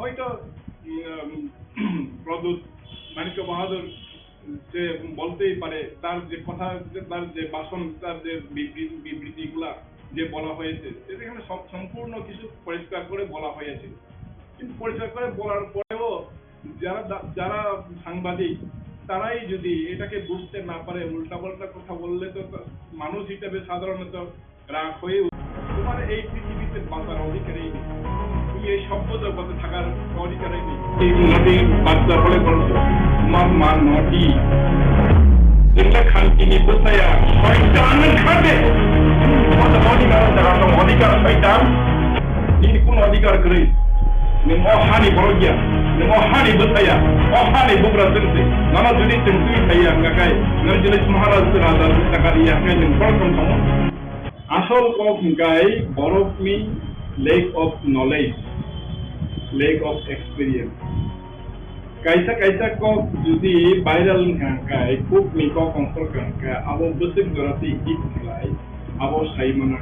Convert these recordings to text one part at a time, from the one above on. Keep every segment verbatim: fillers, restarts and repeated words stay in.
হয়তো, উম, প্রদ্যুৎ মাণিক্য বাহাদুর যে বলতেই পারে, তার যে কথা, তার যে ভাষণ, তার যে বিবৃ-, বিবৃতিগুলা যে বলা হয়েছে, সেটা এখানে সব, সম্পূর্ণ কিছু পরিষ্কার করে বলা হয়েছে। কিন্তু পরিষ্কার করে বলার পরেও যারা দা-, যারা সাংবাদিক, তারাই যদি এটাকে বুঝতে না পারে, উল্টাপাল্টা কথা বললে তো তা-, মানুষ হিসেবে সাধারণত রাগ হয়ে উঠে। তোমার এই পৃথিবীতে বাঁচার অধিকারই নেই, তুমি এই সভ্য জগতে থাকার অধিকারই নেই। এই নদীর বাচ্চা বলে বলতো, তোমার মা নদী। Tengla khankini bwsaya, soitan wng kha de. Kono odhikar jaga tong, odhikar soitan. Nini kono odhikar kwrwi. Nwng o hani borok ya, nwng o hani bwsaya, o hani bugra chwngse. Nono jodi chwng twi phaiya wngkha khe, nwng jodi Maharaj raja wngkha khe, nwng borok tong tongmo. Asol kok hwnkhe borokni lack of knowledge, lack of experience. Kaisa kaisa kok jodi viral wngkha hwnkhe, kokni kok ongkhor wngkha hwnkhe, abo bwswk jora twi hit khlai, abo sai mano.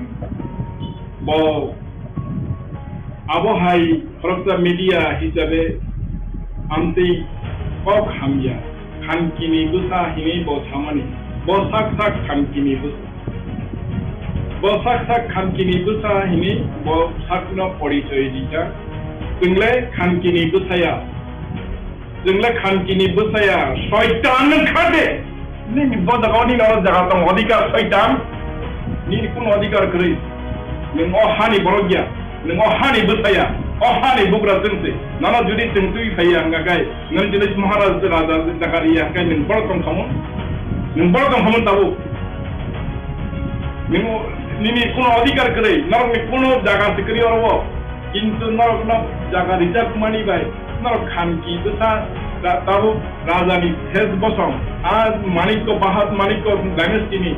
Bo abo hai khoroksa media hisabe amtwi kok hamya, khankini bwsa hinwi bo samani, bo sak sak khankini bwsa. Bo sak sak khankini bwsa hinwi bo sakno porichoi rijak. Chwngle khankini bwsaya. Chwngle khankini bwsaya. Soitan wng kha de. Nini bo jaga o nini oro jaga tong odhikar soitan. Nini kono odhikar kwrwi. Nwng o hani borok ya. Nwng o hani bwsaya. O hani bugra chwngse. Nono jodi chwng twi phaiya wngkha khe. Nwng jodi Maharaj raja jaga riya khe nwng borok tong khamung. Nwng borok tong khamung tabuk. Nwng nini kono odhikar kwrwi, norokni kono jaga se kwrwi oro o. Kintu norokno jaga rijak mani bai, norok khanki bwsa ta-, tabuk rajani ses bosong. A Manikko, Bahad Manikko dynasty ni,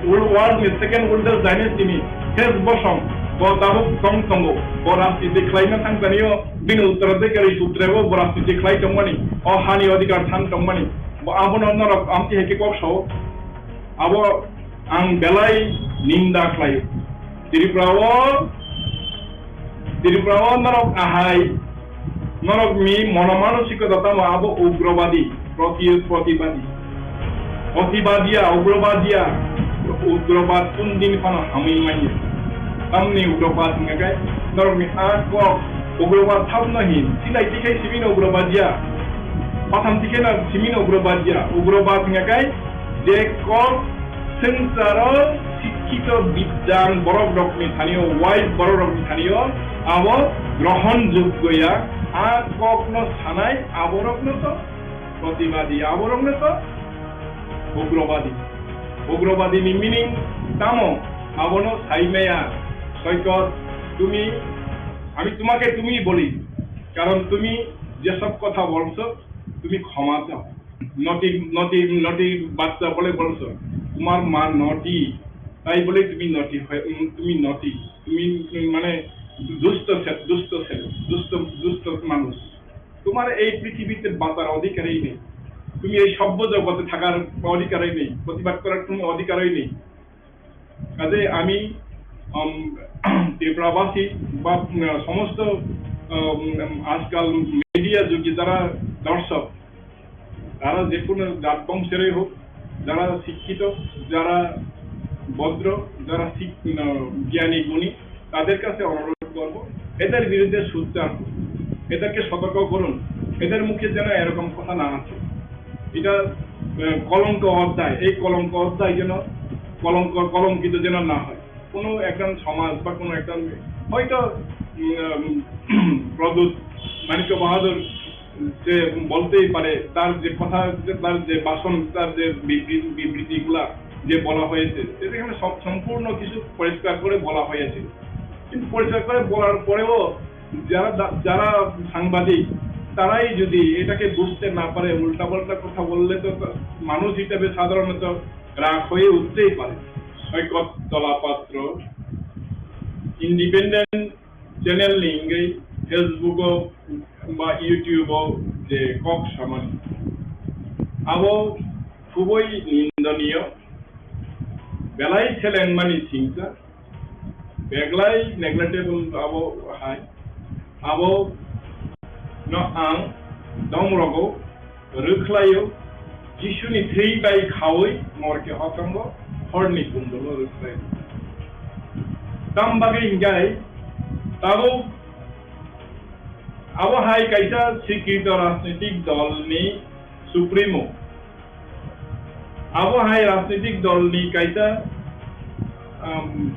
world ni second oldest dynasty ni ses bosong. Bo tabuk tong tongo. Bo rajniti khlaina thang tanio, bini uttaraধিকারী sutre bo, bo rajniti khlai tongmani. O hani odhikar than tongmani. Bo abono norok amtwi hai khe kok sao. Abo ang belai ninda khlaio. Tripura o, Tripura o norok ahai, norokni monomanosikota tamo abo ugrobadi, proti-, protibadi. Protibadiya, ugrobadiya, ugrobad kundin phano hamwi manya. Tamni ugrobad hingkha khe norokni a kok ugrobad thapno hin, silai tikhai simino ugrobadiya, patham tikhai no simino ugrobadiya, ugrobad hingkha khe je kok swngcharo sikkito bidyan borok rokni thanio, wise borok rokni thanio, abo grohon joggo ya, a kokno sanai aborokno to protibadi, aborokno to ugrobadi. Ugrobadi ni meaning tamo? Abono sai maya, Soikot, তুমি, আমি তোমাকে তুমি বলি, কারণ তুমি যেসব কথা বলছো, তুমি ক্ষমা চাও। নটি, নটি, নটি বাচ্চা বলে বলছো, তোমার মা নটি, তাই বলে তুমি নটি হয়ে, উম, তুমি নটি, তুমি, উম, মানে দুষ্ট ছে-, দুষ্ট ছেলে, দুষ্ট, দুষ্ট মানুষ। তোমার এই পৃথিবীতে বাঁচার অধিকারই নেই, তুমি এই সভ্য জগতে থাকার অধিকারই নেই, প্রতিবাদ করার কোনো অধিকারই নেই। কাজে আমি, উম, ত্রিপুরাবাসী বা, উম, সমস্ত, উম, আজকাল মিডিয়া যুগে যারা দর্শক, তারা যে কোনো জাত বংশেরই হোক, যারা শিক্ষিত, যারা ভদ্র, যারা শিক-, উম, জ্ঞানী গুণী, তাদের কাছে অনুরোধ করব, এদের বিরুদ্ধে সোচ্চার হন, এদেরকে সতর্ক করুন, এদের মুখে যেন এরকম কথা না আসে। এটা, আহ, কলঙ্ক অধ্যায়, এই কলঙ্ক অধ্যায় যেন কলঙ্ক, কলঙ্কিত যেন না হয়। কোনো একটা সমাজ বা কোনো একটা হয়তো, উম, উম, প্রদ্যুৎ মাণিক্য বাহাদুর যে বলতেই পারে, তার যে কথা, তার যে ভাষণ, তার যে বিবৃ-, বিবৃতিগুলা যে বলা হয়েছে, সেটা এখানে সব, সম্পূর্ণ কিছু পরিষ্কার করে বলা হয়েছে। কিন্তু পরিষ্কার করে বলার পরেও যারা দা-, যারা সাংবাদিক, তারাই যদি এটাকে বুঝতে না পারে, উল্টাপাল্টা কথা বললে তো তা-, মানুষ হিসাবে সাধারণত রাগ হয়ে উঠতেই পারে। Saikat Talapatra independent channel ni wngwi Facebook o ba YouTube o je kok samani, abo khubui nindoniyo, belai selengmani singsa, beglai neglectable abo hai, abo no ang dom rogo rwkhlaio, Jisuni thwi bai khaui morke hotongo horni kundolo rwkhlaio. Tam bagwi hinkhai tabuk abo hai kaisa sikrito rajnitik dolni supremo. Abo hai rajnitik dolni kaisa, um,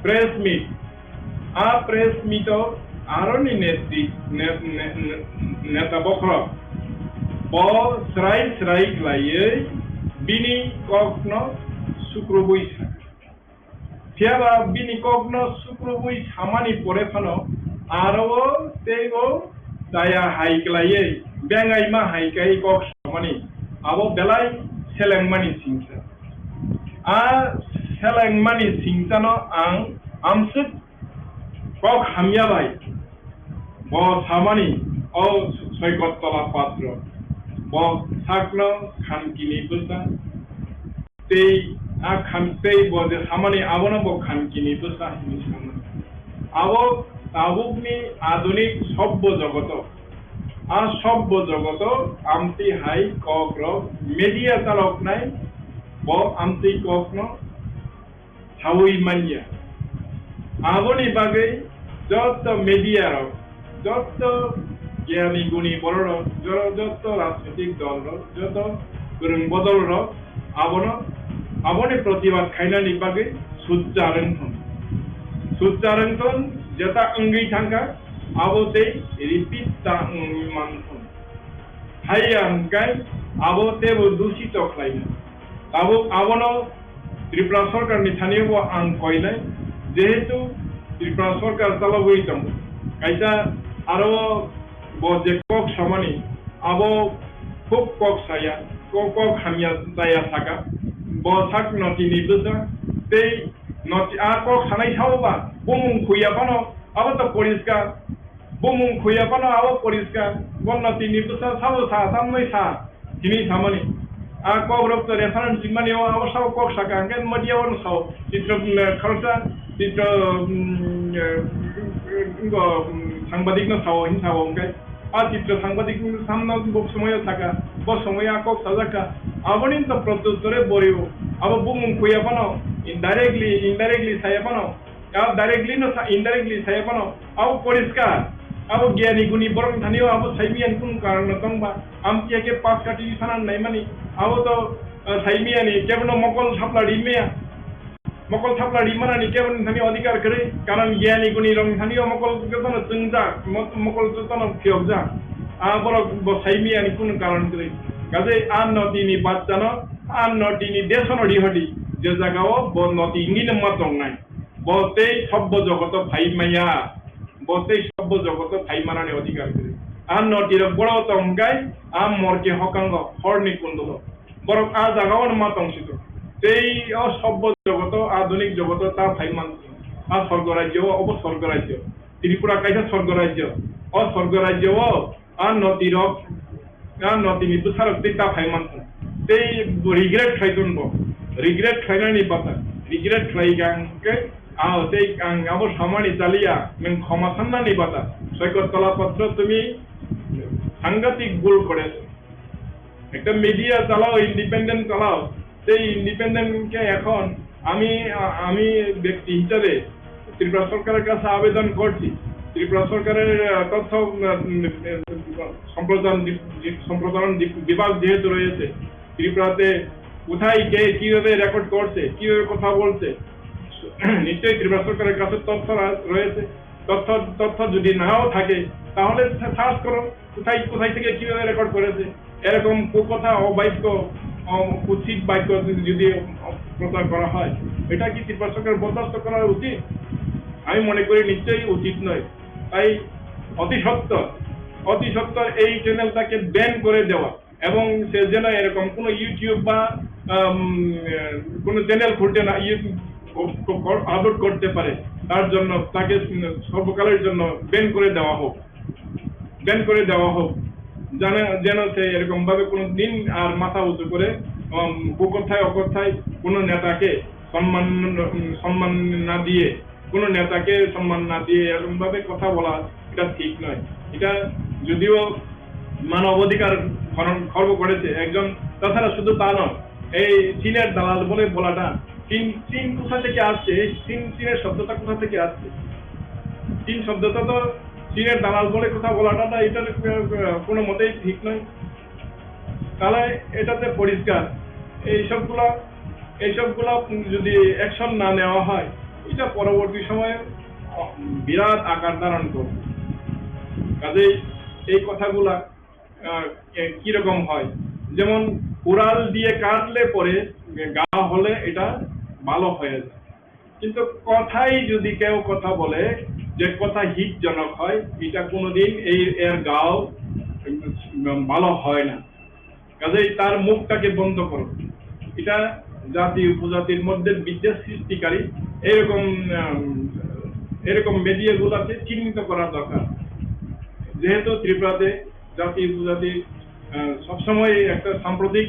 press meet. A press meet o aroni netri-, ne-, ne-, ne-, neta bokhorok bo srai srai khlaiwi bini kokno sukrubui sa. Phiyaba bini kokno sukrubui samani pore phano aro o teibo chaya hai khlaiwi bengaima hai khe kok samani abo belai selengmani singsa. A selengmani singsano ang amswk kok hamya bai bo samani, o Soikot Tola Patro, bo sakno khankini bwsa. Tei a khan tei bo je samani abono bo khankini bwsa hinwi samani. Abo tabukni adunik sobbo jogoto, a sobbo jogoto amtwi hai kokrok media chaloknai bo amtwi kokno saui manya. Aboni bagwi joto media rok, joto gyani guni borok rok, jo-, joto rajnitik dol rok, joto kwrwng bodol rok abono, aboni protibad khainani bagwi sujja rwngthon. Sujja rwngthon jeta wngwi thangkha, abo tei repeat ta wngwi manthon. Haiya hwnkhe abo teibo dusito khlaina. Tabuk abono Tripura sorkarni thani bo ang koinai, jehetu Tripura sorkar chalogwi tongo. Kaisa aro bo je kok samani, abo khub kok saya, kok, kok hamya chaya saka. Bo sak notini bwsa tei noti-, a kok sanai sao ba bumung khuya phano abo to poriskar. Bumung khuya phano abo poriskar, bo notini bwsa sabo sa, tamni sa, hini samani. A kok rok to reference rimani o, abo sao kok saka, hwnkhe media o no sao, chitro, mm, khoroksa, chitro, mm, eh, ngo, mm, sangbadik no sao, hin sao, hwnkhe a chitro sangbadik no samno bo somoyo saka, bo somoyo a kok sajak kha, aboni to protyuttore borio, abo bumung khuya phano, indirectly, indirectly saya phano, Abo directly no sa, indirectly saya phano, abo poriskar, abo gyani guni borok ni thani o abo saimiyani kunu karon no tong ba, amtwi khe pas kati sana naimani, abo to, eh, saimiyani kebono mokol thapla rimaya, mokol thapla rimanani keboni thani odhikar kwrwi, karon gyani guni rok ni thani o mokol jotono chwngjak, mo-, mokol jotono phiyokjak, a borok bo saimiyani kunu karon kwrwi, kaje a notini bachchano, a notini desono rihodi, je jaga o bo noti wngwi no ma tongnai. Bo tei sobbo jogoto phai maya, bo tei sobbo jogoto phai manani odhikar kwrwi. A notirok boro tong hwnkhe a morke hokango horni kundolo. Borok a jagao ma tong sito. Tei o sobbo jogoto, adunik jogoto ta phai man. A sorgo rajyo, obo sorgo rajyo. Tripura kaisa sorgo rajyo. O sorgo rajyo o A notirok, a notini bwsarok tei ta phai mankha. Tei bo regret khlai ton bo. Regret khlainani bata. Regret khlai kha hwnkhe, a, tei ang abo samani chaliya, nwng khoma sannani bata. Soikot Tola Patro, tumi সাংঘাতিক ভুল করেছো. একটা মিডিয়া চালাও, ইন্ডিপেন্ডেন্ট চালাও, সেই ইন্ডিপেন্ডেন্টকে এখন আমি, আ-, আমি ব্যক্তি হিসাবে ত্রিপুরা সরকারের কাছে আবেদন করছি। ত্রিপুরা সরকারের, আ, তথ্য, উম, উম, সম্প্রচার দি-, দি-, সম্প্রচারণ দি-, বিভাগ যেহেতু রয়েছে, ত্রিপুরাতে কোথায় কে কিভাবে রেকর্ড করছে, কিভাবে কথা বলছে, নিশ্চয়ই ত্রিপুরা সরকারের কাছে তথ্য রা-, রয়েছে। তথ্য, তথ্য যদি নাও থাকে, তাহলে সা-, সার্চ করো। কোথায়, কোথায় থেকে কিভাবে রেকর্ড করেছে, এরকম কুকথা, অবাক্য, অ-, কুৎসিত বাক্য যদি, যদি, অ-, প্রচার করা হয়, এটা কি ত্রিপুরা সরকার বরদাস্ত করা উচিত? আমি মনে করি নিশ্চয়ই উচিত নয়। তাই অতি সত্বর, অতি সত্বর এই চ্যানেলটাকে ব্যান করে দেওয়া এবং সে যেন এরকম কোনো YouTube বা, আম, কোনো চ্যানেল খুলতে না, ইয়ে, ক-, ক-, ক-, আপলোড করতে পারে, তার জন্য তাকে সর্বকালের জন্য ব্যান করে দেওয়া হোক। ব্যান করে দেওয়া হোক, যেন, যেন সে এরকম ভাবে কোনো দিন আর মাথা উঁচু করে, উম, কুকথায় অকথায় কোনো নেতাকে সম্মান, উম, সম্মান না দিয়ে, কোনো নেতাকে সম্মান না দিয়ে এরকম ভাবে কথা বলা, এটা ঠিক নয়। এটা যদিও মানবাধিকার হনন খর্ব করেছে একজন, তাছাড়া শুধু তা নয়, এই চীনের দালাল বলে বলাটা, চীন, চীন কোথা থেকে আসছে? এই চীন, চীনের শব্দটা কোথা থেকে আসছে? চীন শব্দটা তো চীনের দালাল বলে কথা বলাটা, না, এটা, আহ, কোনো মতেই ঠিক নয়। তাহলে এটাতে পরিষ্কার, এইসবগুলা, এইসবগুলা যদি অ্যাকশন না নেওয়া হয়, এটা পরবর্তী সময়ে বিরাট আকার ধারণ করবে। কাজেই এই কথাগুলা, আহ, এ, কিরকম হয়, যেমন কুড়াল দিয়ে কাটলে পরে ঘা হলে এটা ভালো হয়ে যায়, কিন্তু কথাই যদি কেউ কথা বলে, যে কথা হিতজনক হয়, এটা কোনোদিন এই, এর ঘাও, উম, ভালো হয় না। কাজেই তার মুখটাকে বন্ধ করো। এটা জাতি উপজাতির মধ্যে বিদ্বেষ সৃষ্টিকারী এরকম, আম, এরকম মিডিয়াগুলোকে চিহ্নিত করা দরকার। যেহেতু ত্রিপুরাতে জাতি উপজাতি, আহ, সবসময় একটা সাম্প্রতিক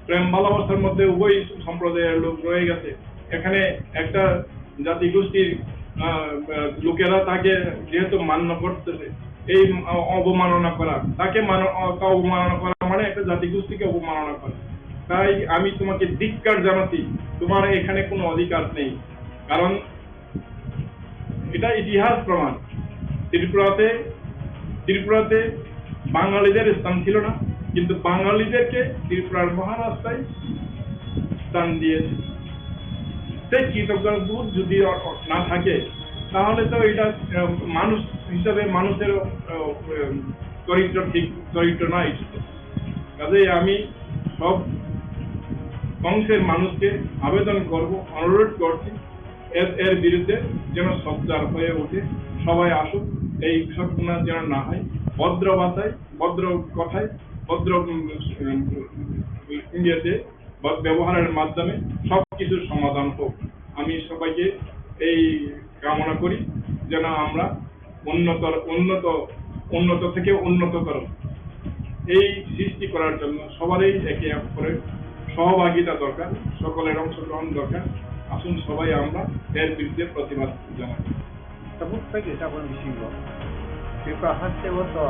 প্রেম ভালোবাসার মধ্যে উভয় সম্প্রদায়ের লোক রয়ে গেছে। এখানে একটা জাতিগোষ্ঠীর, আহ, আহ, লোকেরা তাকে যেহেতু মান্য করতেছে, এই অ-, অবমাননা করা, তাকে মানো-, অ-, তা অবমাননা করা মানে একটা জাতিগোষ্ঠীকে অবমাননা করা। তাই আমি তোমাকে ধিক্কার জানাচ্ছি, তোমার এখানে কোনো অধিকার নেই। কারণ এটা ইতিহাস প্রমাণ। ত্রিপুরাতে, ত্রিপুরাতে বাঙালিদের স্থান ছিল না, কিন্তু বাঙালিদেরকে ত্রিপুরার মহারাজরাই স্থান দিয়েছে। সেই কৃতজ্ঞতাবোধ যদি অ-, অ-, না থাকে, তাহলে তো এটা, আহ, মানুষ হিসাবে মানুষের, আহ, উম, চরিত্র ঠিক, চরিত্র নয়। কাজেই আমি সব অংশের মানুষকে আবেদন করব, অনুরোধ করছি, এর, এর বিরুদ্ধে যেন সোচ্চার হয়ে ওঠে, সবাই আসুক, এই ঘটনা যেন না হয়। ভদ্র ভাষায়, ভদ্র কথায়, ভদ্র, উম, উম, ইয়েতে, ব-, ব্যবহারের মাধ্যমে সব কিছুর সমাধান হোক। আমি সবাইকে এই কামনা করি, যেন আমরা উন্নত, উন্নত, উন্নত থেকে উন্নততর এই সৃষ্টি করার জন্য সবারই একে অপরের সহভাগিতা দরকার, সকলের অংশগ্রহণ দরকার। আসুন সবাই আমরা এর বিরুদ্ধে প্রতিবাদ জানাই। Tabuk tei kisa bo bisingo Tripura haste o to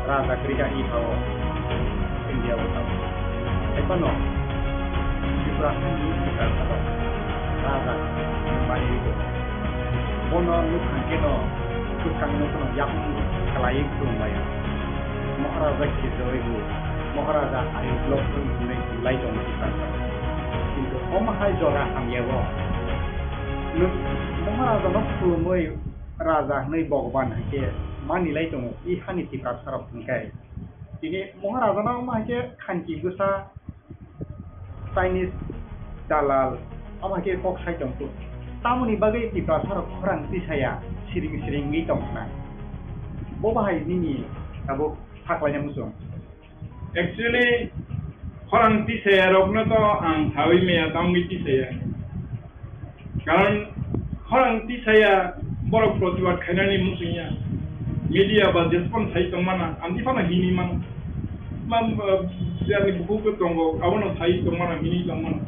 raja kwrwi kha i pha o India o tabuk. Hai phano Tripura hani kwtal salo raja bai ri bo. Bono nuk kha khe no kwchang no phano yapung khlaiwi khulum bai o. Maharaja khe joi bo, Maharaja ari block hwnwi lai tong Tripura salo. Kintu omo hai jora hamya o. Nuk Maharaja no khulumwi raja hwnwi Bhagwan hai khe mani lai tongo, i hani Tiprasa rok hwn khe. Tini Maharaja no omo hai khe khanki bwsa Chinese dalal omo hai khe kok sai tong khe. Tamoni bagwi Tiprasa rok khorang tisaya siring siring wngwi tong khna. Bo bahai nini tabuk saklaina muchung. Actually, khorang tisaya rokno to ang sawi maya, tamni tisaya. Karon khorang tisaya borok protibad khainani muchungya. Media ba jespan sai tongmana, ang phano hini mano. Mam, eh, jani bukhuk tongo, abono sai tongmana, hini tongmana.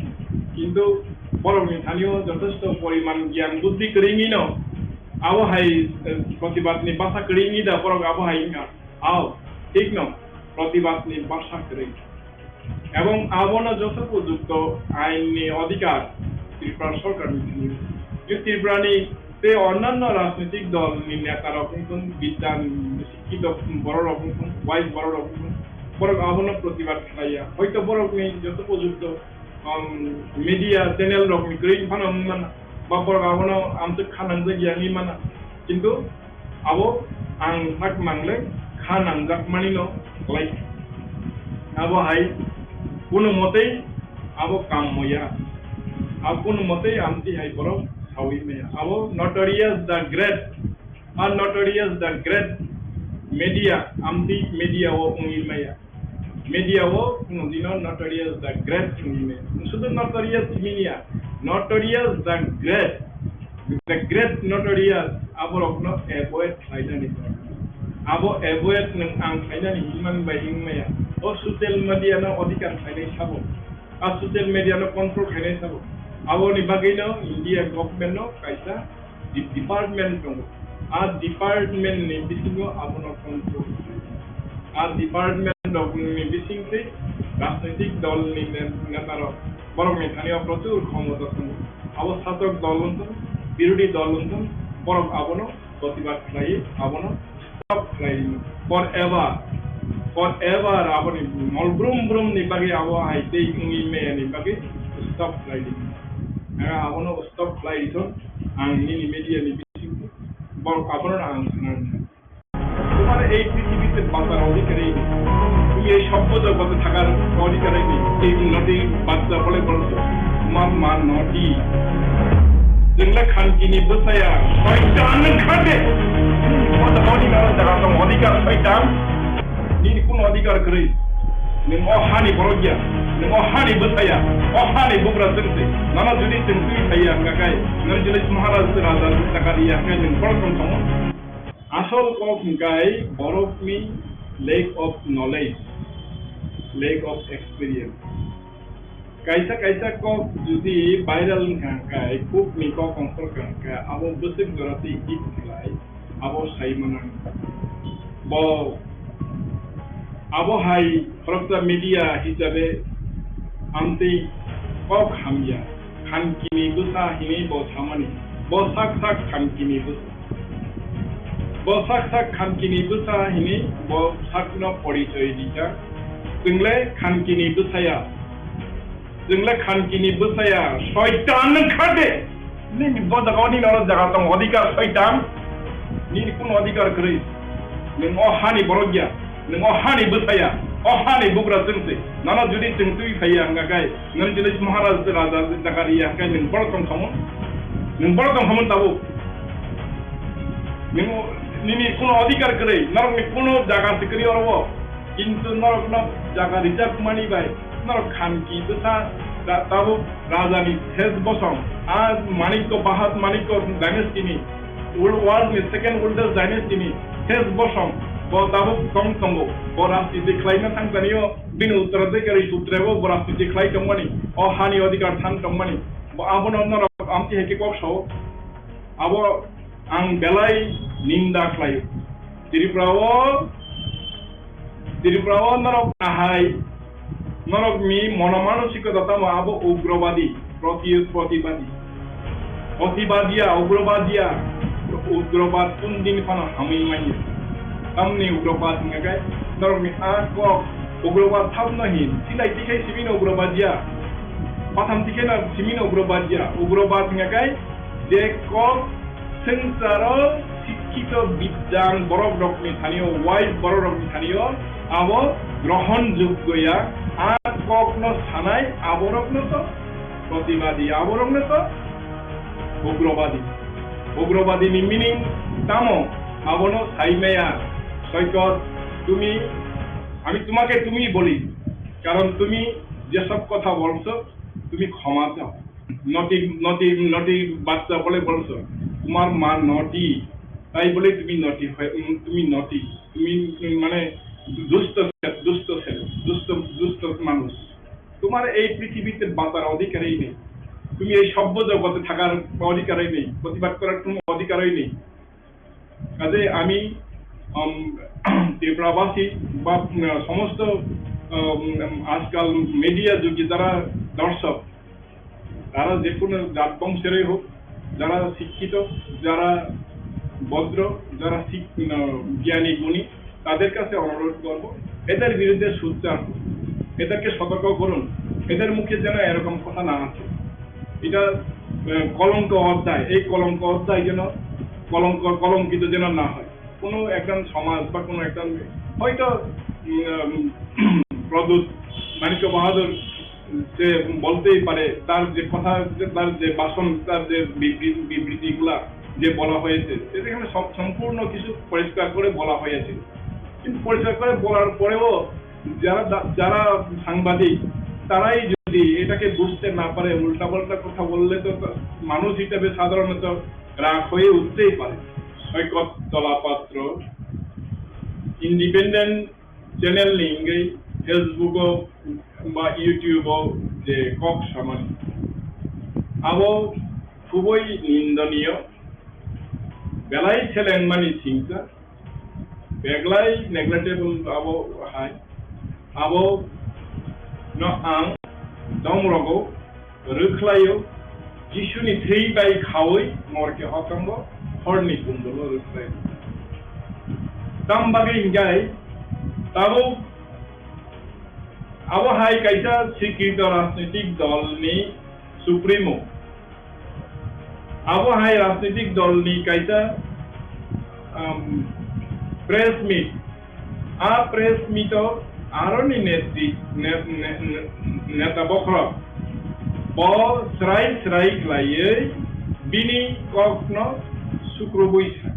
Kintu borokni thanio jothesto poriman gyan buddhi kwrwngwino, abo hai, eh, protibadni basa kwrwngwi da borok abo hai wngkha. Ao, thikno, protibadni basa kwrwi. Ebong abono joto upojukto ainni odhikar Tripura sorkarni thani. Je Tripurani tei onnanno rajnitik dolni netarok wngthun, bidyan, sikkito bororok wngthun, wise bororok wngthun, borok abono protibad khlaiya. Hoito borokni joto upojukto, um, media channel rokni kwrwi phano wngmano, ba borok abono amtwk kha nangjak ya wngwi mano. Kintu abo ang sak mangle kha nangjak manino khlai. Abo hai kuno motei abo kam moya. Abo kuno motei amtwi hai borok sawi maya. Abo Notorious the Great, a Notorious the Great media, amtwi media o wngwi maya. Media o nwng dino Notorious the Great wngwi maya. Sudu Notorious simi ya, Notorious the Great, the Great Notorious, aborokno avoid khlainani. Abo avoid nwng ang khlainani hinmani bai wngmaya. O social media no odhikar khlainai sabo. A social media no control khlainai sabo. Aboni bagwino India government no kaisa de-, department tongo. A department ni bisingo abono control khlai. A department rokni bisingtwi rajnitik dol ni ne-, neta rok borokni thani o prochur khomota tongo. Abo sasok dol wngthung, birodhi dol wngthung, borok abono protibad khlai, abono stop khlai rino. Forever, forever aboni mol brum brum ni bagwi abo hai tei wngwi maya ni bagwi stop khlai rino. Ang abono stop khlai rithung, ang nini media ni bisingtwi borok abono ang sana rwkha. তোমার এই পৃথিবীতে বাঁচার অধিকারই নেই, তুমি এই সভ্য জগতে থাকার অধিকারই নেই। এই উন্নতির বাচ্চা বলে বলছো, তোমার মা নটি। Jengla khankini bwsaya, shaitan khade. Kota koni nara jaga tong odhikar shaitan. Nini kun odhikar kwrwi. Nwng o hani borok ya, nwng o hani bwsaya, o hani bugra chwngse. Nana jodi chwng twi phaiya hwnkha khai, nwng jodi Maharaj raja chakari ya hwnkha nwng borok tong tong. Asol kok hwnkhe borokni lack of knowledge, lack of experience. Kaisa kaisa kok jodi viral wngkha hwnkhe, kukni kok ongkhor wngkha hwnkhe, abo bwswk jora twi hit khlai, abo sai mano. Bo abo hai khoroksa media hisabe amtwi kok hamya, khankini bwsa hinwi bo samani, bo sak sak khankini bwsa. Bo sak sak khankini bwsa hini bo sakno porichoi rijak. Chwngle khankini bwsaya. Chwngle khankini bwsaya. Shaitan nwng khade. Nini bo jaga o nini oro jaga tong odhikar shaitan. Nini kun odhikar kwrwi. Nwng o hani borok ya. Nwng o hani bwsaya. O hani bugra chwngse. Nana jodi chwng twi phaiya hwnkha khai. Nwng jodi Maharaj raja jaga riya hwnkha nwng borok tong khamung. Nwng borok tong khamung tabuk. Nini, nini kuno odhikar kwrwi, norokni kuno jaga se kwrwi oro o. Kintu norokno jaga rijak mani bai, norok khanki bwsa ra-, tabuk rajani Thej Bosong, a Manikko, Bahat Manikko dynasty ni, world, world ni second oldest dynasty ni Thej Bosong, bo tabuk tong tongo, bo rajniti khlaina thangkani o, bini uttaraধিকারী sutre bo, bo rajniti khlai tongmani, o hani odhikar than tongmani, bo abono norok amtwi hai khe kok sao. Abo ang belai ninda khlaio. Tripura o, Tripura o norok ahai, norok ni monomanosikota tamo abo ugrobadi, proti-, protibadi. Protibadiya, ugrobadiya, ugrobad kun din phano hamwi manya. Tamni ugrobad hwnkha khe norok ni a kok ugrobad thabno hin, silai tikhai simi no ugrobadiya. Patham tikhai no simi no ugrobadiya. Ugrobad hwnkha khe je kok swngcharo sikkito bidyan borok rokni thani o, wise borok rokni thani o, abo grohon joggo ya, a kokno sanai aborokno to protibadi, aborokno to ugrobadi. Ugrobadi ni meaning tamo? Abono sai maya, Soikot, tumi, আমি তোমাকে তুমি বলি, কারণ তুমি যেসব কথা বলছো, তুমি ক্ষমা চাও। নটি, নটি, নটি বাচ্চা বলে বলছো, তোমার মা নটি, তাই বলে তুমি নটি হয়ে, উম, তুমি নটি, তুমি, উম, মানে দুষ্ট ছে-, দুষ্ট ছেলে, দুষ্ট, দুষ্ট মানুষ। তোমার এই পৃথিবীতে বাঁচার অধিকারই নেই। তুমি এই সভ্য জগতে থাকার অধিকারই নেই, প্রতিবাদ করার কোনো অধিকারই নেই। কাজেই আমি, উম, ত্রিপুরাবাসী বা, উম, সমস্ত, উম, আজকাল মিডিয়া যুগে যারা দর্শক, তারা যে কোনো জাত বংশেরই হোক, যারা শিক্ষিত, যারা ভদ্র, যারা শিক-, উম, জ্ঞানী গুণী, তাদের কাছে অনুরোধ করব, এদের বিরুদ্ধে সোচ্চার হন, এদেরকে সতর্ক করুন, এদের মুখে যেন এরকম কথা না আসে। এটা, আহ, কলঙ্ক অধ্যায়, এই কলঙ্ক অধ্যায় যেন কলঙ্ক, কলঙ্কিত যেন না হয়। কোনো একজন সমাজ বা কোনো একজন হয়তো, উম, উম, প্রদ্যুৎ মাণিক্য বাহাদুর সে বলতেই পারে, তার যে কথা, তার যে ভাষণ, তার যে বিবৃ-, বিবৃতিগুলা যে বলা হয়েছে, সেটা এখানে সব, সম্পূর্ণ কিছু পরিষ্কার করে বলা হয়েছিল। কিন্তু পরিষ্কার করে বলার পরেও যারা দা-, যারা সাংবাদিক, তারাই যদি এটাকে বুঝতে না পারে, উল্টাপাল্টা কথা বললে তো তা-, মানুষ হিসেবে সাধারণত রাগ হয়ে উঠতেই পারে। Saikat Talapatra, independent channel ni wngwi Facebook o ba YouTube o je kok samani, abo khubui nindoniyo. Belai selengmani singsa, belai neglectable abo hai. Abo no ang dom rogo rwkhlaio, Jisuni thwi bai khaui morke hokango horni kundolo rwkhlaio. Tam bagwi hingai tabuk abo hai kaisa sikrito rajnitik dolni supremo. Abo hai rajnitik dolni kaisa, um, press meet. A press meet o aroni netri-, ne-, ne-, ne-, neta bokhorok bo srai srai khlaiwi bini kokno sukrubui sa.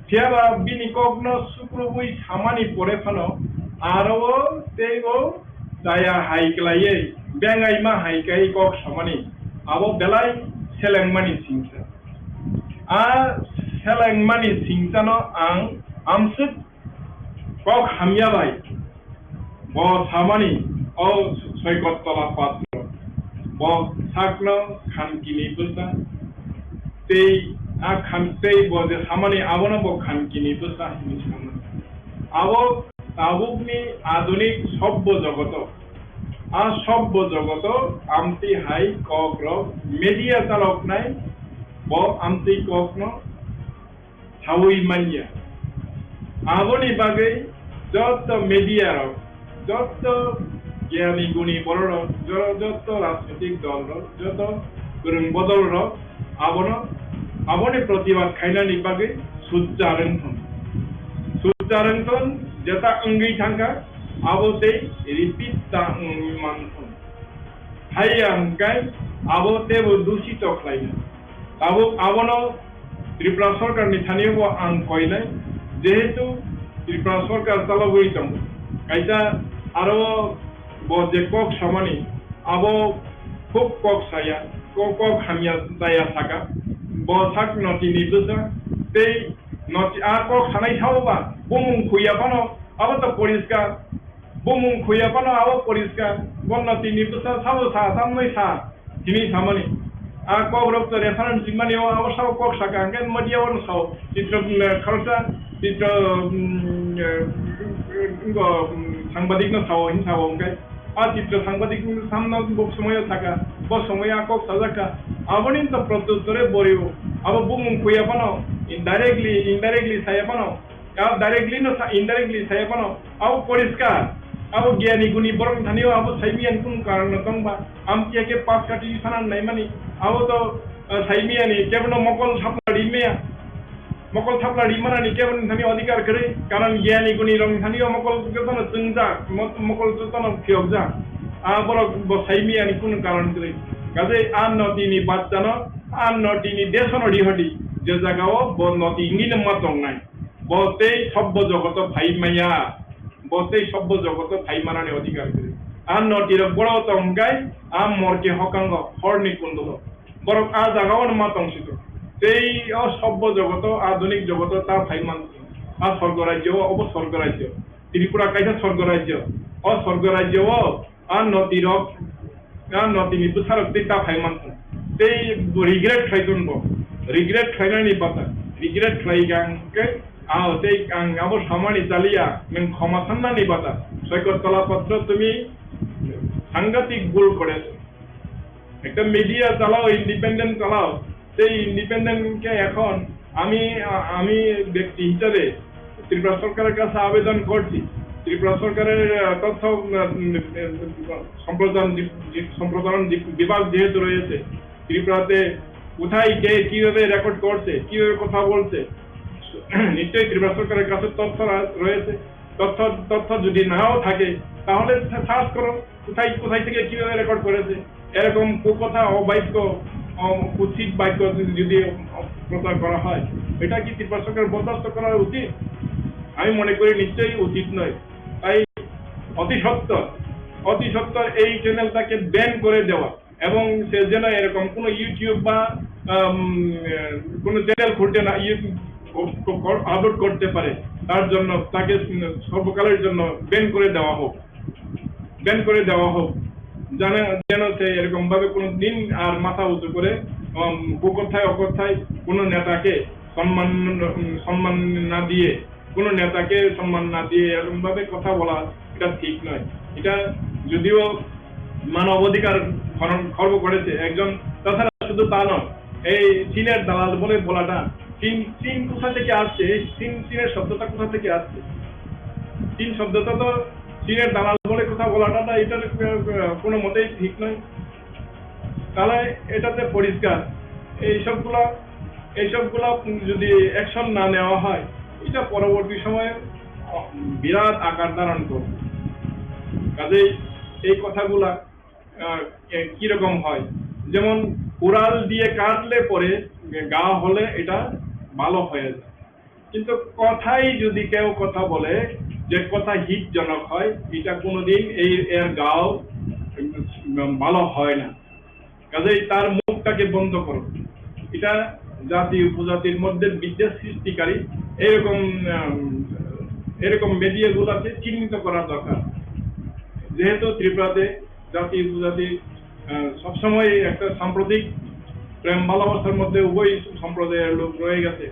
Phiya ba bini kokno sukrubui samani pore phano aro o tei o chaya hai klaiwi bengaima hai kai kok samani, abo belai selengmani singsa. A selengmani singsano ang amswk kok hamya bai. Bo samani, o Soikot Tola Patro, bo sakno khankini bwsa, tei a khan-, tei bo je samani, abono bo khankini bwsa hinwi samani. Abo tabukni adunik sobbo jogoto, a sobbo jogoto amtwi hai kokrok media chaloknai, bo amtwi kokno saui manya. Aboni bagwi joto media rok, joto gyani guni borok rok, jo-, joto rajnitik dol rok, joto kwrwng bodol rok abono, aboni protibad khainani bagwi sujja rwngthon. Sujja rwngthon, jeta wngwi thangkha, abo tei repeat ta wngwi manthon. Haiya hwnkhe abo teibo dusi tok khlaina. Tabuk abono Tripura sorkarni thani bo ang koinai, jehetu Tripura sorkar chalogwi tongo. Kaisa aro bo je kok samani, abo khub kok saya, kok, kok hamya chaya saka. Bo sak notini bwsa tei noti a kok sanai sao ba bumung khuya phano abo to poriskar. Bumung khuya phano abo poriskar, bo notini bwsa sabo sa, tamnoi sa, hini samani. A kok rok to reference rimani o, abo sabo kok saka, hwnkhe media o no sao, chitro, mm, kharsa, chitro, mm, eh, ngo, mm, sangbadik no sao, hin sao, hwnkhe. A chitro sangbadik no samno bo somoyo saka, bo somoyo a kok sajak kha. Aboni to protyuttore borio, abo bumung khuya phano, indirectly, indirectly saya phano, A directly no sa, indirectly saya phano, abo poriskar. Abo gyani guni borok thani o abo saimiyani kunu karon no tong ba. Amtwi khe pas kati sana naimani. Abo to, eh, saimiyani kebono mokol thapla rimaya. Mokol thapla rimanani kebono thani odhikar kwrwi. Karon gyani guni rok thani o mokol jotono chwngjak, mo-, mokol jotono phiyokjak. A borok bo saimiyani kunu karon kwrwi. Kaje a notini bachchano, a notini desono rihodi. Je jaga o bo noti wngwi no ma tongnai. Bo tei sobbo jogoto phai maya, bo tei sobbo jogoto phai manani odhikar kwrwi. A notirok boro tong hwnkhe a morke hokango horni kundolo. Borok a jagao no ma tong sito. Tei o sobbo jogoto, adunik jogoto ta phai man, a sorgo rajyo o, obo sorgo rajyo. Tripura kaisa sorgo rajyo. O sorgo rajyo o A notirok, a notini bwsarok tei ta phai mankha. Tei bo regret khlai ton bo. Regret khlainani bata. Regret khlai kha hwnkhe, a tei ang abo samani chaliya, nwng khoma sannani bata. Soikot Tola Patro, tumi সাংঘাতিক ভুল করেছো. একটা মিডিয়া চালাও, ইন্ডিপেন্ডেন্ট চালাও, সেই ইন্ডিপেন্ডেন্ট কে এখন আমি, আ-, আমি ব্যক্তি হিসাবে ত্রিপুরা সরকারের কাছে আবেদন করছি, ত্রিপুরা সরকারের, আ, তথ্য, উম, উম, সম্প্রচারণ বি-, বি-, সম্প্রচারণ বি-, বিভাগ যেহেতু রয়েছে, ত্রিপুরাতে কোথায় কে কিভাবে রেকর্ড করছে, কিভাবে কথা বলছে, নিশ্চয়ই ত্রিপুরা সরকারের কাছে তথ্য রা-, রয়েছে। তথ্য, তথ্য যদি নাও থাকে, তাহলে সা-, সার্চ করো। কোথায়, কোথায় থেকে কিভাবে রেকর্ড করেছে? এরকম কুকথা, অবাক্য, অ-, কুৎসিত বাক্য যদি, যদি প্রচার করা হয়, এটা কি ত্রিপুরা সরকার বরদাস্ত করা উচিত? আমি মনে করি নিশ্চয়ই উচিত নয়। তাই অতি সত্বর, অতি সত্বর এই চ্যানেলটাকে ব্যান করে দেওয়া এবং সে যেন এরকম কোনো YouTube বা, আম, কোনো চ্যানেল খুলতে না, ইয়ে, ক-, ক-, ক-, আপলোড করতে পারে, তার জন্য তাকে সর্বকালের জন্য ব্যান করে দেওয়া হোক। ব্যান করে দেওয়া হোক, যেন, যেন সে এরকম ভাবে কোনো দিন আর মাথা উঁচু করে, উম, কুকথায় অকথায় কোনো নেতাকে সম্মান, উম, সম্মান না দিয়ে, কোনো নেতাকে সম্মান না দিয়ে এরকম ভাবে কথা বলা, এটা ঠিক নয়। এটা যদিও মানবাধিকার খর্ব, খর্ব করেছে একজন, তাছাড়া শুধু তা নয়, এই চীনের দালাল বলে বলাটা, চীন, চীন কোথা থেকে আসছে? এই চীন, চীনের শব্দটা কোথা থেকে আসছে? চীন শব্দটা তো চীনের দালাল বলে কথা বলাটা, না, এটা, আহ, কোনো মতেই ঠিক নয়। তাহলে এটাতে পরিষ্কার, এইসবগুলা, এইসবগুলা যদি অ্যাকশন না নেওয়া হয়, এটা পরবর্তী সময়ে বিরাট আকার ধারণ করবে। কাজেই এই কথাগুলা, আহ, এ, কিরকম হয়, যেমন কুড়াল দিয়ে কাটলে পরে ঘা হলে এটা ভালো হয়ে যায়, কিন্তু কথাই যদি কেউ কথা বলে যে কথা হিতজনক হয়, এটা কোনোদিন এই, এর ঘাও, উম, ভালো হয় না। কাজেই তার মুখটাকে বন্ধ করো। এটা জাতি উপজাতির মধ্যে বিদ্বেষ সৃষ্টিকারী এরকম, উম, এরকম মিডিয়াগুলোকে চিহ্নিত করা দরকার। যেহেতু ত্রিপুরাতে জাতি উপজাতি, আহ, সবসময় একটা সাম্প্রতিক প্রেম ভালোবাসার মধ্যে উভয় সম্প্রদায়ের লোক রয়ে গেছে।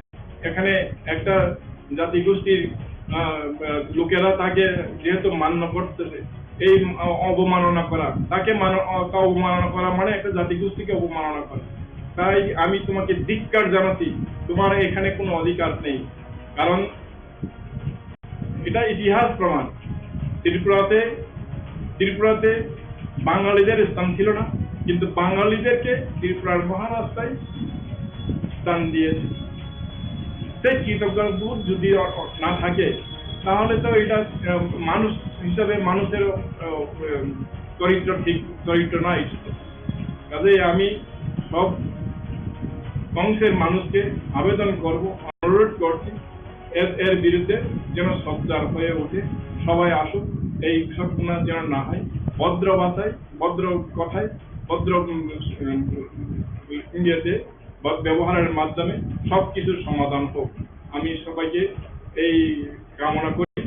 এখানে একটা জাতিগোষ্ঠীর, আহ, আহ, লোকেরা তাকে যেহেতু মান্য করতেছে, এই অ-, অবমাননা করা, তাকে মানো-, অ-, তা অবমাননা করা মানে একটা জাতিগোষ্ঠীকে অবমাননা করা। তাই আমি তোমাকে ধিক্কার জানাচ্ছি, তোমার এখানে কোনো অধিকার নেই। কারণ এটা ইতিহাস প্রমাণ। ত্রিপুরাতে, ত্রিপুরাতে বাঙালিদের স্থান ছিল না, কিন্তু বাঙালিদেরকে ত্রিপুরার মহারাজরাই স্থান দিয়েছে। সেই কৃতজ্ঞতাবোধ যদি অ-, অ-, না থাকে, তাহলে তো এটা, আহ, মানুষ হিসাবে মানুষের, আহ, উম, চরিত্র ঠিক, চরিত্র নয়। কাজেই আমি সব অংশের মানুষকে আবেদন করব, অনুরোধ করছি, এর, এর বিরুদ্ধে যেন সোচ্চার হয়ে ওঠে, সবাই আসুক, এই ঘটনা যেন না হয়। ভদ্র ভাষায়, ভদ্র কথায়, ভদ্র, উম, উম, ইয়েতে, ব-, ব্যবহারের মাধ্যমে সব কিছুর সমাধান হোক। আমি সবাইকে এই কামনা করি,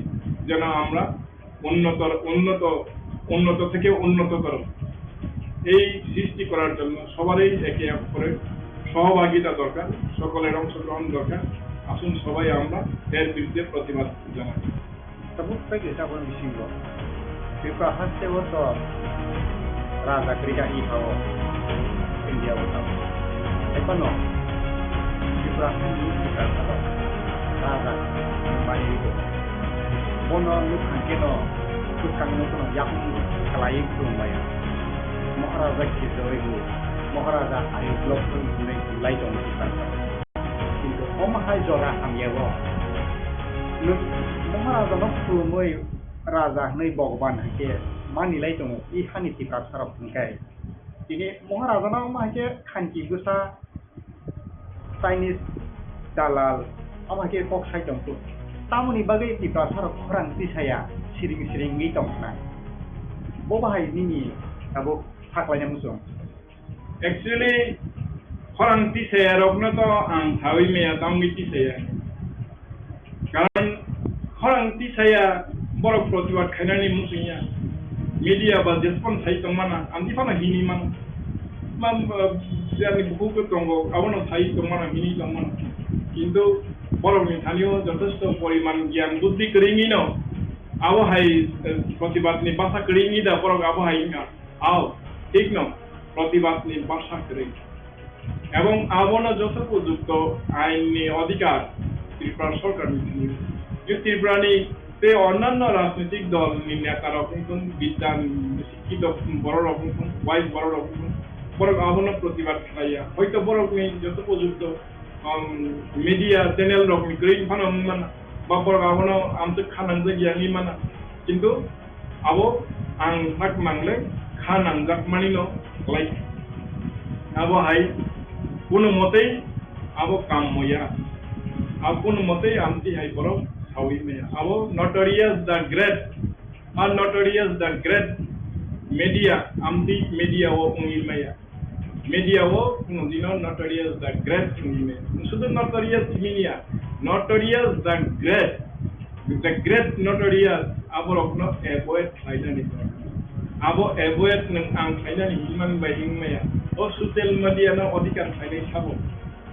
যেন আমরা উন্নত, উন্নত, উন্নত থেকে উন্নততর এই সৃষ্টি করার জন্য সবারই একে অপরের সহভাগিতা দরকার, সকলের অংশগ্রহণ দরকার। আসুন সবাই আমরা এর বিরুদ্ধে প্রতিবাদ জানাই। Tabuk tei kisa bo bisingo Tripura haste o to raja kwrwi kha i ha o India o tamo. Hai phano Tripura haste ni Tripura salo raja mani bo. Bono nuk hangke no kwchang no kono yakung khlai khulum bai. Maharaja Kishore bo, Maharaja Ayub Lok hwnwi lai tongo Tripura salo. Kintu omo hai jora hamya o. Nwng Maharaja no khulumwi raja hwnwi Bhagwan hai khe mani lai tongo, i hani Tiprasa rok hwn khe. Tini Maharaja no omo hai khe khanki bwsa Chinese dalal omo hai khe kok sai tong kho. Tamoni bagwi Tiprasa rok khorang tisaya siring siring wngwi tong khna. Bo bahai nini tabuk saklaina muchung. Actually, khorang tisaya rokno to ang sawi maya, tongwi tisaya. Karon khorang tisaya borok protibad khainani muchungya. Media ba jespon sai tongmana, ang di phano hini mano. Mam, eh, jani bukhuk tongo, abono sai tongmana, hini tongmana. Kintu borokni thanio jothesto poriman gyan buddhi kwrwngwino abo hai, eh, protibadni basa kwrwngwi da borok abo hai wngkha. Ao, thikno, protibadni basa kwrwi. Ebong abono joto upojukto ainni odhikar Tripura sorkarni thani. Tripurani tei onnanno rajnitik dolni netarok wngthun, bidyan sikkito bororok wngthun, wise bororok wngthun, borok abono protibad khlaiya. Hoito borokni joto upojukto, um, media channel rokni kwrwi phano wngmano, ba borok abono amtwk kha nangjak ya wngwi mano. Kintu abo ang sak mangle kha nangjak manino khlai. Abo hai kuno motei abo kammo ya. Abo kuno motei amtwi hai borok sawi maya. Abo notorious the great, a notorious the great media, amtwi media o wngwi maya. Media o kuno dino notorious the great wngwi maya. Sudu notorious media, notorious the great, the great notorious aborokno avoid khlainani. Abo avoid nwng ang khlainani hinmani bai wngmaya. O social media no odhikar khlainai sabo.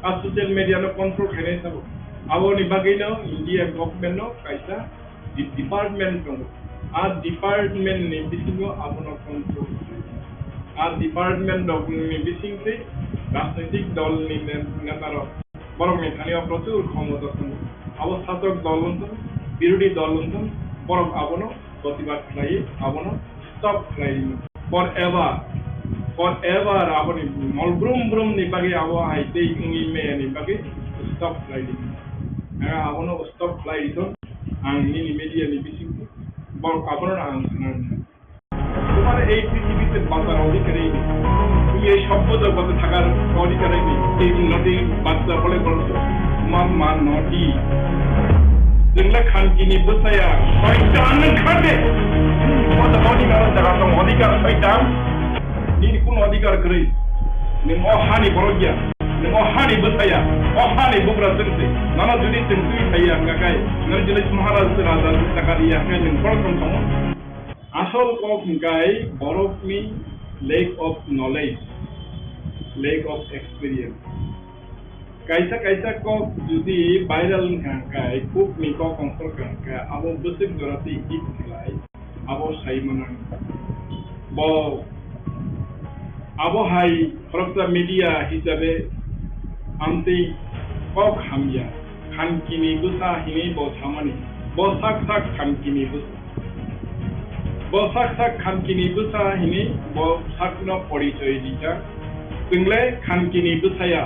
A social media no control khainai sabo. Aboni bagwi no India government no kaisa di-, department tongo. A department ni bisingo abono control khainai. A department rok ni bising tei rajnitik dol ni ne-, neta rok. Borok ni thani o prochur khomota tongo. Abo sasok dol wng thung, birodhi dol wng thung, borok abono protibad khlai, abono stop khlai forever, forever aboni mol brum brum ni bagwi abo hai tei wngwi maya ni bagwi stop khlai di. Ang abono stop khlai di thung, ang nini media ni bising borok abono ang sana. তোমার এই পৃথিবীতে বাঁচার অধিকারই নেই। তুমি এই সভ্য জগতে থাকার অধিকারই নেই। এই নদীর বাচ্চা বলে বলছো, তোমার মা নদী। Jengla khankini bwsaya, shaitan khade. Wata honi nara jaga tong odhikar shaitan. Nini kun odhikar kwrwi. Nwng o hani borok ya. Nwng o hani bwsaya. O hani bugra chwngsi. Nana jodi chwng twi thaiya hwnkha khai. Nwng jodi Maharaj raja chakari ya hwnkha nwng borok tong tongmo. Asol kok hwnkhe borokni lack of knowledge, lack of experience. Kaisa kaisa kok jodi viral wngkha hwnkhe, kukni kok ongkhorkha hwnkhe, abo bwswk jora tei hit khlai, abo sai mano. Bo, abo hai khoroksa media hisabe amtwi kok hamya, khankini bwsa hinwi bo samani, bo sak sak khankini bwsa. Bo sak sak khankini bwsa hinwi bo sakno porichoi rijak. Chwngle khankini bwsaya.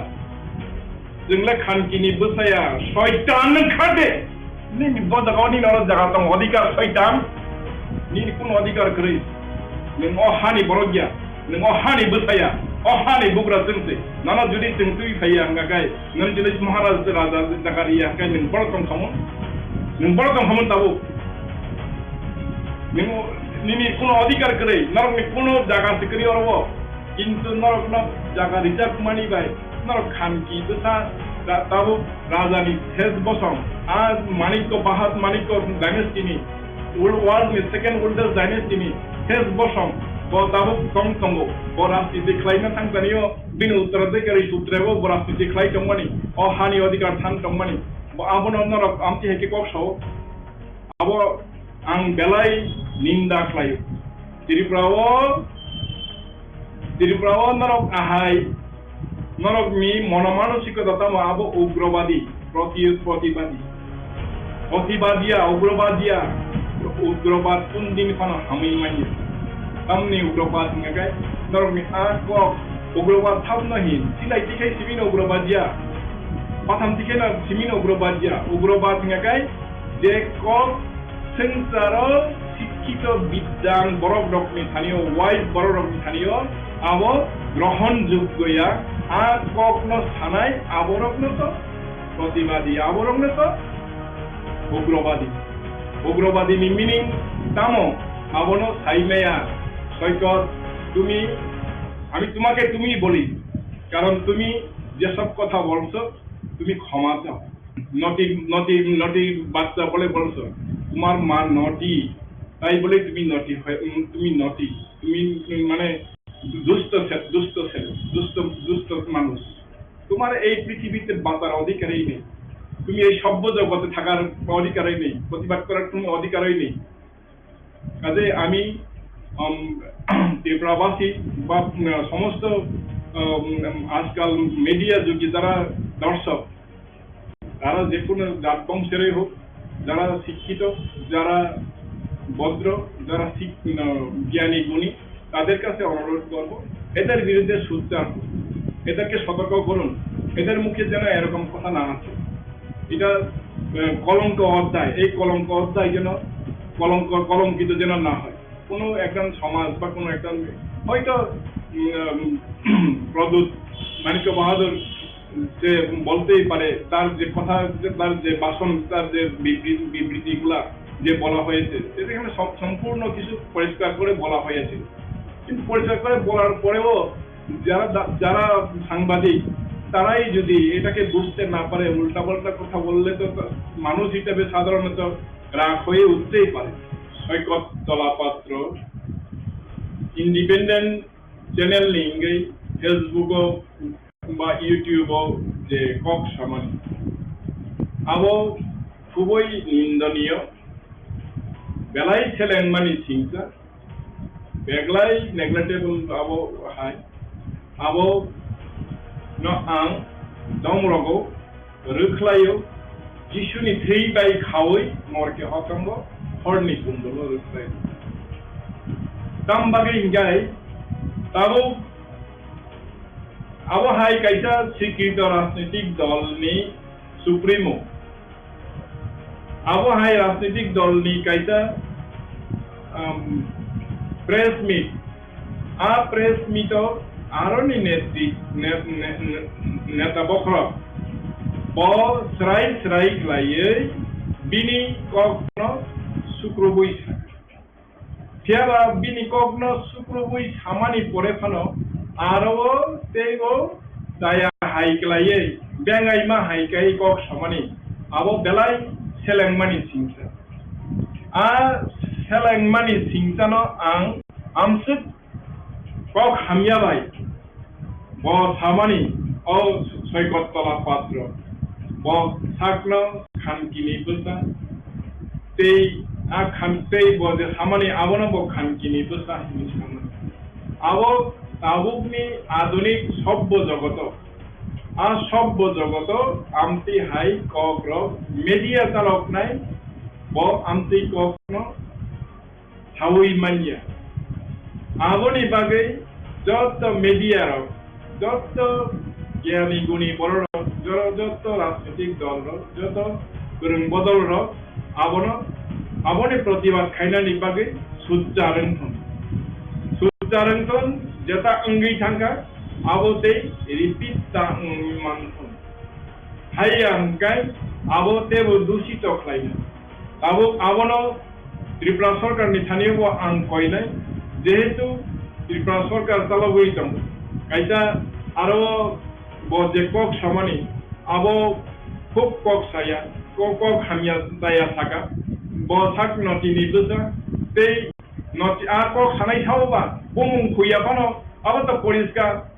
Chwngle khankini bwsaya. Soitan nwng khade. Nini bo jaga o nini oro jaga tong odhikar soitan. Nini kun odhikar kwrwi. Nwng o hani borok ya. Nwng o hani bwsaya, o hani bugra chwngsi, nono jodi chwng twi phaiya hwnkha khe, nwng jodi Maharaj raja jakar ya hwnkha khe nwng borok tong khamung? Nwng borok tong khamung tabuk? Nwng, nini kuno odhikar kwrwi, norokni kuno jaga se kwrwi oro o. Kintu norokno jaga rijak mani bai, norok khanki bwsa ta-, tabuk rajani ses bosong, a Manikko Bahad Manikko dynasty ni, World War ni second oldest dynasty ni ses bosong, bo tabuk tong tongo, bo rajniti khlaina thangkani o, bini uttaraধিকারী sutre bo, bo rajniti khlai tongmani, o hani odhikar than tongmani, bo abono norok amtwi hai khe kok sao, abo ang belai ninda khlaio. Tripura o, Tripura o norok ahai, norokni monomanosikota tamo abo ugrobadi, proti-, protibadi. Protibadiya, ugrobadia, ugrobad kundin phano hamwi manya. Tamni ugrobad hwnkha khe norokni a kok ugrobad thabno hin, silai tikhai sibini ugrobadia, patham tikhaino sibini ugrobadia, ugrobad hwnkha khe je kok swngcharo sikkito bidyan borok rokni thanio, wise borok rokni thanio abo grohon joggo ya, a kokno sanai aborokno to protibadi, aborokno to ugrobadi. Ugrobadi ni meaning tamo? Abono sai maya, Soikot, তুমি, আমি তোমাকে তুমি বলি, কারণ তুমি যেসব কথা বলছো, তুমি ক্ষমা চাও। নটি, নটি, নটি বাচ্চা বলে বলছো, তোমার মা নটি, তাই বলে তুমি নটি হয়ে, উম, তুমি নটি, তুমি, উম, মানে দুষ্ট ছে-, দুষ্ট ছেলে, দুষ্ট, দুষ্ট মানুষ। তোমার এই পৃথিবীতে বাঁচার অধিকারই নেই, তুমি এই সভ্য জগতে থাকার অধিকারই নেই, প্রতিবাদ করার কোনো অধিকারই নেই। কাজে আমি, উম, ত্রিপুরাবাসী বা, উম, সমস্ত, উম, আজকাল মিডিয়া যুগে যারা দর্শক, তারা যে কোনো জাত বংশেরই হোক, যারা শিক্ষিত, যারা ভদ্র, যারা শিক-, উম, জ্ঞানী গুণী, তাদের কাছে অনুরোধ করব, এদের বিরুদ্ধে সোচ্চার হন, এদেরকে সতর্ক করুন, এদের মুখে যেন এরকম কথা না আসে। এটা, আহ, কলঙ্ক অধ্যায়, এই কলঙ্ক অধ্যায় যেন কলঙ্ক, কলঙ্কিত যেন না হয়। কোনো একজন সমাজ বা কোনো একটা হয়তো, উম, প্রদ্যুৎ মাণিক্য বাহাদুর সে বলতেই পারে, তার যে কথা, যে তার যে ভাষণ, তার যে বিবৃ-, বিবৃতিগুলা যে বলা হয়েছে, সেটা এখানে সব, সম্পূর্ণ কিছু পরিষ্কার করে বলা হয়েছে। কিন্তু পরিষ্কার করে বলার পরেও যারা দা-, যারা সাংবাদিক, তারাই যদি এটাকে বুঝতে না পারে, উল্টাপাল্টা কথা বললে তো তা-, মানুষ হিসেবে সাধারণত রাগ হয়ে উঠতেই পারে। সৈকত জলাপাত্র, independent channel ni wngwi Facebook o ba YouTube o je kok samani, abo khubui nindoniyo, belai selengmani singsa, beglai neglectable abo hai, abo no ang dom rogo rwkhlaio, Jisuni thwi bai khaui morke hokango horni kundolo rwkhlai. Tam bagwi hingai tabuk abo hai kaisa sikrito rajnitik dolni supremo. Abo hai rajnitik dolni kaisa, um, press meet. A press meet o aroni netri-, ne-, ne-, ne-, neta bokhorok bo srai srai khlaiwi bini kokno sukrubui sa. Phiya ba bini kokno sukrubui samani pore phano aro o tei o daya hai khlaiwi bengaima hai khe kok samani abo belai selengmani singsa. A selengmani singsano ang amswk kok hamya bai bo samani, o Soikot Tola Patro, bo sakno khankini bwsa, tei a khan-, tei bo je samani abono bo khankini bwsa hinwi samani. Abo tabukni adunik sobbo jogoto, a sobbo jogoto amtwi hai kokrok media chaloknai, bo amtwi kokno saui manya. Aboni bagwi joto media rok, joto gyani guni borok rok, jo-, joto rajnitik dol rok, joto kwrwng bodol rok abono, aboni protibad khainani bagwi sujja rwngthon. Sujja rwngthon, jeta wngwi thangkha, abo tei repeat ta wngwi manthon. Hai ya hwnkhe abo teibo dusi tokhlaina. Tabuk abono Tripura sorkarni thani bo ang koinai, jehetu Tripura sorkar chalogwi tongo. Kaisa aro bo je kok samani, abo khub kok saya, kok, kok hamya chaya saka. Bo sak notini bwsa tei noti a kok sanai sao ba bumung khuya phano abo to poriskar.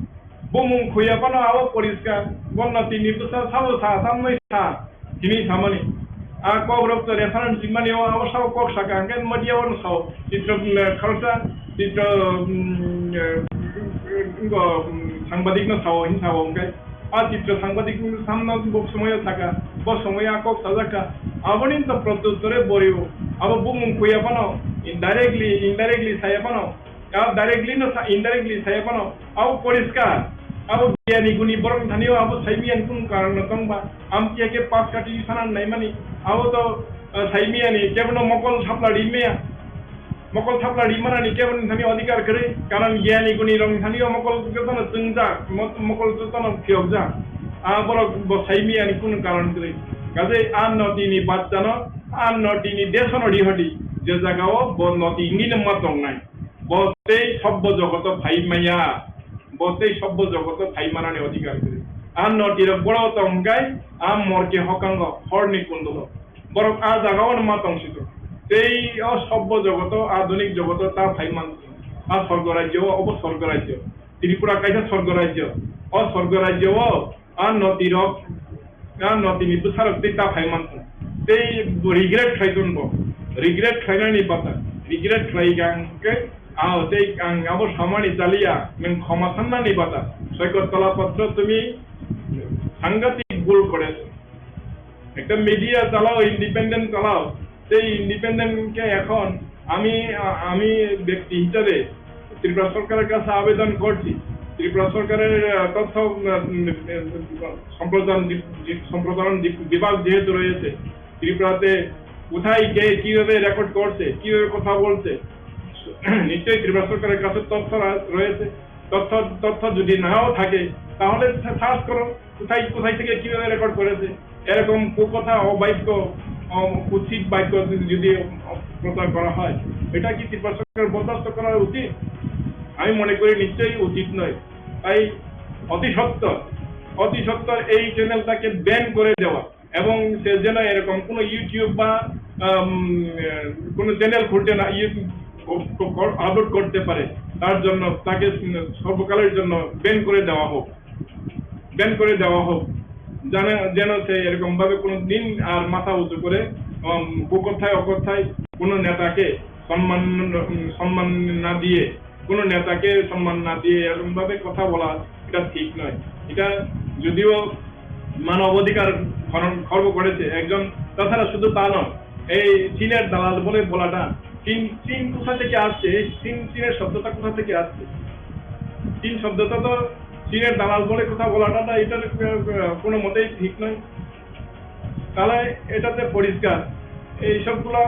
Bumung khuya phano abo poriskar, bo notini bwsa sabo sa, samnwi sa, hini samani. A kokrok to reference rimani o, abo sabo kok saka, hwnkhe media o no sao, Chitro, mm, khoroksa, Chitro, mm, eh, ngo, mm, sangbadik no sao, hin sao, hwnkhe a Chitro sangbadik no samno bo somoyo saka, bo somoyo a kok sajak kha, aboni to protyuttore borio, abo bumung khuya phano, indirectly, indirectly saya phano, Abo directly no sa, indirectly saya phano, abo poriskar, abo gyani guni borok thani o abo saimiyani kunu karon no tong ba, amtwi khe pas kati sana naimani, abo to, ah, saimiyani kebono mokol thapla rimaya, mokol thapla rimanani keboni thani odhikar kwrwi, karon gyani guni rok thani o mokol jotono chwngjak, mo-, mokol jotono phiyokjak, a borok bo saimiyani kunu karon kwrwi, kaje a notini bachchano, a notini desono rihodi, je jaga o bo noti wngwi no ma tongnai. Bo tei sobbo jogoto phai maya, bo tei sobbo jogoto phai manani odhikar kwrwi. A notirok boro tong hwnkhe a morke hokango horni kundolo. Borok a jagao no ma tong sito. Tei o sobbo jogoto, adunik jogoto ta phai man, a sorgo rajyo o, obo sorgo rajyo. Tripura kaisa sorgo rajyo. O sorgo rajyo o A notirok, a notini bwsarok tei ta phai mankha. Tei bo regret khlai tongo. Regret khlainani bata. Regret khlai kha hwnkhe, a tei ang abo samani chaliya, nwng khoma sannani bata. Soikot Tola Patro tumi সাংঘাতিক ভুল করেছো। একটা মিডিয়া চালাও, ইন্ডিপেন্ডেন্ট চালাও, সেই ইন্ডিপেন্ডেন্ট কে এখন আমি, আ-, আমি ব্যক্তি হিসাবে ত্রিপুরা সরকারের কাছে আবেদন করছি, ত্রিপুরা সরকারের, আ, তথ্য, উম, উম, সম্প্রচার বি-, বি-, সম্প্রসারণ বি-, বিভাগ যেহেতু রয়েছে, ত্রিপুরাতে কোথায় কে কিভাবে রেকর্ড করছে, কিভাবে কথা বলছে, নিশ্চয়ই ত্রিপুরা সরকারের কাছে তথ্য রা-, রয়েছে। তথ্য, তথ্য যদি নাও থাকে, তাহলে সা-, সার্চ করো। কোথায়, কোথায় থেকে কিভাবে রেকর্ড করেছে? এরকম কুকথা, অবাক্য, অ-, কুৎসিত বাক্য যদি, যদি, অ-, প্রচার করা হয়, এটা কি ত্রিপুরা সরকার বরদাস্ত করা উচিত? আমি মনে করি নিশ্চয়ই উচিত নয়। তাই অতি সত্বর, অতি সত্বর এই চ্যানেলটাকে ব্যান করে দেওয়া এবং সে যেন এরকম কোনো YouTube বা, আম, কোনো চ্যানেল খুলতে না, ইয়ে, ক-, ক-, ক-, আপলোড করতে পারে, তার জন্য তাকে সর্বকালের জন্য ব্যান করে দেওয়া হোক। ব্যান করে দেওয়া হোক। জানে, যেন সে এরকম ভাবে কোনো দিন আর মাথা উঁচু করে, উম, কুকথায় অকথায় কোনো নেতাকে সম্মান, উম, সম্মান না দিয়ে, কোনো নেতাকে সম্মান না দিয়ে এরকম ভাবে কথা বলা, এটা ঠিক নয়। এটা যদিও মানবাধিকার খর্ব করেছে একজন, তাছাড়া শুধু তা নয়, এই চীনের দালাল বলে বলাটা, চীন, চীন কোথা থেকে আসছে? এই চীন, চীনের শব্দটা কোথা থেকে আসছে? চীন শব্দটা তো চীনের দালাল বলে কথা বলাটা, না, এটার, আহ, কোনো মতেই ঠিক নয়। তাহলে এটাতে পরিষ্কার, এইসবগুলা,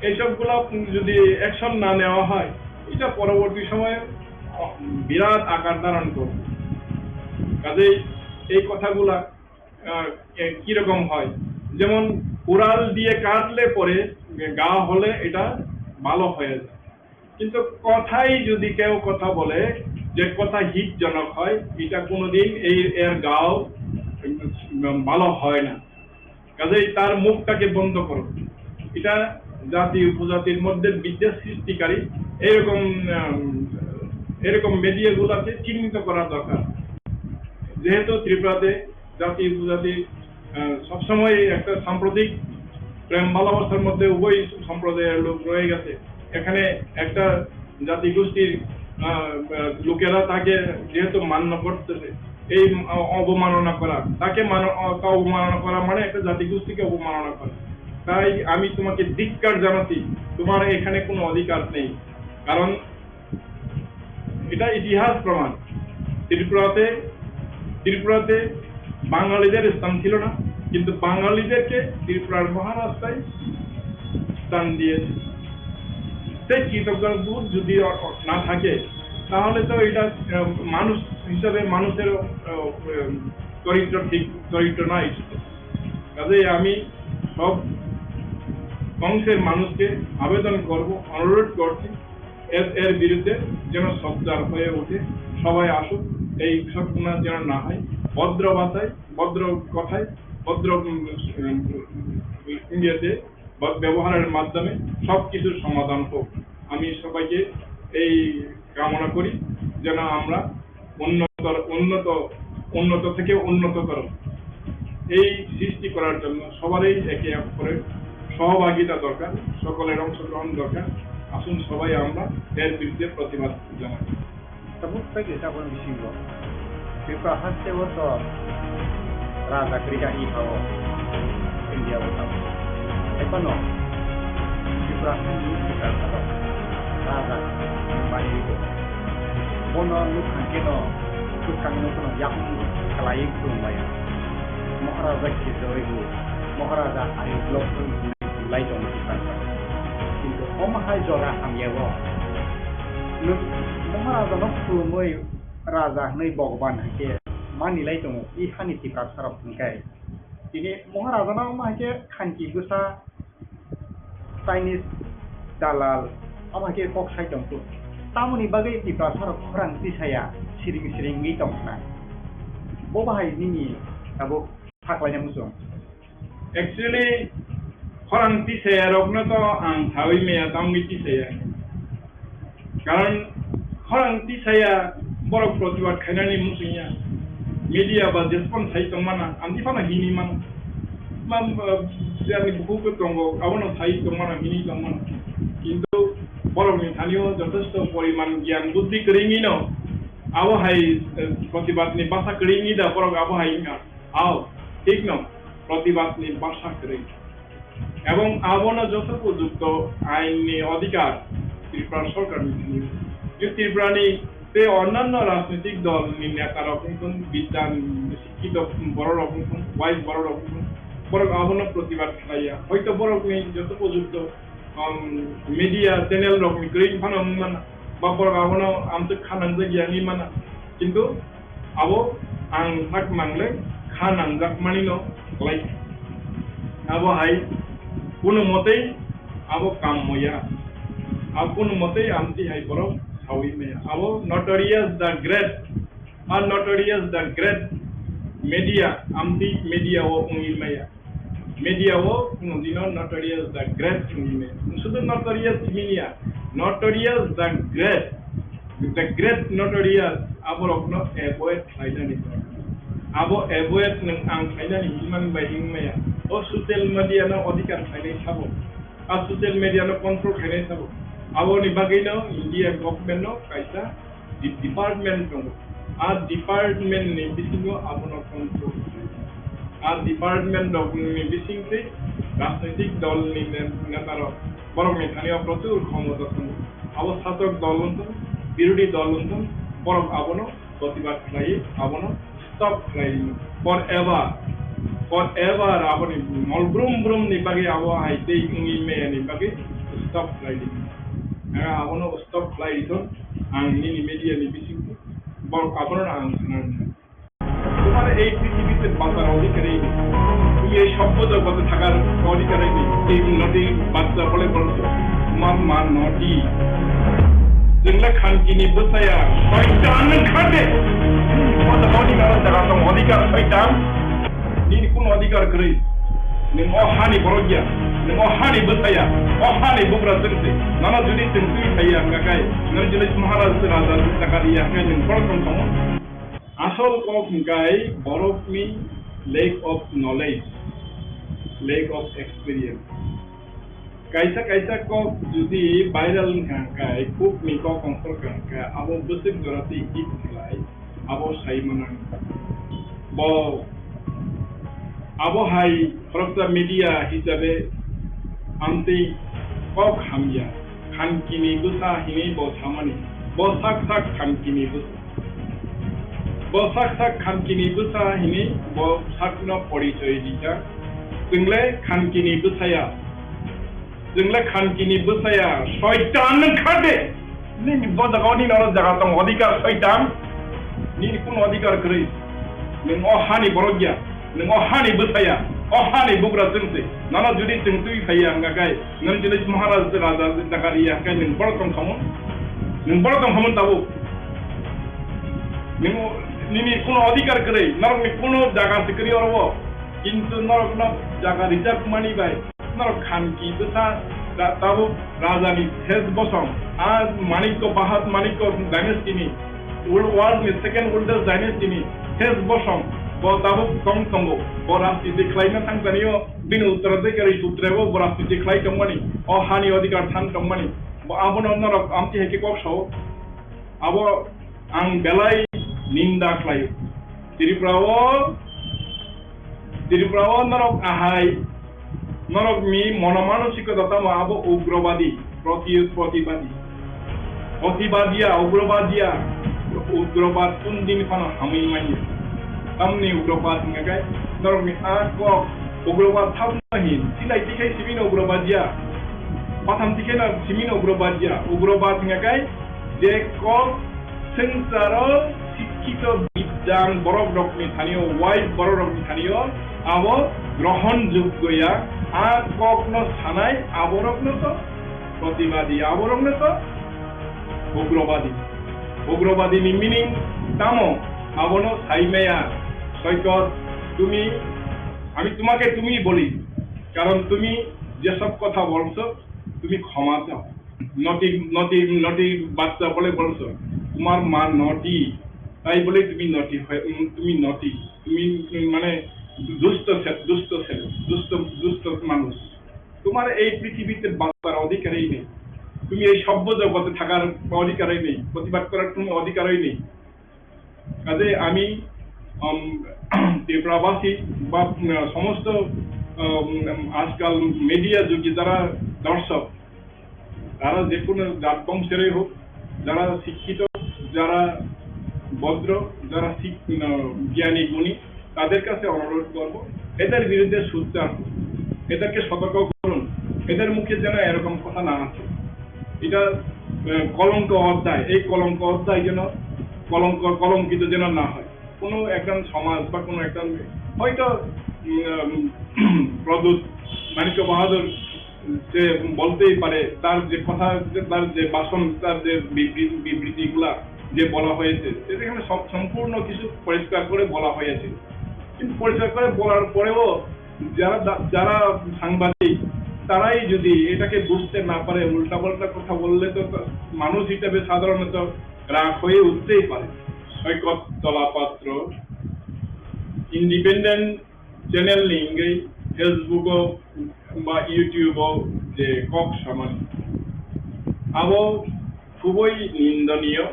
এইসবগুলা যদি অ্যাকশন না নেওয়া হয়, এটা পরবর্তী সময়ে বিরাট আকার ধারণ করবে। কাজেই এই কথাগুলা, আহ, এ, কিরকম হয়, যেমন কুড়াল দিয়ে কাটলে পরে ঘা হলে এটা ভালো হয়ে যায়, কিন্তু কথাই যদি কেউ কথা বলে, যে কথা হিতজনক হয়, এটা কোনোদিন এই, এর গাও, উম, ভালো হয় না। কাজেই তার মুখটাকে বন্ধ করো। এটা জাতি উপজাতির মধ্যে বিদ্বেষ সৃষ্টিকারী এরকম, আম, এরকম মিডিয়াগুলোকে চিহ্নিত করা দরকার। যেহেতু ত্রিপুরাতে জাতি উপজাতি, আহ, সবসময় একটা সাম্প্রতিক প্রেম ভালোবাসার মধ্যে উভয় সম্প্রদায়ের লোক রয়ে গেছে। এখানে একটা জাতিগোষ্ঠীর, আহ, আহ, লোকেরা তাকে যেহেতু মান্য করতেছে, এই অ-, অবমাননা করা, তাকে মানো-, অ-, তা অবমাননা করা মানে একটা জাতিগোষ্ঠীকে অবমাননা করা। তাই আমি তোমাকে ধিক্কার জানাচ্ছি, তোমার এখানে কোনো অধিকার নেই। কারণ এটা ইতিহাস প্রমাণ। ত্রিপুরাতে, ত্রিপুরাতে বাঙালিদের স্থান ছিল না, কিন্তু বাঙালিদেরকে ত্রিপুরার মহারাজরাই স্থান দিয়েছে। সেই কৃতজ্ঞ বোধ যদি অ-, অ-, না থাকে, তাহলে তো এটা, আহ, মানুষ হিসাবে মানুষের, আহ, উম, চরিত্র ঠিক, চরিত্র নাই। কাজেই আমি সব অংশের মানুষকে আবেদন করব, অনুরোধ করছি, এর, এর বিরুদ্ধে যেন সোচ্চার হয়ে ওঠে, সবাই আসুক, এই ঘটনা যেন না হয়, ভদ্র ভাষায়, ভদ্র কথায়, ভদ্র, উম, উম, ইয়েতে, ব-, ব্যবহারের মাধ্যমে সব কিছুর সমাধান হোক। আমি সবাইকে এই কামনা করি, যেন আমরা উন্নত, উন্নত, উন্নত থেকে উন্নততর এই সৃষ্টি করার জন্য সবারই একে অপরের সহভাগিতা দরকার, সকলের অংশগ্রহণ দরকার। আসুন সবাই আমরা এর বিরুদ্ধে প্রতিবাদ জানাই। Tabuk tei kaisa aboni bisingo Tripura haste o to raja kwrwi kha i pha o India o tamo. Hai phano Tripura haste ni kwtal salo raja bai o. Bono nuk kha khe no kwchang no phano yakung khlaiwi khulum bai o. Maharaja khe joi o, Maharaja ari blok lai tong Tripura salo. Kintu omo hai jora hamya o. Nwng Maharajano khulumwi raja hwnwi Bhogoban hai khe mani lai tongo, i hani Tiprasarok hwn khe. Tini Maharajano omo hai khe khanki bwsa Chinese dalal omo hai khe kok sai tong phuru. Tamoni bagwi Tiprasarok khorang tisaya siring siring wngwi tong khna. Bo bahai nini tabuk saklaina muchung. Actually, khorang tisaya rokno to ang sawi maya, tangwi tisaya. Karon khorang tisaya borok protibad khainani muchungya. Media ba jespon sai tongmana, amtwi phano hini mano. Mam, eh, je ani bukhuk tongo, abono sai tongmana, hini tongmana. Kintu borokni thanio jothesto poriman gyan buddhi kwrwngwino abo hai, eh, protibadni basa kwrwngwi da borok abo hai wngkha. Ao, thikno, protibadni basa kwrwi. Ebong abono joto upojukto ainni odhikar Tripura sorkarni thani. Je Tripurani tei onnanno rajnitik dolni netarok wngthun, bidyan, sikkito bororok wngthun, wise bororok wngthun, borok abono protibad khlaiya. Hoito borokni joto upojukto um, media channel rokni kwrwi phano wng mano, ba borok abono amtwk kha nangjak ya wngwi mano, kintu abo ang sak nangle kha nangjak manino kwlai kha. Abo hai kunu motei abo kam moya, abo kunu motei amtwi hai borok sawi maya. Abo Notorious the Great, a Notorious the Great media, amtwi media o wngwi maya. Media o kunu dino Notorious the Great hwnwi maya. Sudu Notorious himya, Notorious the Great, the Great Notorious, aborokno avoid khlainani. Abo avoid nwng ang khlainani himani bai himya. O social media no odhikar khlainai sabo. A social media no control khlainai sabo. Aboni bagwi no India government no kaisa di-, department tongo. A department ni bisingo abono control khlai. A department rok ni bising twi rajnitik dol ni ne-, neta rok borok ni thani o prochur khomota tongo. Abo satok dol wngthung, birodhi dol wngthung, borok abono protibad khlai, abono stop khlai forever, forever aboni mol brum brum ni bagwi abo hai tei wngwi maya ni bagwi stop khlai di. Ang abono stop khlai di thon, ang nini media ni bising borok abono ang sana rwkha. তোমার এই পৃথিবীতে বাঁচার অধিকারই নেই, তুমি এই সভ্য জগতে থাকার অধিকারই নেই। এই নদীর বাচ্চা বলে বলছো, তোমার মা নদী। Jengla khankini bwsaya, soitan nwng khade. Bota boni noro jaga tong odhikar soitan. Nini kun odhikar kwrwi. Nwng o hani borok ya, nwng o hani bwsaya, o hani bugra chwngse. Nono jodi chwng twi phaiya hwnkha khai, nwng jodi Maharaj raja chakari ya hwnkha nwng borok tong tongmo. Asol kok hwnkhe borokni lack of knowledge, lack of experience. Kaisa kaisa kok jodi viral wngkha hwnkhe, khukni kok ongkhor wngkha hwnkhe, abo bwswk jora twi hit khlai, abo sai mano. Bo abo hai khoroksa media hisabe amtwi kok hamya, khankini bwsa hinwi bo samani, bo sak sak khankini bwsa. Bo sak sak khankini bwsa hini bo sakno porichoi rijak. Chwngle khankini bwsaya. Chwngle khankini bwsaya. Soitan nwng khade. Nini bo jaga o nini oro jaga tong odhikar soitan. Nini kun odhikar kwrwi. Nwng o hani borok ya. Nwng o hani bwsaya. O hani bugra chwngse. Nono jodi chwng twi phaiya hwnkha khai. Nwng jodi Maharaj raja jaga riya hwnkhe nwng borok tong khamung. Nwng borok tong khamung tabuk. Nwng nini kuno odhikar kwrwi, norokni kuno jaga se kwrwi oro o. Kintu norokno jaga rijak mani bai, norok khanki bwsa ra-, tabuk rajani Ses Bosom, a Manikko Bahat Manikko dynasty ni, world, world ni second oldest dynasty ni Ses Bosom, bo tabuk tong tongo, bo rajniti khlaina thang tani o. Bini uttaraধিকারী sutre bo bwrap twi khlai tongmani, o hani odhikar than tongmani, bo abono norok amtwi hai khe kok sao, abo ang belai ninda khlaio. Tripura o, Tripura o norok ahai, norokni monomanosikota tamo abo ugrobadi, proti-, protibadi. Protibadiya, ugrobadiya, ugrobad kun din phano hamwi manya. Tamni ugrobad hingka khe norokni a kok ugrobad thapno hin, silai tikhai simino ugrobadiya, patham tikhai no simino ugrobadiya, ugrobad hingka khe je kok swngcharo sikkito bidyang borok rokni thanio, wise borok rokni thanio abo grohon joggo ya, a kokno sanai aborokno to protibadi, aborokno to ugrobadi. Ugrobadi ni meaning tamo? Abono sai maya, সৈকত, তুমি, আমি তোমাকে তুমি বলি, কারণ তুমি যেসব কথা বলছো, তুমি ক্ষমা চাও। নটি, নটি, নটি বাচ্চা বলে বলছো, তোমার মা নটি, তাই বলে তুমি নটি হয়ে, উম, তুমি নটি, তুমি, উম, মানে দুষ্ট ছে-, দুষ্ট ছেলে, দুষ্ট, দুষ্ট মানুষ। তোমার এই পৃথিবীতে বাঁচার অধিকারই নেই, তুমি এই সভ্য জগতে থাকার অধিকারই নেই, প্রতিবাদ করার কোনো অধিকারই নেই। কাজে আমি, উম, ত্রিপুরাবাসী বা, উম, সমস্ত, উম, আজকাল মিডিয়া যুগে যারা দর্শক, তারা যে কোনো জাত বংশেরই হোক, যারা শিক্ষিত, যারা ভদ্র, যারা শিক-, উম, জ্ঞানী গুণী, তাদের কাছে অনুরোধ করব, এদের বিরুদ্ধে সোচ্চার হন, এদেরকে সতর্ক করুন, এদের মুখে যেন এরকম কথা না আসে। এটা, আহ, কলঙ্ক অধ্যায়, এই কলঙ্ক অধ্যায় যেন কলঙ্ক, কলঙ্কিত যেন না হয়। কোনো একজন সমাজ বা কোনো একজন হয়তো, উম, প্রদ্যুৎ মাণিক্য বাহাদুর সে বলতেই পারে, তার যে কথা, তার যে ভাষণ, তার যে বিবৃ-, বিবৃতিগুলা যে বলা হয়েছে, সেটা এখানে সব, সম্পূর্ণ কিছু পরিষ্কার করে বলা হয়েছে। কিন্তু পরিষ্কার করে বলার পরেও যারা দা-, যারা সাংবাদিক, তারাই যদি এটাকে বুঝতে না পারে, উল্টাপাল্টা কথা বললে তো তা-, মানুষ হিসেবে সাধারণত রাগ হয়ে উঠতেই পারে। Saikat Talapatra independent channel ni wngwi Facebook o ba YouTube o je kok samani, abo khubui nindoniyo,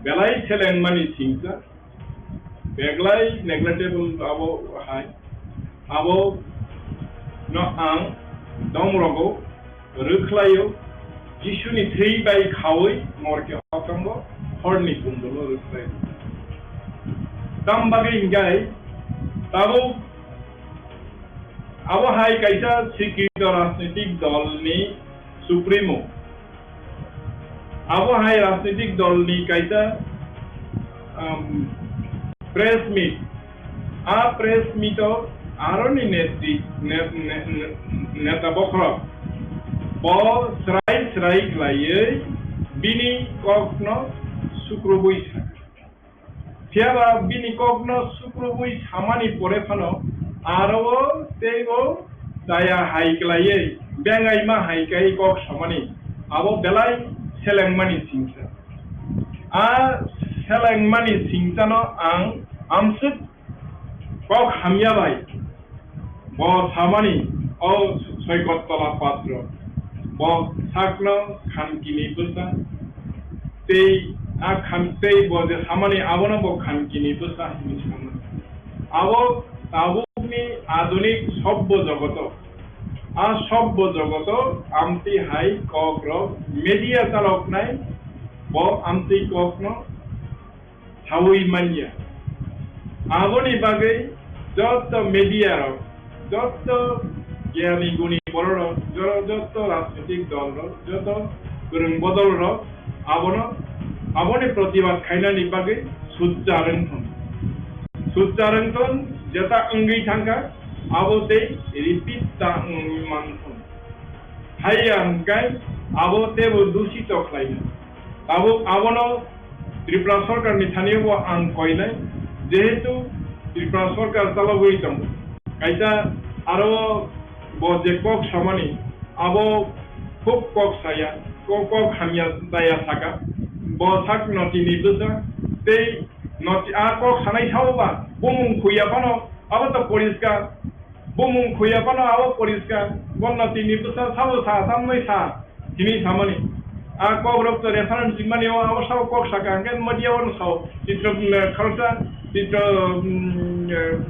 belai selengmani singsa, belai neglectable abo hai. Abo no ang dom rogo rwkhlaio, Jisuni thwi bai khaui morke hokango horni kundolo rwkhlai. Tam bagwi hinkhe tabuk abo hai kaisa sikrito rajnitik dolni supremo. Abo hai rajnitik dolni kaisa, um, press meet. A press meet o aroni netri-, ne-, ne-, ne-, neta bokhorok bo srai srai khlaiwi bini kokno sukrubui sa. Phiya ba bini kokno sukrubui samani pore phano aro o tei o chaya hai klaiwi bengaima hai kai kok samani, abo belai selengmani singsa. A selengmani singsano ang amswk kok hamya bai. Bo samani, o Soikot Tola Patro, bo sakno khankini bwsa, tei a khan-, tei bo je samani, abono bo khankini bwsa hinwi samani. Abo tabukni adunik sobbo jogoto, a sobbo jogoto amtwi hai kokrok media chaloknai, bo amtwi kokno saui manya. Aboni bagwi joto media rok, joto giyani guni borok rok, jo-, joto rajnitik dol rok, joto kwrwng bodol rok abono, aboni protibad khainani bagwi sujjar wng thung. Sujjar wng thung, jeta wngwi thangkha, abo tei repeat ta wngwi man thung. Haiya hwnkhe abo teibo dusito khlainai. Tabuk abono Tripura sorkarni thaniyobo ang koinai, jehetu Tripura sorkar chalogwi tongo. Kaisa aro bo je kok samani, abo khub kok saya, kok, kok hamya chaya saka. Bo sak notini bwsa tei noti a kok sanai sao ba, bumung khuya phano abo to poriskar. Bumung khuya phano abo poriskar, bo notini bwsa sabo sa, tamnwi sa, hini samani. A kokrok to reference rimani o, abo sabo kok saka, hwnkhe media o no sao, Chitro, mm, khalsa, Chitro, mm, eh,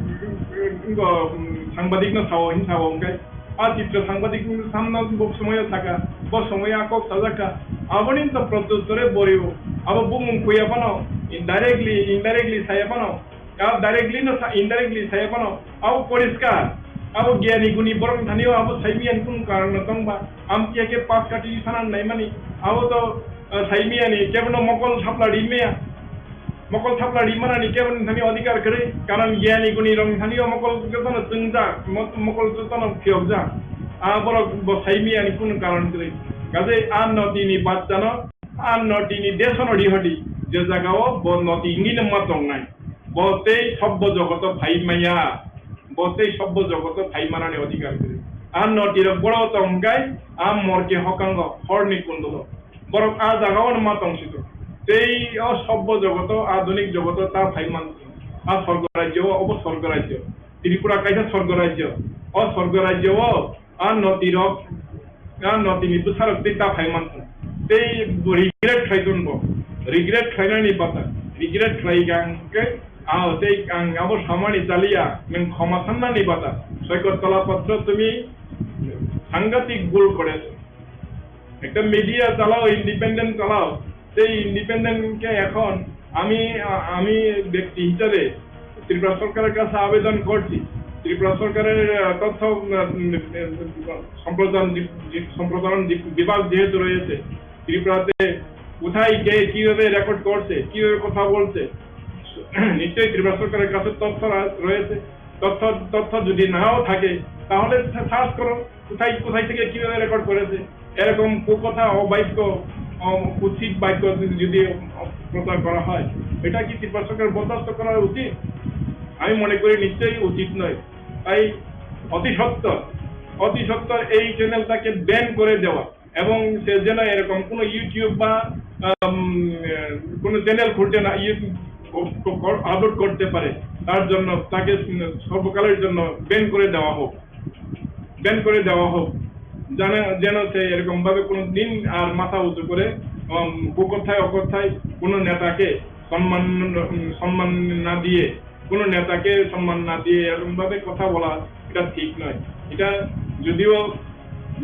mm, mm, sangbadik no sao, hin sao, hwnkhe. A Chitro sangbadik samno bo somoyo saka, bo somoyo a kok sajakka. Aboni to protyuttore borio, abo bumung khuya phano, indirectly, indirectly saya phano, a directly no sa, indirectly saya phano, abo poriskar, abo giyani guni borok thani o abo saimiyani kunu karon no tong ba, amtwi khe pas kati sana naimani, abo to, eh, saimiyani kebono mokol thapla rimaya, mokol thapla rimanani keboni thani odhikar kwrwi, karon giyani guni rok thani o mokol jotono chwngjak, mo-, mokol jotono phiyokjak, a borok bo saimiyani kunu karon kwrwi, kaje a notini bachchano, a notini desono rihodi, je jagao bo noti wngwi no ma tongnai. Bo tei sobbo jogoto phai maya, bo tei sobbo jogoto phai manani odhikar kwrwi. A notirok boro tongkhe a morke hokango horni kundolo. Borok a jagao ma tongsito. Tei o sobbo jogoto, adunik jogoto ta phai man. A sorgo rajyo, obo sorgo rajyo. Tripura kaisa sorgo rajyo. O sorgo rajyo o a notirok, a notini bwsarok tei ta phai man thung. Tei bo regret khlai ton bo. Regret khlainani bata. Regret khlai gang khe, a, tei ang abo samani chaliya, nwng khoma sannani bata. Soikot Tola Patro, tumi sangatik bhul koreso. Ekta media chalao, independent chalao, সেই ইন্ডিপেন্ডেন্ট কে এখন আমি, আ-, আমি ব্যক্তি হিসাবে ত্রিপুরা সরকারের কাছে আবেদন করছি। ত্রিপুরা সরকারের, আ, তথ্য, উম, উম, সম্প্রচার বি-, বি-, সম্প্রসারণ বি-, বিভাগ যেহেতু রয়েছে, ত্রিপুরাতে কোথায় কে কিভাবে রেকর্ড করছে, কিভাবে কথা বলছে, নিশ্চয়ই ত্রিপুরা সরকারের কাছে তথ্য রা-, রয়েছে। তথ্য, তথ্য যদি নাও থাকে, তাহলে সা-, সার্চ করো। কোথায়, কোথায় থেকে কিভাবে রেকর্ড করেছে, এরকম কুকথা, অবাক্য, অ-, কুৎসিত বাক্য যদি, যদি প্রচার করা হয়, এটা কি ত্রিপুরা সরকার বরদাস্ত করা উচিত? আমি মনে করি নিশ্চয়ই উচিত নয়। তাই অতি সত্বর, অতি সত্বর এই চ্যানেলটাকে ব্যান করে দেওয়া এবং সে যেন এরকম কোনো YouTube বা, আম, কোনো চ্যানেল খুলতে না, ইয়ে, ক-, ক-, আপলোড করতে পারে। তার জন্য, তাকে সর্বকালের জন্য ব্যান করে দেওয়া হোক, ব্যান করে দেওয়া হোক, যেন, যেন সে এরকম ভাবে কোনো দিন আর মাথা উঁচু করে, উম, কুকথায় অকথায় কোনো নেতাকে সম্মান, উম, সম্মান না দিয়ে, কোনো নেতাকে সম্মান না দিয়ে এরকম ভাবে কথা বলা, এটা ঠিক নয়। এটা যদিও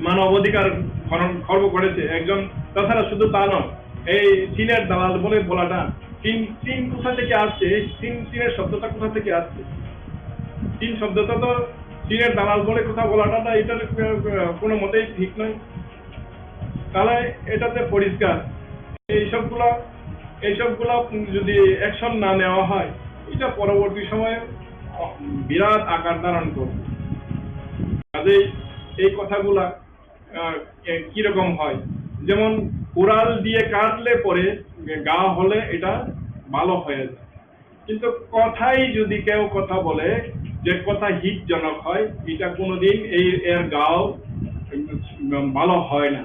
মানবাধিকার খর্ব, খর্ব করেছে একজন, তাছাড়া শুধু তা নয়, এই চীনের দালাল বলে বলাটা, চীন, চীন কোথা থেকে আসছে? এই চীন, চীনের শব্দটা কোথা থেকে আসছে? চীন শব্দটা তো চীনের দালাল বলে কথা বলাটা, না, এটা, আহ, কোনো মতেই ঠিক নয়। তাহলে এটাতে পরিষ্কার, এইসবগুলা, এইসবগুলা যদি অ্যাকশন না নেওয়া হয়, এটা পরবর্তী সময়ে বিরাট আকার ধারণ করবে। কাজেই এই কথাগুলা, আহ, এ, কিরকম হয়, যেমন কুড়াল দিয়ে কাটলে পরে ঘা হলে এটা ভালো হয়ে যায়, কিন্তু কথাই যদি কেউ কথা বলে, যে কথা হিতজনক হয়, এটা কোনোদিন এই, এর ঘাও, উম, ভালো হয় না।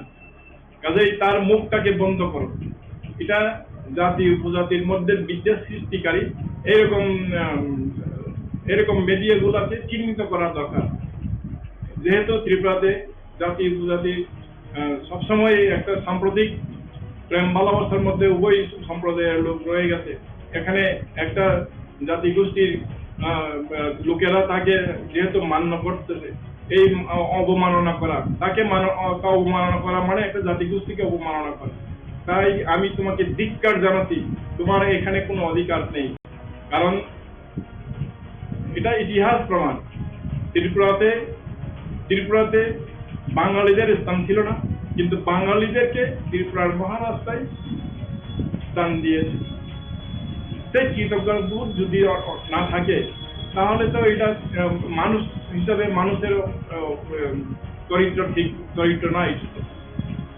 কাজেই তার মুখটাকে বন্ধ করো। এটা জাতি উপজাতির মধ্যে বিদ্বেষ সৃষ্টিকারী এরকম, আম, এরকম মিডিয়াগুলোকে চিহ্নিত করা দরকার। যেহেতু ত্রিপুরাতে জাতি উপজাতি, আহ, সবসময় একটা সাম্প্রতিক প্রেম ভালোবাসার মধ্যে উভয় সম্প্রদায়ের লোক রয়ে গেছে। এখানে একটা জাতিগোষ্ঠীর, আহ, আহ, লোকেরা তাকে যেহেতু মান্য করতেছে, এই, আহ, অবমাননা করা, তাকে মানো-, আহ, তা অবমাননা করা মানে একটা জাতিগোষ্ঠীকে অবমাননা করা। তাই আমি তোমাকে ধিক্কার জানাচ্ছি, তোমার এখানে কোনো অধিকার নেই। কারণ এটা ইতিহাস প্রমাণ, ত্রিপুরাতে, ত্রিপুরাতে বাঙালিদের স্থান ছিল না, কিন্তু বাঙালিদেরকে ত্রিপুরার মহারাজরাই স্থান দিয়েছে। সেই কৃতজ্ঞতাবোধ যদি অ-, অ-, না থাকে, তাহলে তো এটা, আহ, মানুষ হিসাবে মানুষের, আহ, আহ, চরিত্র ঠিক, চরিত্র নয়।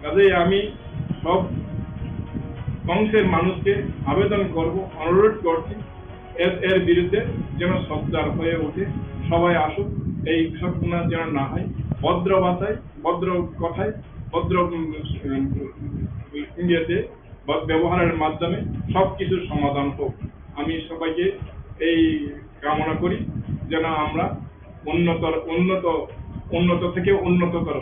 কাজেই আমি সব অংশের মানুষকে আবেদন করব, অনুরোধ করছি, এর, এর বিরুদ্ধে যেন সোচ্চার হয়ে ওঠে, সবাই আসুক, এই ঘটনা যেন না হয়। ভদ্র ভাষায়, ভদ্র কথায়, ভদ্র, উম, উম, ইয়েতে, ব-, ব্যবহারের মাধ্যমে সব কিছুর সমাধান হোক। আমি সবাইকে এই কামনা করি, যেন আমরা উন্নতর, উন্নত, উন্নত থেকে উন্নততর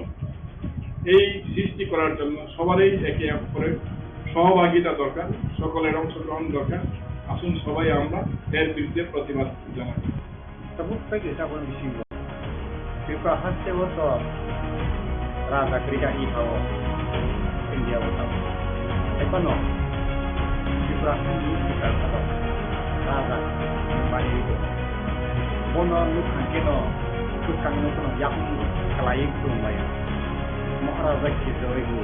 এই সৃষ্টি করার জন্য সবারই একে অপরের সহভাগিতা দরকার, সকলের অংশগ্রহণ দরকার। আসুন সবাই আমরা এর বিরুদ্ধে প্রতিবাদ জানাই। Tabuk tei kaisa aboni bisingo Tripura haste o to raja kwrwi kha i ha o India o tabuk. Hai phano Tripura hani kwtal salo raja manwi rw. Bono nuk kha khe no kwchangno phano yapung khlaiwi khulum lai o. Maharaja khe jori bo,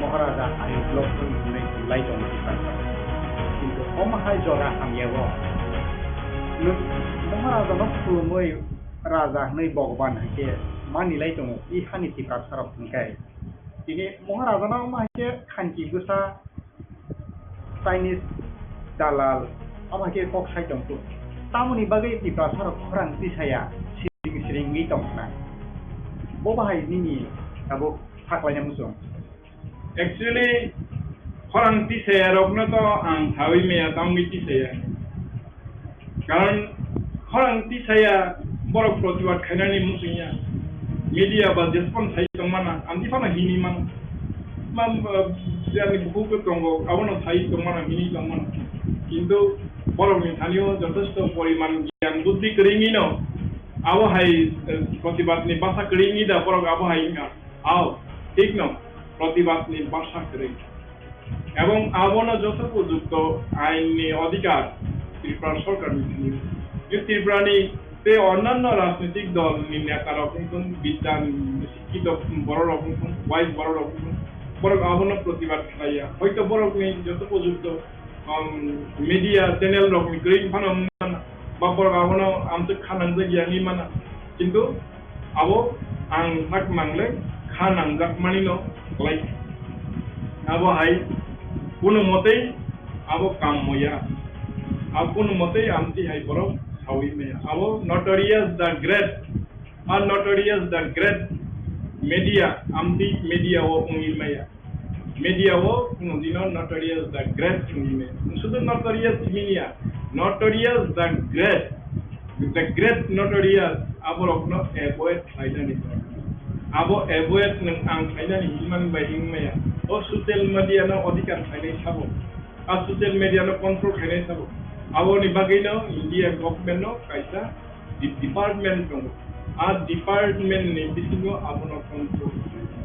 Maharaja ari block hwnwi lai tongo Tripura salo. Kintu omo hai jora hamya o. Nuk Maharaja no khulumwi raja hwnwi Bhagwan hai khe mani lai tongo, i hani Tiprasa rok hwn khe. Tini Maharaja no omo hai khe khanki bwsa Chinese dalal omo hai khe kok sai tong khe. Tamoni bagwi Tiprasa rok khorang tisaya siring siring wngwi tong khna. Bo bahai nini tabuk saklaina muchung. Actually, khorang tisaya rokno to ang sawi maya, tamni tisaya. Karon khorang tisaya borok protibad khainani muchungya. Media ba jespan sai tongmana, amtwi phano hini mano. Mam, eh, jani bukhuk tongo, abono sai tongmana, hini tongmana. Kintu borokni thani-o jothesto poriman gyan buddhi kwrwngwino abo hai, eh, protibadni basa kwrwngwi da borok abo hai wngkha. Ao, thik no, protibadni basa kwrwi. Ebong abono joto pojukto ainni odhikar Tripura sorkarni thani. Je Tripurani tei onnanno rajnitik dolni netarok wngthun, bidyan, sikkito bororok wngthun, wise bororok wngthun, borok abono protibad khlaiya. Hoito borokni joto pojukto, um, media channel rokni kwrwi phano wngmano, ba borok abono amtwk kha nangjak ya wngwi mano. Kintu abo ang sak mangle kha nangjak manino khlai. Abo hai kuno motei abo kam moya. Abo kuno motei amtwi hai borok sawi maya. Abo Notorious the Great, a Notorious the Great media, amtwi media o wngwi maya. Media o kuno dino Notorious the Great wngwi maya. Sudu Notorious wngya, Notorious the Great. The great notorious, aborokno avoid khlainani. Abo avoid nwng ang khlainani himani bai himya. O social media no adhikar khlainai sabo. A social media no control khlainai sabo. Aboni bagwino India government no kaisa di-, department tongo. A department ni bisingo abono control khlainai.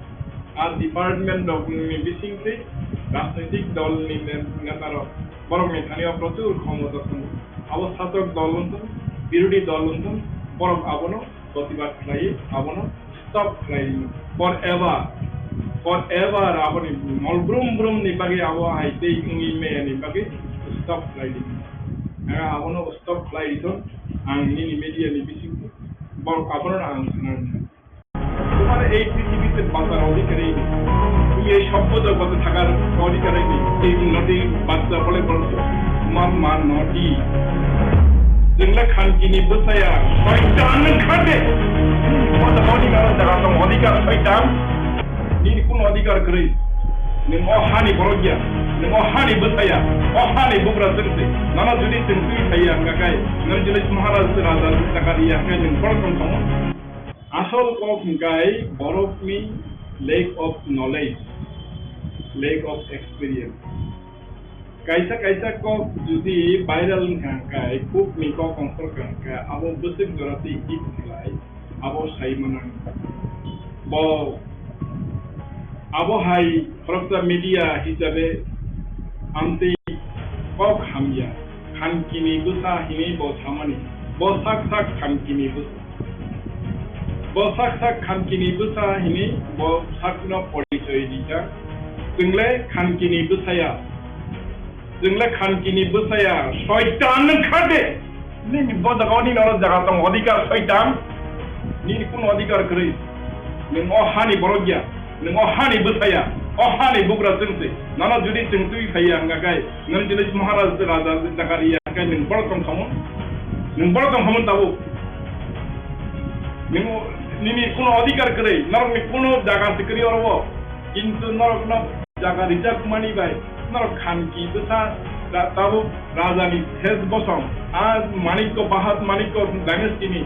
A department rok ni bisingtwi rajnitik dol ni ne-, neta rok borok ni thani o prochur khomota tongo. Abo sasok dol wngthung, birodhi dol wngthung, borok abono protibad khlai, abono stop khlai forever, forever aboni mol brum brum ni bagwi abo hai tei wngwi maya ni bagwi stop khlai di. Ang abono stop khlai di thung, ang nini media ni bisingtwi borok abono ang sana. তোমার এই পৃথিবীতে বাঁচার অধিকারই নেই। তুমি এই সভ্য জগতে থাকার অধিকারই নেই। এই নদীর বাচ্চা বলে বলছো, তোমার মা নদী। Jengla khankini bwsaya, shaitan khade. Bwsakoni nana jaga tong odhikar shaitan. Nini kun odhikar kwrwi. Nwng o hani borok ya. Nwng o hani bwsaya. O hani bugra chwngse. Nana jodi chwng twi thaiya hwnkha kai. Nwng jodi Maharaj raja chakari ya hwnkha nwng borok tong tongmo. Asol kok hwnkhe borokni lack of knowledge, lack of experience. Kaisa kaisa kok jodi viral wngkha hwnkhe, khubni kok ongkhorkha hwnkhe, abo bwswk jora tei hit khlai, abo sai mano. Bo, abo hai khoroksa media hisabe amtwi kok hamya, khankini bwsa hinwi bo samani, bo sak sak khankini bwsa. Bo sak sak khankini bwsa hinwi bo sakno porichoi rijak. Chwngle khankini bwsaya. Chwngle khankini bwsaya. Soitan nwng khade. Nini bo jaga o nini oro jaga tong odhikar soitan. Nini kun odhikar kwrwi. Nwng o hani borok ya. Nwng o hani bwsaya. O hani bugra chwngse. Nana jodi chwng twi phaiya hwnkha kai. Nwng jodi Maharaj raja jaga riya hwnkha kai nwng borok tong khamung. Nwng borok tong khamung tabuk. Nwng o-, nini kuno odhikar kwrwi, norokni kuno jaga se kwrwi oro o. Kintu norokno jaga rijak mani bai, norok khanki bwsa ra-, tabuk rajani ses bosong, a Manikko Bahat Manikko dynasty ni,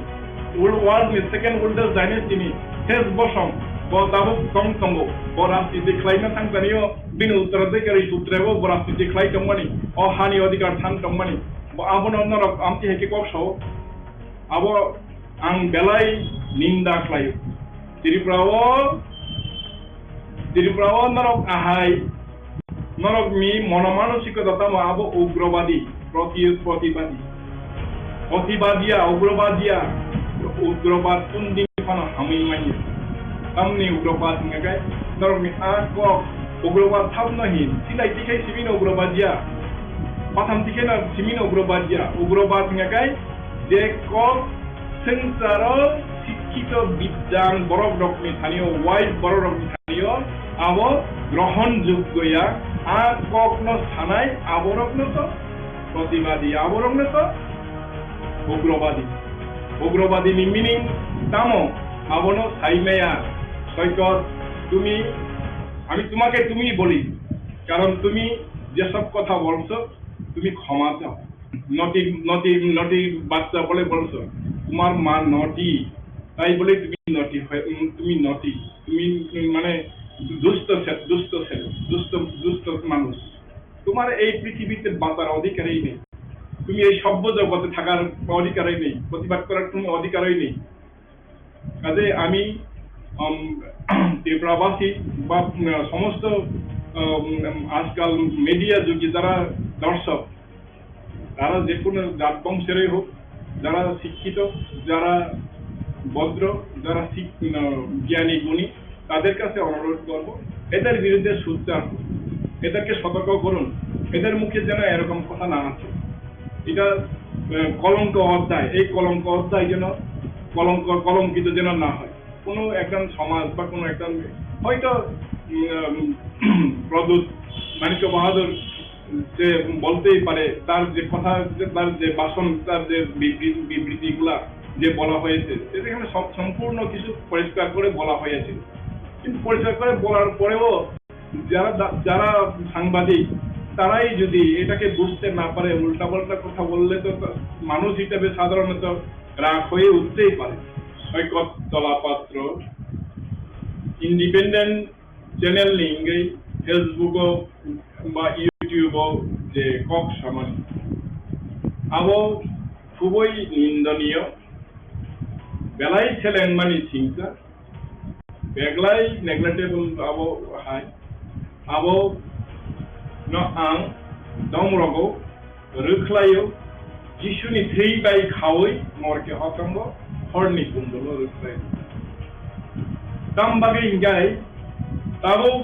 world, world ni second oldest dynasty ni ses bosong, bo tabuk tong tongo, bo rajniti khlaina thangtani o, bini uttaraধিকারী putre bo, bo rajniti khlai tongmani, o hani odhikar than tongmani, bo abono norok amtwi hai khe kok sao. Abo ang belai ninda khlaio. Tripura o, Tripura o norok ahai, norok ni monomanosikota tamo abo ugrobadi, proti-, protibadi. Protibadiya, ugrobadiya, ugrobad kundini phano hamwi manya. Tamni ugrobad hwnkha khe norok ni a kok ugrobad thabno hin, silai tikhai simi no ugrobadiya, patham tikhai no simi no ugrobadiya. Ugrobad hwnkha khe je kok swngcharo sikkito biddang borok rokni thani o, wise borok rokni thani o, abo grohon joggo ya, a kokno sanai aborokno to protibadi, aborokno to ugrobadi. Ugrobadi ni meaning tamo? Abono sai maya, Soikot, তুমি, আমি তোমাকে তুমি বলি, কারণ তুমি যেসব কথা বলছো, তুমি ক্ষমা চাও। নটি, নটি, নটি বাচ্চা বলে বলছো, তোমার মা নটি, তাই বলে তুমি নটি হয়, উম, তুমি নটি, তুমি, উম, মানে দুষ্ট ছে-, দুষ্ট ছেলে, দুষ্ট, দুষ্ট মানুষ। তোমার এই পৃথিবীতে বাঁচার অধিকারই নেই, তুমি এই সভ্য জগতে থাকার অধিকারই নেই, প্রতিবাদ করার কোনো অধিকারই নেই। কাজে আমি, উম, ত্রিপুরাবাসী বা, উম, সমস্ত, উম, আজকাল মিডিয়া যুগে যারা দর্শক, তারা যে কোনো জাত বংশেরই হোক, যারা শিক্ষিত, যারা ভদ্র, যারা শিক-, উম, জ্ঞানী গুণী, তাদের কাছে অনুরোধ করব, এদের বিরুদ্ধে সোচ্চার হন, এদেরকে সতর্ক করুন, এদের মুখে যেন এরকম কথা না আসে। এটা, আহ, কলঙ্ক অধ্যায়, এই কলঙ্ক অধ্যায় যেন কলঙ্ক, কলঙ্কিত যেন না হয়। কোনো একজন সমাজ বা কোনো একজন হয়তো, উম, প্রদ্যুৎ মাণিক্য বাহাদুর যে বলতেই পারে, তার যে কথা, যে তার যে ভাষণ, তার যে বিবৃ-, বিবৃতিগুলা যে বলা হয়েছে, সেটা এখানে সব, সম্পূর্ণ কিছু পরিষ্কার করে বলা হয়েছে। কিন্তু পরিষ্কার করে বলার পরেও যারা দা-, যারা সাংবাদিক, তারাই যদি এটাকে বুঝতে না পারে, উল্টাপাল্টা কথা বললে তো তা-, মানুষ হিসেবে সাধারণত রাগ হয়ে উঠতেই পারে। Saikat Talapatra independent channel ni wngwi Facebook o ba YouTube o je kok samani, abo khubui nindoniyo, belai selengmani singsa, beglai neglectable abo hai. Abo no ang domrogo rwkhlaio, Jisuni thwi bai khaui morke hotongo horni kundulo rwkhlaio. Tam bagwi hinkhe tabuk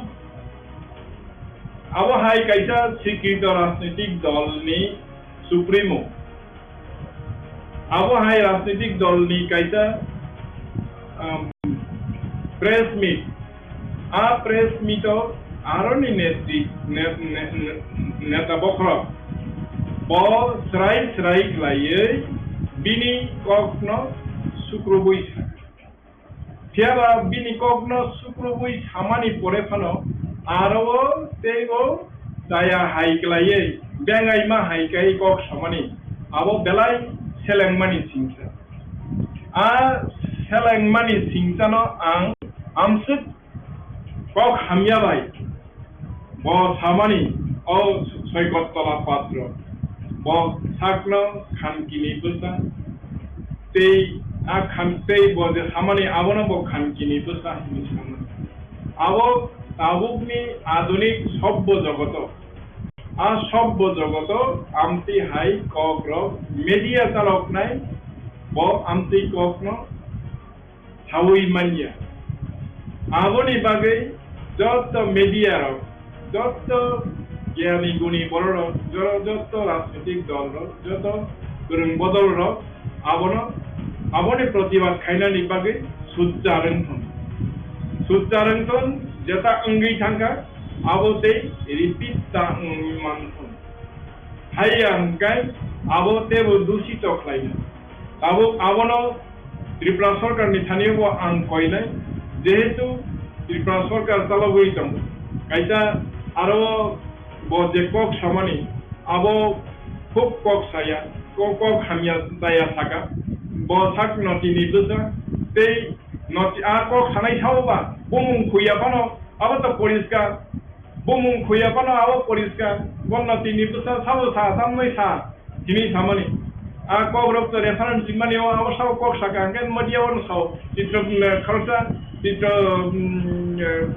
abo hai kaisa sikrito rajnitik dolni supremo. Abo hai rajnitik dolni kaisa, um, press meet. A press meet o aroni netri-, ne-, ne-, ne-, neta bokhorok bo srai srai khlaiwi bini kokno sukrubui sa. Phiya ba bini kokno sukrubui samani pore phano aro o teibo chaya hai khlaiwi bengaima hai khe kok samani, abo belai selengmani singsa. A selengmani singsano ang amswk kok hamya bai. Bo samani, o Soikot Tola Patro, bo sakno khankini bwsa, tei a khan-, tei bo je samani, abono bo khankini bwsa hinwi samani. Abo tabukni adunik sobbo jogoto, a sobbo jogoto amtwi hai kokrok media chaloknai, bo amtwi kokno saui manya. Aboni bagwi joto media rok, joto gyani guni borok rok, jo-, joto rajnitik dol rok, joto kwrwng bodol rok abono, aboni protibad khainani bagwi sujja rwngthon. Sujja rwngthon, jeta wngwi thangkha, abo tei repeat ta wngwi manthon. Hai ya hwnkhe abo teibo dusito khlaina. Abo, abono Tripura sorkarni thani bo ang koinai, jehetu Tripura sorkar chalogwi tongo. Kaisa aro bo je kok samani, abo khub kok saya, kok, kok hamya chaya saka. Bo sak notini bwsa tei noti a kok sanai sao ba, bumung khuya phano abo to poriskar. Bumung khuya phano abo poriskar, bo notini bwsa sabo sa, tamnoi sa, hini samani. A kok rok to reference rimani o, abo sao kok saka, hwnkhe media o sao, Chitro, mm, kharsa, Chitro, mm, eh,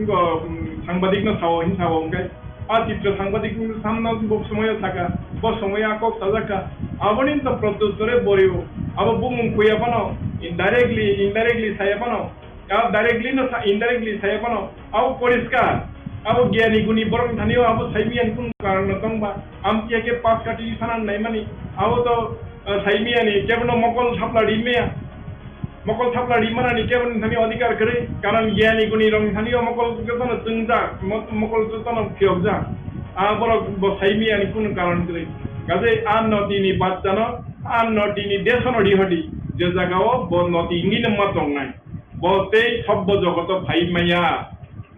ngo, mm, sangbadik no sao, hin sao, hwnkhe. A Chitro sangbadik no samno bo somoyo saka, bo somoyo a kok sajak kha. Aboni to protyuttore borio, abo bumung khuya phano, indirectly, indirectly saya phano, Abo directly no sa, indirectly saya phano, abo poriskar, abo gyani guni borok thani o abo saimi ani kunu karon no tong ba, amtwi ya khe pas kati sana naimani, abo to, ah, saimi ani kebo no mokol thapla ri maya, mokol thapla ri mana ni kebo ni thani odhikar kwrwi, karon gyani guni rok thani o mokol joto no chwngjak, mo-, mokol joto no phiyokjak, a borok bo saimi ani kunu karon kwrwi, kaje a noti ni bachcha no, a noti ni desh no ri hodi, je jaga o bo noti wngwi no ma tongnai. Bo tei sobbo jogoto phai maya,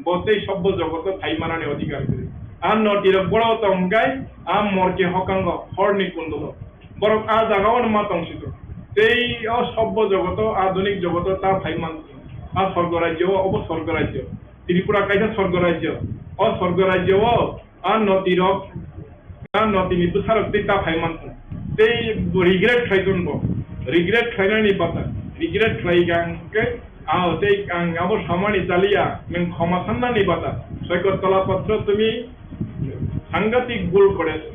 bo tei sobbo jogoto phai manani odhikar kwrwi. A notirok boro tong hwnkhe a morke hokango horni kundulo. Borok a jagao ma tong sito. Tei o sobbo jogoto, adunik jogoto ta phai man, a sorgo rajyo o, obo sorgo rajyo. Tripura kaisa sorgo rajyo. O sorgo rajyo o A notirok, a notini bwsarok tei ta phai mankha. Tei regret khlai ton bo. Regret khlainani bata. Regret khlai kha hwnkhe, a tei ang abo samani chaliya, nwng khoma sannani bata. Soikot Tola Patro tumi সাংঘাতিক ভুল করেছো।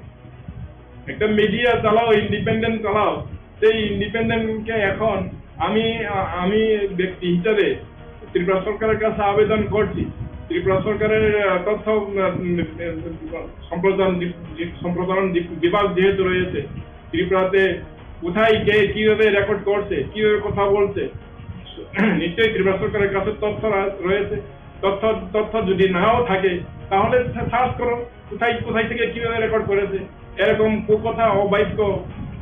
একটা মিডিয়া চালাও, ইন্ডিপেন্ডেন্ট চালাও, সেই ইন্ডিপেন্ডেন্ট কে এখন আমি, আ-, আমি ব্যক্তি হিসাবে ত্রিপুরা সরকারের কাছে আবেদন করছি, ত্রিপুরা সরকারের, আ, তথ্য, উম, উম, সম্প্রচার বি-, বি-, সম্প্রসারণ বি-, বিভাগ যেহেতু রয়েছে, ত্রিপুরাতে কোথায় কে কিভাবে রেকর্ড করছে, কিভাবে কথা বলছে, নিশ্চয়ই ত্রিপুরা সরকারের কাছে তথ্য রা-, রয়েছে। তথ্য, তথ্য যদি নাও থাকে, তাহলে সা-, সার্চ করো। কোথায়, কোথায় থেকে কিভাবে রেকর্ড করেছে? এরকম কুকথা, অবাক্য,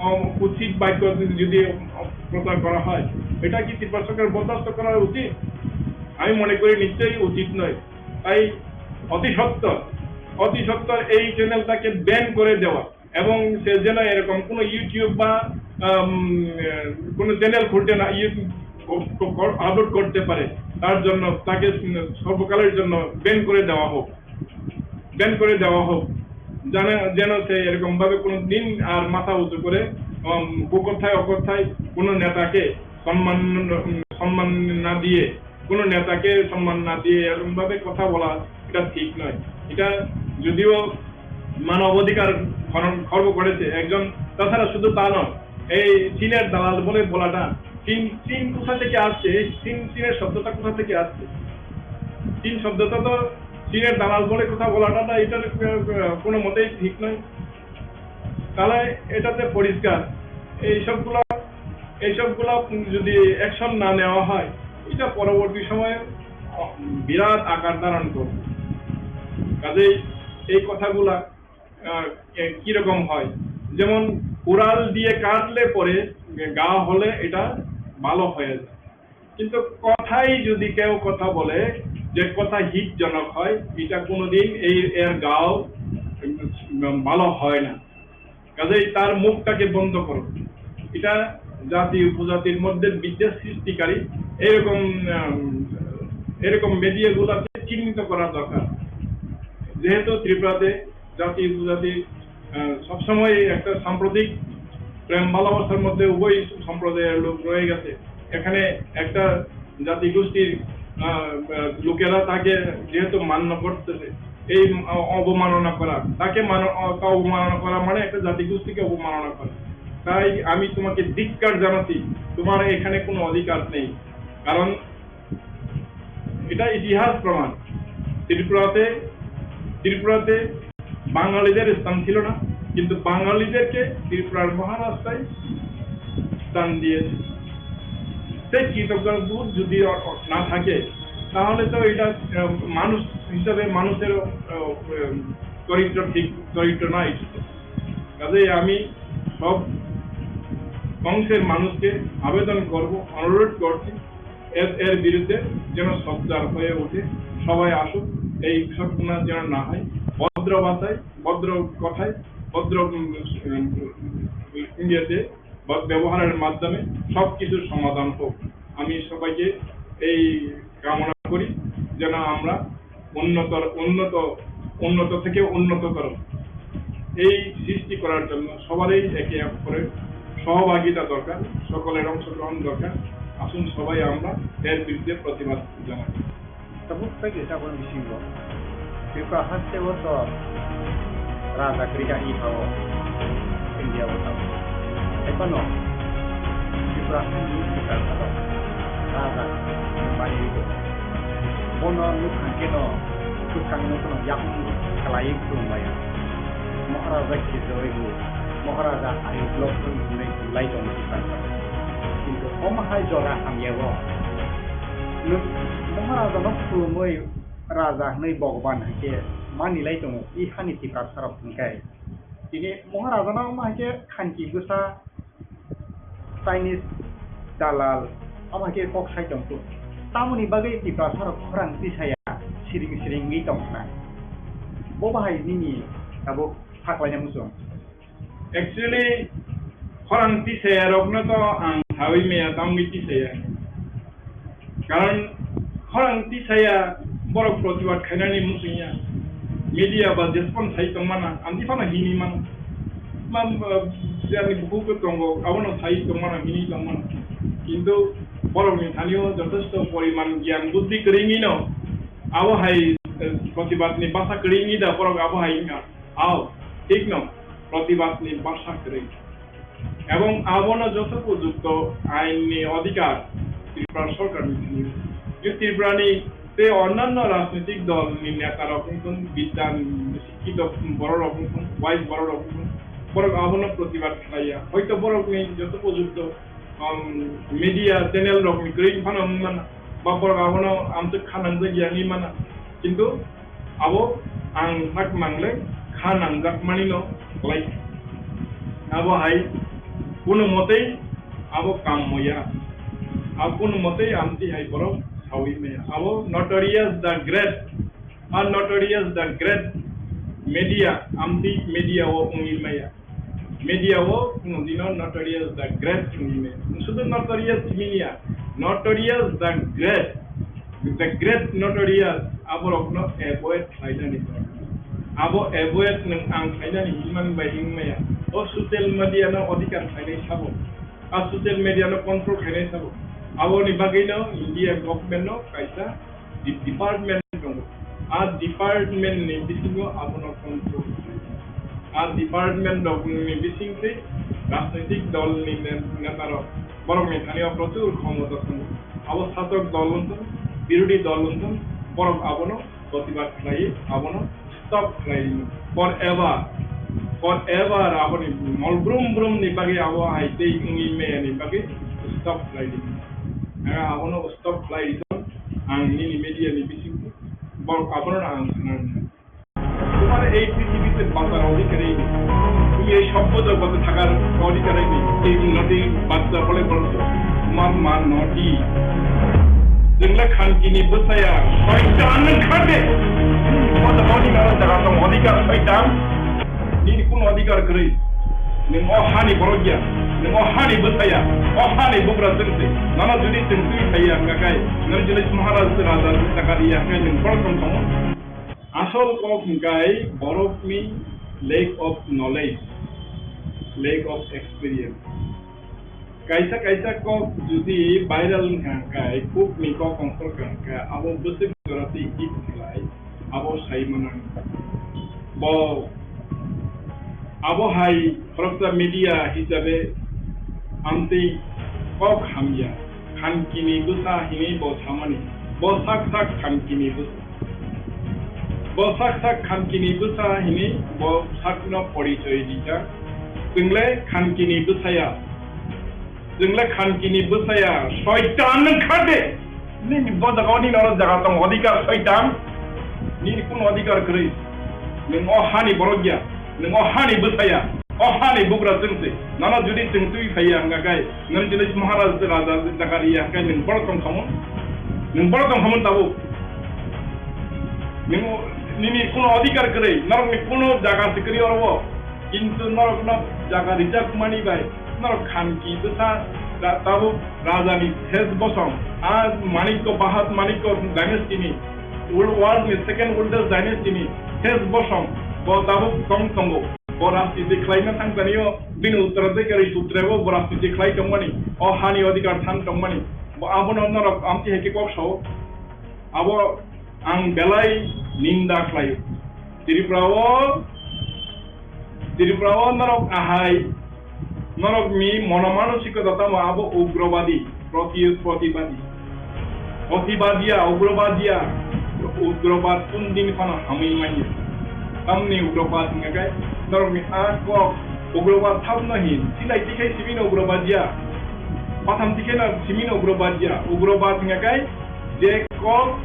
অ-, কুৎসিত বাক্য যদি, যদি, অ-, প্রচার করা হয়, এটা কি ত্রিপুরা সরকার বরদাস্ত করা উচিত? আমি মনে করি নিশ্চয়ই উচিত নয়। তাই অতি সত্বর, অতি সত্বর এই চ্যানেলটাকে ব্যান করে দেওয়া এবং সে যেন এরকম কোনো YouTube বা আম, কোনো চ্যানেল খুলতে না, ইয়ে ক-, ক-, ক-, আপলোড করতে পারে, তার জন্য তাকে, উম, সর্বকালের জন্য ব্যান করে দেওয়া হোক, ব্যান করে দেওয়া হোক, যেন, যেন সে এরকমভাবে কোনো দিন আর মাথা উঁচু করে, উম, কুকথায় অকথায় কোনো নেতাকে সম্মান, উম, সম্মান না দিয়ে, কোনো নেতাকে সম্মান না দিয়ে এরকমভাবে কথা বলা, এটা ঠিক নয়। এটা যদিও মানবাধিকার খর্ব করেছে একজন, তাছাড়া শুধু তা নয়, এই চীনের দালাল বলে বলাটা, চীন, চীন কোথা থেকে আসছে? এই চীন, চীনের শব্দটা কোথা থেকে আসছে? চীন শব্দটা তো চীনের দালাল বলে কথা বলাটা, না, এটা, আহ, কোনো মতেই ঠিক নয়। তাহলে এটাতে পরিষ্কার, এইসবগুলো, এইসবগুলো যদি অ্যাকশন না নেওয়া হয়, এটা পরবর্তী সময়ে বিরাট আকার ধারণ করবে। কাজেই এই কথাগুলা, আহ, এ, কিরকম হয়, যেমন কুড়াল দিয়ে কাটলে পরে ঘা হলে এটা ভালো হয়ে যায়, কিন্তু কথাই যদি কেউ কথা বলে, যে কথা হিতজনক হয়, এটা কোনোদিন এই, এর ঘাও, উম, ভালো হয় না। কাজেই তার মুখটাকে বন্ধ করো। এটা জাতি উপজাতির মধ্যে বিদ্বেষ সৃষ্টিকারী এরকম, আম, এরকম মিডিয়াগুলোকে চিহ্নিত করা দরকার। যেহেতু ত্রিপুরাতে জাতি উপজাতি, আহ, সবসময় একটা সাম্প্রতিক প্রেম ভালোবাসার মধ্যে উভয় সম্প্রদায়ের লোক রয়ে গেছে। এখানে একটা জাতিগোষ্ঠীর, আহ, আহ, লোকেরা তাকে যেহেতু মান্য করতেছে, এই অ-, অবমাননা করা, তাকে মানো-, অ-, তা অবমাননা করা মানে একটা জাতিগোষ্ঠীকে অবমাননা করা। তাই আমি তোমাকে ধিক্কার জানাচ্ছি, তোমার এখানে কোনো অধিকার নেই। কারণ এটা ইতিহাস প্রমাণ। ত্রিপুরাতে, ত্রিপুরাতে বাঙালিদের স্থান ছিল না, কিন্তু বাঙালিদেরকে ত্রিপুরার মহারাজটাই স্থান দিয়েছে। সেই কৃতজ্ঞ বোধ যদি অ-, অ-, না থাকে, তাহলে তো এটা, আহ, মানুষ হিসাবে মানুষের, আহ, উম, চরিত্র ঠিক, চরিত্র নাই। কাজেই আমি সব অংশের মানুষকে আবেদন করব, অনুরোধ করছি, এর, এর বিরুদ্ধে যেন সোচ্চার হয়ে ওঠে, সবাই আসুক, এই ঘটনা যেন না হয়, ভদ্র ভাষায়, ভদ্র কথায়, ভদ্র, উম, উম, ইয়েতে, ব-, ব্যবহারের মাধ্যমে সব কিছুর সমাধান হোক। আমি সবাইকে এই কামনা করি, যেন আমরা উন্নত, উন্নত, উন্নত থেকে উন্নততর এই সৃষ্টি করার জন্য সবারই একে অপরের সহভাগিতা দরকার, সকলের অংশগ্রহণ দরকার। আসুন সবাই আমরা এর বিরুদ্ধে প্রতিবাদ জানাই। Tabuk tei kisa boni bisingo Tripura haste o to raja kwrwi kha i pha o India o tabuk. Hai phano Tripura hani Tripura salo raja manwi rw. Bono nuk kha khe no kwchang no bono yakung khlaiwi khulum lai o. Maharaja khe joi rw, Maharaja ayu blok hwnwi lai tongo Tripura salo. Kintu omo hai jora hamya o. Nwng Maharaja no khulumwi raja hwnwi Bhagwan hai khe mani lai tongo, i hani Tiprasa rok hwn khe. Tini Maharaja no omo hai khe khanki bwsa Chinese dalal omo hai khe kok sai tong khe. Tamoni bagwi Tiprasa rok khorang tisaya siring siring wngwi tong khna. Bo bahai nini tabuk saklaina muchung. Actually, khorang tisaya rokno to ang sawi maya, tamni tisaya. Karon khorang tisaya borok protibad khainani muchungya. Media ba jespon sai tongmana, amtwi phano hini mano. Ma, ma, jani bukhuk tongo, abono sai tongmana, hini tongmana. Kintu borokni thanio jothesto poriman gyan buddhi kwrwngwino abo hai, eh, protibadni basa kwrwngwi da borok abo hai wngkha. Ao, thik no, protibadni basa kwrwi. Ebong abono joto upojukto ainni odhikar Tripura sorkarni thani. Je Tripurani tei onnanno rajnitik dolni netarok wngthun, bidyan, sikkito bororok wngthun, wise bororok wngthun, borok abono protibad khlaiya. Hoito borokni joto upojukto, um, media channel rokni kwrwi phano wngwi mano, ba borok abono amtwk kha nangjak ya wngwi mano. Kintu abo ang sak mangle kha nangjak manino khlai. Abo hai kunu motei abo kam moya. Abo kunu motei amtwi hai borok sawi maya. Abo notorious the great, a notorious the great media, amtwi media o wngwi maya. Media o kuno dino Notorious the Great wngwi maya. Sudu Notorious simi ya, Notorious the Great, the Great Notorious, aborokno avoid khlainani. Abo avoid nwng ang khlainani himani bai wngwi maya. O social media no odhikar khlainai sabo. A social media no control khlainai sabo. Aboni bagwino India government no kaisa di-, department tongo. A department ni bisingo abono control khlai. A department rok ni bising twi rajnitik dol ni ne-, neta rok borok ni thani o prochur khomota tongo. Abo satok dol wng thung, birodhi dol wng thung, borok abono protibad khlai, abono stop khlai. Forever, forever aboni mol brum brum ni bagwi abo hai tei wngwi maya ni bagwi stop khlai di. Abono stop khlai di. Ang nini media ni bising borok abono ang sana. তোমার এই পৃথিবীতে বাঁচার অধিকারই নেই। তুমি এই সভ্য জগতে থাকার অধিকারই নেই। এই নটি বাচ্চা বলে বলছো, তোমার মা নটি। Jengla khankini bwsaya, soitan nung khande. Bwsa honi nang jaga tong odhikar soitan. Nini kun odhikar kwrwi. Nung o hani borok ya, nung o hani bwsaya, o hani bugra chwngse. Nana jodi chwng twi thaiya hwnkha khai, nang jodi Maharaj Raja chakari ya hwnkha nung borok tong tongmo. Asol kok hwnkhe borokni lack of knowledge, lack of experience. Kaisa kaisa kok jodi viral wngkha hwnkhe, kokni kok kongsor wngkha hwnkhe, abo bwswk jora tei hit khlai, abo sai mano. Bo abo hai khoroksa media hisabe amtwi kok hamya, khankini bwsa hinwi bo samani, bo sak sak khankini bwsa. Bo sak sak khankini bwsa hinwi bo sakno porichoi rijak. Chwngle khankini bwsaya. Chwngle khankini bwsaya. Soitan nung khade. Nini bo jaga o nini oro jaga tong odhikar soitan. Nini kun odhikar kwrwi. Nung o hani borok ya. Nung o hani bwsaya. O hani bugra chwngse. Nana jodi chwng twi phaiya hwnkha khai. Nung jodi Maharaj Raja chakari ya hwnkha nung borok tong khamung. Nung borok tong khamung tabuk. Nini, nini kuno odhikar kwrwi, norokni kuno jaga se kwrwi oro o. Kintu norokno jaga rijak mani bai, norok khanki bwsa ra-, tabuk rajani ses bosong, a Manikko, Bahat Manikko dynasty ni, world, world ni second oldest dynasty ni ses bosong, bo tabuk tong tongo. Bo rajniti khlaina thangkani o, bini uttaraধিকারী sutre bo, bo rajniti khlai tongmani, o hani odhikar than tongmani. Bo abono norok amtwi hai khe kok sao. Abo ang belai ninda khlaio. Tripura o, Tripura o norok ahai, norokni monomanosikota tamo abo ugrobadi, proti-, protibadi. Protibadiya, ugrobadiya, ugrobad kundini phano hamwi manya. Tamni ugrobad hingkha khe norokni a kok ugrobad thapno hin, silai tikhai simino ugrobadiya, patham tikhai no simino ugrobadiya, ugrobad hingkha khe je kok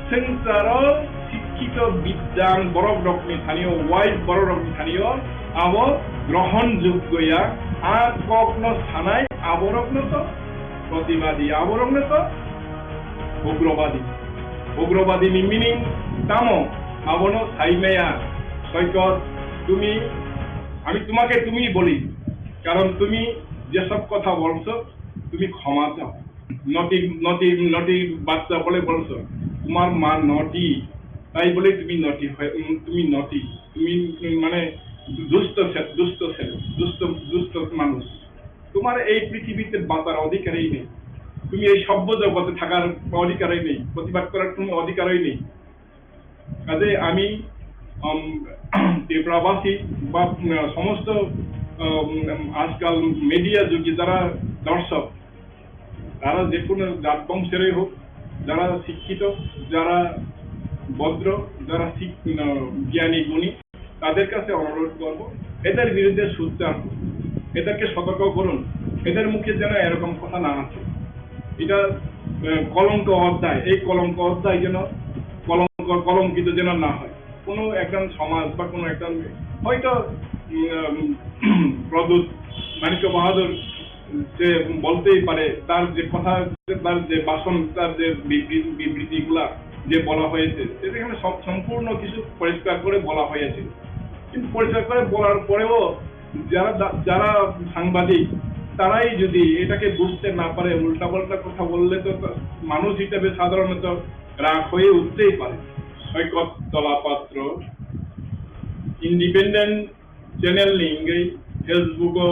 swngcharo sikkito biddang borok rokni thani o, wise borok rokni thani o, abo grohon joggo ya, a kokno sanai aborokno to protibadi, aborokno to ugrobadi. Ugrobadi ni meaning tamo? Abono sai maya, Soikot, tumi, আমি তোমাকে তুমি বলি, কারণ তুমি যেসব কথা বলছো, তুমি ক্ষমা চাও। নটি, নটি, নটি বাচ্চা বলে বলছো, তোমার মা নটি, তাই বলে তুমি নটি হয়, উম, তুমি নটি, তুমি, উম, মানে দুষ্ট ছে-, দুষ্ট ছেলে, দুষ্ট, দুষ্ট মানুষ। তোমার এই পৃথিবীতে বাঁচার অধিকারই নেই, তুমি এই সভ্য জগতে থাকার অধিকারই নেই, প্রতিবাদ করার কোনো অধিকারই নেই। কাজে আমি, উম, ত্রিপুরাবাসী বা, উম, সমস্ত, উম, আজকাল মিডিয়া যুগে যারা দর্শক, তারা যে কোনো জাত বংশেরই হোক, যারা শিক্ষিত, যারা ভদ্র, যারা শিক-, উম, জ্ঞানী গুণী, তাদের কাছে অনুরোধ করব, এদের বিরুদ্ধে সোচ্চার হন, এদেরকে সতর্ক করুন, এদের মুখে যেন এরকম কথা না আসে। এটা, আহ, কলঙ্ক অধ্যায়, এই কলঙ্ক অধ্যায় যেন কলঙ্ক, কলঙ্কিত যেন না হয়। কোনো একজন সমাজ বা কোনো একজন হয়তো, উম, প্রদ্যুৎ মাণিক্য বাহাদুর যে বলতেই পারে, তার যে কথা, তার যে ভাষণ, তার যে বিবৃ-, বিবৃতিগুলা যে বলা হয়েছে, সেটা এখানে সব, সম্পূর্ণ কিছু পরিষ্কার করে বলা হয়েছে। কিন্তু পরিষ্কার করে বলার পরেও যারা দা-, যারা সাংবাদিক, তারাই যদি এটাকে বুঝতে না পারে, উল্টাপাল্টা কথা বললে তো তা-, মানুষ হিসেবে সাধারণত রাগ হয়ে উঠতেই পারে। Saikat Talapatra, independent channel ni wngwi Facebook o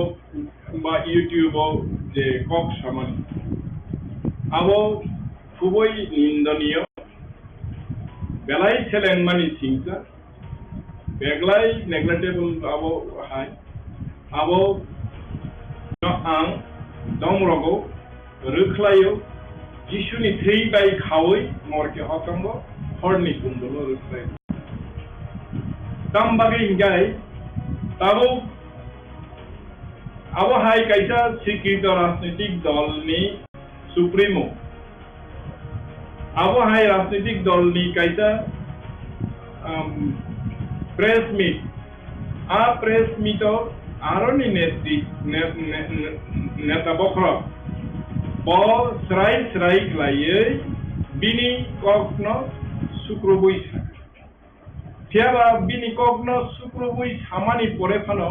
ba YouTube o je kok samani, abo khubui nindoniyo, belai selengmani singsa, belai neglectable abo hai, abo no ang dom rogo rwkhlaio, Jisuni thwi bai khaui morke hokango horni kundolo rwkhlai. Tam bagwi hinkhe tabuk abo hai kaisa sikrito rajnitik dolni supremo, abo hai rajnitik dolni kaisa, um, press meet, a press meet o aroni netri-, ne-, ne-, ne-, neta bokhorok bo srai srai khlaiwi bini kokno sukrubui sa. Phiya ba bini kokno sukrubui samani pore phano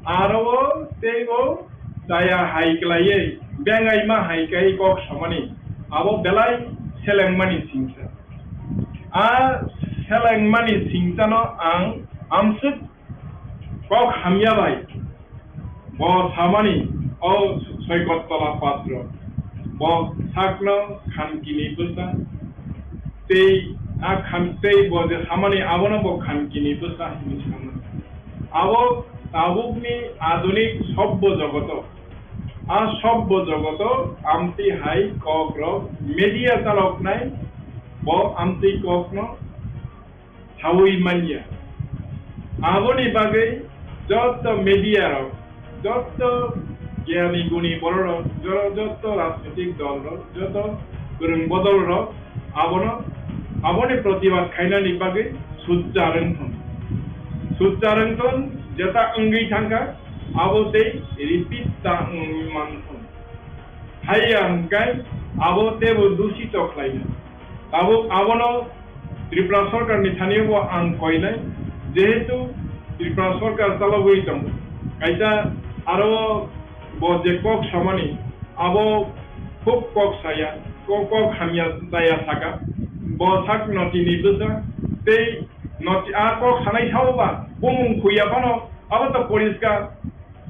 aro o tei o chaya hai khlaiwi bengaima hai khe kok samani abo belai selengmani singsa. A selengmani singsano ang amswk kok hamya bai bo samani, o Soikot Tola Patro, bo sakno khankini bwsa, tei a khan-, tei bo je samani abono bo khankini bwsa hinwi samani. Abo tabukni adunik sobbo jogoto, a sobbo jogoto amtwi hai kokrok media chaloknai, bo amtwi kokno saui manya. Aboni bagwi joto media rok, joto gyani guni borok rok, jo-, joto rajnitik dol rok, joto kwrwng bodol rok abono, aboni protibad khainani bagwi sujja rwngthon. Sujja rwngthon, jeta wngwi thangkha, abo tei repeat ta wngwi manthon. Haiya hwnkhe abo teibo dusito khlaina. Tabuk abono Tripura Sorkarni thani bo ang koinai, jehetu Tripura Sorkar chalogwi tongo. Kaisa aro bo je kok samani, abo khub kok saya, kok, kok hamya chaya saka. Bo sak notini bwsa tei noti a kok sanai sao ba bumung khuya phano abo to poriskar.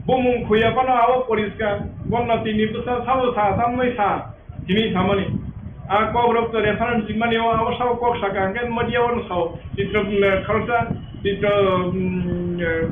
Bumung khuya phano abo poriskar, bo notini bwsa sabo sa, tamni sa, hini samani. A kok rok to reference mani o, abo sabo kok saka, hwnkhe media o sao, Chitro, mm, khalsa, Chitro, mm, eh,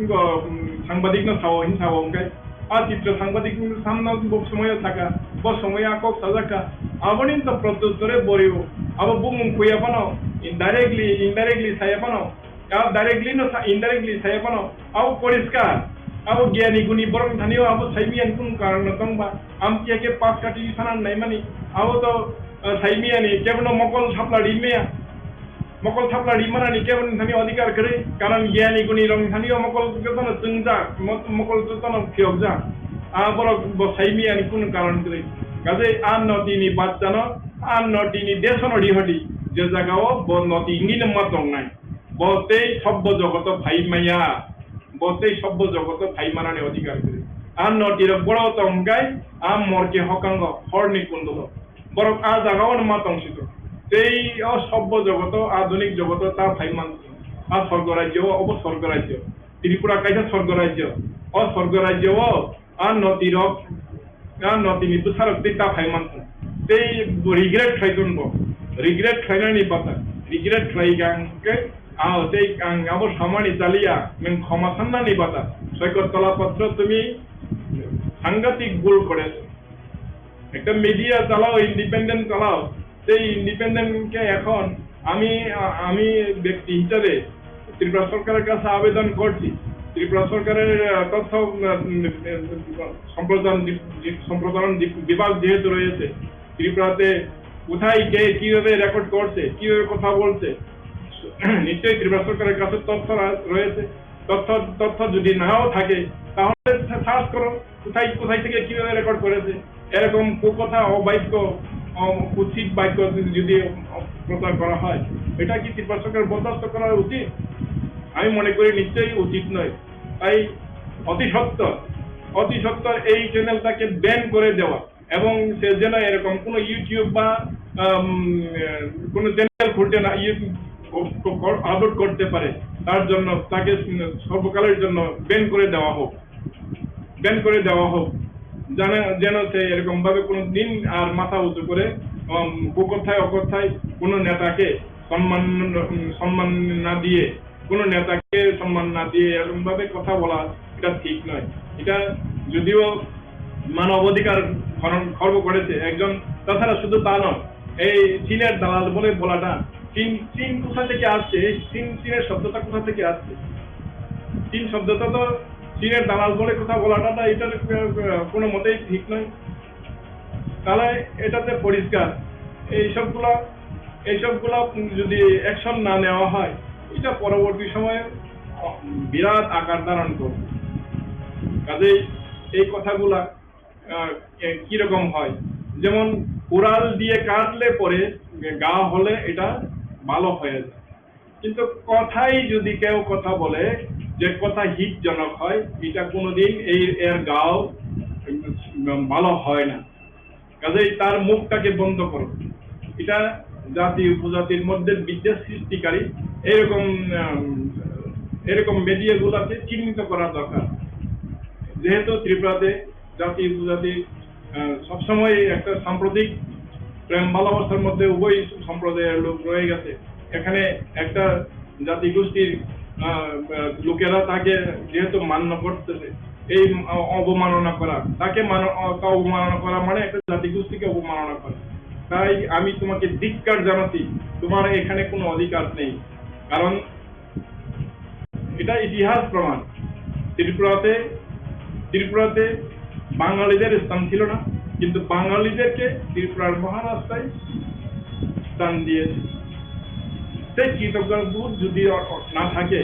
ngo, mm, sangbadik no sao, hin sao, hwnkhe. A Chitro sangbadik no samno bo somoyo saka, bo somoyo a kok sajaka, aboni to protyuttore borio, abo bumung khuya phano, indirectly, indirectly saya phano, a directly no sa, indirectly saya phano, abo poriskar, abo gyani guni borok thani o abo saimiyani kunu karon no tongba. Amtwi khe pas kati sana naimani, abo to, eh, saimiyani kebono mokol thapla rimaya. Mokol thapla rimanani keboni thani odhikar kwrwi, karon gyani guni rok thani o mokol jotono chwngjak, mo-, mokol jotono phiyokjak. A borok bo saimiyani kunu karon kwrwi. Kaje a notini bachchano, a notini desono rihodi, je jagao bo noti wngwi no ma tongnai. Bo tei sobbo jogoto phai maya, bo tei sobbo jogoto phai manani odhikar kwrwi. A notirok boro tongkai, a morke hokango, horni kundolo. Borok a jagao no ma tong sito. Tei o sobbo jogoto, adunik jogoto ta phai man. A sorgo rajyo, obo sorgo rajyo. Tripura kaisa sorgo rajyo. O sorgo rajyo o a notirok, a notini bwsarok tei ta phai mankha. Tei bo regret khlai ton bo. Regret khlainani bata. Regret khlai kha hwnkhe, a tei ang abo samani chaliya, nwng khoma sannani bata. Soikot Tola Patro, tumi sangatik bhul koreso. Ekta media chalao, independent chalao. Tei independent ke ekhon ami, a-, ami byakti hisabe Tripura sorkarer kache abedon korchi, Tripura sorkarer, ah, tothyo, ah, mm, eh, somprocharon di-, di-, somprocharon di-, bibhag jehetu royese, Tripurate kothay ke kibabe record korche, kibabe kotha bolche, nischoi Tripura sorkarer kache tothyo ra-, royese. Tothyo, tothyo jodi nao thake, tahole sa-, search koro. কোথায়, কোথায় থেকে কিভাবে রেকর্ড করেছে, এরকম কুকথা, অবাক্য, অ-, কুৎসিত বাক্য যদি, যদি প্রচার করা হয়, এটা কি ত্রিপুরা সরকার বরদাস্ত করা উচিত? আমি মনে করি নিশ্চয়ই উচিত নয়। তাই অতি সত্বর, অতি সত্বর এই চ্যানেলটাকে ব্যান করে দেওয়া এবং সে যেন এরকম কোনো YouTube বা, আম, কোনো চ্যানেল খুলতে না, ইয়ে, ক-, ক-, ক-, আপলোড করতে পারে, তার জন্য তাকে, উম, সর্বকালের জন্য ব্যান করে দেওয়া হোক, ব্যান করে দেওয়া হোক। যেন, যেন সে এরকম ভাবে কোনো দিন আর মাথা উঁচু করে, উম, কুকথায় অকথায় কোনো নেতাকে সম্মান, উম, সম্মান না দিয়ে, কোনো নেতাকে সম্মান না দিয়ে এরকম ভাবে কথা বলা, এটা ঠিক নয়। এটা যদিও মানবাধিকার খর্ব, খর্ব করেছে একজন, তাছাড়া শুধু তা নয়, এই চীনের দালাল বলে বলাটা, চীন, চীন কোথা থেকে আসছে? এই চীন, চীনের শব্দটা কোথা থেকে আসছে? চীন শব্দটা তো চীনের দালাল বলে কথা বলাটা, না, এটা, আহ, কোনো মতেই ঠিক নয়। তাহলে এটাতে পরিষ্কার, এইসবগুলা, এইসবগুলা যদি অ্যাকশন না নেওয়া হয়, এটা পরবর্তী সময়ে বিরাট আকার ধারণ করবে। কাজেই এই কথাগুলা, আহ, এ, কিরকম হয়, যেমন কুড়াল দিয়ে কাটলে পরে ঘা হলে এটা ভালো হয়ে যায়, কিন্তু কথাই যদি কেউ কথা বলে, যে কথা হিতজনক হয়, এটা কোনোদিন এই, এর ঘাও, উম, ভালো হয় না। কাজেই তার মুখটাকে বন্ধ করো। এটা জাতি উপজাতির মধ্যে বিদ্বেষ সৃষ্টিকারী এরকম, উম, এরকম মিডিয়াগুলোকে চিহ্নিত করা দরকার। যেহেতু ত্রিপুরাতে জাতি উপজাতি, আহ, সবসময় একটা সাম্প্রতিক প্রেম ভালোবাসার মধ্যে উভয় সম্প্রদায়ের লোক রয়ে গেছে। এখানে একটা জাতিগোষ্ঠীর, আহ, আহ, লোকেরা তাকে যেহেতু মান্য করতেছে, এই অ-, অবমাননা করা, তাকে মান-, অ-, তা অবমাননা করা মানে একটা জাতিগোষ্ঠীকে অবমাননা করা। তাই আমি তোমাকে ধিক্কার জানাচ্ছি, তোমার এখানে কোনো অধিকার নেই। কারণ এটা ইতিহাস প্রমাণ। ত্রিপুরাতে, ত্রিপুরাতে বাঙালিদের স্থান ছিল না, কিন্তু বাঙালিদেরকে ত্রিপুরার মহারাজটাই স্থান দিয়েছে। সেই কৃতজ্ঞ বোধ যদি অ-, অ-, না থাকে,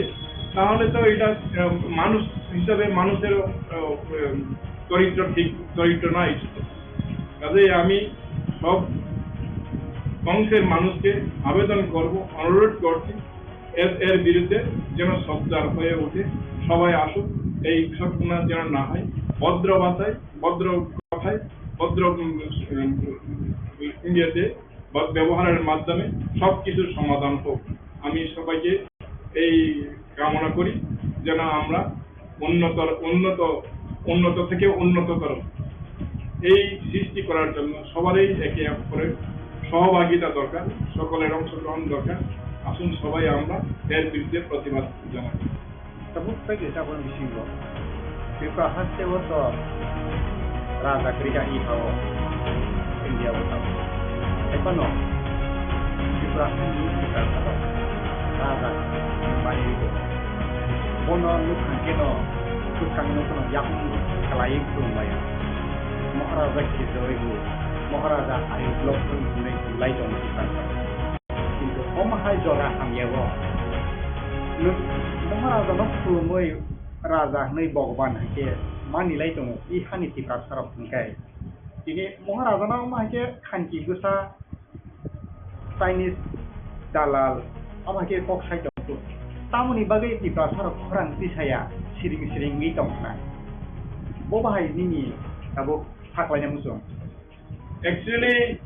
তাহলে তো এটা, আহ, মানুষ হিসাবে মানুষের, আহ, আহ, চরিত্র ঠিক, চরিত্র নয়। কাজেই আমি সব অংশের মানুষকে আবেদন করব, অনুরোধ করছি, এর, এর বিরুদ্ধে যেন সোচ্চার হয়ে ওঠে, সবাই আসুক, এই ঘটনা যেন না হয়, ভদ্র ভাষায়, ভদ্র কথায়, ভদ্র, উম, উম, ইয়েতে বা ব্যবহারের মাধ্যমে সব কিছুর সমাধান হোক। আমি সবাইকে এই কামনা করি যেন আমরা উন্নত, উন্নত, উন্নত থেকে উন্নততর এই সৃষ্টি করার জন্য সবারই একে অপরের সহভাগিতা দরকার, সকলের অংশগ্রহণ দরকার। আসুন সবাই আমরা এর বিরুদ্ধে প্রতিবাদ জানাই। Tabuk tei kaisa aboni bisingo Tripura haste o to raja kwrwi kha i ha o India o tabuk. Hai phano Tripura hani kwtal salo raja mani bo. Bono nuk khan khe no kwchang no phano yakung kwlaiwi khulum lai o. Maharaja khe joi bo, Maharaja ayu blok hwnwi lai tongo Tripura salo. Kintu omo hai jora hamya o. Nwng Maharaja no khulumwi raja hwnwi Bhagwan hai khe mani lai tongo i hani Tiprasa rok hwn khe. Tini Maharaja no omo hai khe khanki bwsa Chinese dalal omo hai khe kok sai tongo. Tamoni bagwi Tiprasa rok khorang tisaya siring siring wi tong khna. Bo bahai nini tabuk saklaina muchung. Actually,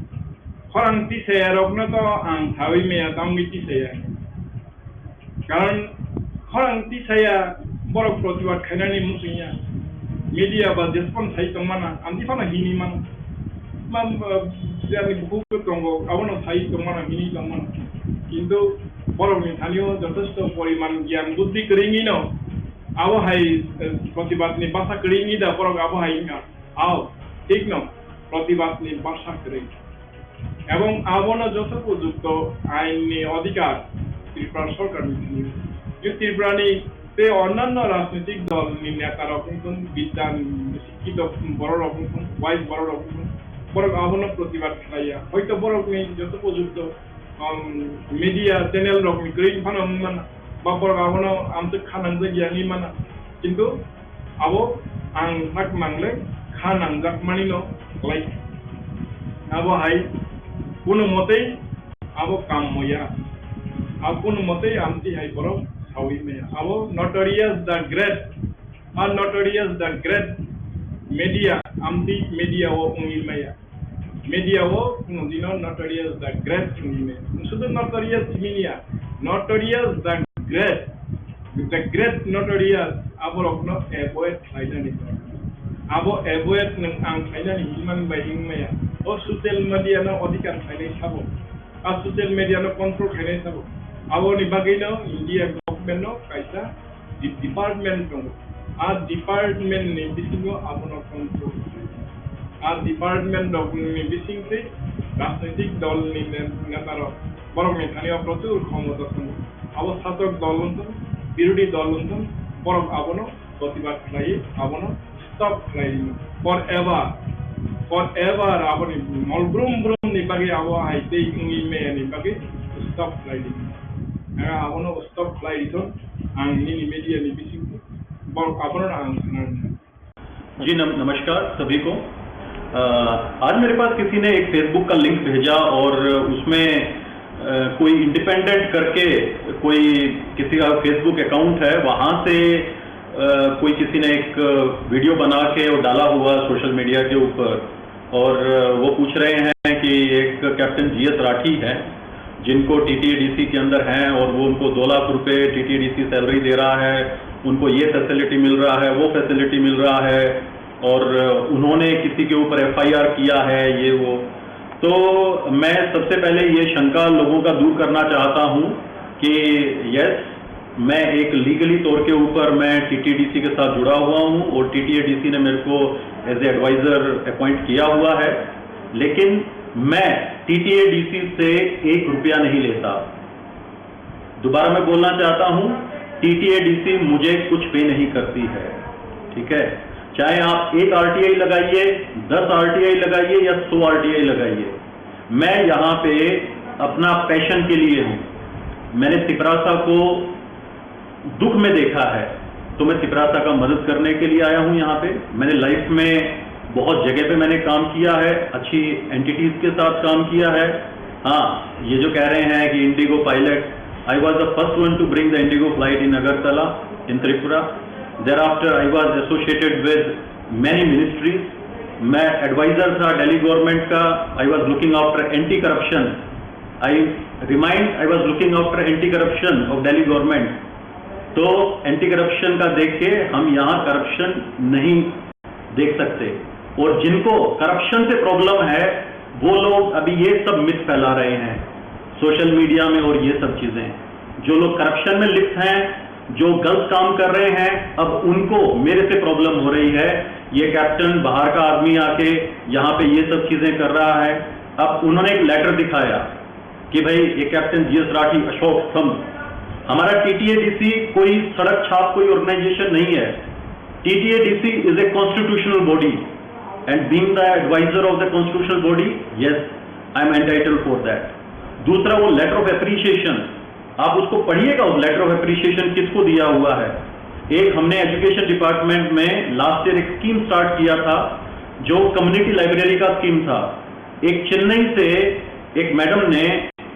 khorang tisaya rokno to ang sawi maya, tamni tisaya. Karon khorang tisaya borok protibad khainani muchungya. Media ba jespon sai tongmana, amtwi phano hini mano. Ma, ma, jani bukhuk tongo, abono sai tongmana, hini tongmana. Kintu borokni thani-o jothesto poriman gyan buddhi kwrwngwi no, abo hai, eh, protibadni basa kwrwngwi da borok abo hai wngkha. Ao, thik no, protibadni basa kwrwi. Ebong abono joto upojukto ainni odhikar Tripura sorkarni thani. Tripurani tei onnanno rajnitik dolni netarok wngthun, bidyan, sikkito bororok wngthun, wise bororok wngthun, borok abono protibad khlaiya. Hoito borokni joto upojukto, um, media channel rokni kwrwi phano wng mano, ba borok abono amtwk kha nangjak ya wngwi mano. Kintu abo ang sak mangle kha nangjak mani no khlai. Abo hai kuno motei abo kam moya. Abo kuno motei amtwi hai borok sawi maya. Abo notorious the great. A notorious the great media, amtwi media o wngwi maya. Media o nwng dino notorious the great wngwi maya. Nwng sudu notorious simi niya, notorious the great, the great notorious aborokno avoid khlainani. Abo avoid nwng ang khlainani himani bai wngwi maya. O social media no odhikar khlainai sabo. A social media no control khlainai sabo. Aboni bagwino India government no kaisa di-, department tongo. A department ni bisingo abono control khlai. A department rok ni bising twi rajnitik dol ni ne-, neta rok borok ni thani o prochur khomota tongo. Abo sasok dol wng thung, birodhi dol wng thung, borok abono protibad khlai, abono stop khlai forever, forever aboni mol brum brum ni bagwi abo hai tei wngwi maya ni bagwi stop khlai di. Ang abono stop khlai di thung, ang nini media ni bising borok abono ang sana. जी नम-, नमस्कार सभी को। अ, आज मेरे पास किसी ने एक Facebook का लिंक भेजा और उसमें, अ, कोई इंडिपेंडेंट करके कोई किसी का Facebook अकाउंट है, वहाँ से, अ, कोई किसी ने एक वीडियो बना के वो डाला हुआ सोशल मीडिया के ऊपर। और वो पूछ रहे हैं कि एक कैप्टन जीएस राठी हैं, जिनको टीटीएडीसी के अंदर हैं और वो उनको दो लाख रुपए टीटीएडीसी सैलरी दे रहा है, उनको ये फैसिलिटी मिल रहा है, वो फैसिलिटी मिल रहा है, और उन्होंने किसी के ऊपर एफआईआर किया है, ये वो। तो मैं सबसे पहले ये शंका लोगों का दूर करना चाहता हूँ कि यस, मैं एक लीगली तौर के ऊपर मैं टीटीएडीसी के साथ जुड़ा हुआ हूँ और टीटीएडीसी ने मेरे को एज ए एडवाइजर अपॉइंट किया हुआ है, लेकिन मैं टीटीएडीसी से एक रुपया नहीं लेता। दोबारा मैं बोलना चाहता हूँ, टीटीएडीसी मुझे कुछ पे नहीं करती है, ठीक है? चाहे आप एक आरटीआई लगाइए, दस आरटीआई लगाइए या सौ आरटीआई लगाइए, मैं यहाँ पे अपना पैशन के लिए हूँ। मैंने तिपरासा को दुख में देखा है, तो मैं तिपरासा का मदद करने के लिए आया हूँ यहाँ पे। मैंने लाइफ में बहुत जगह पे मैंने काम किया है, अच्छी एंटिटीज के साथ काम किया है। हाँ, ये जो कह रहे हैं कि Indigo pilot, I was the first one to bring the Indigo flight in Agartala in Tripura. Thereafter I was associated with many ministries. मैं एडवाइजर था दिल्ली गवर्नमेंट का। I was looking after anti corruption. I remind, I was looking after anti corruption of Delhi government. तो anti corruption का देख के हम यहाँ करप्शन नहीं देख सकते। और जिनको करप्शन से प्रॉब्लम है, वो लोग अभी ये सब मिथ फैला रहे हैं सोशल मीडिया में और ये सब चीज़ें। जो लोग करप्शन में लिप्त हैं, जो गलत काम कर रहे हैं, अब उनको मेरे से प्रॉब्लम हो रही है। ये कैप्टन बाहर का आदमी आके यहाँ पे ये सब चीज़ें कर रहा है। अब उन्होंने एक लेटर दिखाया कि भाई, ये कैप्टन जीएस राठी, अशोक स्तंभ, हमारा टीटीएडीसी कोई सड़क छाप कोई ऑर्गेनाइजेशन नहीं है। T T A D C is a constitutional body, and being the advisor of the constitutional body, yes, I am entitled for that. दूसरा, वो लेटर ऑफ एप्रिसिएशन, आप उसको पढ़िएगा, उस लेटर ऑफ एप्रिसिएशन किसको दिया हुआ है। एक हमने एजुकेशन डिपार्टमेंट में लास्ट ईयर एक स्कीम स्टार्ट किया था, जो कम्युनिटी लाइब्रेरी का स्कीम था। एक चेन्नई से एक मैडम ने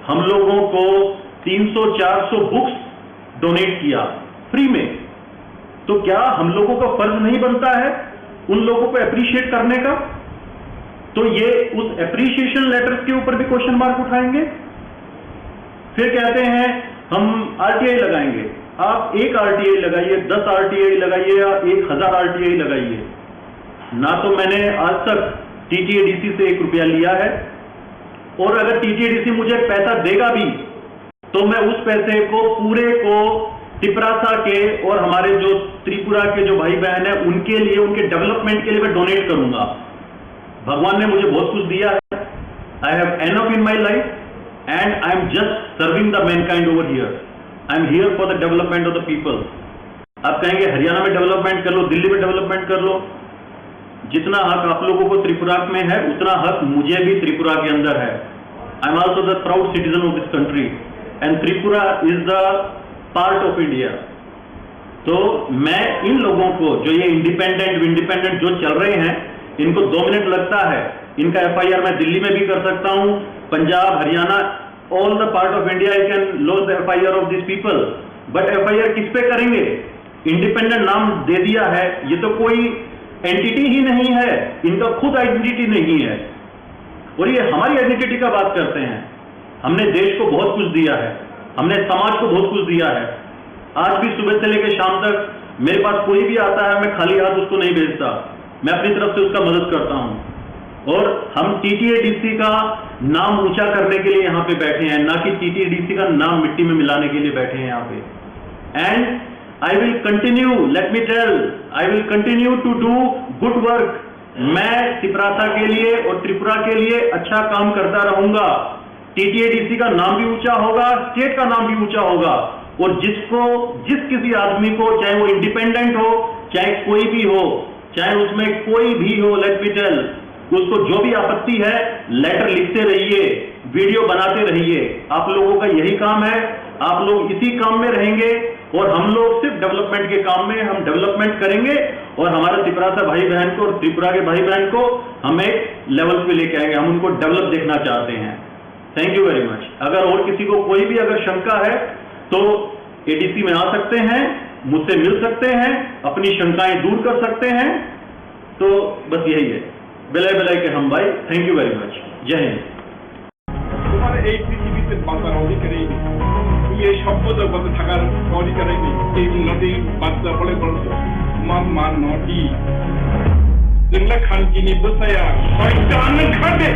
हम लोगों को तीन सौ चार सौ बुक्स डोनेट किया फ्री में। तो क्या हम लोगों का फर्ज नहीं बनता है उन लोगों को अप्रिशिएट करने का? तो ये उस अप्रिशिएशन लेटर्स के ऊपर भी क्वेश्चन मार्क उठाएंगे। फिर कहते हैं हम आरटीआई लगाएंगे। आप एक आरटीआई लगाइए, दस आरटीआई लगाइए या एक हजार आरटीआई लगाइए, ना तो मैंने आज तक टीटीएडीसी से एक रुपया लिया है, और अगर टीटीएडीसी मुझे पैसा देगा भी तो मैं उस पैसे को पूरे को तिपरासा के और हमारे जो त्रिपुरा के जो भाई बहन हैं उनके लिए, उनके डेवलपमेंट के लिए मैं डोनेट करूंगा। भगवान ने मुझे बहुत कुछ दिया है। I have enough in my life and I am just serving the mankind over here. I am here for the development of the people. आप कहेंगे हरियाणा में डेवलपमेंट कर लो, दिल्ली में डेवलपमेंट कर लो, जितना हक आप लोगों को त्रिपुरा में है उतना हक मुझे भी त्रिपुरा के अंदर है। I am also the proud citizen of this country and Tripura is the part of India. तो मैं इन लोगों को, जो ये इंडिपेंडेंट इंडिपेंडेंट जो चल रहे हैं, इनको दो मिनट लगता है, इनका एफआईआर मैं दिल्ली में भी कर सकता हूँ, पंजाब, Haryana, all the part of India I can lodge the F I R of these people. But FIR किस पे करेंगे? इंडिपेंडेंट नाम दे दिया है, ये तो कोई एंटिटी ही नहीं है, इनका खुद आइडेंटिटी नहीं है। और ये हमारी आइडेंटिटी का बात करते हैं। हमने देश को बहुत कुछ दिया है, हमने समाज को बहुत कुछ दिया है। आज भी सुबह से लेकर शाम तक मेरे पास कोई भी आता है, मैं खाली हाथ उसको नहीं भेजता, मैं अपनी तरफ से उसका मदद करता हूँ। और हम टीटीएडीसी का नाम ऊंचा करने के लिए यहाँ पे बैठे हैं, ना कि टीटीएडीसी का नाम मिट्टी में मिलाने के लिए बैठे हैं यहाँ पे। And I will continue, let me tell, I will continue to do good work। मैं तिपरासा के लिए और त्रिपुरा के लिए अच्छा काम करता रहूंगा। टीटीएडीसी का नाम भी ऊंचा होगा, स्टेट का नाम भी ऊंचा होगा। और जिसको, जिस किसी आदमी को, चाहे वो इंडिपेंडेंट हो, चाहे कोई भी हो, चाहे उसमें कोई भी हो, let me tell, उसको जो भी आपत्ति है, लेटर लिखते रहिए, वीडियो बनाते रहिए। आप लोगों का यही काम है, आप लोग इसी काम में रहेंगे और हम लोग सिर्फ डेवलपमेंट के काम में, हम डेवलपमेंट करेंगे और हमारे तिपरासा भाई बहन को और त्रिपुरा के भाई बहन को हम एक लेवल पे लेके आएंगे। हम उनको डेवलप देखना चाहते हैं। Thank you very much. अगर और किसी को कोई भी अगर शंका है तो एडीसी में आ सकते हैं, मुझसे मिल सकते हैं, अपनी शंकाएं दूर कर सकते हैं। तो बस यही है। বেলায় বেলায় কে হাম ভাই। Thank you very much. জয় হিন্দ। তোমার এই পৃথিবীতে বাঁচার অধিকারই নেই। তুমি এই সভ্য জগতে থাকার অধিকারই নেই। এই নদী বাচ্চা বলে বলছো, তোমার মা নদী। Jengla khankini bwsaya, soitan wng kha de.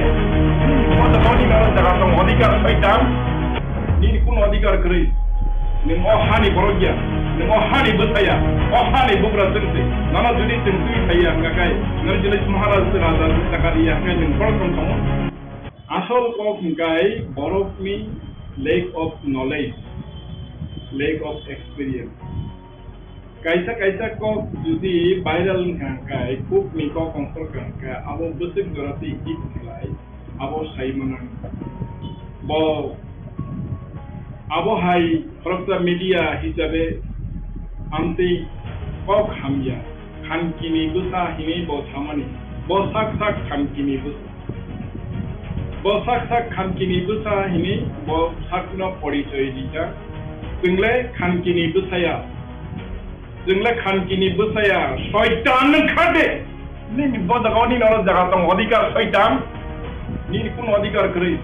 Bota boni noro jaga tong odikar soitan. Nini kun odikar kwrwi. Nwng o hani borok ya, nwng o hani bwsaya, o hani bugra chwngse. Nono jodi chwng twi phaiya hwnkha khe, nwng jodi Maharaj Raja jaga riya hwnkhe nwng borok tong tongmo. Asol kok hwnkhe borokni lack of knowledge, lack of experience. Kaisa kaisa kok jodi viral wngkha hwnkhe, kukni kok kongsor wngkha hwnkhe, abo bwswk jora twi hit khlai, abo sai mano. Bo, abo hai khoroksa media hisabe amtwi kok hamya, khankini bwsa hinwi bo samani, bo sak sak khankini bwsa. Bo sak sak khankini bwsa hinwi bo sakno porichoi rijak. Chwngle khankini bwsaya. Chwngle khankini bwsaya. Soitan wng kha de. Nini bo jaga o nini oro jaga tong odikar soitan. Nini kun odikar kwrwi.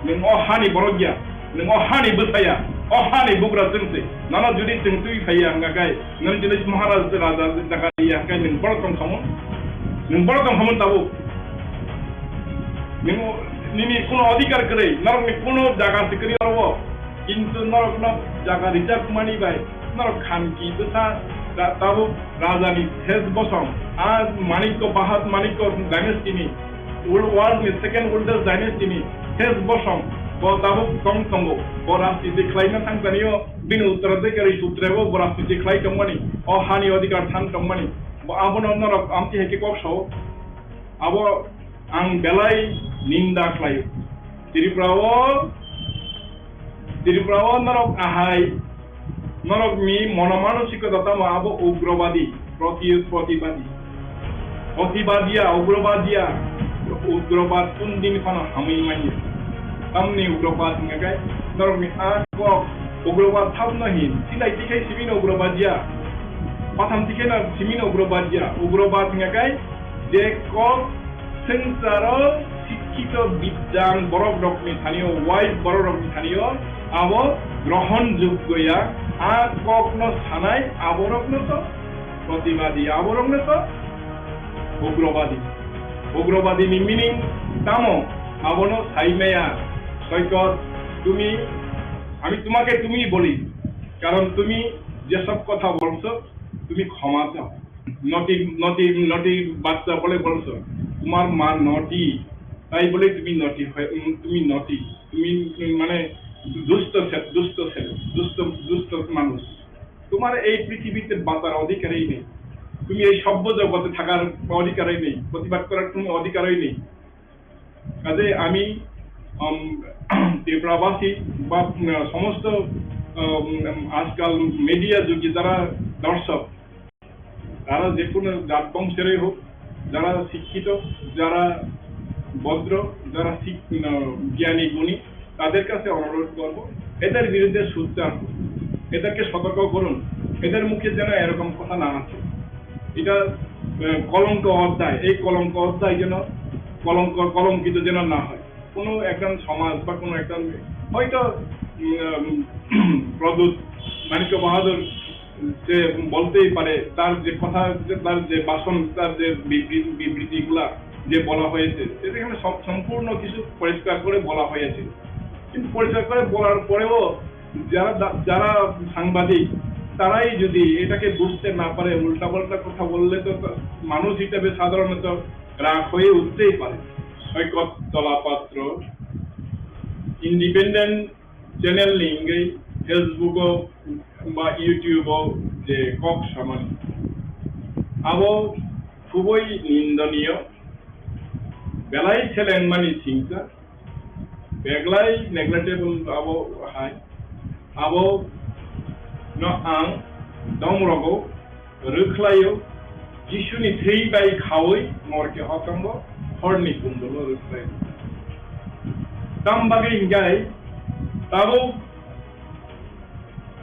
Nwng o hani borok ya. Nwng o hani bwsaya, o hani bugra chwngse, nono jodi chwng twi phaiya hwnkha khe, nwng jodi Maharaj Raja jaga ya hwnkhe nwng borok tong khamung, nwng borok tong khamung tabuk. Nwng nini kuno odhikar kwrwi, norokni kuno jaga se kwrwi oro, kintu norokno jaga rijak mani bai, norok khanki bwsa ta-, tabuk rajani Ses Bosong, a Manikko, Bahad Manikko dynasty ni, World War ni second oldest dynasty ni Ses Bosong, bo tabuk tong tongo, bo rajniti khlaina thangkani o, bini uttaraধিকারী sutre bo, bo rajniti khlai tongmani, o hani odhikar than tongmani, bo abono norok amtwi hai khe kok sao, abo ang belai ninda khlaio. Tripura o, Tripura o norok ahai, norokni monomanosiko tamo abo ugrobadi, proti-, protibadi. Protibadiya, ugrobadiya, ugrobad kun din phano hamwi manya. Tamni ugrobad hwnkha khe norokni a kok ugrobad thapno hin, silai tikhai simino ugrobadiya, patham tikhai no simino ugrobadiya, ugrobad hwnkha khe je kok swngcharo sikkito bidyang borok rokni thanio, wise borok rokni thanio abo grohon joggo ya, a kokno sanai aborokno to protibadi, aborokno to ugrobadi. Ugrobadi ni meaning tamo? Abono sai maya, সৈকত, তুমি, আমি তোমাকে তুমি বলি, কারণ তুমি যেসব কথা বলছো, তুমি ক্ষমা চাও। নটি, নটি, নটি বাচ্চা বলে বলছো, তোমার মা নটি, তাই বলে তুমি নটি হয়ে, উম, তুমি নটি, তুমি, উম, মানে দুষ্ট ছে-, দুষ্ট ছেলে, দুষ্ট, দুষ্ট মানুষ। তোমার এই পৃথিবীতে বাঁচার অধিকারই নেই, তুমি এই সভ্য জগতে থাকার অধিকারই নেই, প্রতিবাদ করার কোনো অধিকারই নেই। কাজে আমি, উম, ত্রিপুরাবাসী বা, উম, সমস্ত, উম, আজকাল মিডিয়া যুগে যারা দর্শক, তারা যে কোনো জাত বংশেরই হোক, যারা শিক্ষিত, যারা ভদ্র, যারা শিক-, উম, জ্ঞানী গুণী, তাদের কাছে অনুরোধ করব, এদের বিরুদ্ধে সোচ্চার হন, এদেরকে সতর্ক করুন। এদের মুখে যেন এরকম কথা না আসে। এটা, আহ, কলঙ্ক অধ্যায়, এই কলঙ্ক অধ্যায় যেন কলঙ্ক, কলঙ্কিত যেন না হয়। কোনো একজন সমাজ বা কোনো একজন হয়তো, উম, প্রদ্যুৎ মাণিক্য বাহাদুর সে বলতেই পারে, তার যে কথা, তার যে ভাষণ, তার যে বিবৃ-, বিবৃতিগুলা যে বলা হয়েছে, সেটা এখানে সম-, সম্পূর্ণ কিছু পরিষ্কার করে বলা হয়েছে। কিন্তু পরিষ্কার করে বলার পরেও যারা দা-, যারা সাংবাদিক, তারাই যদি এটাকে বুঝতে না পারে, উল্টাপাল্টা কথা বললে তো তা-, মানুষ হিসেবে সাধারণত রাগ হয়ে উঠতেই পারে। Saikat Talapatra independent channel ni wngwi Facebook o ba YouTube o je kok samani, abo khubui nindoniyo, belai selengmani singsa, beglai neglectable abo hai, abo no ang dom rogo rwkhlaio, Jisuni thwi bai khaui morke hokongo horni kundolo rwkhlai. Tam bagwi hinkhe tabuk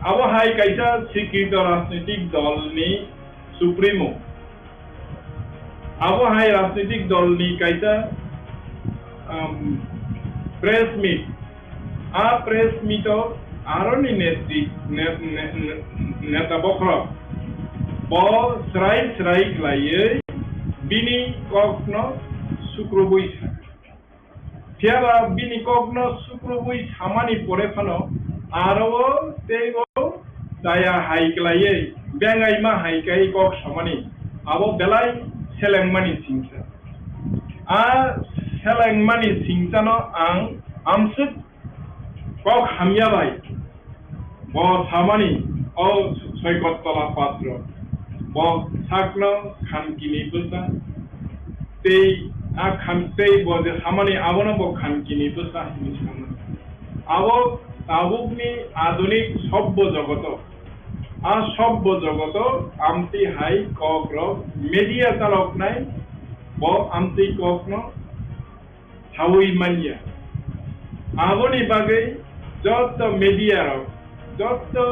abo hai kaisa sikrito rajnitik dolni supremo. Abo hai rajnitik dolni kaisa, um, press meet. A press meet o aroni netri-, net-, net-, net-, neta bokhorok bo srai srai khlaiwi bini kokno sukrubui sa. Phiya ba bini kokno sukrubui samani pore phano aro o tei o daya hai khlaiwi bengaima hai khe kok samani abo belai selengmani singsa. A selengmani singsano ang amswk kok hamya bai bo samani, o Soikot Tola Patro, bo sakno khamkini bwsa tei a kham-, tei bo je samani abono bo khamkini bwsa hinwi sama. Abo tabukni adunik sobbo jogoto, a sobbo jogoto amtwi hai kokrok media chaloknai bo amtwi kokno saui manya. Aboni bagwi joto media rok, joto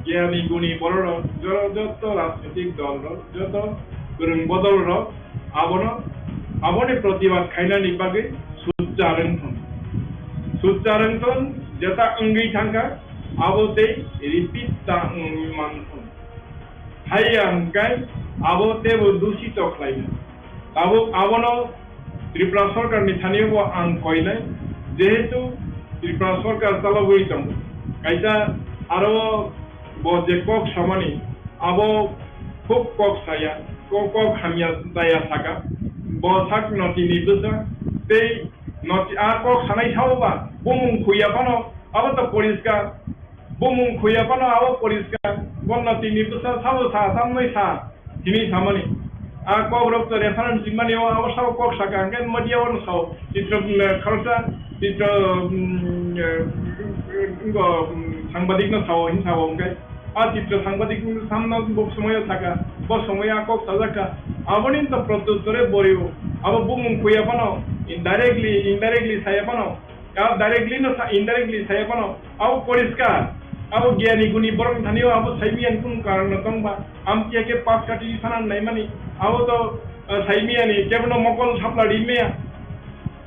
giyani guni borok rok, jo-, joto rajnitik dol rok, joto kwrwng bodol rok abono, aboni protibad khainani bagwi sujja rwng thung. Sujja rwng thung, jeta wngwi thangkha, abo tei repeat ta wngwi man thung. Haiya hwnkhe abo teibo dushito khlaina. Tabuk abono Tripura sorkarni thani bo ang koinai, jehetu Tripura sorkar chalogwi tongo. Kaisa aro bo je kok samani, abo khub kok saya, kok, kok hamya daya saka. Bo sak notini bwsa tei noti a kok sanai sao ba bumung khuya phano abo to poriskar. Bumung khuya phano abo poriskar, bo notini bwsa sabo sa, samnwi sa, hini samani. A kokrok to reference rimani o, abo sabo kok saka, hwnkhe media o no sao, chitro, mm, khoroksa, chitro, mm, eh, ngo, mm, sangbadik no sao, hin sao, hwnkhe. A chitro sangbadik samno bo somoyo saka, bo somoyo a kok sajak kha. Aboni to protyuttore borio, abo bumung khuya phano, indirectly, indirectly saya phano, A directly no sa, indirectly saya phano, abo poriskar, abo giyani guni borok ni thani o abo saimiyani kunu karon no tong ba, amtwi khe pas kati sana naimani, abo to, eh, saimiyani kebo no mokol thapla ri maya,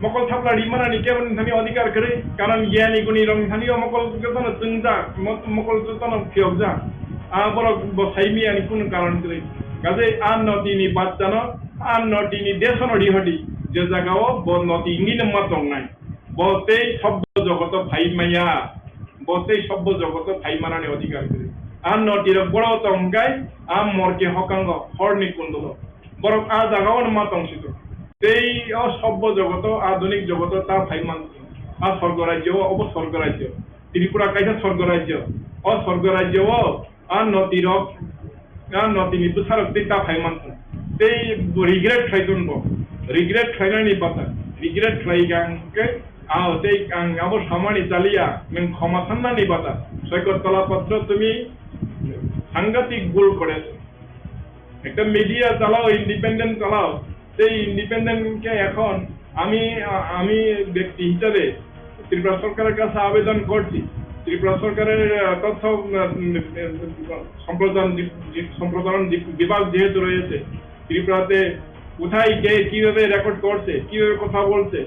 mokol thapla ri manani kebo ni thani odhikar kwrwi, karon giyani guni rok ni thani o mokol joto no chwngjak, mo-, mokol joto no phiyokjak, a borok bo saimiyani kunu karon kwrwi, kaje a notini bachcha no, a notini desh no ri hodi, je jaga o bo noti wngwi no ma tongnai. Bo tei sobbo jogoto phai maya, bo tei sobbo jogoto phai manani odhikar kwrwi. A notirok boro tong hwnkhe a morke hokango horni kundolo. Borok a jagao ma tong sito. Tei o sobbo jogoto, adunik jogoto ta phai man. A sorgo rajyo, obo sorgo rajyo. Tripura kaisa sorgo rajyo. O sorgo rajyo o A notirok, a notini bwsarok tei ta phai mankha. Tei bo regret khlai ton bo. Regret khlainani bata. Regret khlai kha hwnkhe, a tei ang abo samani chaliya, nwng khoma sannani bata. Soikot Tola Patro, tumi sangatik bhul koreso. Ekta media chalao, independent chalao. সেই ইন্ডিপেন্ডেন্ট কে এখন আমি, আ-, আমি ব্যক্তি হিসাবে ত্রিপুরা সরকারের কাছে আবেদন করছি, ত্রিপুরা সরকারের, আহ, তথ্য, উম, উম, সম্প্রচার বি-, বি-, সম্প্রসারণ বি-, বিভাগ যেহেতু রয়েছে, ত্রিপুরাতে কোথায় কে কিভাবে রেকর্ড করছে, কিভাবে কথা বলছে,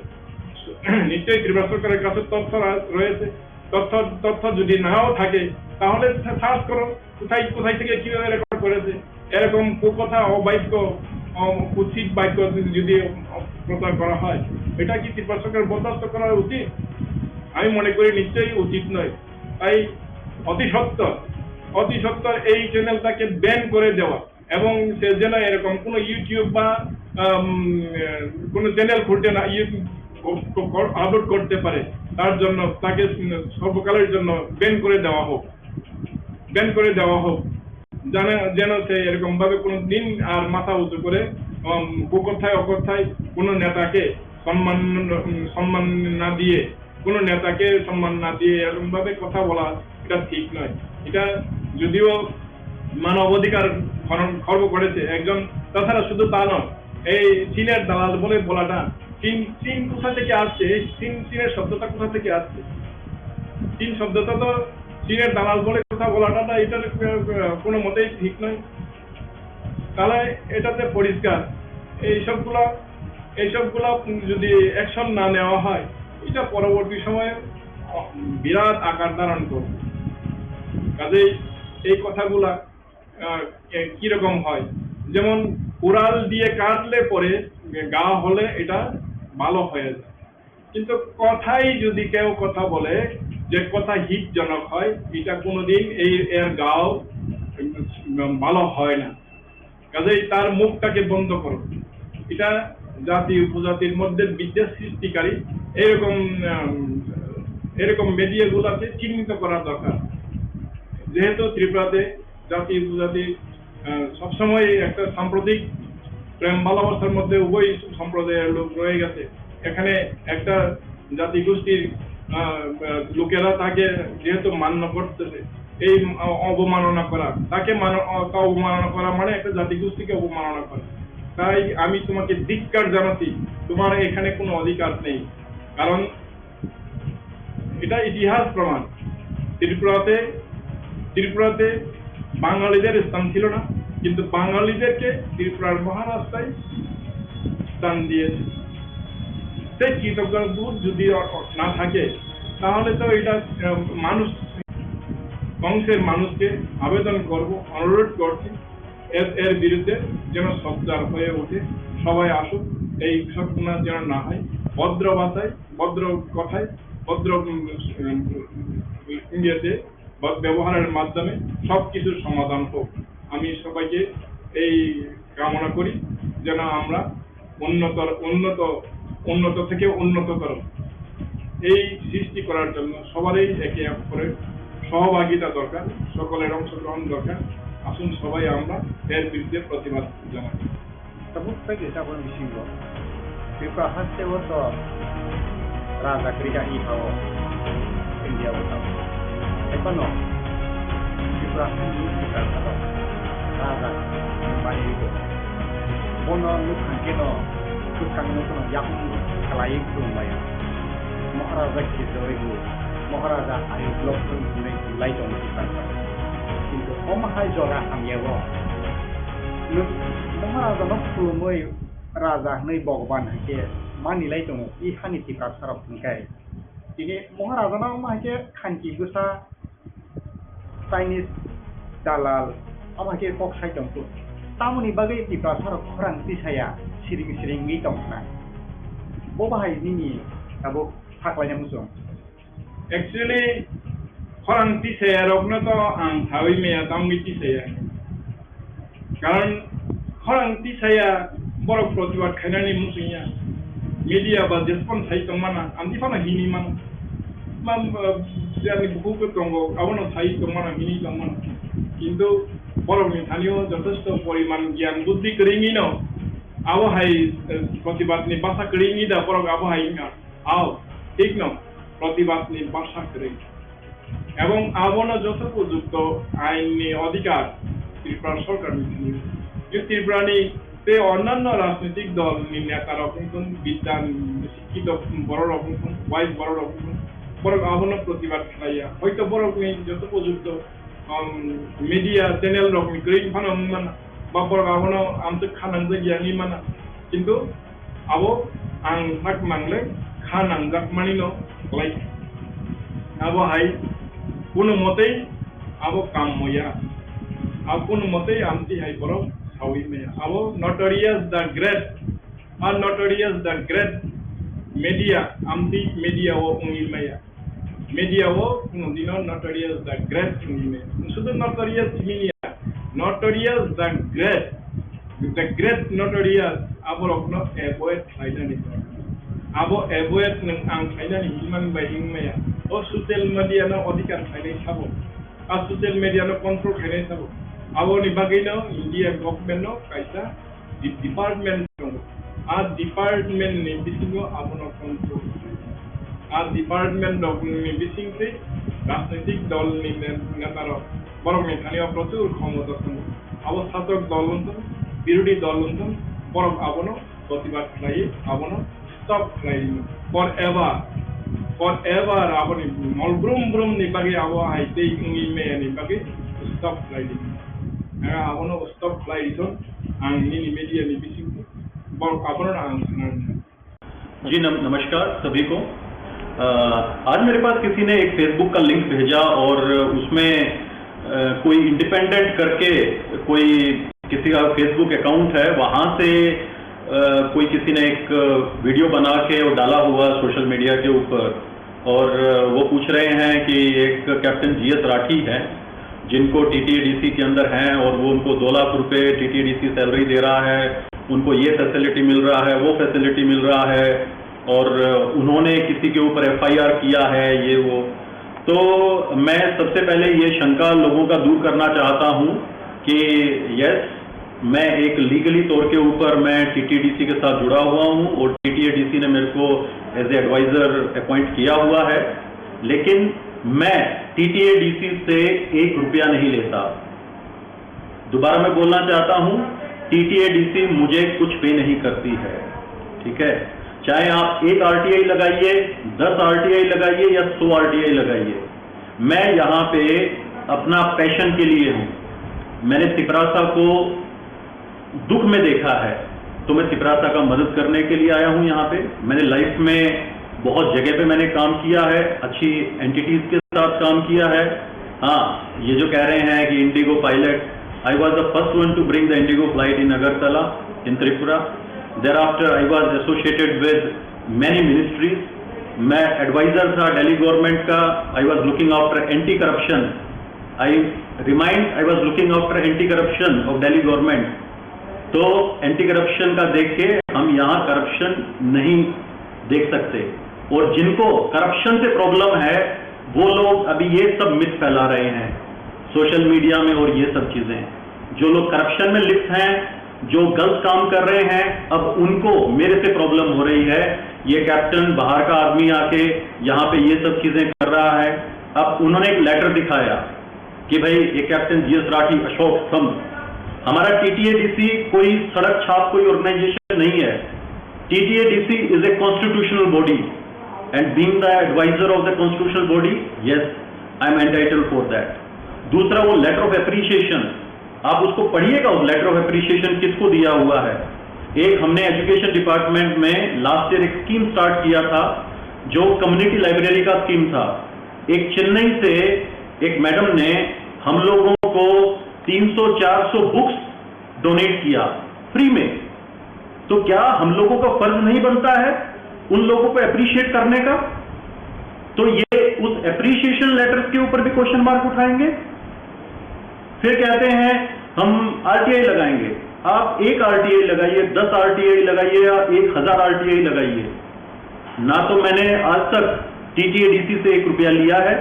নিশ্চয়ই ত্রিপুরা সরকারের কাছে তথ্য রা-, রয়েছে। তথ্য, তথ্য যদি নাও থাকে, তাহলে সা-, সার্চ করো, কোথায়, কোথায় থেকে কিভাবে রেকর্ড করেছে। এরকম কুকথা, অবাক্য, অ-, কুৎসিত বাক্য যদি, যদি প্রচার করা হয়, এটা কি ত্রিপুরা সরকার বরদাস্ত করা উচিত? আমি মনে করি নিশ্চয়ই উচিত নয়। তাই অতি সত্বর, অতি সত্বর এই চ্যানেলটাকে ব্যান করে দেওয়া এবং সে যেন এরকম কোনো YouTube বা, আম, কোনো চ্যানেল খুলতে না, ইয়ে, ক-, ক-, ক-, আপলোড করতে পারে, তার জন্য তাকে, উম, সর্বকালের জন্য ব্যান করে দেওয়া হোক, ব্যান করে দেওয়া হোক। যেন, যেন সে এরকম ভাবে কোনো দিন আর মাথা উঁচু করে, উম, কুকথায় অকথায় কোনো নেতাকে সম্মান, উম, সম্মান না দিয়ে, কোনো নেতাকে সম্মান না দিয়ে এরকম ভাবে কথা বলা, এটা ঠিক নয়। এটা যদিও মানবাধিকার হনন খর্ব করেছে একজন, তাছাড়া শুধু তা নয়, এই চীনের দালাল বলে বলাটা, চীন, চীন কোথা থেকে আসছে? এই চীন, চীনের শব্দটা কোথা থেকে আসছে? চীন শব্দটা তো চীনের দালাল বলে কথা বলাটা না, এটা, আহ, কোনো মতেই ঠিক নয়। তাহলে এটাতে পরিষ্কার, এইসবগুলা, এইসবগুলা যদি অ্যাকশন না নেওয়া হয়, এটা পরবর্তী সময়ে বিরাট আকার ধারণ করবে। কাজেই এই কথাগুলা, আহ, এ, কিরকম হয়, যেমন কুড়াল দিয়ে কাটলে পরে ঘা হলে এটা ভালো হয়ে যায়, কিন্তু কথাই যদি কেউ কথা বলে, যে কথা হিতজনক হয়, এটা কোনোদিন এই, এর ঘাও, উম, ভালো হয় না। কাজেই তার মুখটাকে বন্ধ করো। এটা জাতি উপজাতির মধ্যে বিদ্বেষ সৃষ্টিকারী এরকম, উম, এরকম মিডিয়াগুলোকে চিহ্নিত করা দরকার। যেহেতু ত্রিপুরাতে জাতি উপজাতি, আহ, সবসময় একটা সাম্প্রতিক প্রেম ভালোবাসার মধ্যে উভয় সম্প্রদায়ের লোক রয়ে গেছে। এখানে একটা জাতিগোষ্ঠীর, আহ, আহ, লোকেরা তাকে যেহেতু মান্য করতেছে, এই অ-, অবমাননা করা, তাকে মানো-, অ-, তা অবমাননা করা মানে একটা জাতিগোষ্ঠীকে অবমাননা করা। তাই আমি তোমাকে ধিক্কার জানাচ্ছি, তোমার এখানে কোনো অধিকার নেই। কারণ এটা ইতিহাস প্রমাণ। ত্রিপুরাতে, ত্রিপুরাতে বাঙালিদের স্থান ছিল না, কিন্তু বাঙালিদেরকে ত্রিপুরার মহারাজরাই স্থান দিয়েছে। সেই কৃতজ্ঞতা বোধ যদি অ-, অ-, না থাকে, তাহলে তো এটা, আহ, মানুষ, অংশের মানুষকে আবেদন করব, অনুরোধ করছি, এর, এর বিরুদ্ধে যেন সোচ্চার হয়ে ওঠে, সবাই আসুক, এই ঘটনা যেন না হয়, ভদ্র ভাষায়, ভদ্র কথায়, ভদ্র, উম, উম, ইয়েতে, বা ব্যবহারের মাধ্যমে সব কিছুর সমাধান হোক। আমি সবাইকে এই কামনা করি, যেন আমরা উন্নতর, উন্নত, উন্নত থেকে উন্নততর এই সৃষ্টি করার জন্য সবারই একে অপরের সহভাগিতা দরকার, সকলের অংশগ্রহণ দরকার। আসুন সবাই আমরা এর বিরুদ্ধে প্রতিবাদ জানাই। Tabuk tei kaisa aboni bisingo Tripura haste o to raja kwrwi kha i ha o India o tamo. Hai phano Tripura haste ni Tripura salo raja ni mani o. Bono nuk khan khe no kwchang no phano yakung khlai tong lai. Maharaja Kishore bo, Maharaja Ayub Lok hwnwi lai tongo Tiprasa. Kintu omo hai jora hamya o. Nwng Maharaja no khulumwi raja hwnwi Bhagwan hai khe mani lai tongo, i hani Tiprasa rok hwn khe. Tini Maharaja no omo hai khe khanki bwsa Chinese dalal, abo hai khe kok sai tong kho. Tamoni bagwi Tiprasa rok khorang tisaya siring siring wngwi tong khna. Bo bahai nini tabuk saklaina muchung. Actually, khorang tisaya rokno to ang sawi maya, tamni tisaya. Karon khorang tisaya borok protibad khainani muchungya. Media ba jeskon sai tongmana, amtwi phano hini mano. Mam, eh, jani bukhuk tongo, abono sai tongmano, hini tongmano. Kintu borokni thanio jothesto poriman gyan buddhi kwrwngwino, abo hai, eh, protibadni basa kwrwngwi da borok abo hai wngkha. Ao, thik no, protibadni basa kwrwng. Ebong abono joto upojukto ainni odhikar Tripura sorkarni thani. Je Tripurani tei onnanno rajnitik dolni netarok wngthun, bidyan, sikkito bororok wngthun, wise bororok wngthun, borok abono protibad khlaiya. Hoito borokni joto pojukto, um, media channel rokni kwrwi phano wngwi mano, ba borok abono amtwk kha nangjak ya wngwi mano. Kintu abo ang sak mangle kha nangjak manino khlai. Abo hai kuno motei abo kam moya. Abo kuno motei amtwi hai borok sawi maya. Abo Notorious the Great, a Notorious the Great media, amtwi media o wngwi maya. Media o kuno dino Notorious the Great wngwi maya. Sudu Notorious wngwi maya. Notorious the Great, the Great Notorious, aborokno avoid khlainani. Abo avoid nwng ang khlainani hinmani bai wngwi maya. O social media no odhikar khlainai sabo. A social media no control khlainai sabo. Aboni bagwino India government no kaisa di-, department tongo. A department ni bisingo abono control khlai. A department rok ni bisingtwi rajnitik dol ni ne-, neta rok borok ni thani o prochur khomota tongo. Abo sasok dol wngthung, birodhi dol wngthung, borok abono protibad khlai, abono stop khlai rino. Forever, forever aboni mol brum brum ni bagwi abo hai tei wngwi maya ni bagwi stop khlai rino. Ang abono stop khlai rithung, ang nini media ni bisingtwi. Bor-, abono ang sana rwkha. जी नम-, नमस्कार सभी को। अ, आज मेरे पास किसी ने एक Facebook का लिंक भेजा और उसमें, अ, कोई इंडिपेंडेंट करके कोई किसी का Facebook अकाउंट है, वहाँ से, अ, कोई किसी ने एक वीडियो बना के वो डाला हुआ सोशल मीडिया के ऊपर। और वो पूछ रहे हैं कि एक कैप्टन जीएस राठी हैं, जिनको टीटीएडीसी के अंदर हैं और वो उनको दो लाख रुपए टीटीएडीसी सैलरी दे रहा है, उनको ये फैसिलिटी मिल रहा है, वो फैसिलिटी मिल रहा है, और उन्होंने किसी के ऊपर एफआईआर किया है, ये वो। तो मैं सबसे पहले ये शंका लोगों का दूर करना चाहता हूँ कि यस, मैं एक लीगली तौर के ऊपर मैं टीटीएडीसी के साथ जुड़ा हुआ हूँ और टीटीएडीसी ने मेरे को एज ए एडवाइजर अपॉइंट किया हुआ है, लेकिन मैं टीटीएडीसी से एक रुपया नहीं लेता। दोबारा मैं बोलना चाहता हूँ, टीटीएडीसी मुझे कुछ पे नहीं करती है, ठीक है? चाहे आप एक आरटीआई लगाइए, दस आरटीआई लगाइए या सौ आरटीआई लगाइए, मैं यहाँ पे अपना पैशन के लिए हूँ। मैंने तिपरासा को दुख में देखा है, तो मैं तिपरासा का मदद करने के लिए आया हूँ यहाँ पे। मैंने लाइफ में बहुत जगह पे मैंने काम किया है, अच्छी एंटिटीज के साथ काम किया है। हाँ, ये जो कह रहे हैं कि Indigo pilot, I was the first one to bring the Indigo flight in Agartala, in Tripura. Thereafter, I was associated with many ministries. मैं एडवाइजर था दिल्ली गवर्नमेंट का। I was looking after anti corruption. I remind, I was looking after anti corruption of Delhi government. तो anti corruption का देख के हम यहाँ करप्शन नहीं देख सकते। और जिनको करप्शन से प्रॉब्लम है, वो लोग अभी ये सब मिथ फैला रहे हैं सोशल मीडिया में और ये सब चीज़ें। जो लोग करप्शन में लिप्त हैं, जो गलत काम कर रहे हैं, अब उनको मेरे से प्रॉब्लम हो रही है। ये कैप्टन बाहर का आदमी आके यहाँ पे ये सब चीज़ें कर रहा है। अब उन्होंने एक लेटर दिखाया कि भाई, ये कैप्टन जीएस राठी, अशोक स्तंभ, हमारा टीटीएडीसी कोई सड़क छाप, कोई ऑर्गेनाइजेशन नहीं है। T T A D C is a constitutional body and being the advisor of the constitutional body, yes, I am entitled for that. दूसरा, वो लेटर ऑफ एप्रिसिएशन, आप उसको पढ़िएगा, उस लेटर ऑफ एप्रिसिएशन किसको दिया हुआ है। एक हमने एजुकेशन डिपार्टमेंट में लास्ट ईयर एक स्कीम स्टार्ट किया था, जो कम्युनिटी लाइब्रेरी का स्कीम था। एक चेन्नई से एक मैडम ने हम लोगों को तीन सौ चार सौ बुक्स डोनेट किया फ्री में। तो क्या हम लोगों का फर्ज नहीं बनता है उन लोगों को अप्रिशिएट करने का? तो ये उस अप्रिशिएशन लेटर्स के ऊपर भी क्वेश्चन मार्क उठाएंगे। फिर कहते हैं, हम आरटीआई लगाएंगे। आप एक आरटीआई लगाइए, दस आरटीआई लगाइए या एक हजार आरटीआई लगाइए, ना तो मैंने आज तक टीटीएडीसी से एक रुपया लिया है,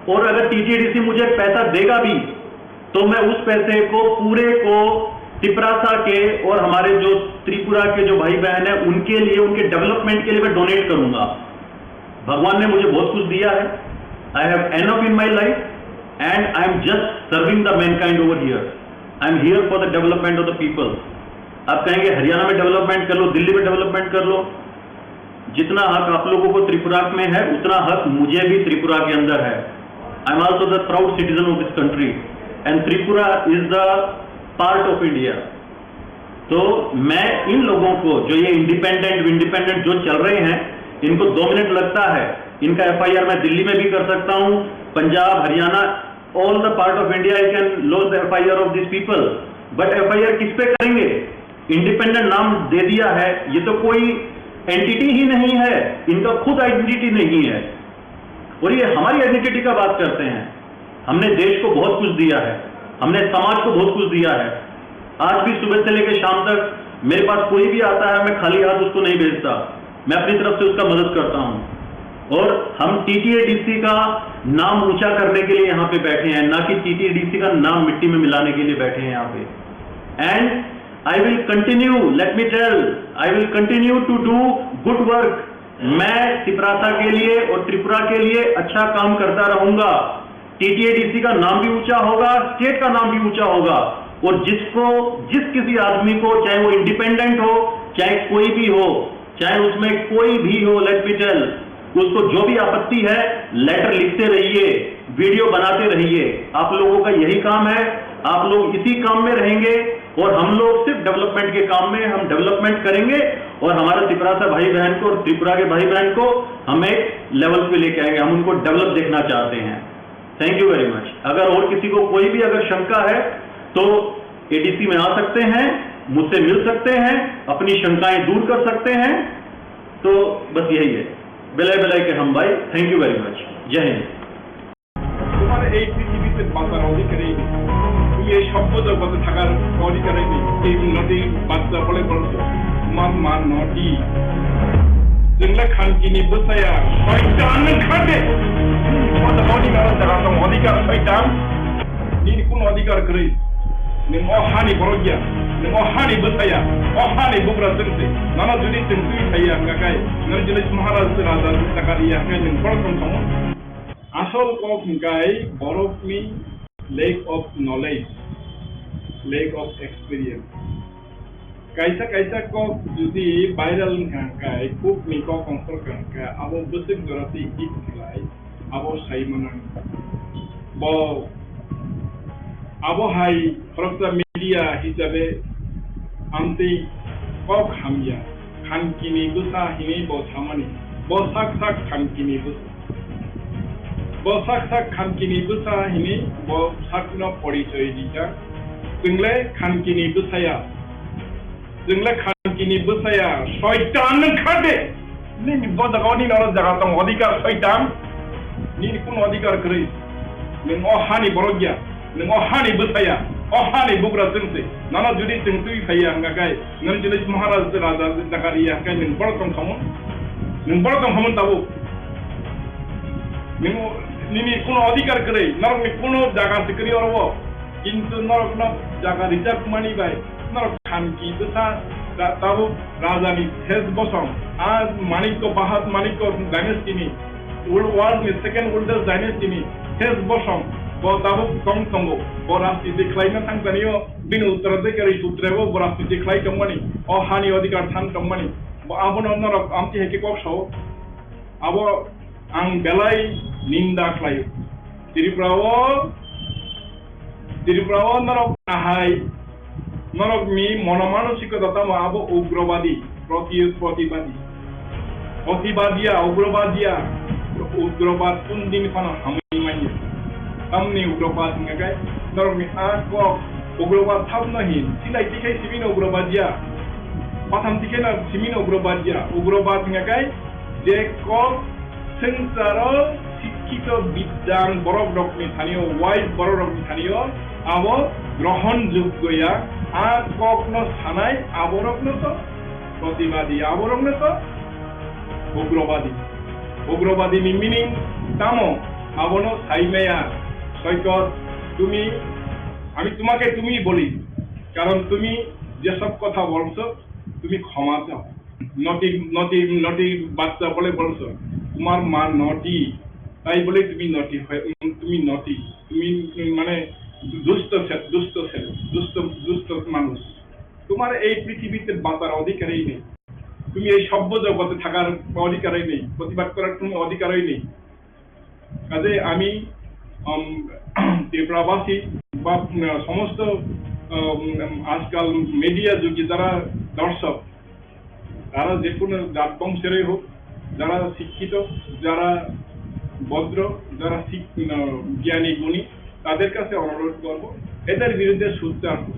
और अगर टीटीएडीसी मुझे पैसा देगा भी, तो मैं उस पैसे को पूरे को तिपरासा के और हमारे जो त्रिपुरा के जो भाई बहन हैं, उनके लिए, उनके डेवलपमेंट के लिए मैं डोनेट करूंगा। भगवान ने मुझे बहुत कुछ दिया है। I have enough in my life and I am just serving the mankind over here. I am here for the development of the people. आप कहेंगे हरियाणा में डेवलपमेंट कर लो, दिल्ली में डेवलपमेंट कर लो, जितना हक आप लोगों को त्रिपुरा में है, उतना हक मुझे भी त्रिपुरा के अंदर है. I am also the proud citizen of this country and Tripura is the part of India. तो मैं इन लोगों को, जो ये इंडिपेंडेंट इंडिपेंडेंट जो चल रहे हैं, इनको दो मिनट लगता है. इनका एफआईआर मैं दिल्ली में भी कर सकता हूँ, पंजाब, Haryana, all the part of India I can lodge the F I R of these people. But FIR किस पे करेंगे? इंडिपेंडेंट नाम दे दिया है, ये तो कोई एंटिटी ही नहीं है, इनका खुद आइडेंटिटी नहीं है. और ये हमारी आइडेंटिटी का बात करते हैं. हमने देश को बहुत कुछ दिया है, हमने समाज को बहुत कुछ दिया है. आज भी सुबह से लेकर शाम तक मेरे पास कोई भी आता है, मैं खाली हाथ उसको नहीं भेजता, मैं अपनी तरफ से उसका मदद करता हूँ. और हम टीटीएडीसी का नाम ऊंचा करने के लिए यहाँ पे बैठे हैं, ना कि टीटीएडीसी का नाम मिट्टी में मिलाने के लिए बैठे हैं यहाँ पे. And I will continue, let me tell, I will continue to do good work. मैं तिपरासा के लिए और त्रिपुरा के लिए अच्छा काम करता रहूंगा. टीटीएडीसी का नाम भी ऊंचा होगा, स्टेट का नाम भी ऊंचा होगा. और जिसको, जिस किसी आदमी को, चाहे वो इंडिपेंडेंट हो, चाहे कोई भी हो, चाहे उसमें कोई भी हो, let me tell, उसको जो भी आपत्ति है, लेटर लिखते रहिए, वीडियो बनाते रहिए. आप लोगों का यही काम है, आप लोग इसी काम में रहेंगे. और हम लोग सिर्फ डेवलपमेंट के काम में, हम डेवलपमेंट करेंगे और हमारे तिपरासा भाई बहन को और त्रिपुरा के भाई बहन को हम एक लेवल पे लेके आएंगे. हम उनको डेवलप देखना चाहते हैं. Thank you very much. अगर और किसी को कोई भी अगर शंका है तो एडीसी में आ सकते हैं, मुझसे मिल सकते हैं, अपनी शंकाएं दूर कर सकते हैं. तो बस यही है. Belai belai kaham bai. Thank you very much. जय हिंद. তোমার এই পৃথিবীতে বাঁচার অধিকারই নেই। তুমি এই সভ্য জগতে থাকার অধিকারই নেই। এই উন্নতি বাচ্চা বলে বলছো, তোমার মা নটি। Jengla khankini bwsaya, shaitan nung khade. Bota boni nana jaga tong odhikar shaitan. Nini kun odhikar kwrwi. Nung o hani borok ya. Nung o hani bwsaya. O hani bugra jengse. Nana jodi jeng twi thaiya hwnkha kai. Nana jodi Maharaj raja jeng takari ya hwnkha nung borok tong tongmo. Asol kok hwnkhe borokni lack of knowledge, lack of experience. Kaisa kaisa kok jodi viral wngkha hwnkhe kokni kok ongkhorkha hwnkhe abo bwswk jora twi hit khlai abo sai mano. Bo abo hai khoroksa media hisabe amtwi kok hamya, khankini bwsa hinwi bo samani, bo sak sak khankini bwsa. Bo sak sak khankini bwsa hinwi bo sakno porichoi rijak. Chwngle khankini bwsaya. Chwngle khankini bwsaya. Soitan wngkha de. Nini bo jaga o nini oro jaga tongo odhikar soitan. Nini kunu odhikar kwrwi. Nwng o hani borok ya. Nwng o hani bwsaya, o hani bugra chwngse. Nano jodi chwng twi phaiya hwnkha khe, nwng jodi Maharaj raja jakari ya hwnkhe nwng borok tong khamung? Nwng borok tong khamung tabuk? Nwng nini kuno odhikar kwrwi, norokni kuno jaga se kwrwi oro o. Kintu norokno jaga rijak mani bai, norok khanki bwsa ta-, tabuk rajani ses bosong. A Manikko, Bahad Manikko dynasty ni World War ni second oldest dynasty ni ses bosong bo tabuk tong tongo. Bo rajniti khlaina thangkani o bini uttaraধিকারী putre bo, bo rajniti khlai tongmani, o hani odhikar than tongmani. Bo abono norok amtwi hai khe kok sao. Abo ang belai ninda khlaio. Tripura o Tripura o norok ahai, norok ni monomanosikota tamo abo ugrobadi, proti-, protibadi. Protibadiya, ugrobadiya, ugrobad kun din phano hamwi manya. Tamni ugrobad hingka khe norok ni a kok ugrobad thapno hin, silai tikhai simino ugrobadiya, patham tikhai no simino ugrobadiya, ugrobad hingka khe je kok Swngcharo sikkito biddang borok rokni thani o, wise borok rokni thani o abo grohon joggo ya, a kokno sanai aborokno to protibadi, aborokno to ugrobadi. Ugrobadi ni meaning tamo? Abono sai maya, Soikot, তুমি, আমি তোমাকে তুমি বলি, কারণ তুমি যেসব কথা বলছো, তুমি ক্ষমা চাও। নটি, নটি, নটি বাচ্চা বলে বলছো, তোমার মা নটি, তাই বলে তুমি নটি হয়ে, উম, তুমি নটি, তুমি, উম, মানে দুষ্ট ছে-, দুষ্ট ছেলে, দুষ্ট, দুষ্ট মানুষ। তোমার এই পৃথিবীতে বাঁচার অধিকারই নেই। তুমি এই সভ্য জগতে থাকার অধিকারই নেই, প্রতিবাদ করার কোনো অধিকারই নেই। কাজে আমি, উম, ত্রিপুরাবাসী বা, উম, সমস্ত, উম, আজকাল মিডিয়া যুগে যারা দর্শক, তারা যে কোনো জাত বংশেরই হোক, যারা শিক্ষিত, যারা ভদ্র, যারা শিক-, উম, জ্ঞানী গুণী, তাদের কাছে অনুরোধ করব, এদের বিরুদ্ধে সোচ্চার হন,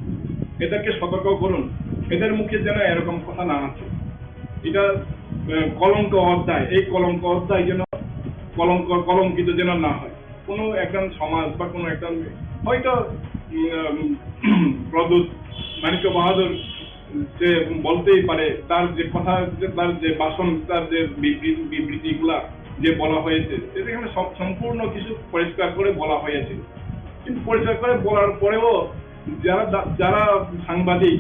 এদেরকে সতর্ক করুন, এদের মুখে যেন এরকম কথা না আসে। এটা, আহ, কলঙ্ক অধ্যায়, এই কলঙ্ক অধ্যায় যেন কলঙ্ক, কলঙ্কিত যেন না হয়। কোনো একজন সমাজ বা কোনো একজন হয়তো, উম, প্রদ্যুৎ মাণিক্য বাহাদুর যে বলতেই পারে, তার যে কথা, যে তার যে ভাষণ, তার যে বিবৃ-, বিবৃতিগুলা যে বলা হয়েছে, সেটা এখানে সম-, সম্পূর্ণ কিছু পরিষ্কার করে বলা হয়েছে। কিন্তু পরিষ্কার করে বলার পরেও যারা দা-, যারা সাংবাদিক,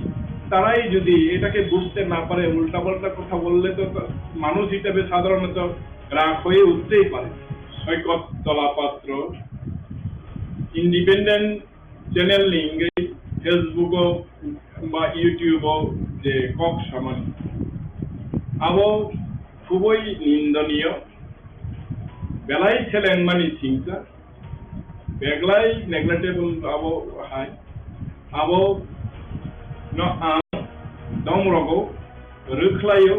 তারাই যদি এটাকে বুঝতে না পারে, উল্টাপাল্টা কথা বললে তো তা-, মানুষ হিসেবে সাধারণত রাগ হয়ে উঠতেই পারে। Saikat Talapatra, independent channel ning Facebook-o ba YouTube-o je kok samani, abo khubui nindoniyo, belai selengmani singsa, beglai neglectable abo hai, abo no ang dom rogo rwkhlaio,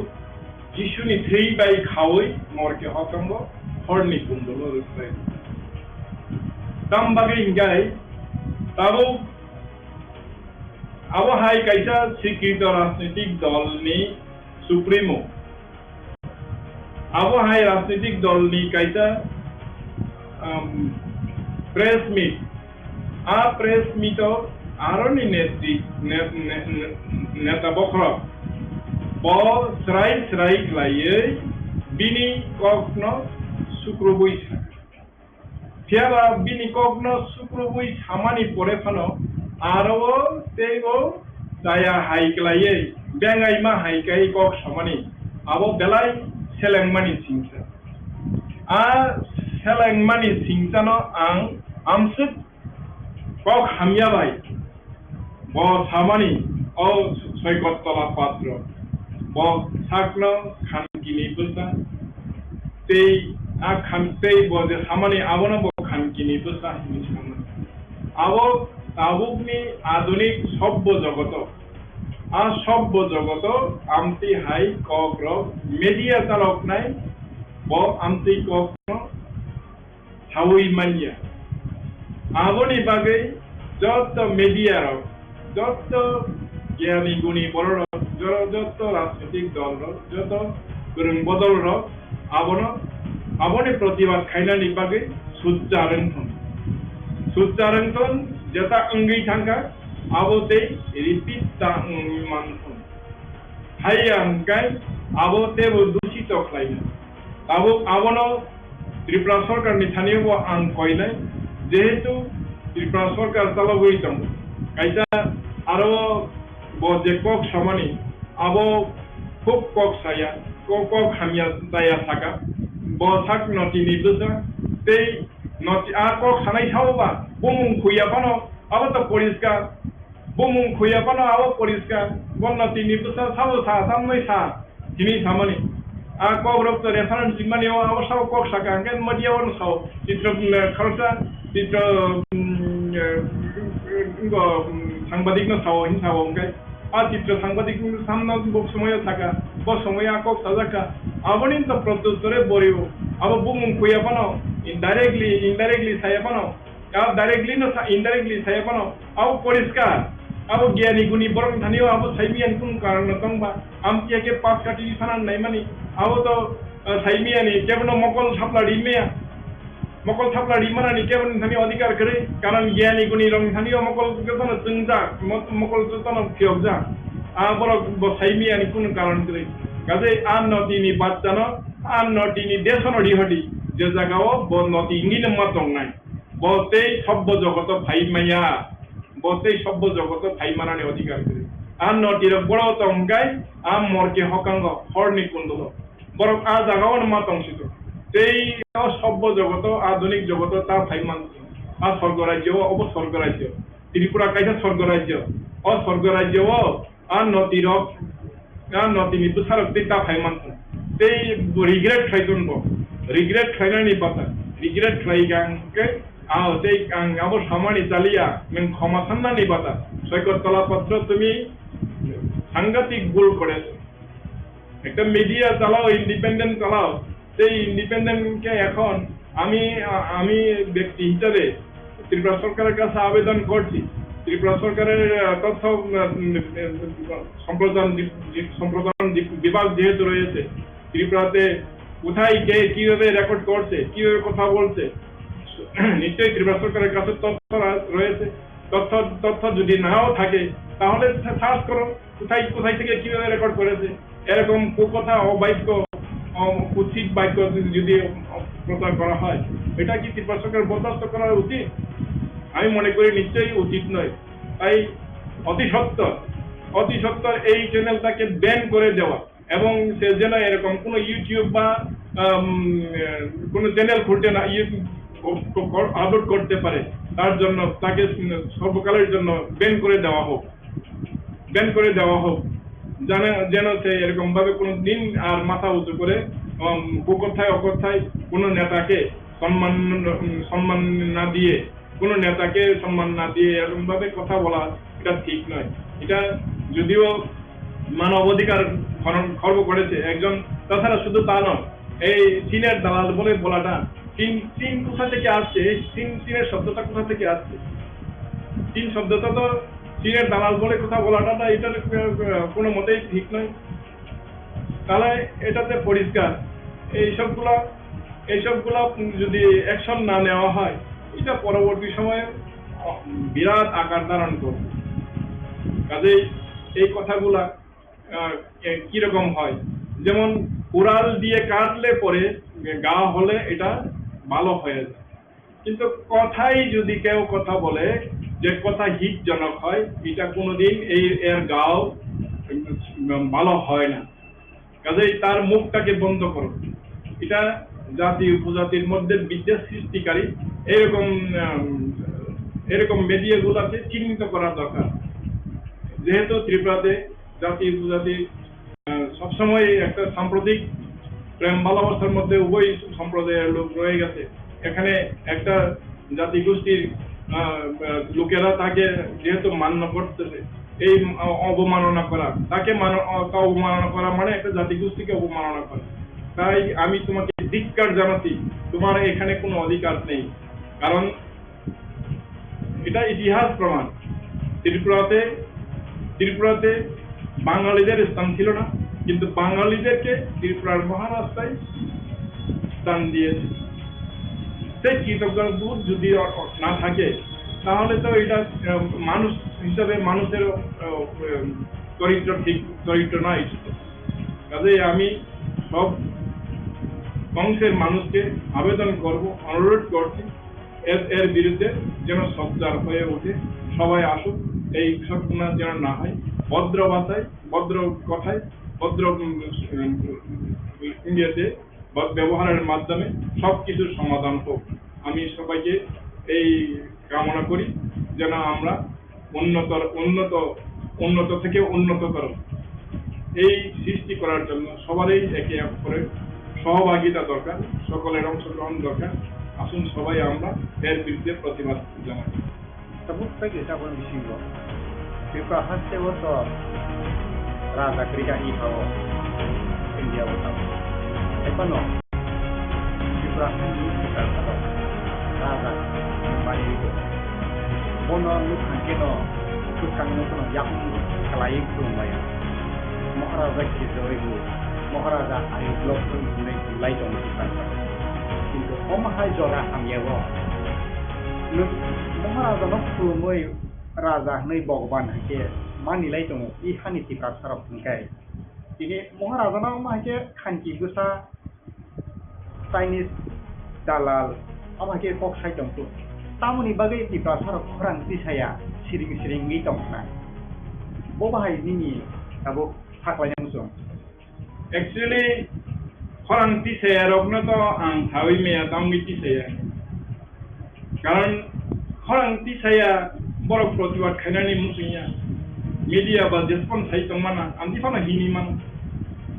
Jisuni thwi bai khaui morke hokango horni kundolo rwkhlaio. Tam bagwi hinkhe tabuk abo hai kaisa sikrito rajnitik dolni supremo. Abo hai rajnitik dolni kaisa, um, press meet. A press meet-o aroni netri-, net-, net-, net-, neta bokhorok bo srai srai khlaiwi bini kokno sukrubui sa. Phiya ba bini kokno sukrubui samani pore phano aro o teibo chaya hai khlaiwi bengaima hai khe kok samani abo belai selengmani singsa. A selengmani singsano ang amswk kok hamya bai. Bo samani, o Soikot Tola Patro, bo sakno khankini bwsa, tei a khan-, tei bo je samani, abono bo khankini bwsa hinwi samani. Abo tabukni adunik sobbo jogoto, a sobbo jogoto amtwi hai kokrok media chaloknai, bo amtwi kokno saui manya. Aboni bagwi joto media rok, joto gyani guni borok rok, jo-, joto rajnitik dol rok, joto kwrwng bodol rok abono, aboni protibad khainani bagwi sujja rwngthun. Sujja rwngthun, jeta wngwi thangkha, abo tei repeat ta wngwi manthun. Haiya hwnkhe abo teibo dusito khlaina. Tabuk abono Tripura sorkarni thani bo ang koinai, jehetu Tripura sorkar chalogwi tongo. Kaisa aro bo je kok samani, abo khub kok saya, kok, kok hamya saya saka. Bo sak notini bwsa tei noti a kok sanai sao ba bumung khuya phano abo to poriskar. Bumung khuya phano abo poriskar, bo notini bwsa sabo sa, samnwi sa, hinwi samani. A kokrok to reference rimani o, abo sao kok saka, hwnkhe media o sao, chitro, mm, khoroksa, chitro, mm, eh, bo, mm, sangbadik no sao, hin sao, hwnkhe a chitro sangbadik samno bo somoyo saka, bo somoyo a kok sajakha, aboni to protyuttore borio, abo bumung khuya phano, indirectly, indirectly saya phano, Abo directly no sa, indirectly saya phano, abo poriskar. Abo gyani guni borok thani o abo saimiyani kunu karon no tong ba. Amtwi khe pas kati sana naimani. Abo to, eh, saimiyani kebono mokol thapla rimaya. Mokol thapla rimanani kebono thani odhikar kwrwi. Karon gyani guni rok thani o mokol jotono chwngjak, mo-, mokol jotono phiyokjak. A borok bo saimiyani kunu karon kwrwi. Kaje a notini bachchano, a notini desono rihodi. Je jaga o bo noti wngwi no ma tongnai. Bo tei sobbo jogoto phai maya, bo tei sobbo jogoto phai manani odhikar kwrwi. A notirok boro tong hwnkhe a morke hokango horni kundolo. Borok a jagao no ma tong sito. Tei o sobbo jogoto, adhunik jogoto ta phai man. A sorgo rajyo, obo sorgo rajyo. Tripura kaisa sorgo rajyo. O sorgo rajyo o a notirok Notini bwsarok tei ta phai mankha. Tei bo regret khlai tongo. Regret khlainani bata. Regret khlai kha hwnkhe, ah, tei ang abo samani chaliya, nwng khoma sannani bata. Soikot Tolapatro, tumi সাংঘাতিক ভুল করেছো। একটা মিডিয়া চালাও, ইন্ডিপেন্ডেন্ট চালাও, সেই ইন্ডিপেন্ডেন্টকে এখন আমি, আ-, আমি ব্যক্তি হিসাবে ত্রিপুরা সরকারের কাছে আবেদন করছি, ত্রিপুরা সরকারের, আহ, তথ্য, উম, উম, সম্প্রচার বি-, বি-, সম্প্রসারণ বি-, বিভাগ যেহেতু রয়েছে, ত্রিপুরাতে কোথায় কে কিভাবে রেকর্ড করছে, কিভাবে কথা বলছে, নিশ্চয়ই ত্রিপুরা সরকারের কাছে তথ্য রা-, রয়েছে। তথ্য, তথ্য যদি নাও থাকে, তাহলে সা-, সার্চ করো। কোথায়, কোথায় থেকে কিভাবে রেকর্ড করেছে, এরকম কুকথা, অবাক্য, অ-, কুৎসিত বাক্য যদি, যদি প্রচার করা হয়, এটা কি ত্রিপুরা সরকার বরদাস্ত করা উচিত? আমি মনে করি নিশ্চয়ই উচিত নয়। তাই অতি সত্বর, অতি সত্বর এই চ্যানেলটাকে ব্যান করে দেওয়া এবং সে যেন এরকম কোনো YouTube বা, আম, কোনো চ্যানেল খুলতে না, ইয়ে, ক-, ক-, ক-, আপলোড করতে পারে, তার জন্য তাকে, উম, সর্বকালের জন্য ব্যান করে দেওয়া হোক। ব্যান করে দেওয়া হোক, যেন, যেন সে এরকম ভাবে কোনো দিন আর মাথা উঁচু করে, উম, কুকথায় অকথায় কোনো নেতাকে সম্মান, উম, সম্মান না দিয়ে, কোনো নেতাকে সম্মান না দিয়ে এরকম ভাবে কথা বলা, এটা ঠিক নয়। এটা যদিও মানবাধিকার খর্ব, খর্ব করেছে একজন, তাছাড়া শুধু তা নয়, এই চীনের দালাল বলে বলাটা, চীন, চীন কোথা থেকে আসছে? এই চীন, চীনের শব্দটা কোথা থেকে আসছে? চীন শব্দটা তো চীনের দালাল বলে কথা বলাটা না, এটা, আহ, কোনো মতেই ঠিক নয়। তাহলে এটাতে পরিষ্কার, এইসবগুলা, এইসবগুলা যদি অ্যাকশন না নেওয়া হয়, এটা পরবর্তী সময়ে বিরাট আকার ধারণ করবে। কাজেই এই কথাগুলা, আহ, এ, কিরকম হয়, যেমন কুড়াল দিয়ে কাটলে পরে ঘা হলে এটা ভালো হয়ে যায়, কিন্তু কথাই যদি কেউ কথা বলে যে কথা হিতজনক হয়, এটা কোনোদিন এই, এর ঘাও, উম, ভালো হয় না। কাজেই তার মুখটাকে বন্ধ করো। এটা জাতি উপজাতির মধ্যে বিদ্বেষ সৃষ্টিকারী এরকম, উম, এরকম মিডিয়াগুলোকে চিহ্নিত করা দরকার। যেহেতু ত্রিপুরাতে জাতি উপজাতি, আহ, সবসময় একটা সাম্প্রতিক প্রেম ভালোবাসার মধ্যে উভয় সম্প্রদায়ের লোক রয়ে গেছে। এখানে একটা জাতিগোষ্ঠীর, আহ, আহ, লোকেরা তাকে যেহেতু মান্য করতেছে, এই অ-, অবমাননা করা, তাকে মান-, অ-, তা অবমাননা করা মানে একটা জাতিগোষ্ঠীকে অবমাননা করা। তাই আমি তোমাকে ধিক্কার জানাচ্ছি, তোমার এখানে কোনো অধিকার নেই। কারণ এটা ইতিহাস প্রমাণ। ত্রিপুরাতে, ত্রিপুরাতে বাঙালিদের স্থান ছিল না, কিন্তু বাঙালিদেরকে ত্রিপুরার মহারাজরাই স্থান দিয়েছে। সেই কৃতজ্ঞতাবোধ যদি অ-, অ-, না থাকে, তাহলে তো এটা, আহ, মানুষ হিসাবে মানুষের, আহ, আহ, চরিত্র ঠিক, চরিত্র নয়। কাজেই আমি সব অংশের মানুষকে আবেদন করব, অনুরোধ করছি, এর, এর বিরুদ্ধে যেন সোচ্চার হয়ে ওঠে, সবাই আসুক, এই ঘটনা যেন না হয়। ভদ্র ভাষায়, ভদ্র কথায়, ভদ্র, উম, উম, ইয়েতে, ব-, ব্যবহারের মাধ্যমে সব কিছুর সমাধান হোক। আমি সবাইকে এই কামনা করি, যেন আমরা উন্নত, উন্নত, উন্নত থেকে উন্নততর এই সৃষ্টি করার জন্য সবারই একে অপরের সহভাগিতা দরকার, সকলের অংশগ্রহণ দরকার। আসুন সবাই আমরা এর বিরুদ্ধে প্রতিবাদ জানাই। Tabuk tei kaisa boni bisingo Tripura haste o to raja kwrwi kha i ha o India o tabuk. Hai phano Tripura haste ni kwtal kwtal raja mari ri tongo. Bono nuk thang khe no kwkang no bono yakung kwlaiwi khulum lai o. Maharaja Khirjoy bo, Maharaja Ayub Lok hwnwi lai tongo Tripura. Kintu omo hai jora hamya o. Nwng Maharaja no khulumwi raja hwnwi Bhagwan hai khe mani lai tongo, i hani Tiprasa rok hwn khe. Tini Maharaja no omo hai khe khanki bwsa Chinese dalal omo hai khe kok sai tong khe. Tamoni bagwi Tiprasa rok khorang tisaya siring siring wngwi tong khna. Bo bahai nini tabuk saklaina muchung. Actually, khorang tisaya rokno to ang sawi maya, tamni tisaya. Karon khorang tisaya borok protibad khainani muchungya. media ba jespan sai tongmana, amtwi phano hini mano.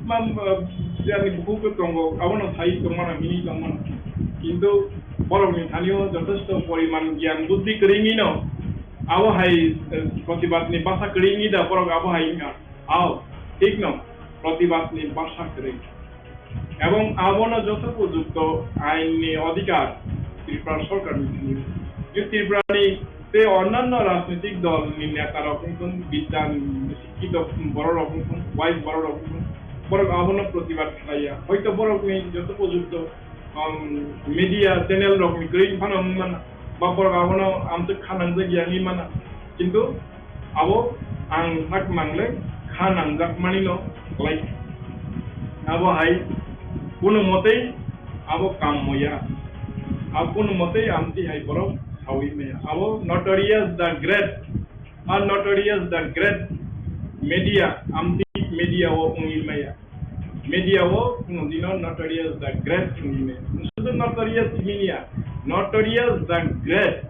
Mam, eh, je ani bukhuk tongo, abono sai tongmana, hini tongmana. Kintu borokni thanio jothesto poriman gyan buddhi kwrwngwino abo hai, eh, protibadni basa kwrwngwi da borok abo hai wngkha. Ao, thikno, protibadni basa kwrwng. Ebong abono joto upojukto ainni odhikar Tripura sorkarni thani. Je Tripurani tei onnanno rajnitik dolni netarok wngthun, bidyan sikkito bororok wngthun, wise bororok wngthun, borok abono protibad khlaiya. Hoito borokni joto upojukto, um, media channel rokni kwrwi phano wngmana, ba borok abono amtwk kha nangjak ya wngwi mana. Kintu abo ang sak mangle kha nangjak manino khlai. Abo hai kunu motei abo kam moya. Abo kunu motei amtwi hai borok sawi maya. Abo Notorious the Great, a Notorious the Great media, amtwi media o wngwi maya. Media o kunu dino Notorious the Great wngwi maya. Sudu Notorious himya, Notorious the Great,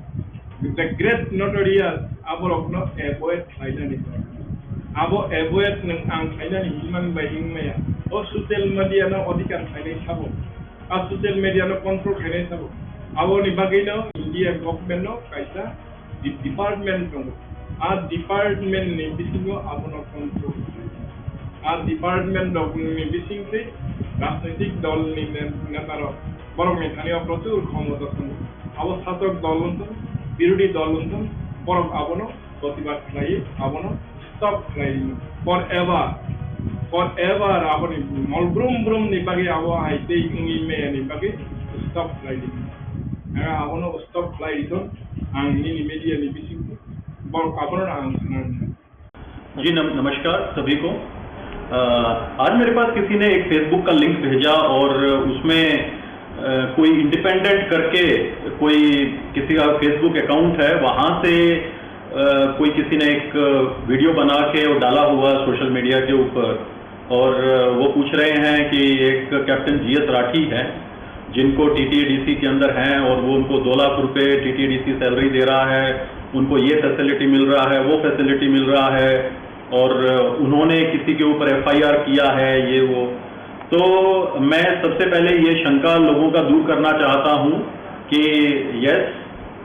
the Great Notorious, aborokno avoid khlainani. Abo avoid nwng ang khlainani hinman bai wngmaya. O social media no odhikar khlainai sabo. A social media no control khlainai sabo. Aboni bagwino India government no kaisa di-, department tongo. A department ni bisingo abono control khlai. A department rok ni bising tei rajnitik dol ni ne-, neta rok borok ni thani o prochur khomota tongo. Abo sasok dol wngthun, birodhi dol wngthun, borok abono protibad khlai, abono stop khlai forever. Forever aboni mol brum brum ni bagwi abo hai tei wngwi maya ni bagwi stop khlai di. Abono stop khlai di thun, ang nini media ni bising. Bor-, abono ang sana. जी नम-, नमस्कार सभी को। अ, आज मेरे पास किसी ने एक Facebook का लिंक भेजा और उसमें, अ, कोई इंडिपेंडेंट करके कोई किसी का Facebook अकाउंट है, वहाँ से, अ, कोई किसी ने एक वीडियो बना के और डाला हुआ सोशल मीडिया के ऊपर। और वो पूछ रहे हैं कि एक कैप्टन जीएस राठी है, जिनको टीटीएडीसी के अंदर हैं और वो उनको दो लाख रुपए टीटीएडीसी सैलरी दे रहा है, उनको ये फैसिलिटी मिल रहा है, वो फैसिलिटी मिल रहा है, और उन्होंने किसी के ऊपर एफआईआर किया है, ये वो। तो मैं सबसे पहले ये शंका लोगों का दूर करना चाहता हूँ कि यस,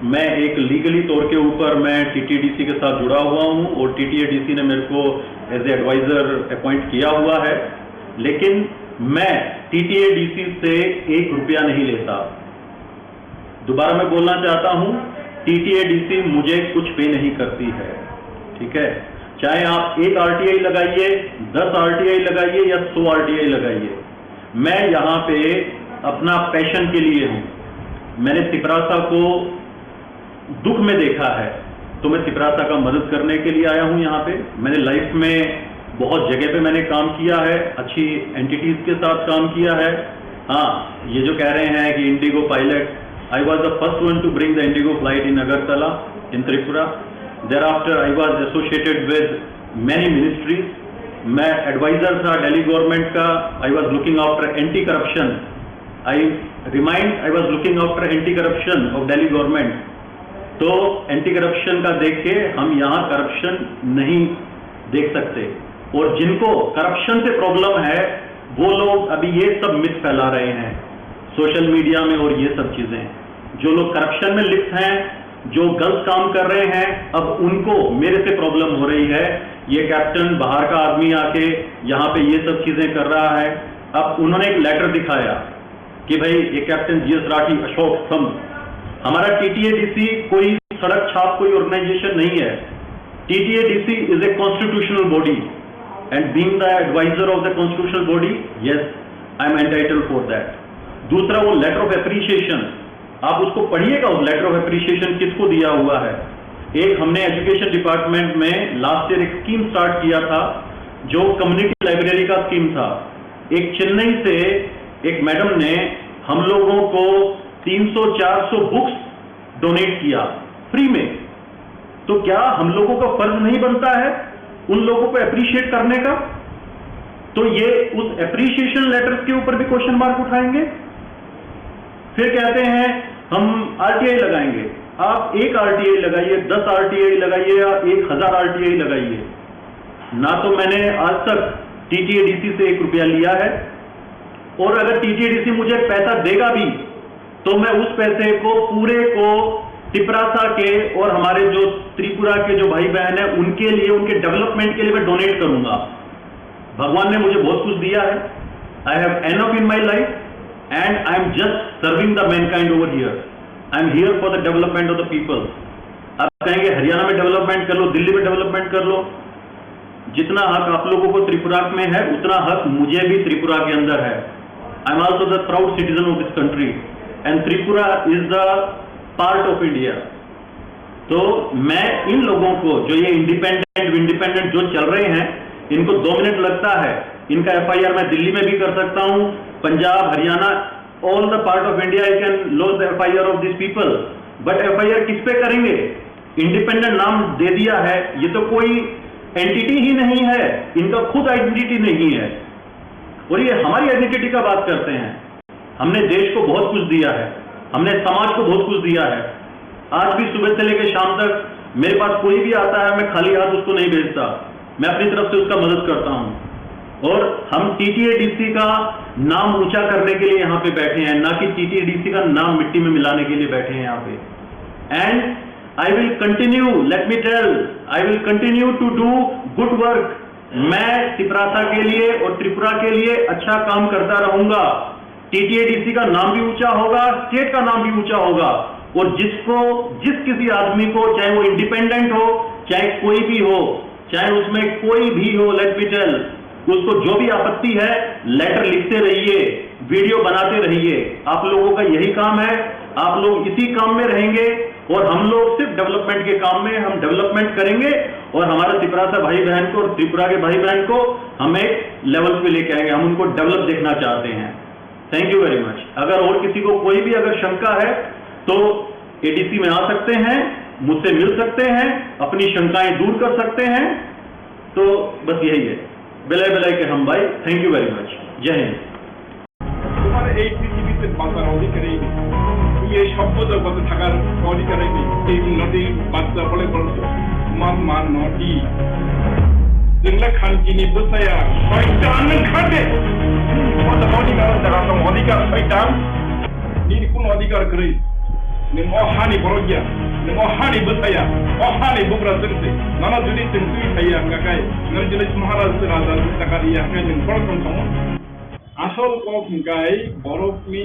मैं एक लीगली तौर के ऊपर मैं टीटीएडीसी के साथ जुड़ा हुआ हूँ और टीटीएडीसी ने मेरे को एज ए एडवाइजर अपॉइंट किया हुआ है, लेकिन मैं टीटीएडीसी से एक रुपया नहीं लेता। दोबारा मैं बोलना चाहता हूँ, टीटीएडीसी मुझे कुछ पे नहीं करती है, ठीक है? चाहे आप एक आरटीआई लगाइए, दस आरटीआई लगाइए या सौ आरटीआई लगाइए, मैं यहाँ पे अपना पैशन के लिए हूँ। मैंने तिपरासा को दुख में देखा है, तो मैं तिपरासा का मदद करने के लिए आया हूँ यहाँ पे। मैंने लाइफ में बहुत जगह पे मैंने काम किया है, अच्छी एंटिटीज के साथ काम किया है। हाँ, ये जो कह रहे हैं कि Indigo pilot, I was the first one to bring the Indigo flight in Agartala, in Tripura. Thereafter, I was associated with many ministries. मैं एडवाइजर था दिल्ली गवर्नमेंट का। I was looking after anti corruption. I remind, I was looking after anti corruption of Delhi government. तो anti corruption का देख के हम यहाँ करप्शन नहीं देख सकते। और जिनको करप्शन से प्रॉब्लम है, वो लोग अभी ये सब मिथ फैला रहे हैं सोशल मीडिया में और ये सब चीज़ें। जो लोग करप्शन में लिप्त हैं, जो गलत काम कर रहे हैं, अब उनको मेरे से प्रॉब्लम हो रही है। ये कैप्टन बाहर का आदमी आके यहाँ पे ये सब चीज़ें कर रहा है। अब उन्होंने एक लेटर दिखाया कि भाई, ये कैप्टन जीएस राठी, अशोक स्तंभ, हमारा टीटीएडीसी कोई सड़क छाप कोई ऑर्गेनाइजेशन नहीं है। T T A D C is a constitutional body and being the advisor of the constitutional body, yes, I am entitled for that. दूसरा, वो लेटर ऑफ एप्रिसिएशन, आप उसको पढ़िएगा, उस लेटर ऑफ एप्रिसिएशन किसको दिया हुआ है। एक हमने एजुकेशन डिपार्टमेंट में लास्ट ईयर एक स्कीम स्टार्ट किया था, जो कम्युनिटी लाइब्रेरी का स्कीम था। एक चेन्नई से एक मैडम ने हम लोगों को तीन सौ चार सौ बुक्स डोनेट किया फ्री में। तो क्या हम लोगों का फर्ज नहीं बनता है उन लोगों को अप्रिशिएट करने का? तो ये उस अप्रिशिएशन लेटर्स के ऊपर भी क्वेश्चन मार्क उठाएंगे। फिर कहते हैं हम आरटीआई लगाएंगे। आप एक आरटीआई लगाइए, दस आरटीआई लगाइए या एक हजार आरटीआई लगाइए, ना तो मैंने आज तक टीटीएडीसी से एक रुपया लिया है, और अगर टीटीएडीसी मुझे पैसा देगा भी तो मैं उस पैसे को पूरे को तिपरासा के और हमारे जो त्रिपुरा के जो भाई बहन हैं उनके लिए, उनके डेवलपमेंट के लिए मैं डोनेट करूंगा। भगवान ने मुझे बहुत कुछ दिया है। I have enough in my life and I am just serving the mankind over here. I am here for the development of the people. आप कहेंगे हरियाणा में डेवलपमेंट कर लो, दिल्ली में डेवलपमेंट कर लो, जितना हक आप लोगों को त्रिपुरा में है उतना हक मुझे भी त्रिपुरा के अंदर है। I am also the proud citizen of this country and Tripura is the part of India. तो मैं इन लोगों को, जो ये इंडिपेंडेंट इंडिपेंडेंट जो चल रहे हैं, इनको दो मिनट लगता है। इनका एफआईआर मैं दिल्ली में भी कर सकता हूँ, पंजाब, Haryana, all the part of India I can lodge the F I R of these people. But FIR किस पे करेंगे? इंडिपेंडेंट नाम दे दिया है, ये तो कोई एंटिटी ही नहीं है, इनका खुद आइडेंटिटी नहीं है, और ये हमारी आइडेंटिटी का बात करते हैं। हमने देश को बहुत कुछ दिया है, हमने समाज को बहुत कुछ दिया है। आज भी सुबह से लेकर शाम तक मेरे पास कोई भी आता है, मैं खाली हाथ उसको नहीं भेजता, मैं अपनी तरफ से उसका मदद करता हूँ। और हम टीटीएडीसी का नाम ऊंचा करने के लिए यहाँ पे बैठे हैं, ना कि टीटीएडीसी का नाम मिट्टी में मिलाने के लिए बैठे हैं यहाँ पे। And I will continue, let me tell, I will continue to do good work. मैं तिपरासा के लिए और त्रिपुरा के लिए अच्छा काम करता रहूंगा। टीटीएडीसी का नाम भी ऊंचा होगा, स्टेट का नाम भी ऊंचा होगा, और जिसको, जिस किसी आदमी को, चाहे वो इंडिपेंडेंट हो, चाहे कोई भी हो, चाहे उसमें कोई भी हो, let me tell, उसको जो भी आपत्ति है, लेटर लिखते रहिए, वीडियो बनाते रहिए। आप लोगों का यही काम है, आप लोग इसी काम में रहेंगे और हम लोग सिर्फ डेवलपमेंट के काम में, हम डेवलपमेंट करेंगे और हमारे तिपरासा भाई बहन को और त्रिपुरा के भाई बहन को हम एक लेवल पे लेके आएंगे। हम उनको डेवलप देखना चाहते हैं। Thank you very much. अगर और किसी को कोई भी अगर शंका है तो एडीसी में आ सकते हैं, मुझसे मिल सकते हैं, अपनी शंकाएं दूर कर सकते हैं। तो बस यही है। Belai belai kaham bai. Thank you very much. जय हिंद। তোমার এই পৃথিবীতে বাঁচার অধিকারই নেই। তুমি এই সভ্য জগতে থাকার অধিকারই নেই। এই নদীর বাচ্চা বলে বলছো, তোমার মা নদী। Jengla khankini bwsaya, soitan nwng khade. Bota boni nang jaga tong odhikar soitan. Nini kun odhikar kwrwi. Nwng o hani borok ya. Nwng o hani bwsaya. O hani bugra chwngse. Nono jodi chwng twi phaiya hwnkha khe, nwng jodi Maharaj raja ni chakari ya hwnkhe nwng borok tong tongmo. Asol kok hwnkhe borokni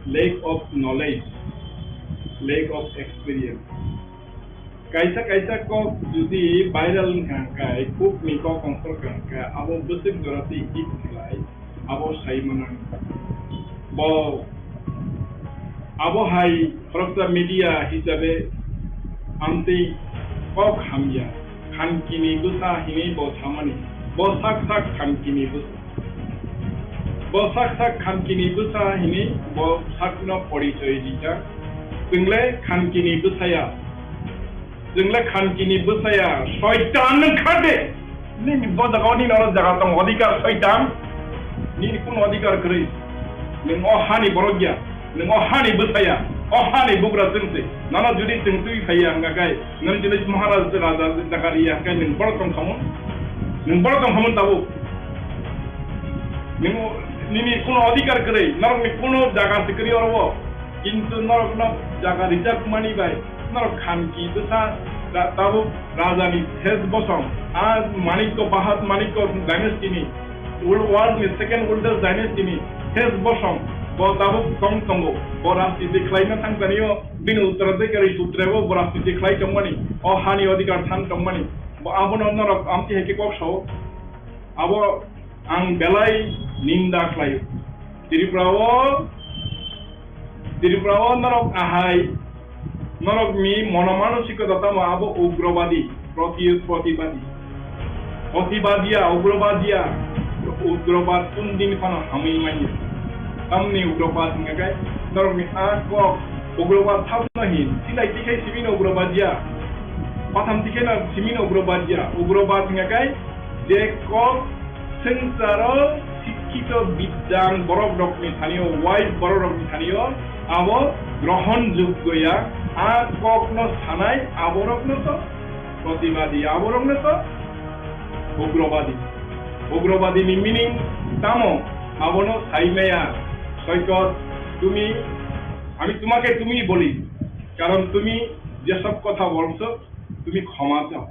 lack of knowledge, lack of experience. Kaisa kaisa kok jodi viral wngkha hwnkhe kokni kok ongkhorkha hwnkhe abo bwswk jora tei hit khlai abo sai mano. Bo abo hai khoroksa media hisabe amtwi kok hamya, khankini bwsa hinwi bo samani, bo sak sak khankini bwsa. Bo sak sak khankini bwsa hinwi bo sakno porichoi rijak. Chwngle khankini bwsaya. Chwngle khankini bwsaya. Soitan nwng kha de. Nini bo jaga o nini oro jaga tongo odhikar soitan. Nini kunu odhikar kwrwi. Nwng o hani borok ya. Nwng o hani bwsaya, o hani bugra chwngse. Nono jodi chwng twi phaiya hwnkha khe, nwng jodi Maharaj raja chakari ya hwnkhe nwng borok tong khamung? Nwng borok tong khamung tabuk? Nwng o-, nini kuno odhikar kwrwi, norokni kuno jaga se kwrwi oro o. Kintu norokno jaga rijak mani bai, norok khanki bwsa ra-, tabuk rajani ses bosong. A Manikko, Bahat Manikko dynasty ni Ul-, world ni second oldest dynasty ni Hes Bosong, bo tabuk tong tongo. Bo rajniti khlaina thang tanio, bini Uttaradhikari sutre bo, bo rajniti khlai tongmani, o hani odhikar than tongmani. Bo abono norok amtwi hai khe kok sao. Abo ang belai ninda khlaio. Tripura o Tripura o norok ahai, norokni monomanosikota tamo abo ugrobadi, proti-, protibadi. Protibadiya, ugrobadiya, ugrobad kundini phano hamwi manya. Tamni ugrobad hingkha khe norokni a kok ugrobad thapno hin, silai tikhai simino ugrobadiya, patham tikhai no simino ugrobadiya. Ugrobad hingkha khe je kok Swngcharo sikkito biddang borok rokni thani-o, wise borok rokni thani-o abo grohon joggo ya, a kokno sanai aborokno to protibadi, aborokno to Ugrobadi. Ugrobadi ni meaning tamo? Abono saimaya, Soikot, tumi, আমি তোমাকে তুমি বলি, কারণ তুমি যেসব কথা বলছো, তুমি ক্ষমা চাও।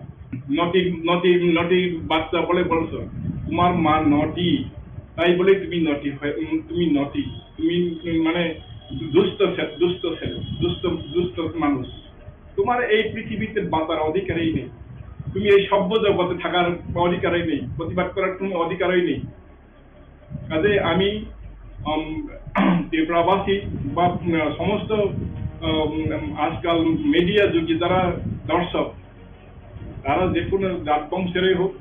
নটি, নটি, নটি বাচ্চা বলে বলছো, তোমার মা নটি, তাই বলে তুমি নটি হয়ে, উম, তুমি নটি, তুমি, উম, মানে দুষ্ট ছে-, দুষ্ট ছেলে, দুষ্ট, দুষ্ট মানুষ। তোমার এই পৃথিবীতে বাঁচার অধিকারই নেই, তুমি এই সভ্য জগতে থাকার অধিকারই নেই, প্রতিবাদ করার কোনো অধিকারই নেই। কাজে আমি, উম, ত্রিপুরাবাসী বা, উম, সমস্ত, উম, আজকাল মিডিয়া যুগে যারা দর্শক, তারা যে কোনো জাত বংশেরই হোক,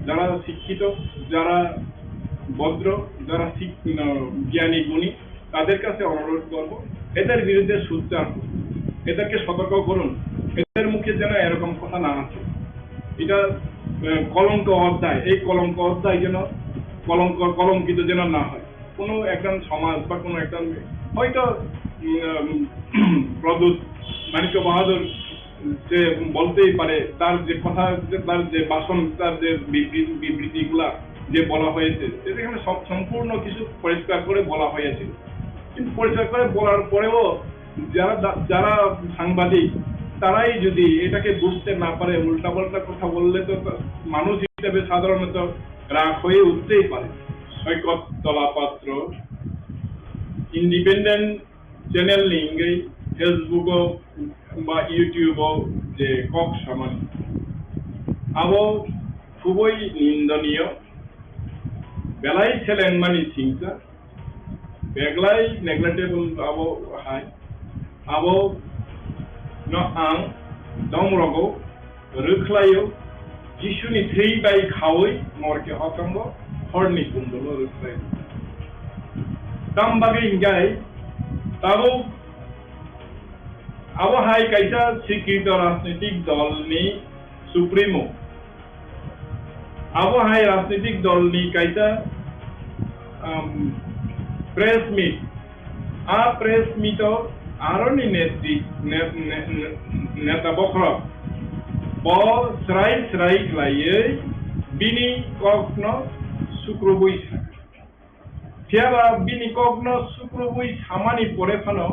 যারা শিক্ষিত, যারা ভদ্র, যারা শিক-, উম, জ্ঞানী গুণী, তাদের কাছে অনুরোধ করব, এদের বিরুদ্ধে সোচ্চার হন, এদেরকে সতর্ক করুন, এদের মুখে যেন এরকম কথা না আসে। এটা, আহ, কলঙ্ক অধ্যায়, এই কলঙ্ক অধ্যায় যেন কলঙ্ক, কলঙ্কিত যেন না হয়। কোনো একজন সমাজ বা কোনো একজন হয়তো, উম, প্রদ্যুৎ মাণিক্য বাহাদুর যে বলতেই পারে, তার যে কথা, যে তার যে ভাষণ, তার যে বিবৃ-, বিবৃতিগুলা যে বলা হয়েছে, সেটা এখানে সব, সম্পূর্ণ কিছু পরিষ্কার করে বলা হয়েছিল। কিন্তু পরিষ্কার করে বলার পরেও যারা দা-, যারা সাংবাদিক, তারাই যদি এটাকে বুঝতে না পারে, উল্টাপাল্টা কথা বললে তো তা-, মানুষ হিসেবে সাধারণত রাগ হয়ে উঠতেই পারে। Saikat Talapatra, independent channel ni wngwi Facebook o ba YouTube o je kok samani, abo khubui nindoniyo, belai selengmani singsa, beglai neglectable abo hai, abo no ang domrogo rwkhlaio, Jisuni thwi bai khaui morke hotongo horni kundolo rwkhlai. Tam bagwi hinkhe tabuk abo hai kaisa sikrito rajnitik dolni supremo. Abo hai rajnitik dolni kaisa, um, press meet. A press meet o aroni netri-, ne-, ne-, ne-, neta bokhorok bo srai srai khlaiwi bini kokno sukrubui sa. Phiya ba bini kokno sukrubui samani pore phano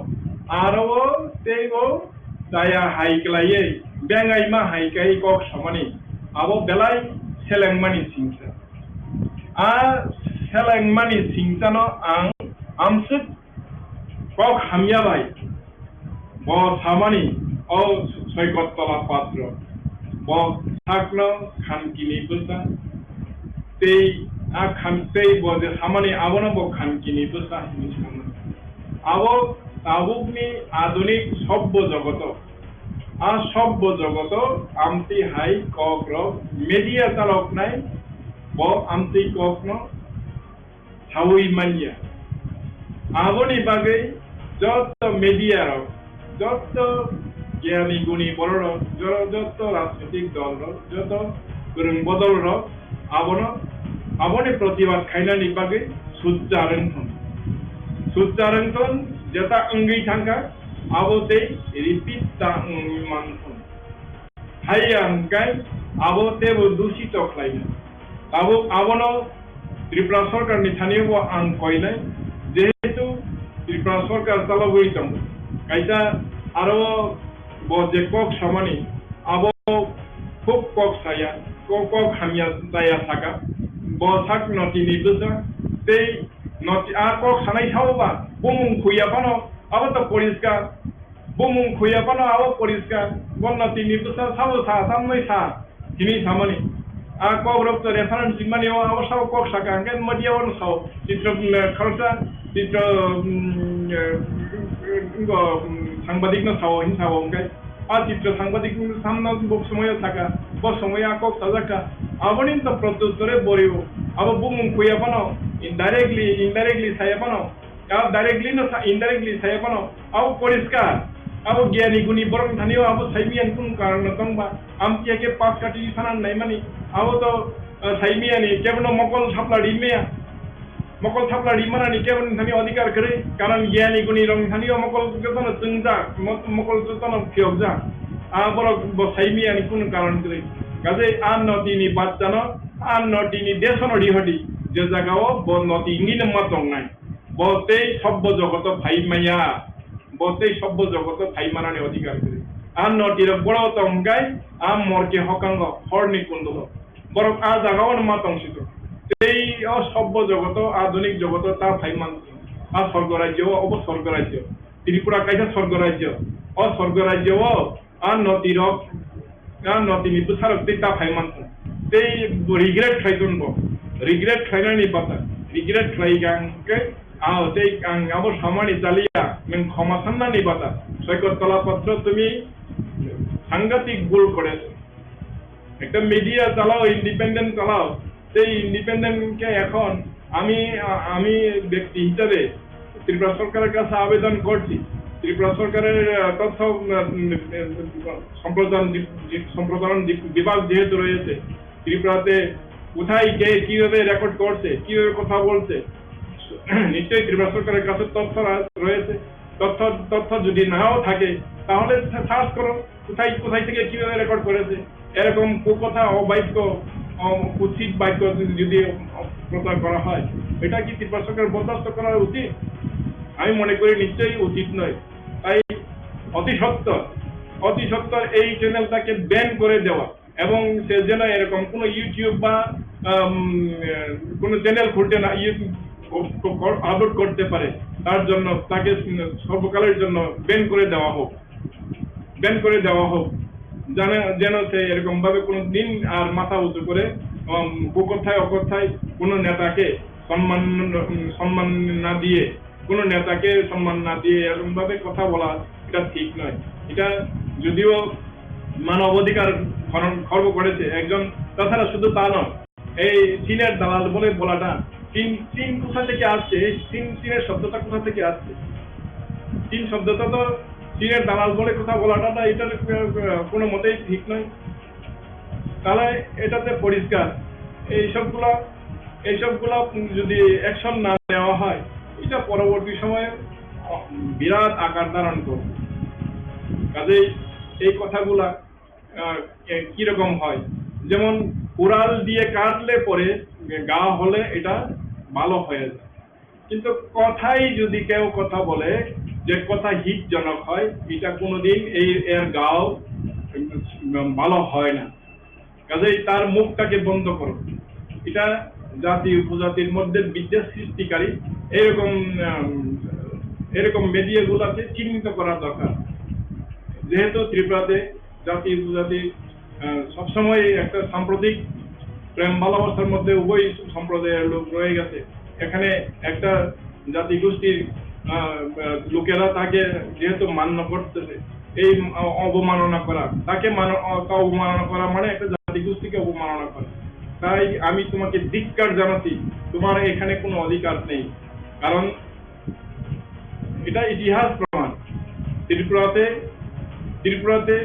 aro o teibo chaya hai khlaiwi bengaima hai khe kok samani abo belai selengmani singsa. A selengmani singsano ang amswk kok hamya bai. Bo samani, o Soikot Tola Patro, bo sakno khankini bwsa, tei a khan-, tei bo je samani, abono bo khankini bwsa hinwi samani. Abo tabukni adunik sobbo jogoto, a sobbo jogoto amtwi hai kokrok media chaloknai, bo amtwi kokno saui manya. Aboni bagwi joto media rok, joto gyani guni borok rok, jo-, joto rajnitik dol rok, joto kwrwng bodol rok abono, aboni protibad khainani bagwi sujja rwngthun. Sujja rwngthun jeta wngwi thangkha, abo tei repeat ta wngwi manthun. Hai ya hwnkhe abo teibo dusito khlainai. Tabuk abono Tripura sorkarni thani bo ang koinai, jehetu Tripura sorkar chalogwi tongo. Kaisa aro bo je kok samani, abo khub kok saya, kok, kok hamya saya saka. Bo sak notini bwsa tei noti a kok sanai sao ba bumung khuya phano abo to poriskar. Bumung khuya phano abo poriskar, bo notini bwsa sabo sa, tamnwi sa, hinwi samani. A kokrok to reference rimani o, abo sabo kok saka, hwnkhe media o no sao, Chitro, mm, Khalsa, Chitro, mm, eh, ngo, mm, sangbadik no sao, hin sao, hwnkhe a Chitro sangbadik no samno bo somoyo saka, bo somoyo a kok sajak kha. Aboni to protyuttore borio, abo bumung khuya phano, indirectly, indirectly saya phano, Abo directly no sa, indirectly saya phano, abo poriskar, abo gyani guni borok thani o abo saimiyani kunu karon no tong ba, amtwi khe pas kati sana naimani, abo to, eh, saimiyani kebono mokol thapla rimaya, mokol thapla rimanani keboni thani odhikar kwrwi, karon gyani guni rok thani o mokol jotono chwngjak, mo-, mokol jotono phiyokjak, a borok bo saimiyani kunu karon kwrwi, kaje a notini bachchano A notini desono rihodi, je jagao bo noti wngwi nangma tongnai, bo tei sobbo jogoto phai maya, bo tei sobbo jogoto phai manani odhikar kwrwi. A notirok boro tongkhe a morke hokango horni kundolo. Borok a jagao nangma tongsido. Tei o sobbo jogoto, adhunik jogoto ta phai man, a sorgo rajyo, obo sorgo rajyo. Tripura kaisa sorgo rajyo. O sorgo rajyo o a notirok, a notini bwsarok tei ta phai mankha. Tei bo regret khlai tongo. Regret khlainani bata. Regret khlai kha hwnkhe, ah, tei ang abo samani chaliya, nwng khoma sannani bata. Soikot tola patro tumi sangatik bhul koreso. একটা মিডিয়া চালাও, ইন্ডিপেন্ডেন্ট চালাও, সেই ইন্ডিপেন্ডেন্টকে এখন আমি, আ-, আমি ব্যক্তি হিসাবে ত্রিপুরা সরকারের কাছে আবেদন করছি, ত্রিপুরা সরকারের, আ, তথ্য, উম, উম, সম্প্রচারণ বি-, বি-, সম্প্রচারণ বি-, বিভাগ যেহেতু রয়েছে, ত্রিপুরাতে কোথায় কে কিভাবে রেকর্ড করছে, কিভাবে কথা বলছে, নিশ্চয়ই ত্রিপুরা সরকারের কাছে তথ্য রা-, রয়েছে। তথ্য, তথ্য যদি নাও থাকে, তাহলে সা-, সার্চ করো। কোথায়, কোথায় থেকে কিভাবে রেকর্ড করেছে? এরকম কুকথা, অবাক্য, অ-, কুৎসিত বাক্য যদি, যদি প্রচার করা হয়, এটা কি ত্রিপুরা সরকার বরদাস্ত করা উচিত? আমি মনে করি নিশ্চয়ই উচিত নয়। তাই অতি সত্বর, অতি সত্বর এই চ্যানেলটাকে ব্যান করে দেওয়া এবং সে যেন এরকম কোনো YouTube বা, আম, কোনো চ্যানেল খুলতে না, ইয়ে, ক-, ক-, আপলোড করতে পারে, তার জন্য তাকে সর্বকালের জন্য ব্যান করে দেওয়া হোক। ব্যান করে দেওয়া হোক, যেন, যেন সে এরকম ভাবে কোনো দিন আর মাথা উঁচু করে, উম, কুকথায় অকথায় কোনো নেতাকে সম্মান, উম, সম্মান না দিয়ে, কোনো নেতাকে সম্মান না দিয়ে এরকম ভাবে কথা বলা, এটা ঠিক নয়। এটা যদিও মানবাধিকার খর্ব করেছে একজন, তাছাড়া শুধু তা নয়, এই চীনের দালাল বলে বলাটা, চীন, চীন কোথা থেকে আসছে? এই চীন, চীনের শব্দটা কোথা থেকে আসছে? চীন শব্দটা তো চীনের দালাল বলে কথা বলাটা, না, এটা, আহ, কোনো মতেই ঠিক নয়। তাহলে এটাতে পরিষ্কার, এইসবগুলা, এইসবগুলা যদি অ্যাকশন না নেওয়া হয়, এটা পরবর্তী সময়ে বিরাট আকার ধারণ করবে। কাজেই এই কথাগুলা আহ, এ, কিরকম হয়? যেমন কুড়াল দিয়ে কাটলে পরে ঘা হলে এটা ভালো হয়ে যায়, কিন্তু কথাই যদি কেউ কথা বলে, যে কথা হিতজনক হয়, এটা কোনোদিন এই, এর ঘাও, উম, ভালো হয় না। কাজেই তার মুখটাকে বন্ধ করো। এটা জাতি উপজাতির মধ্যে বিদ্বেষ সৃষ্টিকারী এরকম, আম, এরকম মিডিয়াগুলোকে চিহ্নিত করা দরকার। যেহেতু ত্রিপুরাতে জাতি উপজাতি, আহ, সবসময় একটা সাম্প্রতিক প্রেম ভালোবাসার মধ্যে উভয় সম্প্রদায়ের লোক রয়ে গেছে। এখানে একটা জাতিগোষ্ঠীর, আহ, আহ, লোকেরা তাকে যেহেতু মান্য করতেছে, এই অ-, অবমাননা করা, তাকে মানো-, অ-, তা অবমাননা করা মানে একটা জাতিগোষ্ঠীকে অবমাননা করা। তাই আমি তোমাকে ধিক্কার জানাচ্ছি, তোমার এখানে কোনো অধিকার নেই। কারণ এটা ইতিহাস প্রমাণ। ত্রিপুরাতে, ত্রিপুরাতে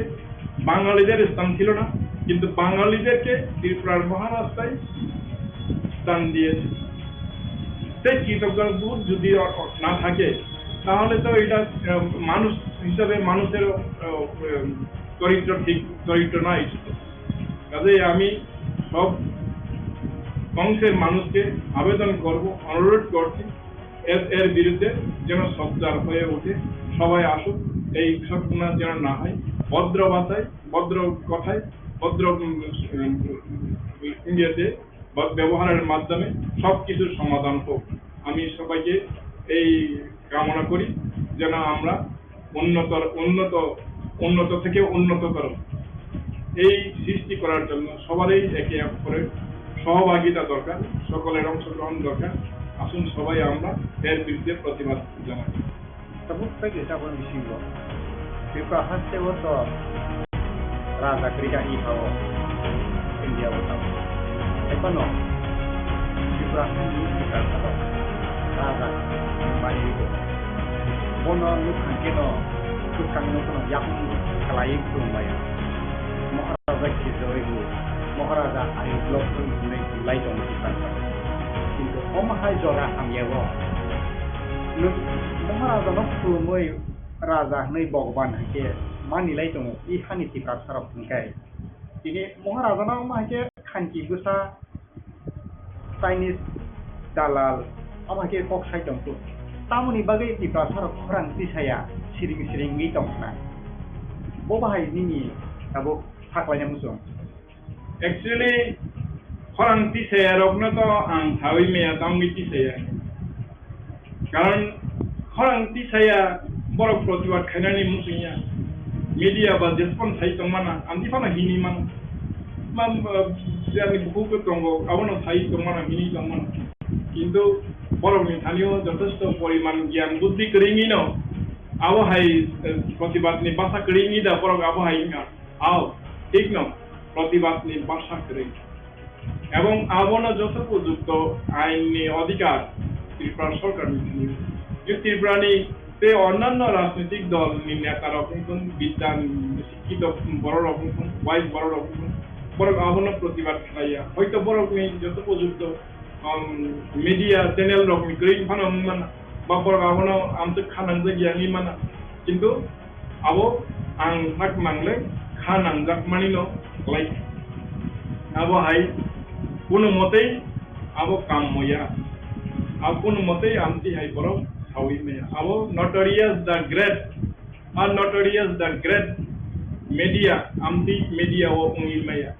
বাঙালিদের স্থান ছিল না, কিন্তু বাঙালিদেরকে ত্রিপুরার মহারাজটাই স্থান দিয়েছে। সেই কৃতজ্ঞতাবোধ যদি অ-, অ-, না থাকে, তাহলে তো এটা, আহ, মানুষ হিসাবে মানুষের, আহ, আহ, চরিত্র ঠিক, চরিত্র নয়। কাজেই আমি সব অংশের মানুষকে আবেদন করব, অনুরোধ করছি, এর, এর বিরুদ্ধে যেন সোচ্চার হয়ে ওঠে, সবাই আসুক, এই ঘটনা যেন না হয়। ভদ্র ভাষায়, ভদ্র কথায়, ভদ্র, উম, উম, ইয়েতে, ব-, ব্যবহারের মাধ্যমে সব কিছুর সমাধান হোক। আমি সবাইকে এই কামনা করি, যেন আমরা উন্নতর, উন্নত, উন্নত থেকে উন্নততর এই সৃষ্টি করার জন্য সবারই একে অপরের সহভাগিতা দরকার, সকলের অংশগ্রহণ দরকার। আসুন সবাই আমরা এর বিরুদ্ধে প্রতিবাদ জানাই। Tabuk tei kisa bo bisingo Tripura haste o to raja kwrwi kha i pha o India o tamo. Hai phano Tripura haste ni kwtal salo raja bai o. Bono nuk thang khe no kwkang no bono yakung khlaiwi khulum bai o. Maharaja Khizoi bo, Maharaja Ayub lok hwnwi hwnwi lai tongo Tripura salo. Kintu omo hai jora hamya o. Nuk Maharaja no khulumwi raja hwnwi Bhagwan hai khe mani lai tongo, i hani Tiprasa rok hwn khe. Tini Maharaja no ma hai khe khanki bwsa Chinese dalal, omo hai khe kok sai tong kuk. Tamoni bagwi Tiprasarok khorang tisaya siring siring wngwi tong khna. Bo bahai nini tabuk saklaina muchung. Actually, khorang tisaya rokno to ang sawi maya, tamwi tisaya. Karon khorang tisaya borok protibad khainani muchungya. Media ba jespon sai tongmana, amtwi phano hini mano. Ma, ma, yani bukhuk tongo, abono sai tongmana, hini tongmana. Kintu borokni thanio jothesto poriman gyan buddhi kwrwngwino abo hai, eh, protibadni basa kwrwngwi da borok abo hai wngkha. Ao, thikno, protibadni basa kwrwi. Ebong abono joto upojukto ainni odhikar Tripura sorkarni thani. Je Tripurani tei onnanno rajnitik dolni netarok wngthun, bidyan sikkito bororok wngthun, wise bororok wngthun, borok abono protibad khlaiya. Hoito borokni joto upojukto, um, media channel rokni kwrwi phano wngmano, ba borok abono amtwk kha nangjak ya wngwi mano. Kintu abo ang sak mangle kha nangjak manino khlai. Abo hai kunu motei abo kam moya. Abo kunu motei amtwi hai borok sawi maya. Abo notorious the great, a notorious the great media, amtwi media o wngwi maya.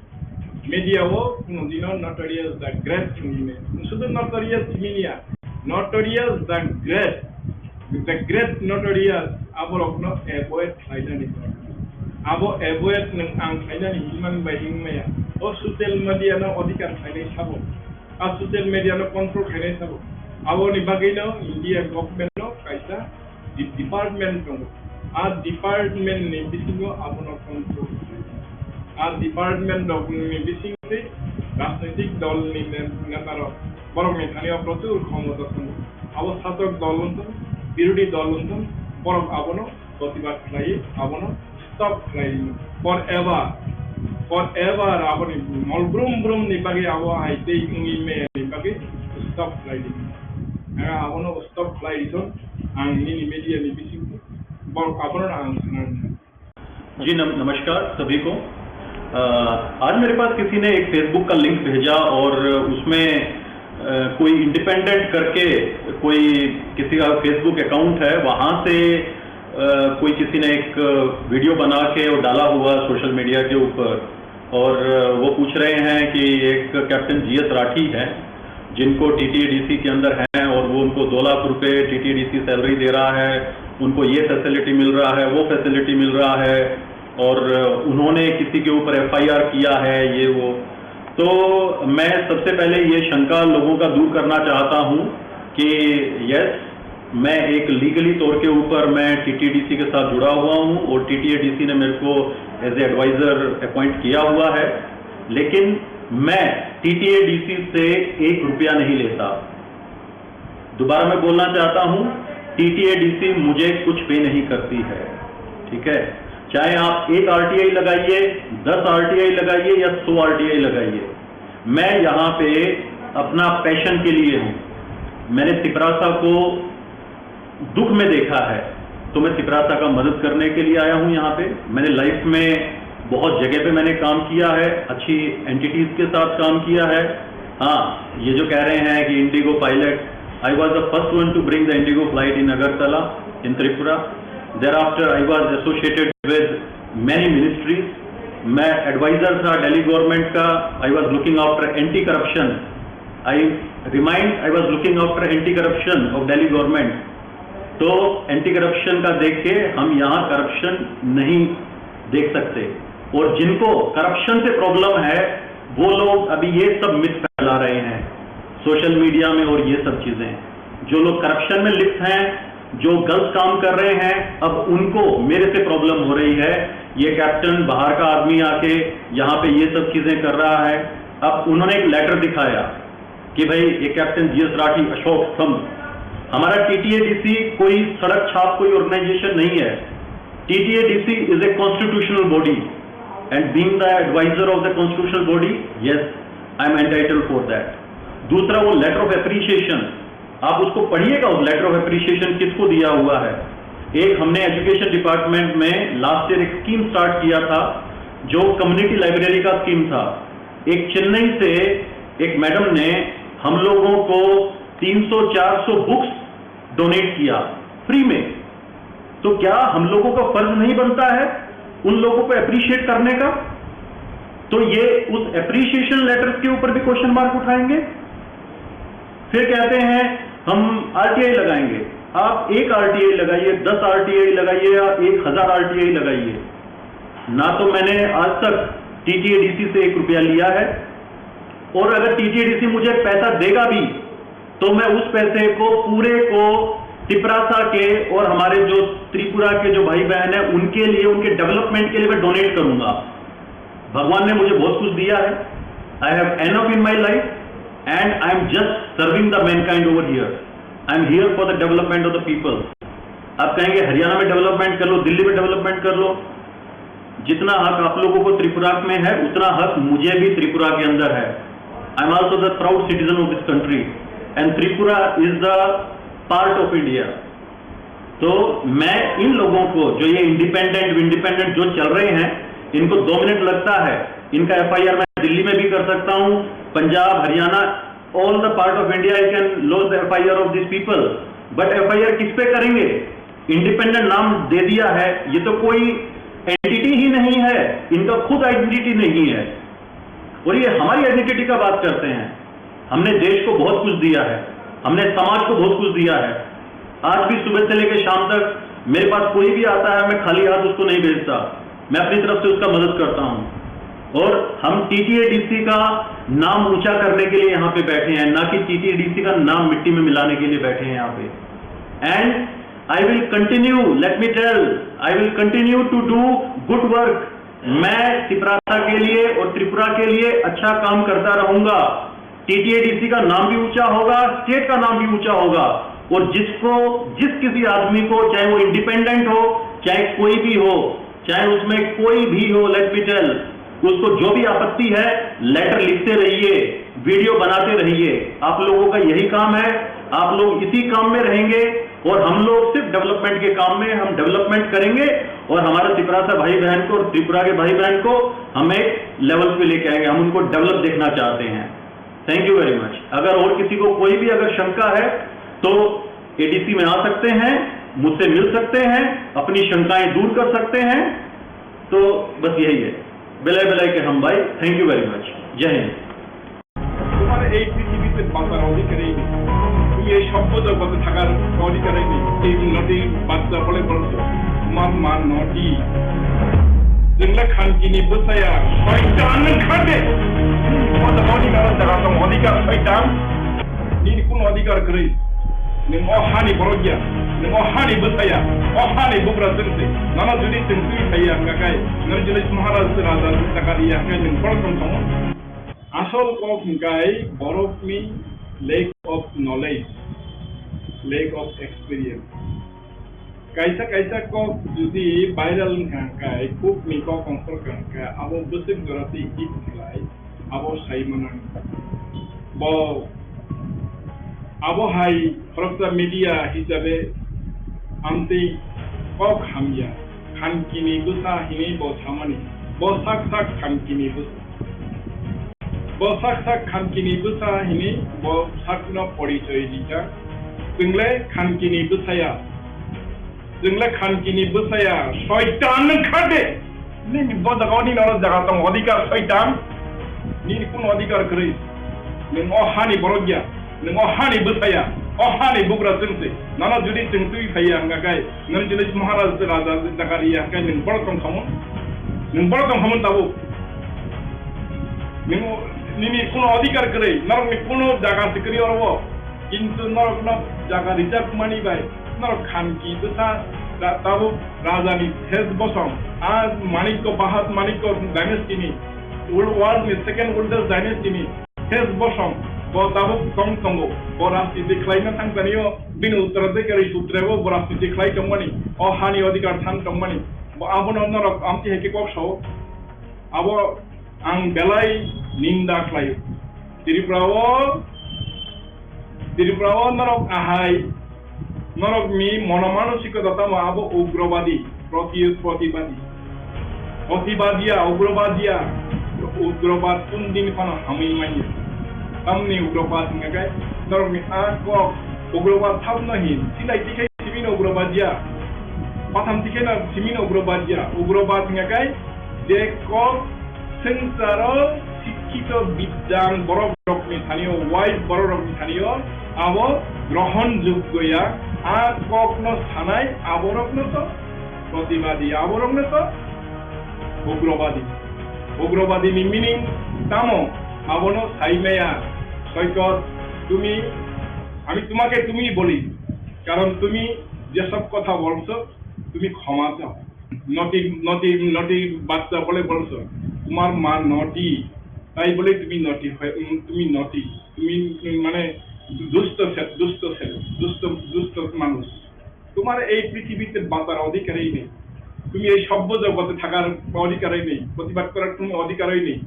Media o kunu dino notorious the great wngwi maya. Sudu notorious media, notorious the great, the great notorious aborokno avoid khlainani. Abo avoid nwng ang khlainani himani bai wngmaya. O social media no odhikar khlainai sabo. A social media no control khlainai sabo. Aboni bagwino India government no kaisa di-, department tongo. A department ni bisingo abono control khlai. A department rokni bisingtwi rajnitik dol ni ne-, neta rok borokni thani o prochur khomota tongo. Abo sasok dol wngthung, birodhi dol wngthung, borok abono protibad khlai, abono stop khlai forever, forever aboni mol brum brum ni bagwi abo hai tei wngwi maya ni bagwi stop khlai di. Ang abono stop khlai di thung, ang nini media ni bising borok abono ang sana. जी नम-, नमस्कार सभी को। अ, आज मेरे पास किसी ने एक Facebook का लिंक भेजा और उसमें, अ, कोई इंडिपेंडेंट करके कोई किसी का Facebook अकाउंट है, वहाँ से, अ, कोई किसी ने एक वीडियो बना के और डाला हुआ सोशल मीडिया के ऊपर। और वो पूछ रहे हैं कि एक कैप्टन जीएस राठी है, जिनको टीटीएडीसी के अंदर हैं और वो उनको दो लाख रुपए टीटीएडीसी सैलरी दे रहा है, उनको ये फैसिलिटी मिल रहा है, वो फैसिलिटी मिल रहा है, और उन्होंने किसी के ऊपर एफआईआर किया है, ये वो। तो मैं सबसे पहले ये शंका लोगों का दूर करना चाहता हूँ कि यस, मैं एक लीगली तौर के ऊपर मैं टीटीएडीसी के साथ जुड़ा हुआ हूँ और टीटीएडीसी ने मेरे को एज ए एडवाइजर अपॉइंट किया हुआ है, लेकिन मैं टीटीएडीसी से एक रुपया नहीं लेता। दोबारा मैं बोलना चाहता हूँ, टीटीएडीसी मुझे कुछ पे नहीं करती है, ठीक है? चाहे आप एक आरटीआई लगाइए, दस आरटीआई लगाइए या सौ आरटीआई लगाइए, मैं यहाँ पे अपना पैशन के लिए हूँ। मैंने तिपरासा को दुख में देखा है, तो मैं तिपरासा का मदद करने के लिए आया हूँ यहाँ पे। मैंने लाइफ में बहुत जगह पे मैंने काम किया है, अच्छी एंटिटीज के साथ काम किया है। हाँ, ये जो कह रहे हैं कि Indigo pilot, I was the first one to bring the Indigo flight in Agartala in Tripura. Thereafter, I was associated with many ministries. मैं एडवाइजर था दिल्ली गवर्नमेंट का। I was looking after anti corruption. I remind, I was looking after anti corruption of Delhi government. तो anti corruption का देख के हम यहाँ करप्शन नहीं देख सकते। और जिनको करप्शन से प्रॉब्लम है, वो लोग अभी ये सब मिथ फैला रहे हैं सोशल मीडिया में और ये सब चीज़ें। जो लोग करप्शन में लिप्त हैं, जो गलत काम कर रहे हैं, अब उनको मेरे से प्रॉब्लम हो रही है। ये कैप्टन बाहर का आदमी आके यहाँ पे ये सब चीज़ें कर रहा है। अब उन्होंने एक लेटर दिखाया कि भाई, ये कैप्टन जीएस राठी, अशोक स्तंभ, हमारा टीटीएडीसी कोई सड़क छाप कोई ऑर्गेनाइजेशन नहीं है। T T A D C is a constitutional body, and being the advisor of the constitutional body, yes, I am entitled for that. दूसरा, वो लेटर ऑफ अप्रिसिएशन, आप उसको पढ़िएगा, उस लेटर ऑफ अप्रिसिएशन किसको दिया हुआ है। एक हमने एजुकेशन डिपार्टमेंट में लास्ट ईयर एक स्कीम स्टार्ट किया था, जो कम्युनिटी लाइब्रेरी का स्कीम था। एक चेन्नई से एक मैडम ने हम लोगों को तीन सौ चार सौ बुक्स डोनेट किया फ्री में। तो क्या हम लोगों का फर्ज नहीं बनता है उन लोगों को अप्रिशिएट करने का? तो ये उस अप्रिशिएशन लेटर्स के ऊपर भी क्वेश्चन मार्क उठाएंगे। फिर कहते हैं हम आरटीआई लगाएंगे। आप एक आरटीआई लगाइए, दस आरटीआई लगाइए या एक हजार आरटीआई लगाइए, ना तो मैंने आज तक टीटीएडीसी से एक रुपया लिया है, और अगर टीटीएडीसी मुझे पैसा देगा भी तो मैं उस पैसे को पूरे को तिपरासा के और हमारे जो त्रिपुरा के जो भाई बहन हैं उनके लिए, उनके डेवलपमेंट के लिए मैं डोनेट करूंगा। भगवान ने मुझे बहुत कुछ दिया है। I have enough in my life and I am just serving the mankind over here. I am here for the development of the people. आप कहेंगे हरियाणा में डेवलपमेंट कर लो, दिल्ली में डेवलपमेंट कर लो, जितना हक आप लोगों को त्रिपुरा में है उतना हक मुझे भी त्रिपुरा के अंदर है। I am also the proud citizen of this country and Tripura is the part of India. तो मैं इन लोगों को, जो ये इंडिपेंडेंट इंडिपेंडेंट जो चल रहे हैं, इनको दो मिनट लगता है। इनका एफआईआर मैं दिल्ली में भी कर सकता हूँ, पंजाब, Haryana, all the part of India I can lodge the F I R of these people. But FIR किस पे करेंगे? इंडिपेंडेंट नाम दे दिया है, ये तो कोई एंटिटी ही नहीं है, इनका खुद आइडेंटिटी नहीं है। और ये हमारी आइडेंटिटी का बात करते हैं। हमने देश को बहुत कुछ दिया है, हमने समाज को बहुत कुछ दिया है। आज भी सुबह से लेकर शाम तक मेरे पास कोई भी आता है, मैं खाली हाथ उसको नहीं भेजता, मैं अपनी तरफ से उसका मदद करता हूँ। और हम टीटीएडीसी का नाम ऊंचा करने के लिए यहाँ पे बैठे हैं, ना कि टीटीएडीसी का नाम मिट्टी में मिलाने के लिए बैठे हैं यहाँ पे। And I will continue, let me tell, I will continue to do good work. मैं तिपरासा के लिए और त्रिपुरा के लिए अच्छा काम करता रहूंगा। टीटीएडीसी का नाम भी ऊंचा होगा, स्टेट का नाम भी ऊंचा होगा। और जिसको, जिस किसी आदमी को, चाहे वो इंडिपेंडेंट हो, चाहे कोई भी हो, चाहे उसमें कोई भी हो, let me tell, उसको जो भी आपत्ति है, लेटर लिखते रहिए, वीडियो बनाते रहिए। आप लोगों का यही काम है, आप लोग इसी काम में रहेंगे और हम लोग सिर्फ डेवलपमेंट के काम में, हम डेवलपमेंट करेंगे और हमारे तिपरासा भाई बहन को और त्रिपुरा के भाई बहन को हम एक लेवल पे लेके आएंगे। हम उनको डेवलप देखना चाहते हैं। Thank you very much. अगर और किसी को कोई भी अगर शंका है तो एडीसी में आ सकते हैं, मुझसे मिल सकते हैं, अपनी शंकाएं दूर कर सकते हैं। तो बस यही है। বেলায় বেলায় কে হাম ভাই। Thank you very much. জয় হিন্দ। তোমার এই পৃথিবীতে বাঁচার অধিকারই নেই। তুমি এই সভ্য জগতে থাকার অধিকারই নেই। এই নদীর বাচ্চা বলে বলছো, তোমার মা নদী। Jengla khankini bwsaya, soitan nwng kha de. Bo jaga ni nana jaga tong odhikar soitan. Nini kuno odhikar kwrwi. Nwng o hani borok ya, nwng o hani bwsaya, o hani bugra chwng se. Nana jodi chwng twi phaiya hwnkha khe, nwng jodi Maharaj Raja jaga riya hwnkhe nwng borok tong tongo. Asol kok hwnkhe borokni lack of knowledge, lack of experience. Kaisa kaisa kok jodi viral wngkha hwnkhe, kok ni kok ongkhor wngkha hwnkhe, abo bwswk jora twi hit khlai, abo sai mano. Bo abo hai khoroksa media hisabe amtwi kok hamya, khankini bwsa hinwi bo samani, bo sak sak khankini bwsa. Bo sak sak khankini bwsa hini bo sakno porichoi rijak. Chwngle khankini bwsaya. Chwngle khankini bwsaya. Soitan nwng kha de. Nini bo jaga o nini oro jaga tong odhikar soitan. Nini kun odhikar kwrwi. Nwng o hani borok ya. Nwng o hani bwsaya. O hani bugra chwng se. Nano jodi chwng twi phaiya hwnkha khe. Nwng jodi Maharaj Raja jaga riya hwnkhe nwng borok tong khamung. Nwng borok tong khamung tabuk. Nwng nini kuno odhikar kwrwi, norokni kuno jaga se kwrwi oro o. Kintu norokno jaga rijak mani bai, norok khanki bwsa ra-, tabuk rajani ses bosong, a Manikko, Bahat Manikko dynasty ni, world, world ni second oldest dynasty ni ses bosong, bo tabuk tong tongo, bo rajniti khlaina thang tani o, bini uttaraধিকারী sutre bo, bo rajniti khlai tongmani, o hani odhikar thang tongmani, bo abono norok amtwi hai khe kok sao. Abo ang belai ninda khlaio. Tripura o, Tripura o norok ahai, norokni monomanosikota tamo abo ugrobadi, proti-, protibadi. Protibadiya, ugrobadiya, ugrobad kundin phano hamwi manya. Tamni ugrobad hingkha khe norokni a kok ugrobad sabno hin, silai tikhe simino ugrobad ya, patham tikhe no simino ugrobad ya, ugrobad hingkha khe je kok swngcharo sikkito bidyan borok rokni thanio, wise borok rokni thanio abo grohon joggo ya, a kokno sanai aborokno to protibadi, aborokno to ugrobadi. Ugrobadi ni meaning tamo? Abono saimaya, Soikot, তুমি, আমি তোমাকে তুমি বলি, কারণ তুমি যেসব কথা বলছো, তুমি ক্ষমা চাও। নটি, নটি, নটি বাচ্চা বলে বলছো, তোমার মা নটি, তাই বলে তুমি নটি হয়, উম, তুমি নটি, তুমি, উম, মানে দুষ্ট ছে-, দুষ্ট ছেলে, দুষ্ট, দুষ্ট মানুষ। তোমার এই পৃথিবীতে বাঁচার অধিকারই নেই, তুমি এই সভ্য জগতে থাকার অধিকারই নেই, প্রতিবাদ করার কোনো অধিকারই নেই।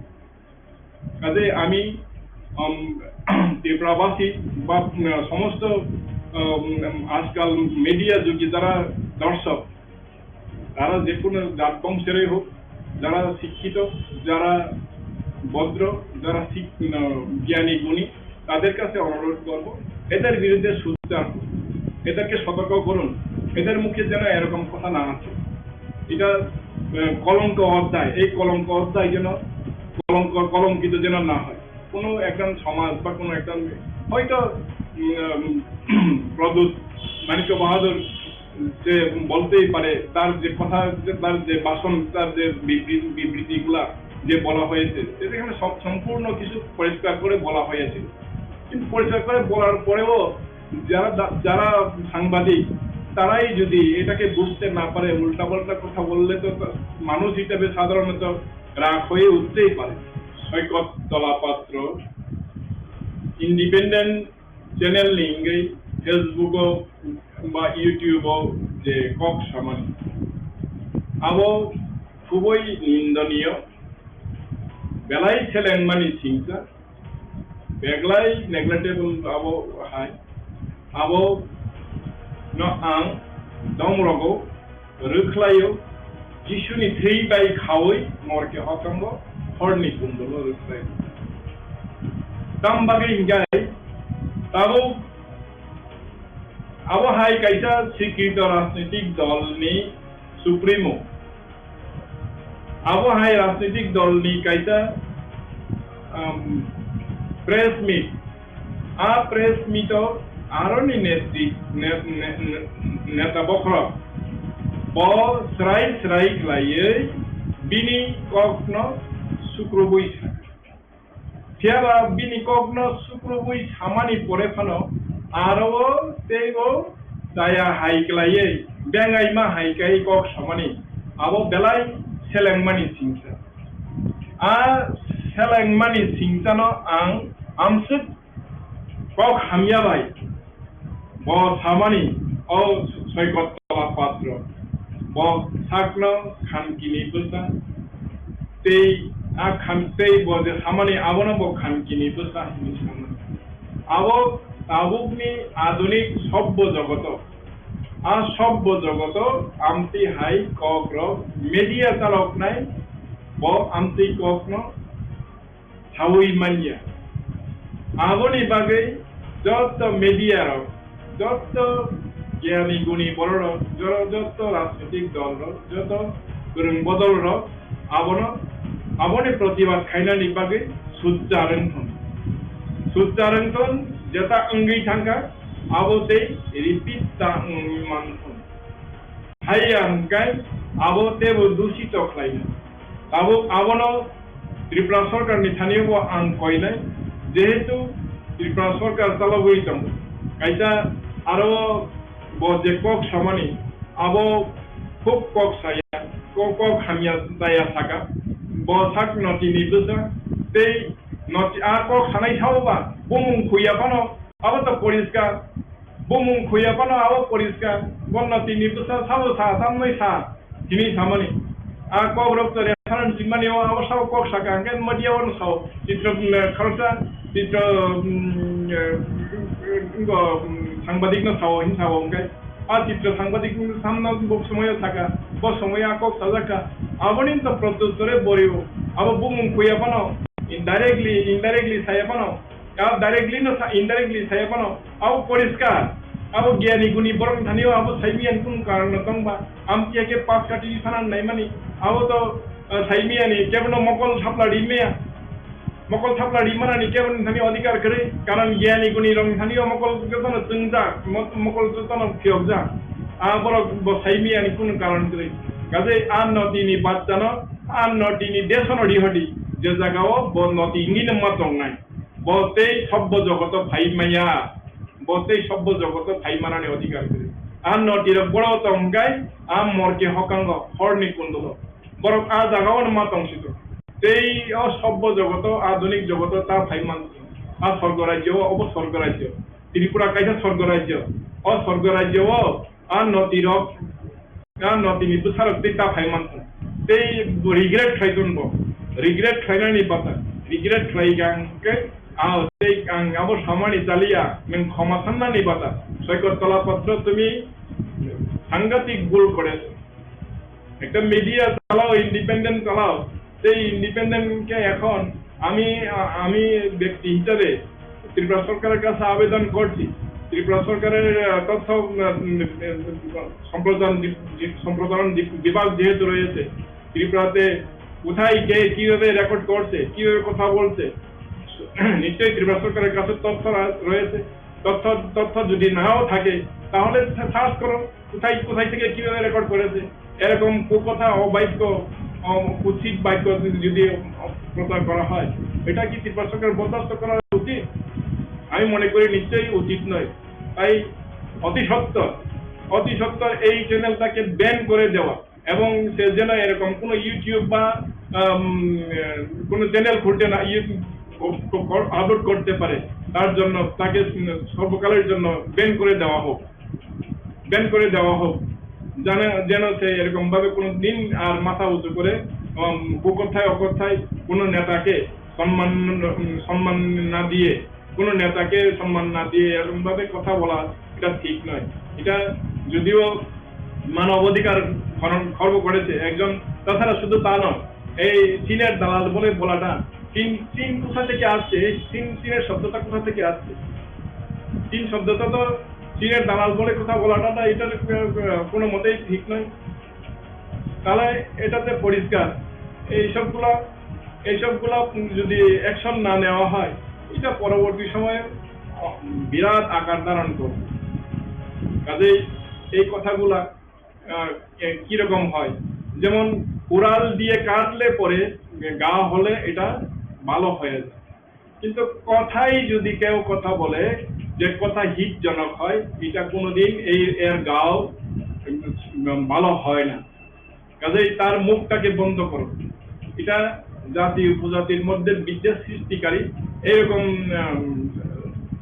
কাজে আমি, উম, ত্রিপুরাবাসী বা, উম, সমস্ত, উম, আজকাল মিডিয়া যুগে যারা দর্শক, তারা যে কোনো জাত বংশেরই হোক, যারা শিক্ষিত, যারা ভদ্র, যারা শিক-, উম, জ্ঞানী গুণী, তাদের কাছে অনুরোধ করব, এদের বিরুদ্ধে সোচ্চার হন, এদেরকে সতর্ক করুন, এদের মুখে যেন এরকম কথা না আসে। এটা, আহ, কলঙ্ক অধ্যায়, এই কলঙ্ক অধ্যায় যেন কলঙ্ক, কলঙ্কিত যেন না হয়। কোনো একজন সমাজ বা কোনো একজন হয়তো, উম, প্রদ্যুৎ মাণিক্য বাহাদুর যে বলতেই পারে, তার যে কথা, যে তার যে ভাষণ, তার যে বিবৃ-, বিবৃতিগুলা যে বলা হয়েছে, সেটা এখানে সব, সম্পূর্ণ কিছু পরিষ্কার করে বলা হয়েছে। কিন্তু পরিষ্কার করে বলার পরেও যারা দা-, যারা সাংবাদিক, তারাই যদি এটাকে বুঝতে না পারে, উল্টাপাল্টা কথা বললে তো তা-, মানুষ হিসেবে সাধারণত রাগ হয়ে উঠতেই পারে। Saikat Talapatra independent channel ni wngwi Facebook o ba YouTube o je kok samani, abo khubui nindoniyo, belai selengmani singsa, beglai neglectable abo hai, abo no ang domrogo rwkhlaio, Jisuni thwi bai khaui morke hotongo horni kundolo rwkhlaio. Tam bagwi hinkhe tabuk abo hai kaisa sikrito rajnitik dolni supremo. Abo hai rajnitik dolni kaisa, um, press meet. A press meet o aroni netri-, ne-, ne-, ne-, neta bokhorok bo srai srai khlaiwi bini kokno sukrubui sa. Phiya ba bini kokno sukrubui samani pore phano aro o teibo chaya hai khlaiwi bengaima hai khe kok samani abo belai selengmani singsa. A selengmani singsano ang amswk kok hamya bai. Bo samani, o Soikot Tola Patro, bo sakno khankini bwsa, tei a khan-, tei bo je samani abono bo khankini bwsa hinwi samani. Abo tabukni adunik sobbo jogoto, a sobbo jogoto amtwi hai kokrok media chaloknai, bo amtwi kokno saui manya. Aboni bagwi joto media rok, joto giyani guni borok rok, jo-, joto rajnitik dol rok, joto kwrwng bodol rok abono, aboni protibad khainani bagwi sujja rwng thung. Sujja rwng thung, jeta wngwi thangkha, abo tei repeat ta wngwi man thung. Haiya hwnkhe abo teibo dusito khlaina. Tabuk abono Tripura sorkarni thaniyobo ang koinai, jehetu Tripura sorkar chalogwi tongo. Kaisa aro bo je kok samani, abo khub kok saya, kok, kok hamya chaya saka. Bo sak notini bwsa tei noti-, a kok sanai saoba bumung khuya phano abo to poriskar. Bumung khuya phano abo poriskar, bo notini bwsa sabo sa, tamnwi sa, hini samani. A kokrok to reference rimani o, abo sao kok saka, hwnkhe media o no sao, chitro, mm, khalsa, chitro, mm, eh, ngo, mm, sangbadik no sao, hin sao, hwnkhe. A chitro sangbadik no samno bo somoyo saka, bo somoyo a kok sajak kha. Aboni to protyuttore borio, abo bumung khuya phano, indirectly, indirectly saya phano, Abo directly no sa, indirectly saya phano, abo poriskar. Abo giyani guni borok thani o abo saimiyani kunu karon no tong ba? Amtwi khe pas kati sana naimani, abo to, eh, saimiyani kebono mokol thapla rimaya. Mokol thapla rimanani kebono thani odhikar kwrwi. Karon giyani guni rok thani o mokol jotono chwngjak, mo-, mokol jotono phiyokjak. A borok bo saimiyani kunu karon kwrwi. Kaje a notini bachchano, a notini desono rihodi, je jagao bo noti wngwi no ma tongnai. Bo tei sobbo jogoto phai maya, bo tei sobbo jogoto phai manani odhikar kwrwi. A notirok boro tongkhe a morke hokango horni kundolo. Borok a jagao no ma tong sito. Tei o sobbo jogoto, adhunik jogoto ta phai man. A sorgo rajyo, obo sorgo rajyo. Tripura kaisa sorgo rajyo. O sorgo rajyo o a notirok, a notini bwsarok tei ta phai man. Tei regret khlai ton bo. Regret khlainani bata. Regret khlai gang khe, a tei ang abo samani chaliya, nwng khoma sannani bata. Soikot tola patro tumi sangatik bhul kore. একটা মিডিয়া চালাও, ইন্ডিপেন্ডেন্ট চালাও। সেই ইন্ডিপেন্ডেন্টকে এখন আমি, আ-, আমি ব্যক্তি হিসাবে ত্রিপুরা সরকারের কাছে আবেদন করছি। ত্রিপুরা সরকারের, আ, তথ্য, উম, উম, সম্প্রচার দি-, দি-, সম্প্রসারণ দি-, বিভাগ যেহেতু রয়েছে, ত্রিপুরাতে কোথায় কে কিভাবে রেকর্ড করছে, কিভাবে কথা বলছে, নিশ্চয়ই ত্রিপুরা সরকারের কাছে তথ্য রা-, রয়েছে। তথ্য, তথ্য যদি নাও থাকে, তাহলে সা-, সার্চ করো। কোথায়, কোথায় থেকে কিভাবে রেকর্ড করেছে, এরকম কুকথা, অবাক্য, অ, কুৎসিত বাক্য যদি, যদি প্রচার করা হয়, এটা কি ত্রিপুরা সরকার বরদাস্ত করা উচিত? আমি মনে করি নিশ্চয়ই উচিত নয়। তাই অতি সত্বর, অতি সত্বর এই চ্যানেলটাকে ব্যান করে দেওয়া এবং সে যেন এরকম কোনো YouTube বা, আম, কোনো চ্যানেল খুলতে না, ইয়ে, ক-, ক-, আপলোড করতে পারে, তার জন্য তাকে সর্বকালের জন্য ব্যান করে দেওয়া হোক। ব্যান করে দেওয়া হোক, যেন, যেন সে এরকম ভাবে কোনো দিন আর মাথা উঁচু করে, উম, কুকথায় অকথায় কোনো নেতাকে সম্মান, উম, সম্মান না দিয়ে, কোনো নেতাকে সম্মান না দিয়ে এরকম ভাবে কথা বলা, এটা ঠিক নয়। এটা যদিও মানবাধিকার হনন খর্ব করেছে একজন, তাছাড়া শুধু তা নয়, এই চীনের দালাল বলে বলাটা, চীন, চীন কোথা থেকে আসছে? এই চীন, চীনের শব্দটা কোথা থেকে আসছে? চীন শব্দটা তো চীনের দালাল বলে কথা বলাটা, না, এটা, আহ, কোনো মতেই ঠিক নয়। তাহলে এটাতে পরিষ্কার, এইসবগুলা, এইসবগুলা যদি অ্যাকশন না নেওয়া হয়, এটা পরবর্তী সময়ে বিরাট আকার ধারণ করবে। কাজেই এই কথাগুলা, আহ, এ, কিরকম হয়, যেমন কুড়াল দিয়ে কাটলে পরে ঘা হলে এটা ভালো হয়ে যায়, কিন্তু কথাই যদি কেউ কথা বলে, যে কথা হিতজনক হয়, এটা কোনোদিন এই, এর ঘাও, উম, ভালো হয় না। কাজেই তার মুখটাকে বন্ধ করো। এটা জাতি উপজাতির মধ্যে বিদ্বেষ সৃষ্টিকারী এরকম, আম,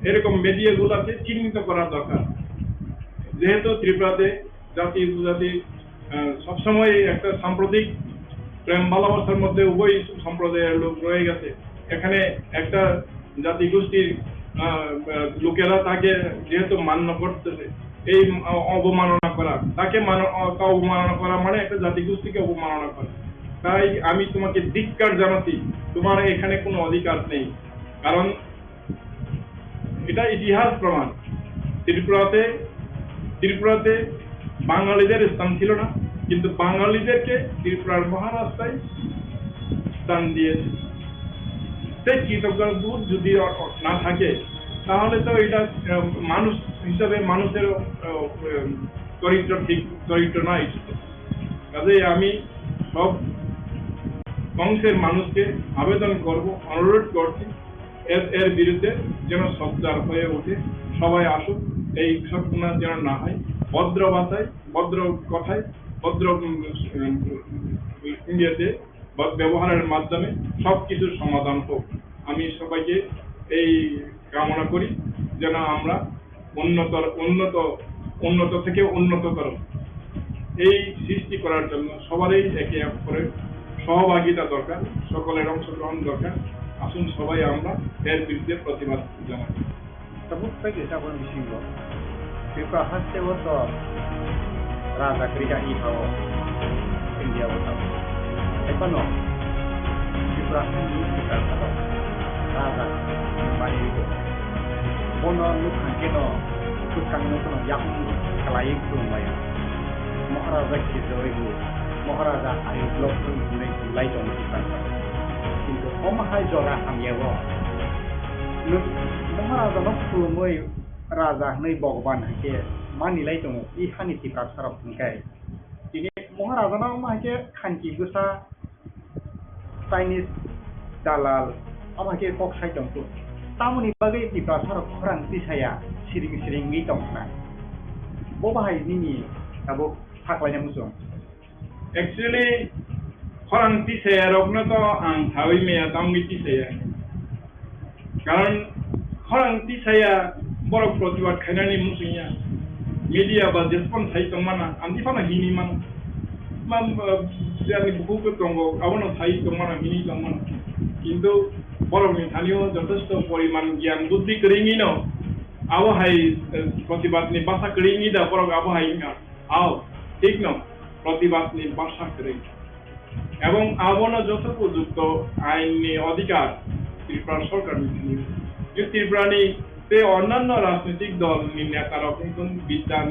এরকম মিডিয়াগুলোকে চিহ্নিত করা দরকার। যেহেতু ত্রিপুরাতে জাতি উপজাতি, আহ, সবসময় একটা সাম্প্রতিক প্রেম ভালোবাসার মধ্যে উভয় সম্প্রদায়ের লোক রয়ে গেছে। এখানে একটা জাতিগোষ্ঠীর, আহ, আহ, লোকেরা তাকে যেহেতু মান্য করতেছে, এই অ-, অবমাননা করা, তাকে মানো-, অ-, তা অবমাননা করা মানে একটা জাতিগোষ্ঠীকে অবমাননা করা। তাই আমি তোমাকে ধিক্কার জানাচ্ছি, তোমার এখানে কোনো অধিকার নেই। কারণ এটা ইতিহাস প্রমাণ। ত্রিপুরাতে, ত্রিপুরাতে বাঙালিদের স্থান ছিল না, কিন্তু বাঙালিদেরকে ত্রিপুরার মহারাজরাই স্থান দিয়েছে। সেই কৃতজ্ঞ বোধ যদি অ-, অ-, না থাকে, তাহলে তো এটা, আহ, মানুষ হিসাবে মানুষের, আহ, আহ, চরিত্র ঠিক, চরিত্র নয়। কাজেই আমি সব অংশের মানুষকে আবেদন করব, অনুরোধ করছি, এর, এর বিরুদ্ধে যেন সোচ্চার হয়ে ওঠে, সবাই আসুক, এই ঘটনা যেন না হয়। ভদ্র ভাষায়, ভদ্র কথায়, ভদ্র, উম, উম, ইয়েতে, ব-, ব্যবহারের মাধ্যমে সব কিছুর সমাধান হোক। আমি সবাইকে এই কামনা করি, যেন আমরা উন্নতর, উন্নত, উন্নত থেকে উন্নততর এই সৃষ্টি করার জন্য সবারই একে অপরের সহভাগিতা দরকার, সকলের অংশগ্রহণ দরকার। আসুন সবাই আমরা এর বিরুদ্ধে প্রতিবাদ জানাই। Tabuk tei kaisa boni bisingo Tripura haste o to raja kwrwi kha i pha o India o tabuk. Hai phano Tripura haste ni Tripura raja mani rwgo. Bono nukha khe no swkang no phano yapung khlaiwi khulumlaio. Maharaja khe joribu, Maharaja ari block hwnwi lai tongo Tiprasa. Kintu omo hai jora hamya o. Nuk-, Maharaja no khulumwi Raja hwnwi Bhagwan hai khe mani lai tongo i hani Tiprasa rok hwn khe. Tini Maharaja no omo hai khe khanki bwsa Chinese dalal, omo hai khe kok sai tong phuru. Tamoni bagwi Tiprasa rok khorang tisaya siring siring wngwi tong khna. Bo bahai nini tabuk saklaina muchung. Actually, khorang tisaya rokno to ang sawi maya, tamni tisaya. Karon khorang tisaya borok protibad khainani muchungya. Media ba jeskon sai tongmana, amtwi phano hini mano. Ma, ma, jani bukhuk tongo, abono sai tongmana, hini tongmana. Kintu borokni thanio jotosto poriman gyan buddhi kwrwngwino, abo hai, eh, protibadni basa kwrwngwi da borok abo hai wngkha. Ao, thikno, protibadni basa kwrwi. Ebong abono joto upojukto ainni odhikar Tripura sorkarni thani. Je Tripurani tei onnanno rajnitik dolni netarok wngthun, bidyan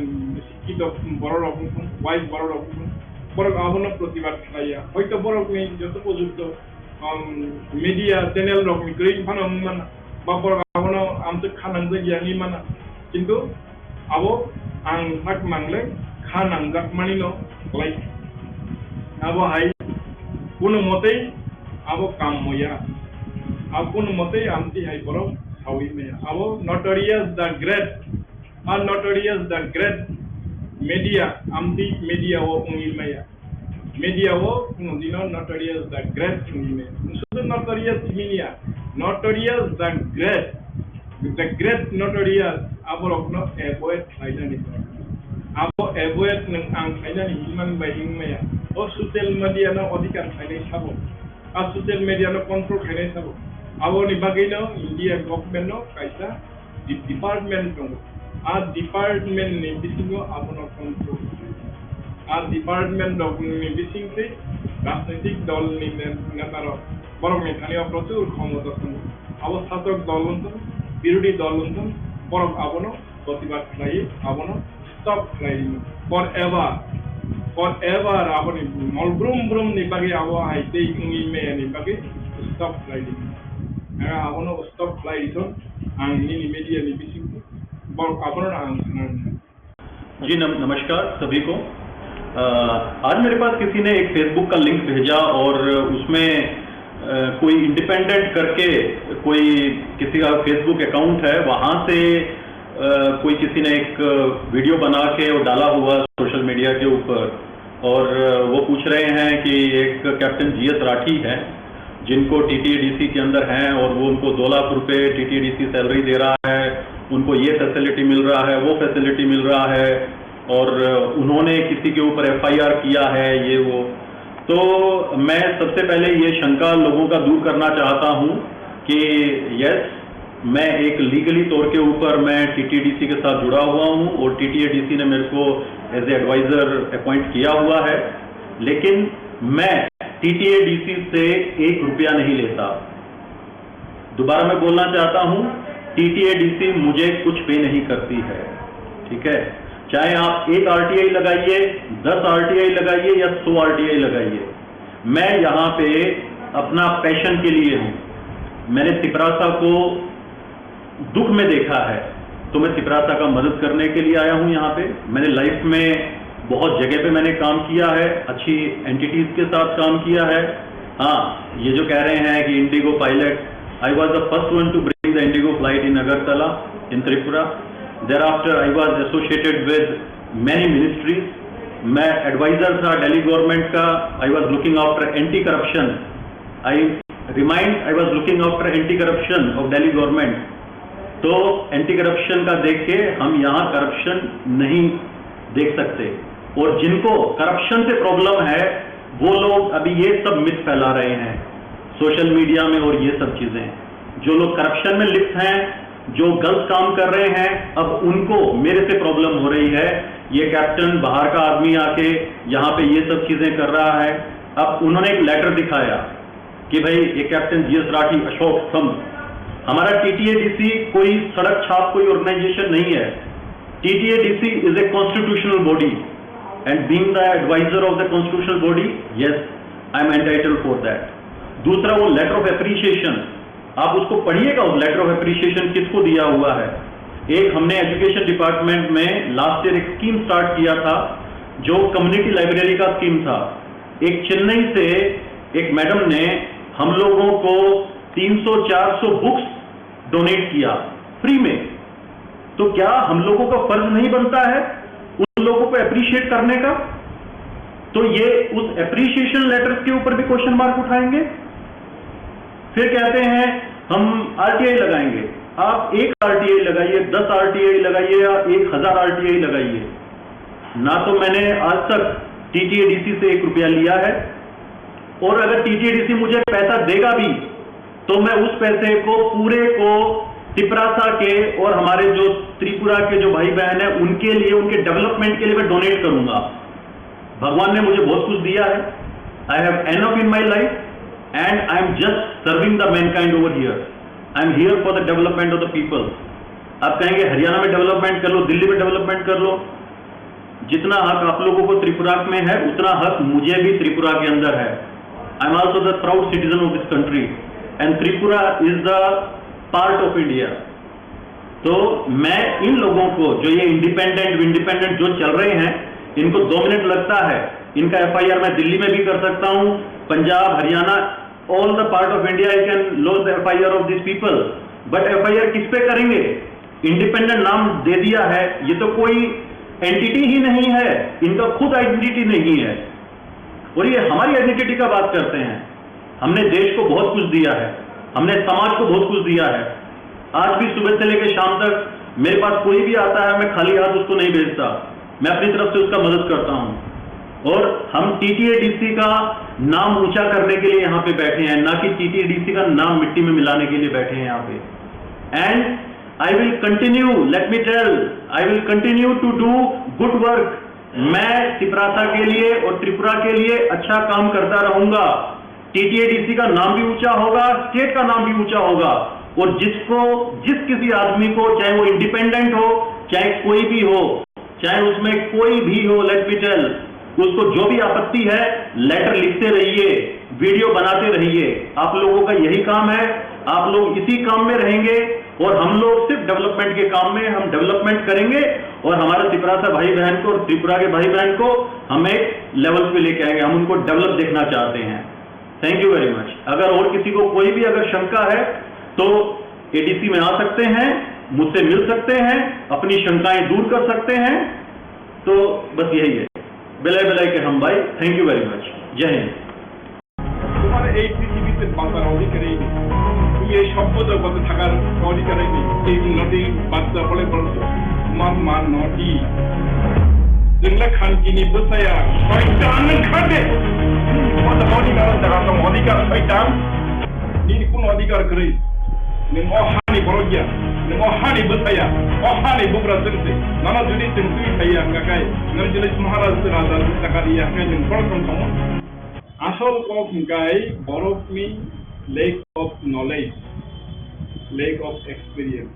sikkito bororok wngthun, wise bororok wngthun, borok abono protibad khlaiya. Hoito borokni joto upojukto, um, media channel rokni kwrwi phano wng mano, ba borok abono amtwk kha nangjak ya wngwi mano. Kintu abo ang sak mangle kha nangjak manino khlai. Abo hai kuno motei abo kam moya. Abo kuno motei amtwi hai borok sawi maya. Abo notorious the great, a notorious the great media, amtwi media o wngwi maya. Media o kunu dino notorious the great wngwi maya. Sudu notorious media, notorious the great. The great notorious aborokno avoid khlainani. Abo avoid nwng ang khlainani hinman bai hingmaya. O social media no odhikar khlainai sabo. A social media no control khlainai sabo. Aboni bagwino India government no kaisa di-, department tongo. A department ni bisingo abono control khlai. A department rok ni bising tei rajnitik dol ni ne-, neta rok borok ni thani o prochur khomota tongo. Abo sasok dol wngthun, birodhi dol wngthun, borok abono protibad khlai, abono stop khlai forever, forever aboni mol brum brum ni bagwi abo hai tei wngwi maya ni bagwi stop khlai di. Abono stop khlai thun, ang nini media ni bising borok abono ang sana. जी नम-, नमस्कार सभी को। अ, आज मेरे पास किसी ने एक Facebook का लिंक भेजा और उसमें, अ, कोई इंडिपेंडेंट करके कोई किसी का Facebook अकाउंट है, वहाँ से, अ, कोई किसी ने एक वीडियो बना के वो डाला हुआ सोशल मीडिया के ऊपर। और, अ, वो पूछ रहे हैं कि एक कैप्टन जीएस राठी है, जिनको टीटीएडीसी के अंदर हैं और वो उनको दो लाख रुपए टीटीएडीसी सैलरी दे रहा है, उनको ये फैसिलिटी मिल रहा है, वो फैसिलिटी मिल रहा है, और उन्होंने किसी के ऊपर एफआईआर किया है, ये वो। तो मैं सबसे पहले ये शंका लोगों का दूर करना चाहता हूँ कि यस, मैं एक लीगली तौर के ऊपर मैं टीटीएडीसी के साथ जुड़ा हुआ हूँ और टीटीएडीसी ने मेरे को एज ए एडवाइजर अपॉइंट किया हुआ है, लेकिन मैं टीटीएडीसी से एक रुपया नहीं लेता। दोबारा मैं बोलना चाहता हूँ, टीटीएडीसी मुझे कुछ पे नहीं करती है, ठीक है? चाहे आप एक आरटीआई लगाइए, दस आरटीआई लगाइए या सौ आरटीआई लगाइए, मैं यहाँ पे अपना पैशन के लिए हूँ। मैंने तिपरासा को दुख में देखा है, तो मैं तिपरासा का मदद करने के लिए आया हूँ यहाँ पे। मैंने लाइफ में बहुत जगह पे मैंने काम किया है, अच्छी एंटिटीज के साथ काम किया है। हाँ, ये जो कह रहे हैं कि Indigo pilot, I was the first one to bring the Indigo flight in Agartala, in Tripura. Thereafter, I was associated with many ministries. मैं एडवाइजर था दिल्ली गवर्नमेंट का। I was looking after anti corruption. I remind, I was looking after anti corruption of Delhi government. तो anti corruption का देख के हम यहाँ करप्शन नहीं देख सकते। और जिनको करप्शन से प्रॉब्लम है, वो लोग अभी ये सब मिथ फैला रहे हैं सोशल मीडिया में और ये सब चीज़ें। जो लोग करप्शन में लिप्त हैं, जो गलत काम कर रहे हैं, अब उनको मेरे से प्रॉब्लम हो रही है। ये कैप्टन बाहर का आदमी आके यहाँ पे ये सब चीज़ें कर रहा है। अब उन्होंने एक लेटर दिखाया कि भाई, ये कैप्टन जीएस राठी, अशोक स्तंभ, हमारा टीटीएडीसी कोई सड़क छाप कोई ऑर्गेनाइजेशन नहीं है। T T A D C is a constitutional body and being the advisor of the constitutional body, yes, I am entitled for that. दूसरा, वो लेटर ऑफ एप्रिसिएशन, आप उसको पढ़िएगा, उस लेटर ऑफ एप्रिसिएशन किसको दिया हुआ है। एक हमने एजुकेशन डिपार्टमेंट में लास्ट ईयर एक स्कीम स्टार्ट किया था, जो कम्युनिटी लाइब्रेरी का स्कीम था। एक चेन्नई से एक मैडम ने हम लोगों को तीन सौ चार सौ बुक्स डोनेट किया फ्री में। तो क्या हम लोगों का फर्ज नहीं बनता है उन लोगों को अप्रिशिएट करने का? तो ये उस अप्रिशिएशन लेटर्स के ऊपर भी क्वेश्चन मार्क उठाएंगे। फिर कहते हैं हम आरटीआई लगाएंगे। आप एक आरटीआई लगाइए, दस आरटीआई लगाइए या एक हजार आरटीआई लगाइए, ना तो मैंने आज तक टीटीएडीसी से एक रुपया लिया है, और अगर टीटीएडीसी मुझे पैसा देगा भी तो मैं उस पैसे को पूरे को तिपरासा के और हमारे जो त्रिपुरा के जो भाई बहन हैं उनके लिए, उनके डेवलपमेंट के लिए मैं डोनेट करूंगा। भगवान ने मुझे बहुत कुछ दिया है। I have enough in my life and I am just serving the mankind over here. I am here for the development of the people. आप कहेंगे हरियाणा में डेवलपमेंट कर लो, दिल्ली में डेवलपमेंट कर लो, जितना हक आप लोगों को त्रिपुरा में है उतना हक मुझे भी त्रिपुरा के अंदर है। I am also the proud citizen of this country and Tripura is the part of India. तो मैं इन लोगों को, जो ये इंडिपेंडेंट इंडिपेंडेंट जो चल रहे हैं, इनको दो मिनट लगता है। इनका एफआईआर मैं दिल्ली में भी कर सकता हूँ, पंजाब, Haryana, all the part of India I can lodge the F I R of these people. But FIR किस पे करेंगे? इंडिपेंडेंट नाम दे दिया है, ये तो कोई एंटिटी ही नहीं है, इनका खुद आइडेंटिटी नहीं है। और ये हमारी आइडेंटिटी का बात करते हैं। हमने देश को बहुत कुछ दिया है, हमने समाज को बहुत कुछ दिया है। आज भी सुबह से लेकर शाम तक मेरे पास कोई भी आता है, मैं खाली हाथ उसको नहीं भेजता, मैं अपनी तरफ से उसका मदद करता हूँ। और हम टीटीएडीसी का नाम ऊंचा करने के लिए यहाँ पे बैठे हैं, ना कि टीटीएडीसी का नाम मिट्टी में मिलाने के लिए बैठे हैं यहाँ पे। And I will continue, let me tell, I will continue to do good work. मैं तिपरासा के लिए और त्रिपुरा के लिए अच्छा काम करता रहूंगा। टीटीएडीसी का नाम भी ऊंचा होगा, स्टेट का नाम भी ऊंचा होगा, और जिसको, जिस किसी आदमी को, चाहे वो इंडिपेंडेंट हो, चाहे कोई भी हो, चाहे उसमें कोई भी हो, let me tell, उसको जो भी आपत्ति है, लेटर लिखते रहिए, वीडियो बनाते रहिए। आप लोगों का यही काम है, आप लोग इसी काम में रहेंगे और हम लोग सिर्फ डेवलपमेंट के काम में, हम डेवलपमेंट करेंगे और हमारे तिपरासा भाई बहन को और त्रिपुरा के भाई बहन को हम एक लेवल पे लेके आएंगे। हम उनको डेवलप देखना चाहते हैं। Thank you very much. अगर और किसी को कोई भी अगर शंका है तो एडीसी में आ सकते हैं, मुझसे मिल सकते हैं, अपनी शंकाएं दूर कर सकते हैं। तो बस यही है। बेलाय बेलाय के हम भाई, thank you very much। जय हिंद। তোমার এই পৃথিবীতে বাঁচার অধিকারই নেই। তুমি এই সভ্য জগতে থাকার অধিকারই নেই। এই নদীর বাচ্চা বলে বলছো, তোমার মা নদী। Jengla khankini bwsaya, soitan nung khande. Bota boni naro jaga tong odhikar soitan. Nini kun odhikar kwrwi. Nung o hani borok ya. Nung o hani bwsaya. O hani bugra chwngse. Nono jodi chwng twi phaiya hwnkha khai. Nung jodi Maharaj raja chakari ya hwnkha nung borok tong tongmo. Asol kok hwnkha borokni lack of knowledge, lack of experience.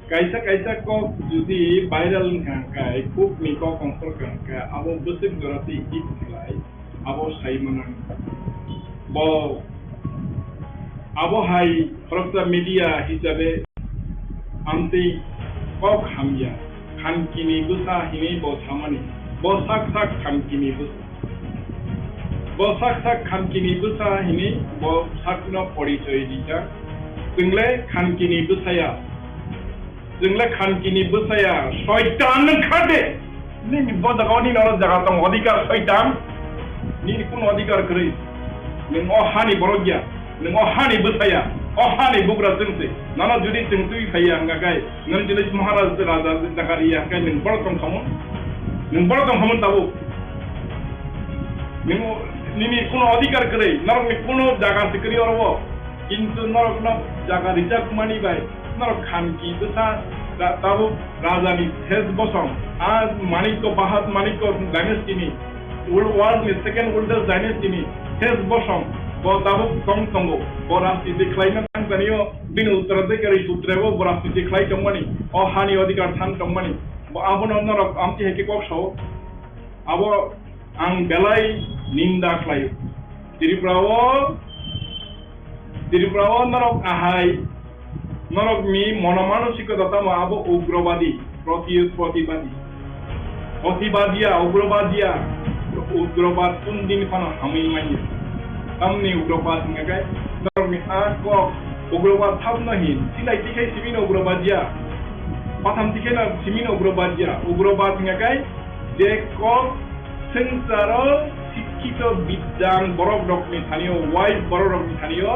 Kaisa kaisa kok jodi viral wngkha hwnkha, khukni kok ongkhor wngkha hwnkha, abo bwswk jora twi hit khlai, abo sai mano. Bo abo hai khoroksa media hisabe amtwi kok hamya, khankini bwsa hinwi bo samani, bo sak sak khankini bwsa. Bo sak sak khankini bwsa hinwi bo sakno porichoi rijak. Chwngle khankini bwsaya. Chwngle khankini bwsaya. Soitan nung khade. Nini bo jaga o nini oro jaga tong odhikar soitan. Nini kun odhikar kwrwi. Nung o hani borok ya. Nung o hani bwsaya. O hani bugra chwngse. Nono jodi chwng twi phaiya hwnkha khai. Nung jodi Maharaj raja chakari ya hwnkha nung borok tong khamu. Nung borok tong khamu tabuk. Nung nini kuno odhikar kwrwi, norokni kuno jaga se kwrwi oro o. Kintu norokno jaga rijak mani bai, norok khanki bwsa ra-, tabuk rajani ses bosong, a Manikko, Bahat Manikko dynasty ni, world, world ni second oldest dynasty ni ses bosong, bo tabuk tong tongo, bo rajniti khlaina Tanio bini uttaraধিকারী sutre bo bo rajniti khlai tongmani, o hani odhikar than tongmani, bo abono norok amtwi hai khe kok sao. Abo ang belai ninda khlaio. Tripura o, Tripura o norok ahai, norokni monomanosikota tamo abo ugrobadi, proti-, protibadi. Protibadiya, ugrobadiya, ugrobad kundin phano hamwi manya. Tamni ugrobad hingkha khe, norokni a kok, ugrobad thabno hin, silai tikhai simino ugrobadiya, patham tikhaino simino ugrobadiya, ugrobad hingkha khe, je kok swngcharo sikkito bidyan borok rokni thanio, wise borok rokni thanio,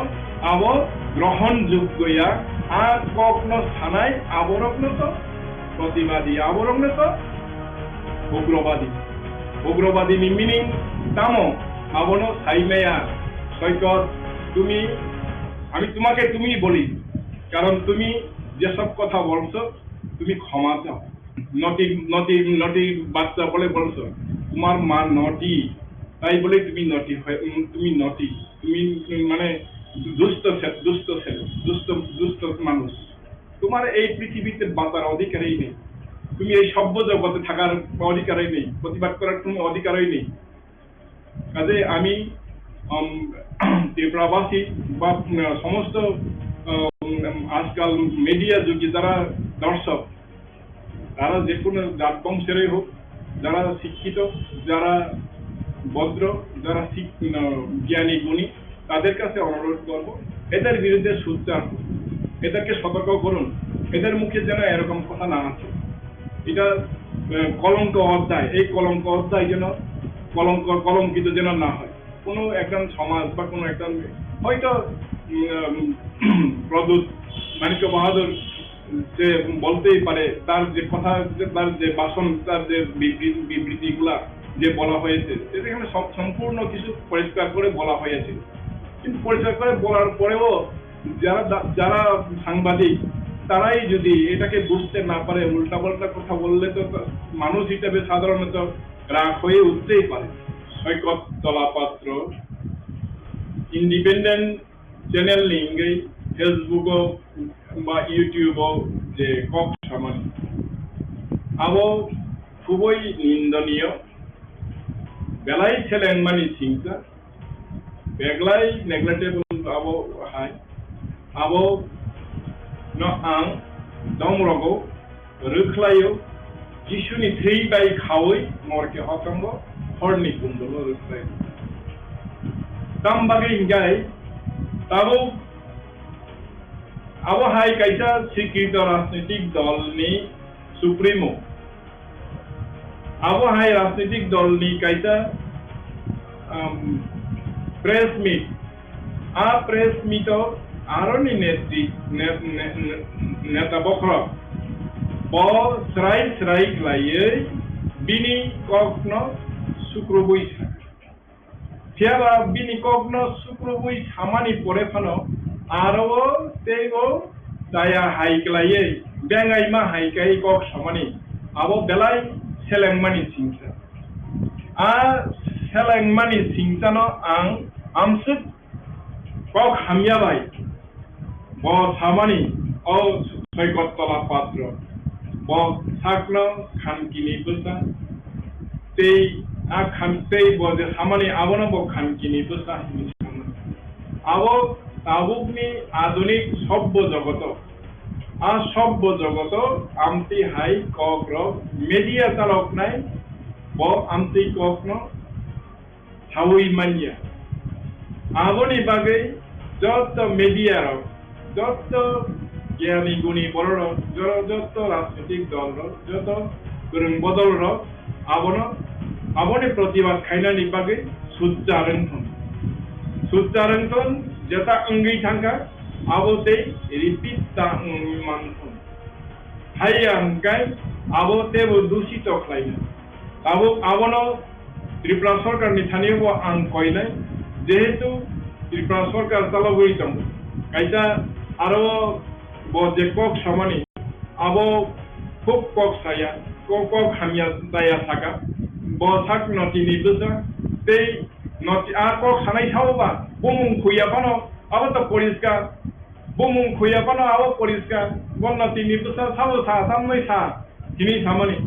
abo grohon joggo ya, a kokno sanai aborokno to protibadi, aborokno to ugrobadi. Ugrobadi ni meaning tamo? Abono sai maya, সৈকত, তুমি, আমি তোমাকে তুমি বলি, কারণ তুমি যেসব কথা বলছো, তুমি ক্ষমা চাও। নটি, নটি, নটি বাচ্চা বলে বলছো, তোমার মা নটি, তাই বলে তুমি নটি হয়, উম, তুমি নটি, তুমি, উম, মানে দুষ্ট ছে-, দুষ্ট ছেলে, দুষ্ট, দুষ্ট মানুষ। তোমার এই পৃথিবীতে বাঁচার অধিকারই নেই। তুমি এই সভ্য জগতে থাকার অধিকারই নেই, প্রতিবাদ করার কোনো অধিকারই নেই। কাজে আমি, উম, ত্রিপুরাবাসী বা, উম, সমস্ত, উম, আজকাল মিডিয়া যুগে যারা দর্শক, তারা যে কোনো জাত বংশেরই হোক, যারা শিক্ষিত, যারা ভদ্র, যারা শিক-, উম, জ্ঞানী গুণী, তাদের কাছে অনুরোধ করব, এদের বিরুদ্ধে সোচ্চার হন, এদেরকে সতর্ক করুন, এদের মুখে যেন এরকম কথা না আসে। এটা, আহ, কলঙ্ক অধ্যায়, এই কলঙ্ক অধ্যায় যেন কলঙ্ক, কলঙ্কিত যেন না হয়। কোনো একজন সমাজ বা কোনো একজন হয়তো, উম, প্রদ্যুৎ মাণিক্য বাহাদুর যে বলতেই পারে, তার যে কথা, যে তার যে ভাষণ, তার যে বিবৃ-, বিবৃতিগুলা যে বলা হয়েছে, সেটা এখানে সম-, সম্পূর্ণ কিছু পরিষ্কার করে বলা হয়েছিল। কিন্তু পরিষ্কার করে বলার পরেও যারা দা-, যারা সাংবাদিক, তারাই যদি এটাকে বুঝতে না পারে, উল্টাপাল্টা কথা বললে তো মানুষ হিসেবে সাধারণত রাগ হয়ে উঠতেই পারে। সৈকত তলাপাত্র ইন্ডিপেন্ডেন্ট চ্যানেল নিয়ে Facebook-o ba YouTube-o je kok samani, abo khubui nindoniyo, belai selengmani singsa, beglai neglectable abo hai, abo no ang domrogo rwkhlaio, Jisuni thwi bai khaui morke hotongo horni kundolo rwkhlaio. Tam bagwi hinkhe tabuk abo hai kaisa sikrito rajnitik dolni supremo. Abo hai rajnitik dolni kaisa, um, press meet. A press meet o aroni netri-, ne-, ne-, ne-, neta bokhorok bo srai srai khlaiwi bini kokno sukrubui sa. Phiya ba bini kokno sukrubui samani pore phano aro o tei o chaya hai khlaiwi bengaima hai khe kok samani, abo belai selengmani singsa. A selengmani singsano ang amswk kok hamya bai. Bo samani, o Soikot Tola Patro, bo sakno khankini bwsa, tei a khan-, tei bo je samani, abono bo khankini bwsa hinwi samani. Abo tabukni adunik sobbo jogoto, a sobbo jogoto amtwi hai kokrok media chaloknai, bo amtwi kokno saui manya. Aboni bagwi joto media rok, joto gyani guni bororok, jo-, joto rajnitik dol rok, joto kwrwng bodol rok abono, aboni protibad khainani bagwi sujja rwngthun. Sujja rwngthun, jeta wngwi thangkha, abo tei repeat ta wngwi manthun. Haiya hwnkhe abo teibo dusito khlaina. Tabuk abono Tripura sorkarni thaniyobo ang koinai, jehetu Tripura sorkar chalogwi tongo. Kaisa aro bo je kok samani, abo khub kok saya, kok, kok hamya chaya saka. Bo sakno tini bwsa tei noti-, a kok sanai sao ba, bumung khuya phano, abo to poriskar. Bumung khuya phano abo poriskar, bo notini bwsa sabo sa, tamnwi sa, hini samani.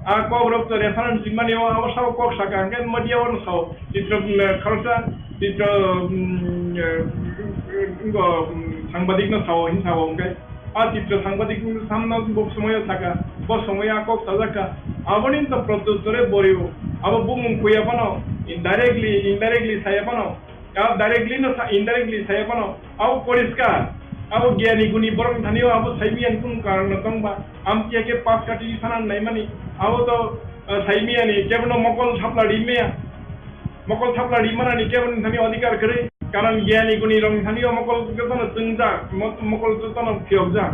A kok rok to reference rimani o, abo sabo kok saka, hwnkhe media o no sao, Chitra, mm, khalsa, Chitra, mm, eh, mm, mm, sangbadik no sao, hin sao, hwnkhe. A Chitra sangbadik no samno bo somoyo saka, bo somoyo a kok sajaka, aboni to protyuttore borio, abo bumung khuya phano, indirectly, indirectly saya phano, Abo directly no sa, indirectly saya phano, abo poriskar. Abo giyani guni borok thani o abo saimiyani kunu karon no tongba. Amtwi khe pas kati sana naimani. Abo to, eh, saimiyani kebono mokol thapla rimaya. Mokol thapla rimanani keboni thani odhikar kwrwi. Karon giyani guni rok thani o mokol jotono chwngjak, mo-, mokol jotono phiyokjak.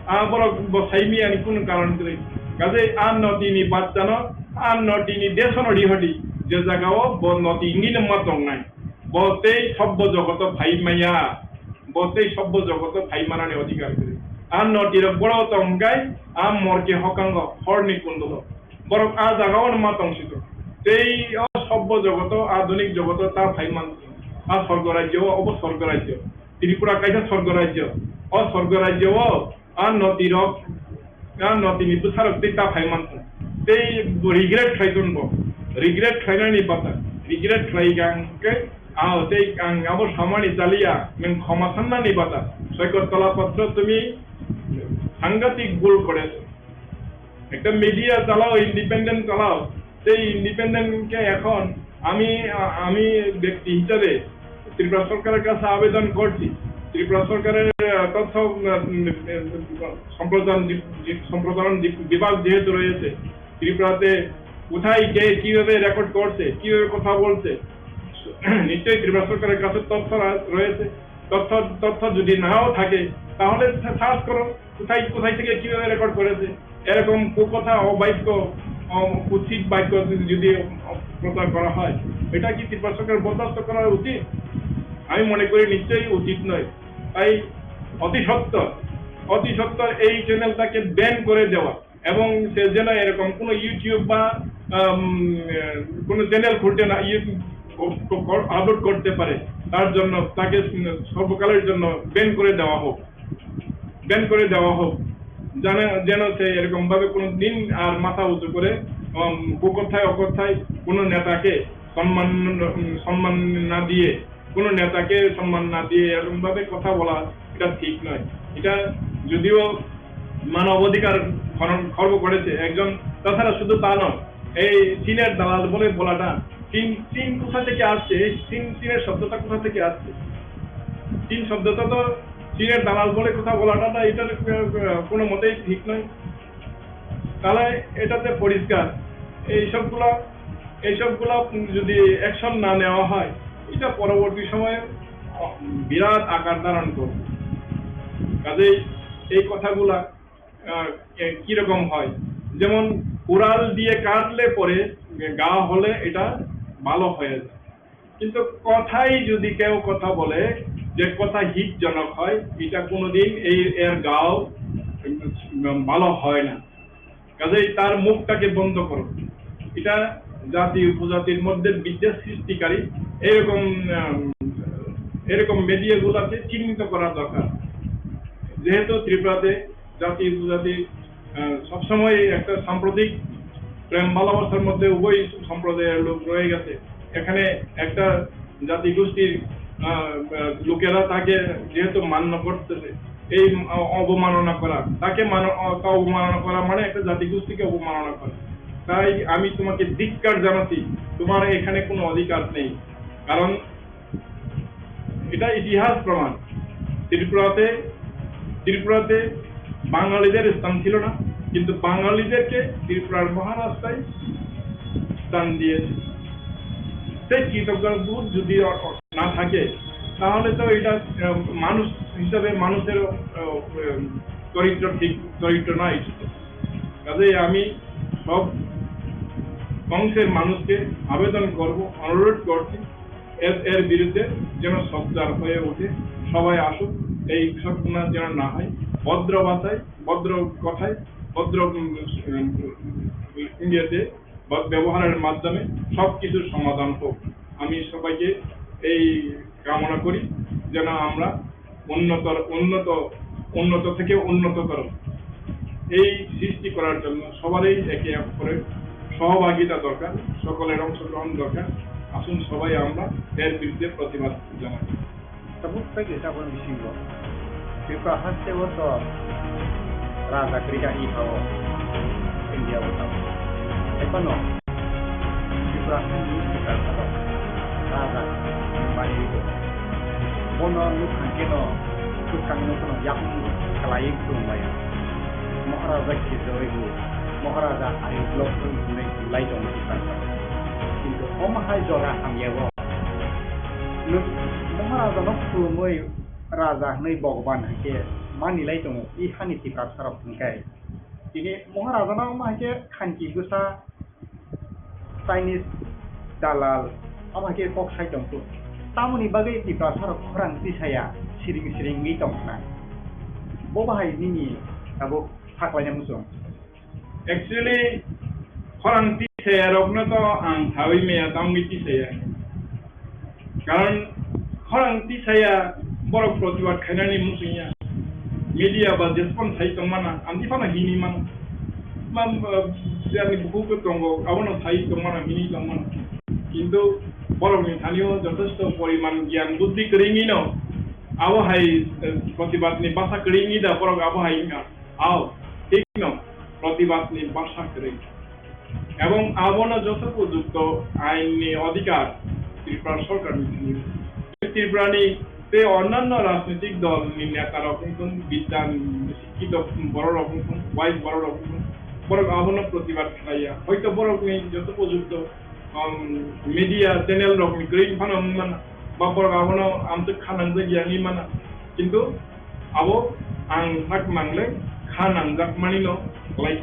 A borok bo saimiyani kunu karon kwrwi. Kaje a notini bachchano, a notini desono rihodi. Je jaga o bo noti wngwi no ma tongnai. Bo tei sobbo jogoto phai maya, bo tei sobbo jogoto phai manani odhikar kwrwi. A notirok boro tongkai, a morke hokango horni kundolo. Borok a jagao no ma tongsido. Tei o sobbo jogoto, adhunik jogoto ta phai man, a sorgo rajyo, obo sorgo rajyo. Tripura kaisa sorgo rajyo. O sorgo rajyo o A notirok, a notini bwsarok tei ta phai mankha. Tei bo regret khlai tongo. Regret khlainani bata. Regret khlai kha hwnkhe, a, tei ang abo samani chaliya, nwng khoma sannani bata. Soikot tola patro tumi sangatik bhul koreso. একটা মিডিয়া চালাও, ইন্ডিপেন্ডেন্ট চালাও, সেই ইন্ডিপেন্ডেন্টকে এখন আমি, আ-, আমি ব্যক্তি হিসাবে ত্রিপুরা সরকারের কাছে আবেদন করছি, ত্রিপুরা সরকারের, আ, তথ্য, উম, উম, সম্প্রচার বি-, বি-, সম্প্রসারণ বি-, বিভাগ যেহেতু রয়েছে, ত্রিপুরাতে কোথায় কে কিভাবে রেকর্ড করছে, কিভাবে কথা বলছে, নিশ্চয়ই ত্রিপুরা সরকারের কাছে তথ্য রা-, রয়েছে। তথ্য, তথ্য যদি নাও থাকে, তাহলে সা-, সার্চ করো। কোথায়, কোথায় থেকে কিভাবে রেকর্ড করেছে? এরকম কুকথা, অবাক্য, অ, কুৎসিত বাক্য যদি, যদি প্রচার করা হয়, এটা কি ত্রিপুরা সরকার বরদাস্ত করা উচিত? আমি মনে করি নিশ্চয়ই উচিত নয়। তাই অতি সত্বর, অতি সত্বর এই চ্যানেলটাকে ব্যান করে দেওয়া এবং সে যেন এরকম কোনো YouTube বা, আম, কোনো চ্যানেল খুলতে না, ইয়ে, ক-, ক-, ক-, আপলোড করতে পারে, তার জন্য তাকে সর্বকালের জন্য ব্যান করে দেওয়া হোক। ব্যান করে দেওয়া হোক, যেন, যেন সে এরকম ভাবে কোনো দিন আর মাথা উঁচু করে, উম, কুকথায় অকথায় কোনো নেতাকে সম্মান, উম, সম্মান না দিয়ে, কোনো নেতাকে সম্মান না দিয়ে এরকম ভাবে কথা বলা, এটা ঠিক নয়। এটা যদিও মানবাধিকার খনন খর্ব করেছে একজন, তাছাড়া শুধু তা নয়, এই চীনের দালাল বলে বলাটা, চীন, চীন কোথা থেকে আসছে? এই চীন, চীনের শব্দটা কোথা থেকে আসছে? চীন শব্দটা তো চীনের দালাল বলে কথা বলাটা না, এটা, আহ, কোনো মতেই ঠিক নয়। তাহলে এটাতে পরিষ্কার, এইসবগুলা, এইসবগুলা যদি অ্যাকশন না নেওয়া হয়, এটা পরবর্তী সময়ে বিরাট আকার ধারণ করবে। কাজেই এই কথাগুলা, আহ, এ, কিরকম হয়, যেমন কুড়াল দিয়ে কাটলে পরে ঘা হলে এটা ভালো হয়ে যায়, কিন্তু কথাই যদি কেউ কথা বলে, যে কথা হিতজনক হয়, এটা কোনোদিন এই, এর ঘাও, উম, ভালো হয় না। কাজেই তার মুখটাকে বন্ধ করো। এটা জাতি উপজাতির মধ্যে বিদ্বেষ সৃষ্টিকারী এরকম, আহ, এরকম মিডিয়াগুলোকে চিহ্নিত করা দরকার। যেহেতু ত্রিপুরাতে জাতি উপজাতি, আহ, সবসময় একটা সাম্প্রতিক প্রেম ভালোবাসার মধ্যে উভয় সম্প্রদায়ের লোক রয়ে গেছে। এখানে একটা জাতিগোষ্ঠীর, আহ, আহ, লোকেরা তাকে যেহেতু মান্য করতেছে, এই অ-, অবমাননা করা, তাকে মানো-, অ-, তা অবমাননা করা মানে একটা জাতিগোষ্ঠীকে অবমাননা করা। তাই আমি তোমাকে ধিক্কার জানাচ্ছি, তোমার এখানে কোনো অধিকার নেই। কারণ এটা ইতিহাস প্রমাণ। ত্রিপুরাতে, ত্রিপুরাতে বাঙালিদের স্থান ছিল না, কিন্তু বাঙালিদেরকে ত্রিপুরার মহারাজরাই স্থান দিয়েছে। সেই কৃতজ্ঞ বোধ যদি অ-, অ-, না থাকে, তাহলে তো এটা, আহ, মানুষ হিসাবে মানুষের, আহ, আহ, চরিত্র ঠিক, চরিত্র নয়। কাজেই আমি সব অংশের মানুষকে আবেদন করব, অনুরোধ করছি, এর, এর বিরুদ্ধে যেন সোচ্চার হয়ে ওঠে, সবাই আসুক, এই ঘটনা যেন না হয়, ভদ্র ভাষায়, ভদ্র কথায়, ভদ্র, উম, উম, ইয়েতে, ব-, ব্যবহারের মাধ্যমে সব কিছুর সমাধান হোক। আমি সবাইকে এই কামনা করি, যেন আমরা উন্নতর উন্নত উন্নত থেকে উন্নততর এই সৃষ্টি করার জন্য সবারই একে অপরের সহভাগিতা দরকার, সকলের অংশগ্রহণ দরকার। আসুন সবাই আমরা এর বিরুদ্ধে প্রতিবাদ জানাই। Tabuk tei kaisa aboni bisingo Tripura haste o to raja kwrwi kha i phaio India o tamo. Hai phano Tripura haste ni Tripura salo raja mani ri tongo. Bono nuk hangke no kwchang no phano yakung kalai tong bai. Maharaja Khizori bo, Maharaja Ari Block hwnwi lai tongo Tripura salo. Kintu omo hai jora hamya o. Nwng Maharaja no khulumwi raja hwnwi Bhagwan hai khe mani lai tongo, i hani Tiprasa rok hwn khe. Tini Maharaja no omo hai khe khanki bwsa Chinese dalal omo hai khe kok sai tong khe. Tamoni bagwi Tiprasa rok khorang tisaya siring siring wi tong khna. Bo bahai nini tabuk saklaina muchung. Actually, khorang tisaya rokno to ang sawi maya, tongwi tisaya. Karon khorang tisaya borok protibad khainani muchungya. Media ba jespan sai tongmana, amtwi phano hini mano. Mam, eh, jani bukhuk tongo, abono sai tongmana, hini tongmana. Kintu borokni thanio jothesto poriman gyan buddhi kwrwngwino abo hai, eh, protibadni basa kwrwngwi da borok abo hai wngkha. Ao, thikno, protibadni basa kwrwi. Ebong abono joto upojukto ainni odhikar Tripura sorkarni thani. Tripurani tei onnanno rajnitik dolni netarok wngthun, bidyan sikkito bororok wngthun, wise bororok wngthun, borok abono protibad khlaiya. Hoito borokni joto upojukto, um, media channel rokni kwrwi phano wngmana, ba borok abono amtwk kha nangjak ya wngwi mana. Kintu abo ang sak mangle kha nangjak manino khlai.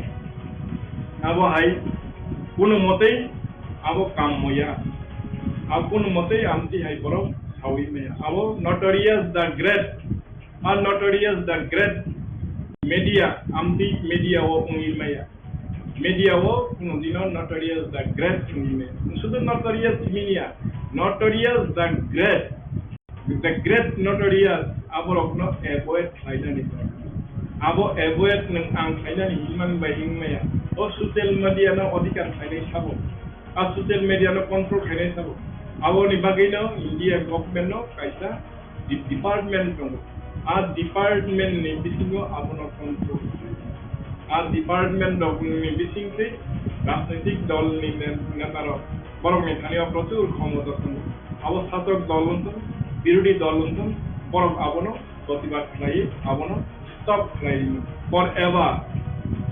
Abo hai kuno motei abo kam moya. Abo kuno motei amtwi hai borok sawi maya. Abo notorious the great, a notorious the great media, amtwi media o wngwi maya. Media o kuno dino notorious the great wngwi maya. Sudu notorious media, notorious the great. The great notorious aborokno avoid khlainani. Abo avoid nwng ang khlainani himani bai wng maya. O social media no odhikar khlainai sabo. A social media no control khlainai sabo. Aboni bagwino India government no kaisa de-, department tongo. A department ni bisingo abono control khlainai. A department rok ni bising tei rajnitik dol ni ne-, neta rok borok ni thani o prochur khomota tongo. Abo satok dol wngthung, birodhi dol wngthung, borok abono protibad khlaiwi, abono stop khlaiwi forever,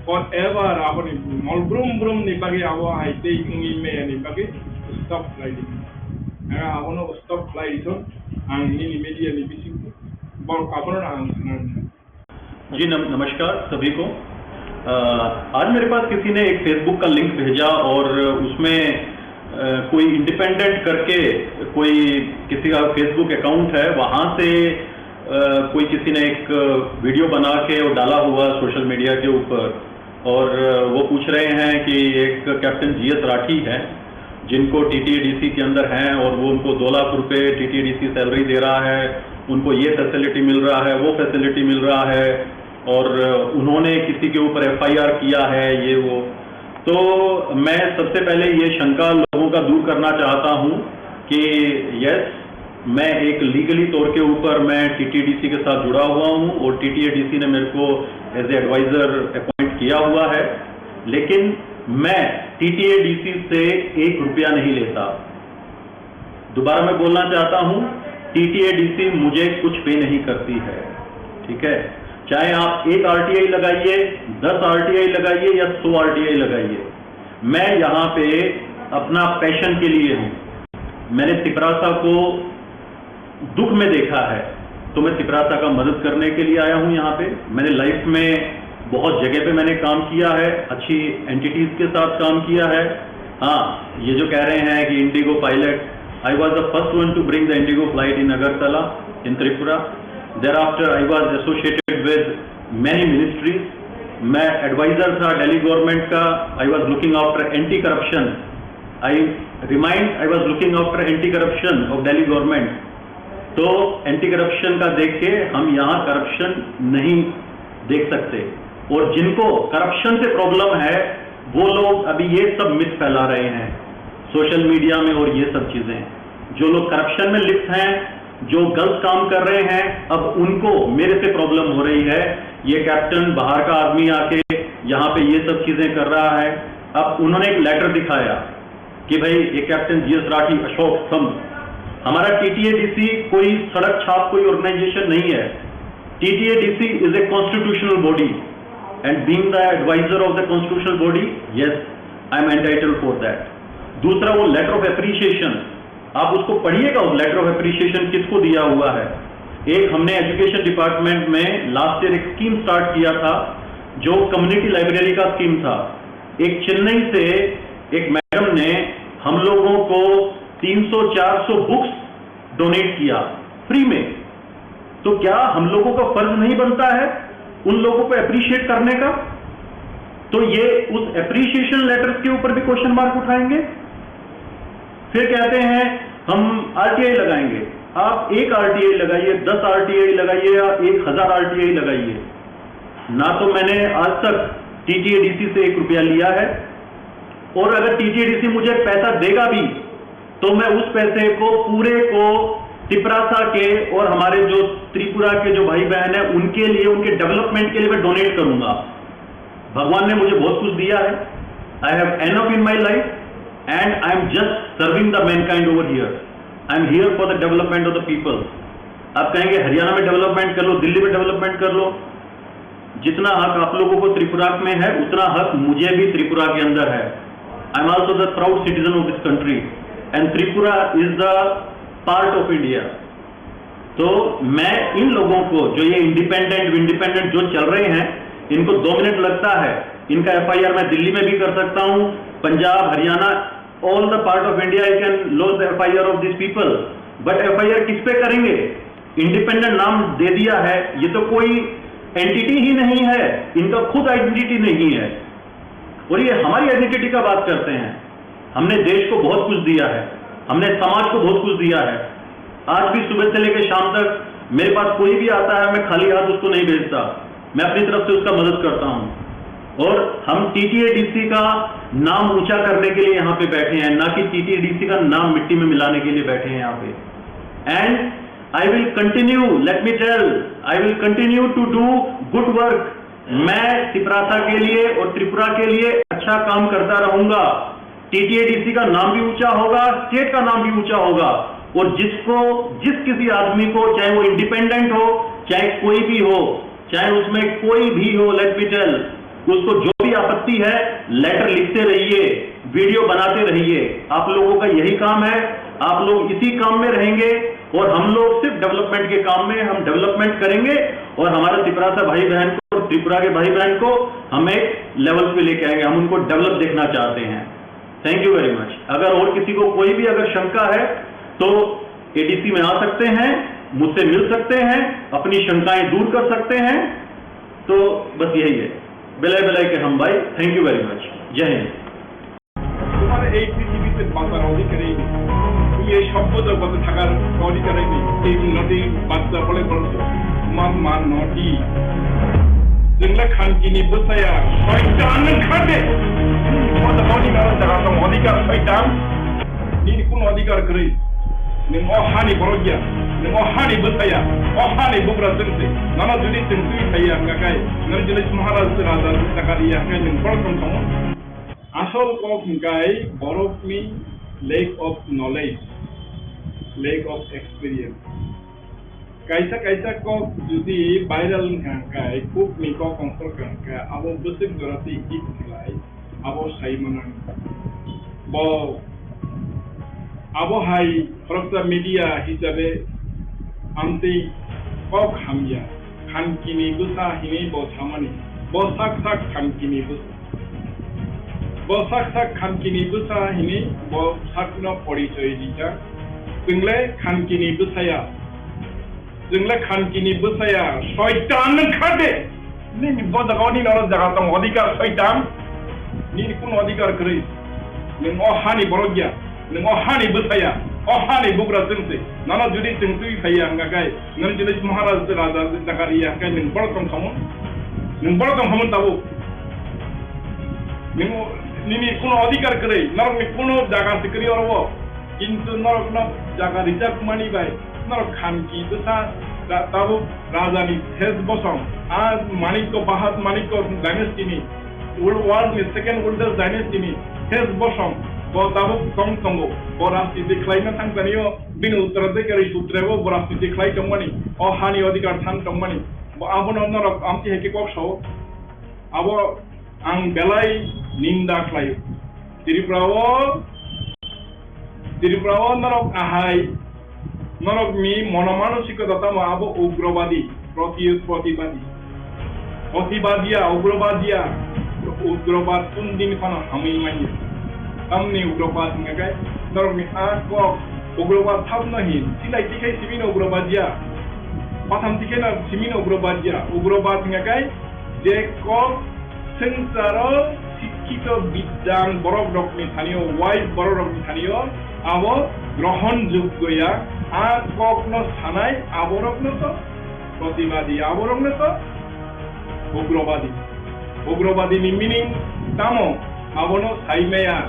forever aboni mol brum brum ni bagwi abo hai tei wngwi maya ni bagwi stop khlaiwi. Ang abono stop khlaiwi thung, ang nini media ni bising borok abono ang sana. जी नम-, नमस्कार सभी को। अ, आज मेरे पास किसी ने एक Facebook का लिंक भेजा और उसमें, अ, कोई इंडिपेंडेंट करके कोई किसी का Facebook अकाउंट है, वहाँ से, अ, कोई किसी ने एक वीडियो बना के वो डाला हुआ सोशल मीडिया के ऊपर। और वो पूछ रहे हैं कि एक कैप्टन जीएस राठी है, जिनको टीटीएडीसी के अंदर हैं और वो उनको दो लाख रुपए टीटीएडीसी सैलरी दे रहा है, उनको ये फैसिलिटी मिल रहा है, वो फैसिलिटी मिल रहा है, और उन्होंने किसी के ऊपर एफआईआर किया है, ये वो। तो मैं सबसे पहले ये शंका लोगों का दूर करना चाहता हूँ कि यस, मैं एक लीगली तौर के ऊपर मैं टीटीएडीसी के साथ जुड़ा हुआ हूँ और टीटीएडीसी ने मेरे को एज ए एडवाइजर अपॉइंट किया हुआ है, लेकिन मैं टीटीएडीसी से एक रुपया नहीं लेता। दोबारा मैं बोलना चाहता हूँ, टीटीएडीसी मुझे कुछ पे नहीं करती है, ठीक है? चाहे आप एक आरटीआई लगाइए, दस आरटीआई लगाइए या सौ आरटीआई लगाइए, मैं यहाँ पे अपना पैशन के लिए हूँ। मैंने तिपरासा को दुख में देखा है, तो मैं तिपरासा का मदद करने के लिए आया हूँ यहाँ पे। मैंने लाइफ में बहुत जगह पे मैंने काम किया है, अच्छी एंटिटीज के साथ काम किया है। हाँ, ये जो कह रहे हैं कि Indigo pilot, I was the first one to bring the Indigo flight in Agartala, in Tripura. Thereafter, I was associated with many ministries. मैं एडवाइजर था दिल्ली गवर्नमेंट का। I was looking after anti corruption. I remind, I was looking after anti corruption of Delhi government. तो anti corruption का देख के हम यहाँ करप्शन नहीं देख सकते। और जिनको करप्शन से प्रॉब्लम है, वो लोग अभी ये सब मिथ फैला रहे हैं सोशल मीडिया में और ये सब चीजें। जो लोग करप्शन में लिप्त हैं, जो गलत काम कर रहे हैं, अब उनको मेरे से प्रॉब्लम हो रही है। ये कैप्टन बाहर का आदमी आके यहाँ पे ये सब चीजें कर रहा है। अब उन्होंने एक लेटर दिखाया कि भाई, ये कैप्टन जीएस राठी, अशोक स्तंभ। हमारा टीटीएडीसी कोई सड़क छाप, कोई ऑर्गेनाइजेशन नहीं है। T T A D C is a constitutional body and being the advisor of the constitutional body, yes, I am entitled for that. दूसरा, वो लेटर ऑफ एप्रिसिएशन, आप उसको पढ़िएगा, उस लेटर ऑफ एप्रिसिएशन किसको दिया हुआ है। एक हमने एजुकेशन डिपार्टमेंट में लास्ट ईयर एक स्कीम स्टार्ट किया था, जो कम्युनिटी लाइब्रेरी का स्कीम था। एक चेन्नई से एक मैडम ने हम लोगों को तीन सौ चार सौ बुक्स डोनेट किया फ्री में। तो क्या हम लोगों का फर्ज नहीं बनता है उन लोगों को अप्रिशिएट करने का? तो ये उस अप्रिशिएशन लेटर्स के ऊपर भी क्वेश्चन मार्क उठाएंगे। फिर कहते हैं हम आरटीआई लगाएंगे। आप एक आरटीआई लगाइए, दस आरटीआई लगाइए या एक हजार आरटीआई लगाइए, ना तो मैंने आज तक टीटीएडीसी से एक रुपया लिया है, और अगर टीटीएडीसी मुझे पैसा देगा भी तो मैं उस पैसे को पूरे को तिपरासा के और हमारे जो त्रिपुरा के जो भाई बहन हैं उनके लिए, उनके डेवलपमेंट के लिए मैं डोनेट करूंगा। भगवान ने मुझे बहुत कुछ दिया है। I have enough in my life and I am just serving the mankind over here. I am here for the development of the people. आप कहेंगे हरियाणा में डेवलपमेंट कर लो, दिल्ली में डेवलपमेंट कर लो, जितना हक आप लोगों को त्रिपुरा में है उतना हक मुझे भी त्रिपुरा के अंदर है। I am also the proud citizen of this country and Tripura is the part of India. तो मैं इन लोगों को, जो ये इंडिपेंडेंट इंडिपेंडेंट जो चल रहे हैं, इनको दो मिनट लगता है। इनका एफआईआर मैं दिल्ली में भी कर सकता हूँ, पंजाब, Haryana, all the part of India I can lodge the F I R of these people. But FIR किस पे करेंगे? इंडिपेंडेंट नाम दे दिया है, ये तो कोई एंटिटी ही नहीं है, इनका खुद आइडेंटिटी नहीं है। और ये हमारी आइडेंटिटी का बात करते हैं। हमने देश को बहुत कुछ दिया है, हमने समाज को बहुत कुछ दिया है। आज भी सुबह से लेकर शाम तक मेरे पास कोई भी आता है, मैं खाली हाथ उसको नहीं भेजता, मैं अपनी तरफ से उसका मदद करता हूँ। और हम टीटीएडीसी का नाम ऊंचा करने के लिए यहाँ पे बैठे हैं, ना कि टीटीएडीसी का नाम मिट्टी में मिलाने के लिए बैठे हैं यहाँ पे। And I will continue, let me tell, I will continue to do good work. मैं तिपरासा के लिए और त्रिपुरा के लिए अच्छा काम करता रहूंगा। टीटीएडीसी का नाम भी ऊंचा होगा, स्टेट का नाम भी ऊंचा होगा, और जिसको, जिस किसी आदमी को, चाहे वो इंडिपेंडेंट हो, चाहे कोई भी हो, चाहे उसमें कोई भी हो, let me tell, उसको जो भी आपत्ति है, लेटर लिखते रहिए, वीडियो बनाते रहिए। आप लोगों का यही काम है, आप लोग इसी काम में रहेंगे और हम लोग सिर्फ डेवलपमेंट के काम में, हम डेवलपमेंट करेंगे और हमारे तिपरासा भाई बहन को, त्रिपुरा के भाई बहन को हम एक लेवल पे लेके आएंगे। हम उनको डेवलप देखना चाहते हैं। Thank you very much. अगर और किसी को कोई भी अगर शंका है तो एडीसी में आ सकते हैं, मुझसे मिल सकते हैं, अपनी शंकाएं दूर कर सकते हैं। तो बस यही है। Belai belai kaham bai. Thank you very much. Jai Hind. তোমার এই পৃথিবীতে বাঁচার অধিকারই নেই। তুমি এই সভ্য জগতে থাকার অধিকারই নেই। এই নদী বাচ্চা বলে বলছো, তোমার মা নদী। Jengla khankini bwsaya, shaitan nang khade. Kota kau ni nara jaga tong odhikar shaitan. Nini kun odhikar kwrwi. Nwng o hani borok ya. Nwng o hani bwsaya. O hani bugra chwngse. Nono jodi chwng twi thaiya hwnkha khai. Nwng jodi Maharaj raja chakari ya hwnkha nwng borok tong tongo. Asol kok hwnkhe borokni lack of knowledge, lack of experience. Kaisa kaisa kok jodi viral wngkha hwnkhe, kukni kok ongkhorkha hwnkhe, abo bwswk jora twi hit khlai, abo sai mano. Bo, abo hai khoroksa media hisabe amtwi kok hamya, khankini bwsa hinwi bo samani, bo sak sak khankini bwsa. Bo sak sak khankini bwsa hinwi bo sakno porichoi rijak. Chwngle khankini bwsaya. Chwngle khankini bwsaya. Soitan wngkha de. Nini bo jaga o nini oro jaga tongo odhikar soitan. Nini kunu odhikar kwrwi. Nwng o hani borok ya. Nwng o hani bwsaya. O hani bugra chwng se. Nono jodi chwng twi phaiya hwnkha khe, nini jodi Maharaj raja jaga riya hwnkha khe nwng bono tong khamung? Nwng bono tong khamung tabuk? Nwng nini kuno adhikar kwrwi, norokni kuno jaga se kwrwi oro o. Kintu norokno jaga rijak mani bai, norok khanki bwsa ra-, tabuk rajani ses bosong, a Manikko, Bahat Manikko dynasty ni, world, world ni second oldest dynasty ni ses bosong, bo tabuk tong tongo, bo rajniti khlaina thangsanio, bini uttaraধিকারী sutre bo, bo rajniti khlai tongmani, o hani adhikar than tongmani, bo abono norok amtwi hai khe kok sao, abo ang belai ninda khlaio. Tripura o, Tripura o norok ahai, norokni monomanosikota tamo abo ugrobadi, proti-, protibadi. Protibadiya, ugrobadiya, ugrobad kundin phano hamwi manya. Tamni ugrobad hwnkha khe norokni a kok ugrobad thapno hin, silai tikhai simino ugrobadiya, patham tikhai no simino ugrobadiya. Ugrobad hwnkha khe je kok swngcharo sikkito biddang borok rokni thanio, wise borok rokni thanio abo grohon joggo ya, a kokno sanai aborokno to protibadi, aborokno to ugrobadi. Ugrobadi ni meaning tamo? Abono sai maya,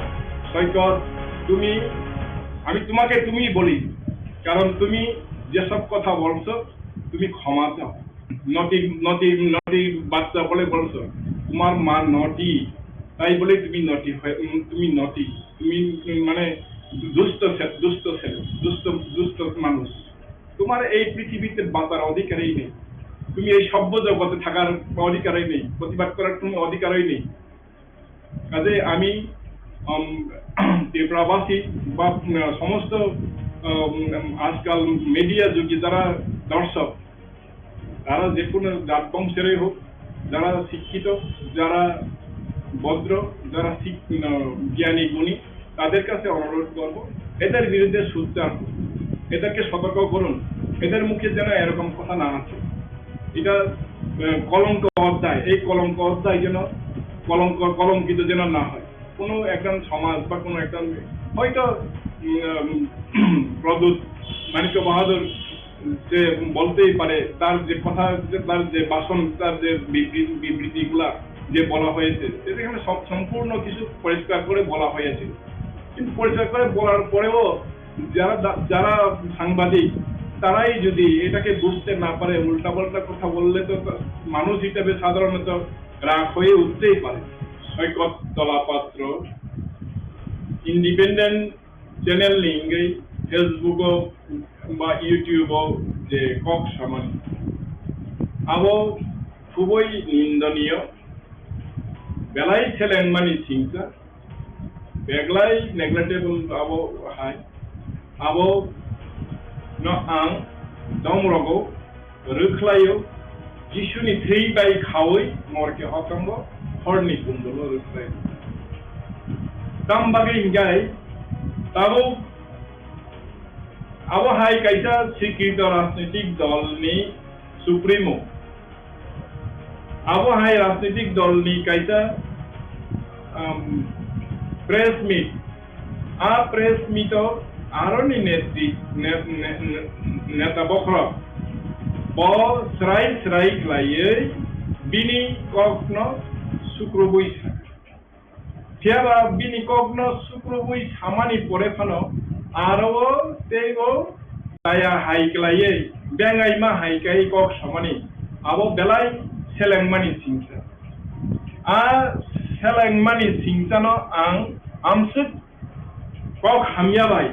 Soikot, tumi, আমি তোমাকে তুমি বলি, কারণ তুমি যেসব কথা বলছো, তুমি ক্ষমা চাও। নটি, নটি, নটি বাচ্চা বলে বলছো, তোমার মা নটি, তাই বলে তুমি নটি হয়ে, উম, তুমি নটি, তুমি, উম, মানে দুষ্ট ছে-, দুষ্ট ছেলে, দুষ্ট, দুষ্ট মানুষ। তোমার এই পৃথিবীতে বাঁচার অধিকারই নেই। তুমি এই সভ্য জগতে থাকার অধিকারই নেই, প্রতিবাদ করার কোনো অধিকারই নেই। কাজে আমি, উম, ত্রিপুরাবাসী বা, উম, সমস্ত, উম, আজকাল মিডিয়া যুগে যারা দর্শক, তারা যে কোনো জাত বংশেরই হোক, যারা শিক্ষিত, যারা ভদ্র, যারা শিক-, উম, জ্ঞানী গুণী, তাদের কাছে অনুরোধ করব, এদের বিরুদ্ধে সোচ্চার হন, এদেরকে সতর্ক করুন, এদের মুখে যেন এরকম কথা না আসে। এটা, আহ, কলঙ্ক অধ্যায়, এই কলঙ্ক অধ্যায় যেন কলঙ্ক, কলঙ্কিত যেন না হয়। কোনো একজন সমাজ বা কোনো একজন হয়তো, উম, প্রদ্যুৎ মাণিক্য বাহাদুর যে বলতেই পারে, তার যে কথা, যে তার যে ভাষণ, তার যে বিবৃ-, বিবৃতিগুলা যে বলা হয়েছে, সেটা এখানে সব-, সম্পূর্ণ কিছু পরিষ্কার করে বলা হয়েছে। কিন্তু পরিষ্কার করে বলার পরেও যারা দা-, যারা সাংবাদিক, তারাই যদি এটাকে বুঝতে না পারে, উল্টাপাল্টা কথা বললে তো তা-, মানুষ হিসেবে সাধারণত রাগ হয়ে উঠতেই পারে। সৈকত তলাপাত্র, ইন্ডিপেন্ডেন্ট চ্যানেল নি wngwi Facebook o ba YouTube o je kok samani, abo khubui nindoniyo, belai selengmani singsa, beglai neglectable abo hai, abo no ang domrogo rwkhlaio, Jisuni thwi bai khaui morke hotongo horni kundolo rwkhlaio. Tam bagwi hwnkhe tabuk abo hai kaisa sikrito rajnitik dolni supremo. Abo hai rajnitik dolni kaisa, um, press meet. A press meet o aroni netri-, ne-, ne-, ne-, neta bokhorok bo srai srai khlaiwi bini kokno sukrubui sa. Phiya ba bini kokno sukrubui samani pore phano aro o tei o chaya hai khlaiwi bengaima hai khe kok samani, abo belai selengmani singsa. A selengmani singsano ang amswk kok hamya bai.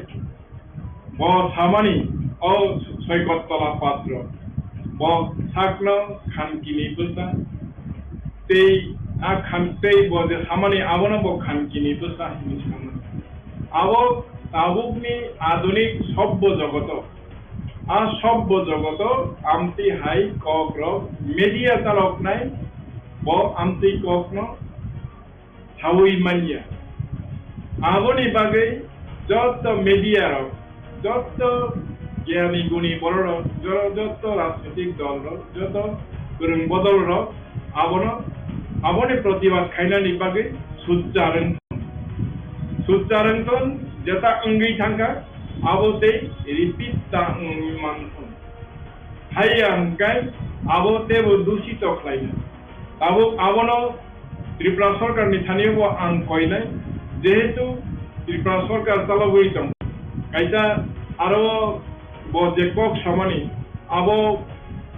Bo samani, o Soikot Tola Patro, bo sakno khankini bwsa, tei a khan-, tei bo je samani abono bo khankini bwsa hinwi samani. Abo tabukni adunik sobbo jogoto, a sobbo jogoto amtwi hai kokrok media chaloknai, bo amtwi kokno saui manya. Aboni bagwi joto media rok, joto gyani guni borok rok, jo-, joto rajnitik dol rok, joto kwrwng bodol rok abono, aboni protibad khainani bagwi sujja rwng thung. Sujja rwng thung, jeta wngwi thangkha, Abo tei repeat ta wngwi manthung. Haiya hwnkhe abo teibo dusito khlainai. Tabuk abono Tripura sorkarni thanibo ang koinai, jehetu Tripura sorkar chalogwi tongo. Kaisa aro bo je kok samani, abo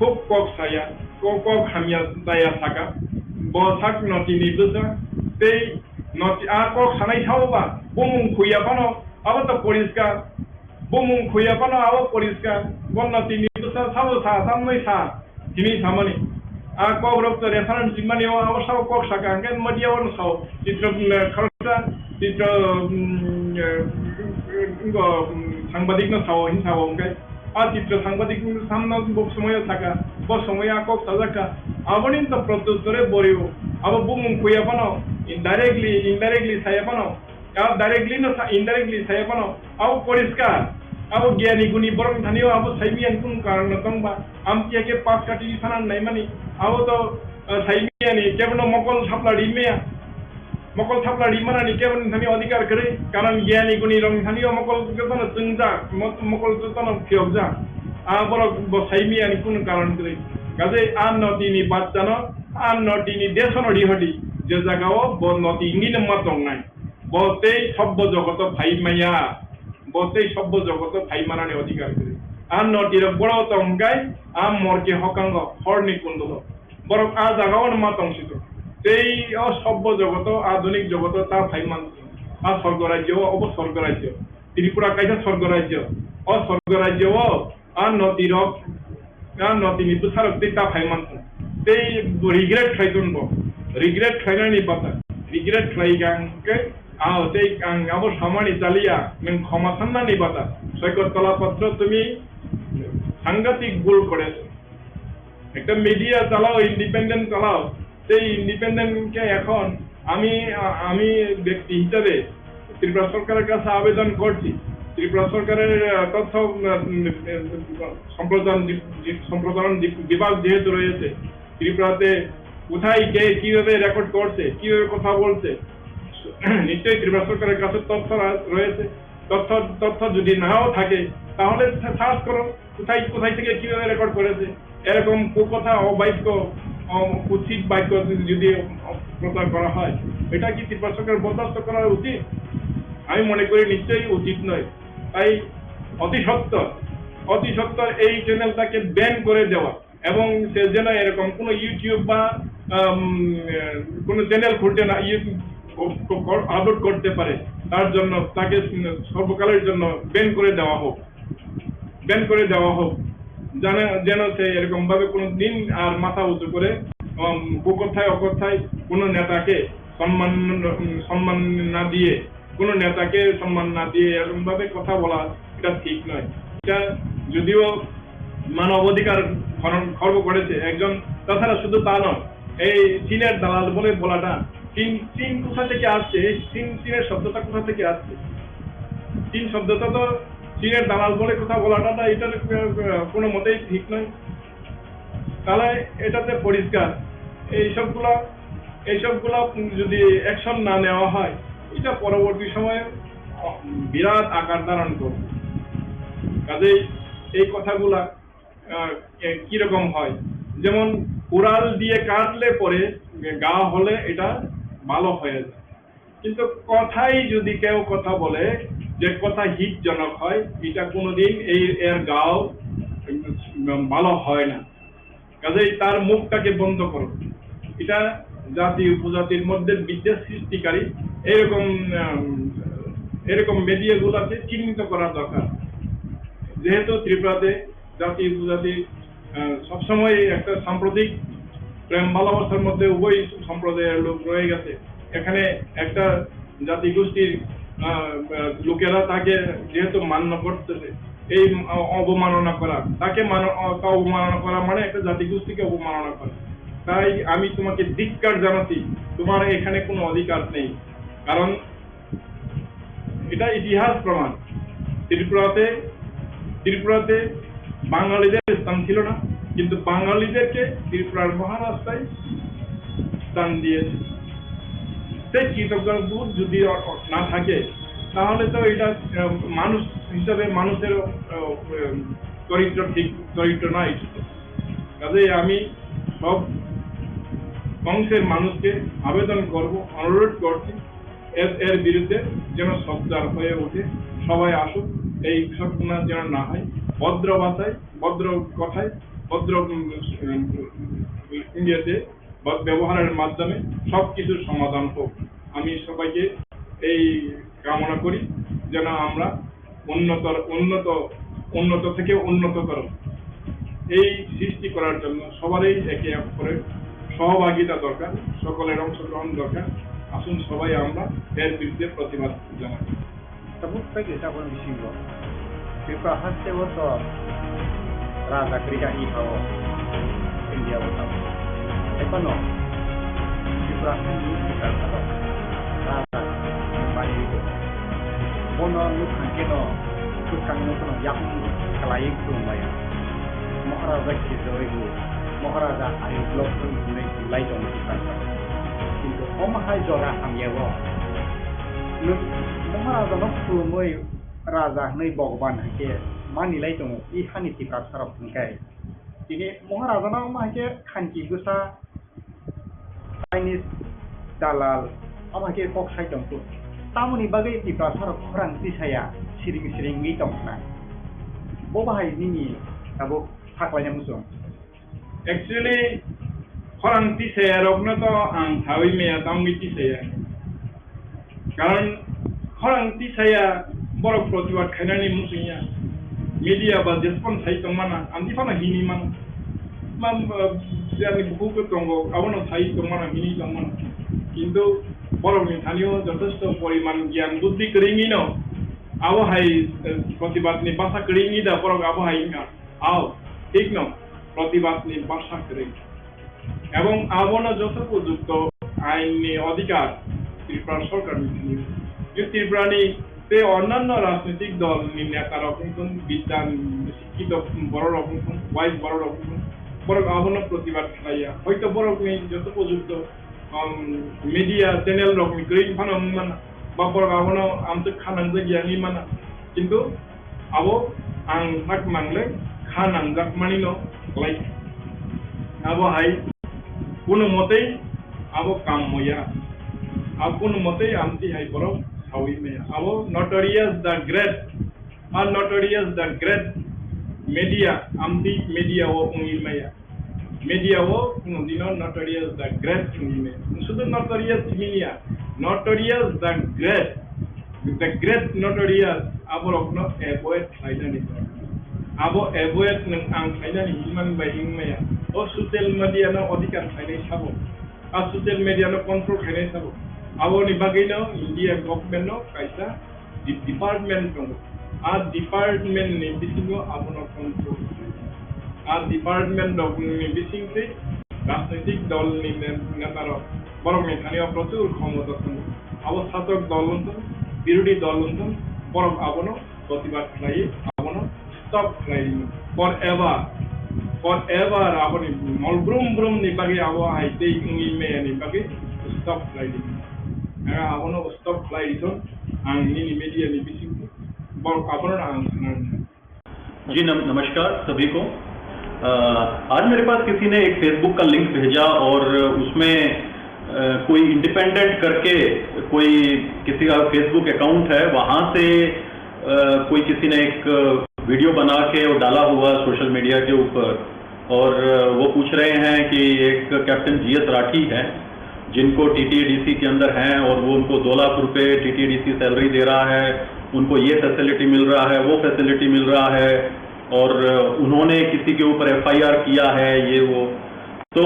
khub kok saya, kok, kok hamya chaya saka. Bo sak notini bwsa tei noti a kok sanai sao ba bumung khuya phano abo to poriskar. Bumung khuya phano abo poriskar, bo notini bwsa sabo sa, tamni sa, hini samani. A kok rok to reference rimani o abo sao kok saka, hwnkhe media o no sao, chitro, mm, khoroksa, chitro, mm, eh, ngo, mm, sangbadik no sao, hin sao, hwnkhe a chitro sangbadik no samno bo somoyo saka, bo somoyo a kok sajak kha, aboni to protyuttore borio, abo bumung khuya phano, indirectly, indirectly saya phano, Abo directly no sa, indirectly saya phano, abo poriskar. Abo gyani guni borok thani o abo saimiyani kunu karon no tong ba. Amtwi khe pas kati sana naimani. Abo to, eh, saimiyani kebono mokol thapla rimaya. Mokol thapla rimanani kebono thani odhikar kwrwi. Karon gyani guni rok thani o mokol jotono chwngjak, mo-, mokol jotono phiyokjak. A borok bo saimiyani kunu karon kwrwi. Kaje a notini bachchano, a notini desono rihodi. Je jagao bo noti wngwi no ma tongnai. Bo tei sobbo jogoto phai maya, bo tei sobbo jogoto phai manani odhikar kwrwi. A notirok boro tong hwnkhe a morke hokango horni kundolo. Borok a jagao ma tong sito. Tei o sobbo jogoto, adhunik jogoto ta phai man. A sorgo rajyo, obo sorgo rajyo. Tripura kaisa sorgo rajyo. O sorgo rajyo o A notirok, a notini bwsarok tei ta phai mankha. Tei bo regret khlai ton bo. Regret khlainani bata. Regret khlai kha hwnkhe, a tei ang abo samani chaliya, nwng khoma sannani bata. Soikot tola potro tumi sangatik bhul koreso. Ekta media chalao, independent chalao. Tei independent khe ekhon আমি, আ-, আমি ব্যক্তি হিসাবে ত্রিপুরা সরকারের কাছে আবেদন করছি, ত্রিপুরা সরকারের, আ, তথ্য, উম, উম, সম্প্রচারণ বি-, বি-, সম্প্রচারণ বি-, বিভাগ যেহেতু রয়েছে, ত্রিপুরাতে কোথায় কে কিভাবে রেকর্ড করছে, কিভাবে কথা বলছে, নিশ্চয়ই ত্রিপুরা সরকারের কাছে তথ্য রা-, রয়েছে। তথ্য, তথ্য যদি নাও থাকে, তাহলে সা-, সার্চ করো। কোথায়, কোথায় থেকে কিভাবে রেকর্ড করেছে, এরকম কুকথা, অবাক্য, অ-, কুৎসিত বাক্য যদি, যদি প্রচার করা হয়, এটা কি ত্রিপুরা সরকার বরদাস্ত করা উচিত? আমি মনে করি নিশ্চয়ই উচিত নয়। তাই অতি সত্বর, অতি সত্বর এই চ্যানেলটাকে ব্যান করে দেওয়া এবং সে যেন এরকম কোনো YouTube বা, আম, কোনো চ্যানেল খুলতে না, ইয়ে, ক-, ক-, ক-, আপলোড করতে পারে, তার জন্য তাকে সর্বকালের জন্য ব্যান করে দেওয়া হোক। ব্যান করে দেওয়া হোক, যেন, যেন সে এরকম ভাবে কোনো দিন আর মাথা উঁচু করে, উম, কুকথায় অকথায় কোনো নেতাকে সম্মান, উম, সম্মান না দিয়ে, কোনো নেতাকে সম্মান না দিয়ে এরকম ভাবে কথা বলা, এটা ঠিক নয়। এটা যদিও মানবাধিকার হনন খর্ব করেছে একজন, তাছাড়া শুধু তা নয়, এই চীনের দালাল বলে বলাটা, চীন, চীন কোথা থেকে আসছে? এই চীন, চীনের শব্দটা কোথা থেকে আসছে? চীন শব্দটা তো চীনের দালাল বলে কথা বলাটা, না, এটা, আহ, কোনো মতেই ঠিক নয়। তাহলে এটাতে পরিষ্কার, এইসবগুলা, এইসবগুলা যদি অ্যাকশন না নেওয়া হয়, এটা পরবর্তী সময়ে বিরাট আকার ধারণ করবে। কাজেই এই কথাগুলা, আহ, এ, কিরকম হয়, যেমন কুড়াল দিয়ে কাটলে পরে ঘা হলে এটা ভালো হয়ে যায়। কিন্তু কথাই যদি কেউ কথা বলে, যে কথা হিতজনক হয়, এটা কোনোদিন এই, এর গাও, উম, ভালো হয় না। কাজেই তার মুখটাকে বন্ধ করো। এটা জাতি উপজাতির মধ্যে বিদ্বেষ সৃষ্টিকারী এরকম, উম, এরকম মিডিয়াগুলোকে চিহ্নিত করা দরকার। যেহেতু ত্রিপুরাতে জাতি উপজাতি, আহ, সবসময় একটা সাম্প্রতিক প্রেম ভালোবাসার মধ্যে উভয় সম্প্রদায়ের লোক রয়ে গেছে। এখানে একটা জাতিগোষ্ঠীর, আহ, আহ, লোকেরা তাকে যেহেতু মান্য করতেছে, এই অ-, অবমাননা করা, তাকে মান-, অ-, তা অবমাননা করা মানে একটা জাতিগোষ্ঠীকে অবমাননা করা। তাই আমি তোমাকে ধিক্কার জানাচ্ছি, তোমার এখানে কোনো অধিকার নেই। কারণ এটা ইতিহাস প্রমাণ। ত্রিপুরাতে, ত্রিপুরাতে বাঙালিদের স্থান ছিল না, কিন্তু বাঙালিদেরকে ত্রিপুরার মহারাজরাই স্থান দিয়েছে। সেই কৃতজ্ঞতাবোধ যদি অ-, অ-, না থাকে, তাহলে তো এটা, আহ, মানুষ হিসাবে মানুষের, আহ, উম, চরিত্র ঠিক, চরিত্র নাই। কাজেই আমি সব অংশের মানুষকে আবেদন করব, অনুরোধ করছি, এর, এর বিরুদ্ধে যেন সোচ্চার হয়ে ওঠে, সবাই আসুক, এই ঘটনা যেন না হয়, ভদ্র ভাষায়, ভদ্র কথায়, ভদ্র, উম, উম, ইয়েতে বা ব্যবহারের মাধ্যমে সব কিছুর সমাধান হোক। আমি সবাইকে এই কামনা করি, যেন আমরা উন্নতর, উন্নত, উন্নত থেকে উন্নততর এই সৃষ্টি করার জন্য সবারই একে অপরের সহভাগিতা দরকার, সকলের অংশগ্রহণ দরকার। আসুন সবাই আমরা এর বিরুদ্ধে প্রতিবাদ জানাই। Tabuk tei kisa phano bisingo Tripura haste o to raja kwrwi kha i pha o India o tamo. Hai phano Tripura haste ni sikar salo raja bai ri o. Bono nuk khan khe no kwkang no phano yakung kwlaiwi khulum bai o. Maharaja khe joi bo, Maharaja ai block phano hinwi lai tongo sikar salo. Kintu omo hai jora hamya o. Nwng Maharaja no khulumwi raja hwnwi Bhagwan hai khe mani lai tongo, i hani Tiprasa rok hwn khe. Tini Maharaja no omo hai khe khanki bwsa Chinese dalal omo hai khe kok sai tong khe. Tamoni bagwi Tiprasa rok khorang tisaya siring siring wngwi tong khna. Bo bahai nini tabuk saklaina muchung. Actually, khorang tisaya rokno to ang sawi maya, tangwi tisaya. Karon khorang tisaya borok protibad khainani muchungya. Media ba jespon sai tongmana, ang di phano hini mano. Mam, eh, yani buku ke tongo, abono sai tongmana, hini tongmana. Kintu borokni thanio jothesto poriman gyan buddhi kwrwngwino abo hai, eh, protibadni basa kwrwngwi da borok abo hai wngkha. Ao, thik no, protibadni basa kwrwi. Ebong abono joto upojukto ainni odhikar Tripura sorkarni thani. Je Tripurani tei onnanno rajnitik dolni netarok wngthun, bidyan sikkito bororok wngthun, wise bororok wngthun, borok abono protibad khlaiya. Hoito borokni joto upojukto um, media channel rokni kwrwi phano wng mano, ba borok abono amtwk kha nangjak ya wngwi mano. Kintu abo ang sak mangle kha nangjak manino kwlai. Abo hai kuno motei abo kam moya. Abo kuno motei amtwi hai borok sawi maya. Abo Notorious the Great, a Notorious the Great media, amtwi media o wngwi maya. Media o kunu dino Notorious the Great wngwi maya. Sudu Notorious himya, Notorious the Great. The Great Notorious aborokno avoid khlainani. Abo avoid nwng ang khlainani himani bai wngmaya. O social media no odhikar khlainai sabo. A social media no control khlainai sabo. Aboni bagwino India government no kaisa di-, department tongo. A department ni bisingo abono control khlai. A department rok ni bisingtwi rajnitik dol ni ne-, neta rok borok ni thani o prochur khomota tongo. Abo satok dol wngthung, birodhi dol wngthung, borok abono protibad khlai, abono stop khlai forever, forever aboni mol brum brum ni bagwi abo hai tei wngwi maya ni bagwi stop khlai di. Abono stop khlai di thung, ang nini media ni bising borok abono ang khna rwnai. जी नम-, नमस्कार सभी को। अ, आज मेरे पास किसी ने एक Facebook का लिंक भेजा और उसमें, अ, कोई इंडिपेंडेंट करके कोई किसी का Facebook अकाउंट है, वहाँ से, अ, कोई किसी ने एक वीडियो बना के और डाला हुआ सोशल मीडिया के ऊपर। और, अ, वो पूछ रहे हैं कि एक कैप्टन जीएस राठी हैं, जिनको टीटीएडीसी के अंदर हैं और वो उनको दो लाख रुपए टीटीएडीसी सैलरी दे रहा है, उनको ये फैसिलिटी मिल रहा है, वो फैसिलिटी मिल रहा है, और उन्होंने किसी के ऊपर एफआईआर किया है, ये वो। तो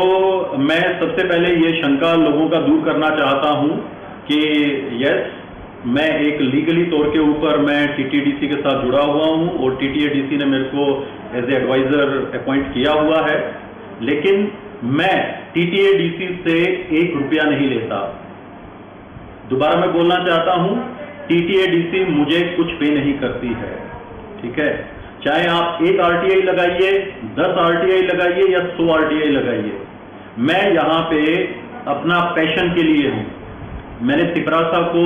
मैं सबसे पहले ये शंका लोगों का दूर करना चाहता हूँ कि यस, मैं एक लीगली तौर के ऊपर मैं टीटीएडीसी के साथ जुड़ा हुआ हूँ और टीटीएडीसी ने मेरे को एज ए एडवाइजर अपॉइंट किया हुआ है, लेकिन मैं टीटीएडीसी से एक रुपया नहीं लेता। दोबारा मैं बोलना चाहता हूं, टीटीएडीसी मुझे कुछ पे नहीं करती है, ठीक है? चाहे आप एक आरटीआई लगाइए, दस आरटीआई लगाइए या सौ आरटीआई लगाइए, मैं यहाँ पे अपना पैशन के लिए हूँ। मैंने तिपरासा को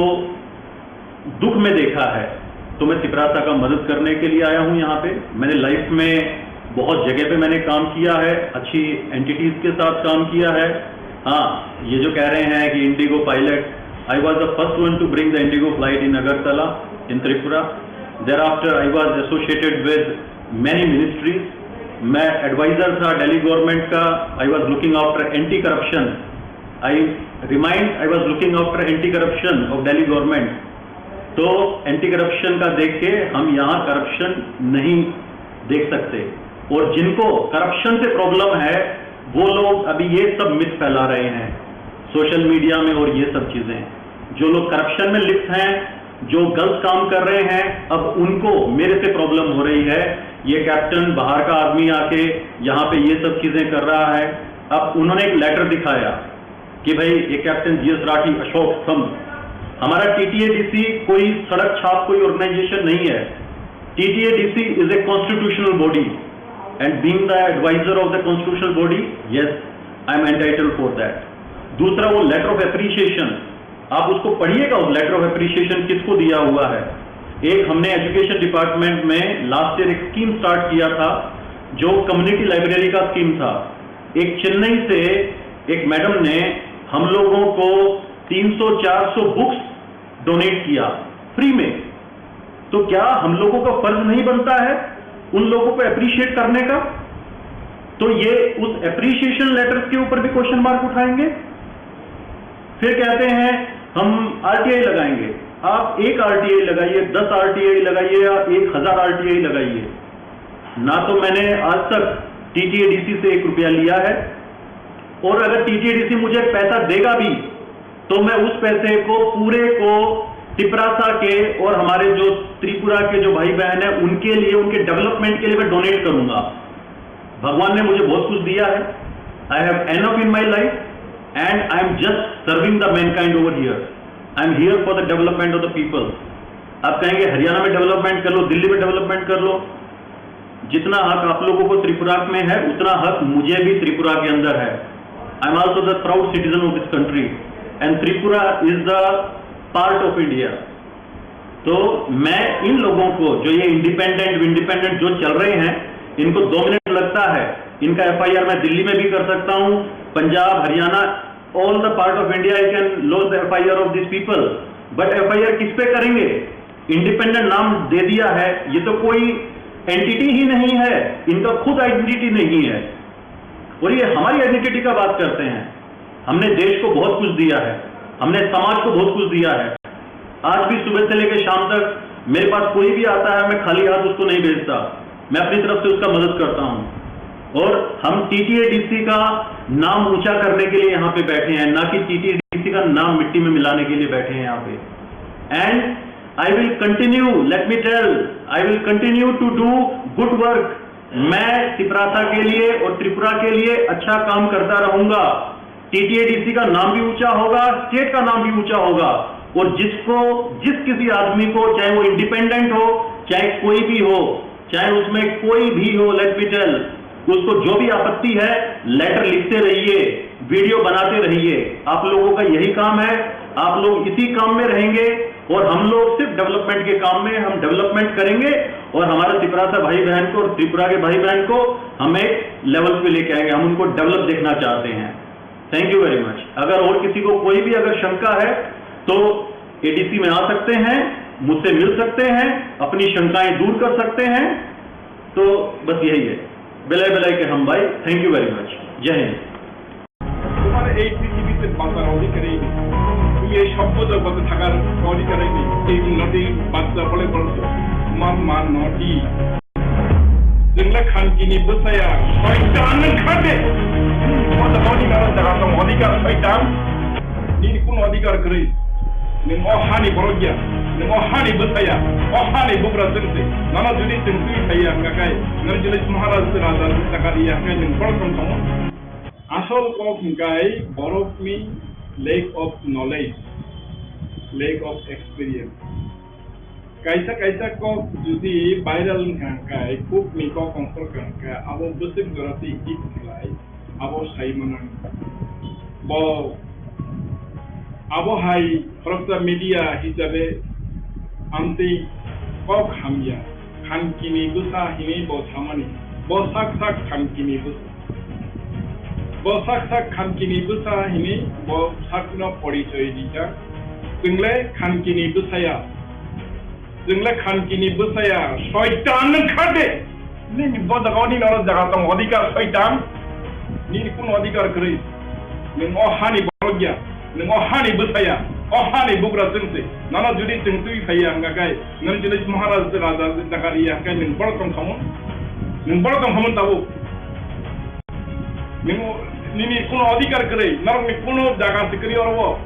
दुख में देखा है, तो मैं तिपरासा का मदद करने के लिए आया हूँ यहाँ पे। मैंने लाइफ में बहुत जगह पे मैंने काम किया है, अच्छी एंटिटीज के साथ काम किया है। हाँ, ये जो कह रहे हैं कि Indigo pilot, I was the first one to bring the Indigo flight in Agartala in Tripura. Thereafter I was associated with many ministries. मैं एडवाइजर था दिल्ली गवर्नमेंट का। I was looking after anti corruption. I remind, I was looking after anti corruption of Delhi government. तो anti corruption का देख के हम यहाँ करप्शन नहीं देख सकते। और जिनको करप्शन से प्रॉब्लम है, वो लोग अभी ये सब मिथ फैला रहे हैं सोशल मीडिया में और ये सब चीज़ें। जो लोग करप्शन में लिप्त हैं, जो गलत काम कर रहे हैं, अब उनको मेरे से प्रॉब्लम हो रही है। ये कैप्टन बाहर का आदमी आके यहाँ पे ये सब चीज़ें कर रहा है। अब उन्होंने एक लेटर दिखाया कि भाई, ये कैप्टन जीएस राठी, अशोक स्तंभ, हमारा टीटीएडीसी कोई सड़क छाप, कोई ऑर्गेनाइजेशन नहीं है। T T A D C is a constitutional body and being the advisor of the constitutional body, yes, I am entitled for that. दूसरा, वो लेटर ऑफ एप्रिसिएशन, आप उसको पढ़िएगा, उस लेटर ऑफ एप्रिसिएशन किसको दिया हुआ है। एक हमने एजुकेशन डिपार्टमेंट में लास्ट ईयर एक स्कीम स्टार्ट किया था, जो कम्युनिटी लाइब्रेरी का स्कीम था। एक चेन्नई से एक मैडम ने हम लोगों को तीन सौ चार सौ बुक्स डोनेट किया फ्री में। तो क्या हम लोगों का फर्ज नहीं बनता है उन लोगों को अप्रिशिएट करने का? तो ये उस अप्रिशिएशन लेटर्स के ऊपर भी क्वेश्चन मार्क उठाएंगे। फिर कहते हैं हम आरटीआई लगाएंगे। आप एक आरटीआई लगाइए, दस आरटीआई लगाइए या एक हजार आरटीआई लगाइए, ना तो मैंने आज तक टीटीएडीसी से एक रुपया लिया है, और अगर टीटीएडीसी मुझे पैसा देगा भी तो मैं उस पैसे को पूरे को तिपरासा के और हमारे जो त्रिपुरा के जो भाई बहन हैं उनके लिए, उनके डेवलपमेंट के लिए मैं डोनेट करूंगा। भगवान ने मुझे बहुत कुछ दिया है। I have enough in my life and I am just serving the mankind over here. I am here for the development of the people. आप कहेंगे हरियाणा में डेवलपमेंट कर लो, दिल्ली में डेवलपमेंट कर लो, जितना हक आप लोगों को त्रिपुरा में है उतना हक मुझे भी त्रिपुरा के अंदर है। I am also the proud citizen of this country and Tripura is the part of India. तो मैं इन लोगों को, जो ये इंडिपेंडेंट इंडिपेंडेंट जो चल रहे हैं, इनको दो मिनट लगता है। इनका एफआईआर मैं दिल्ली में भी कर सकता हूँ, पंजाब, Haryana, all the part of India I can lodge the F I R of these people. But FIR किस पे करेंगे? इंडिपेंडेंट नाम दे दिया है, ये तो कोई एंटिटी ही नहीं है, इनका खुद आइडेंटिटी नहीं है। और ये हमारी आइडेंटिटी का बात करते हैं। हमने देश को बहुत कुछ दिया है, हमने समाज को बहुत कुछ दिया है। आज भी सुबह से लेकर शाम तक मेरे पास कोई भी आता है, मैं खाली हाथ उसको नहीं भेजता, मैं अपनी तरफ से उसका मदद करता हूँ। और हम टीटीएडीसी का नाम ऊंचा करने के लिए यहाँ पे बैठे हैं, ना कि टीटीएडीसी का नाम मिट्टी में मिलाने के लिए बैठे हैं यहाँ पे। And I will continue, let me tell, I will continue to do good work. मैं तिपरासा के लिए और त्रिपुरा के लिए अच्छा काम करता रहूंगा। टीटीएडीसी का नाम भी ऊंचा होगा, स्टेट का नाम भी ऊंचा होगा। और जिसको, जिस किसी आदमी को, चाहे वो इंडिपेंडेंट हो, चाहे कोई भी हो, चाहे उसमें कोई भी हो, let me tell, उसको जो भी आपत्ति है, लेटर लिखते रहिए, वीडियो बनाते रहिए। आप लोगों का यही काम है, आप लोग इसी काम में रहेंगे और हम लोग सिर्फ डेवलपमेंट के काम में, हम डेवलपमेंट करेंगे और हमारे तिपरासा भाई बहन को और त्रिपुरा के भाई बहन को हम एक लेवल पे लेके आएंगे। हम उनको डेवलप देखना चाहते हैं। Thank you very much. अगर और किसी को कोई भी अगर शंका है तो एडीसी में आ सकते हैं, मुझसे मिल सकते हैं, अपनी शंकाएं दूर कर सकते हैं। तो बस यही है। Belai belai ke hambai. Thank you very much. Jai Hind. তোমার এই পৃথিবীতে বাঁচার অধিকারই নেই। তুমি এই সভ্য জগতে থাকার অধিকারই নেই। এই নদী বাচ্চা বলে বলছো, তোমার মা নদী। Jengla khanki ni bwsaya, soitan nang khande. Kota honi nang jaga tong odhikar soitan. Nini kun odhikar kwrwi. Nwng o hani borok ya, nwng o hani bwsaya, o hani bugra chwngse. Nono jodi chwng twi thaiya hwnkha khe, nwng jodi Maharaj raja ni chakari ya hwnkhe nwng borok tong tongo. Asol kok hwnkhe borokni lack of knowledge, lack of experience. Kaisa kaisa kok jodi viral wngkha hwnkhe, kok ni kok ongkhor wngkha hwnkhe, abo bwswk jora twi hit khlai, abo sai mano. Bo abo hai khoroksa media hisabe amtwi kok hamya, khankini bwsa hinwi bo samani, bo sak sak khankini bwsa. Bo sak sak khankini bwsa hinwi bo sakno porichoi rijak. Chwngle khankini bwsaya, chwngle khankini bwsaya, soitan nwng kha de. Nini bo jaga o nini oro jaga tongo, odhikar soitan. Nini kuno odhikar kwrwi. Nwng o hani borok ya, nwng o hani bwsaya, o hani bugra chwng se. Nono jodi chwng twi phaiya hwnkha khe, nwng jodi Maharaj raja jaga riya hwnkhe nwng borok tong khamu, nwng borok tong khamu tabuk. Nwng nini kuno odhikar kwrwi, norokni kuno jaga se kwrwi oro o.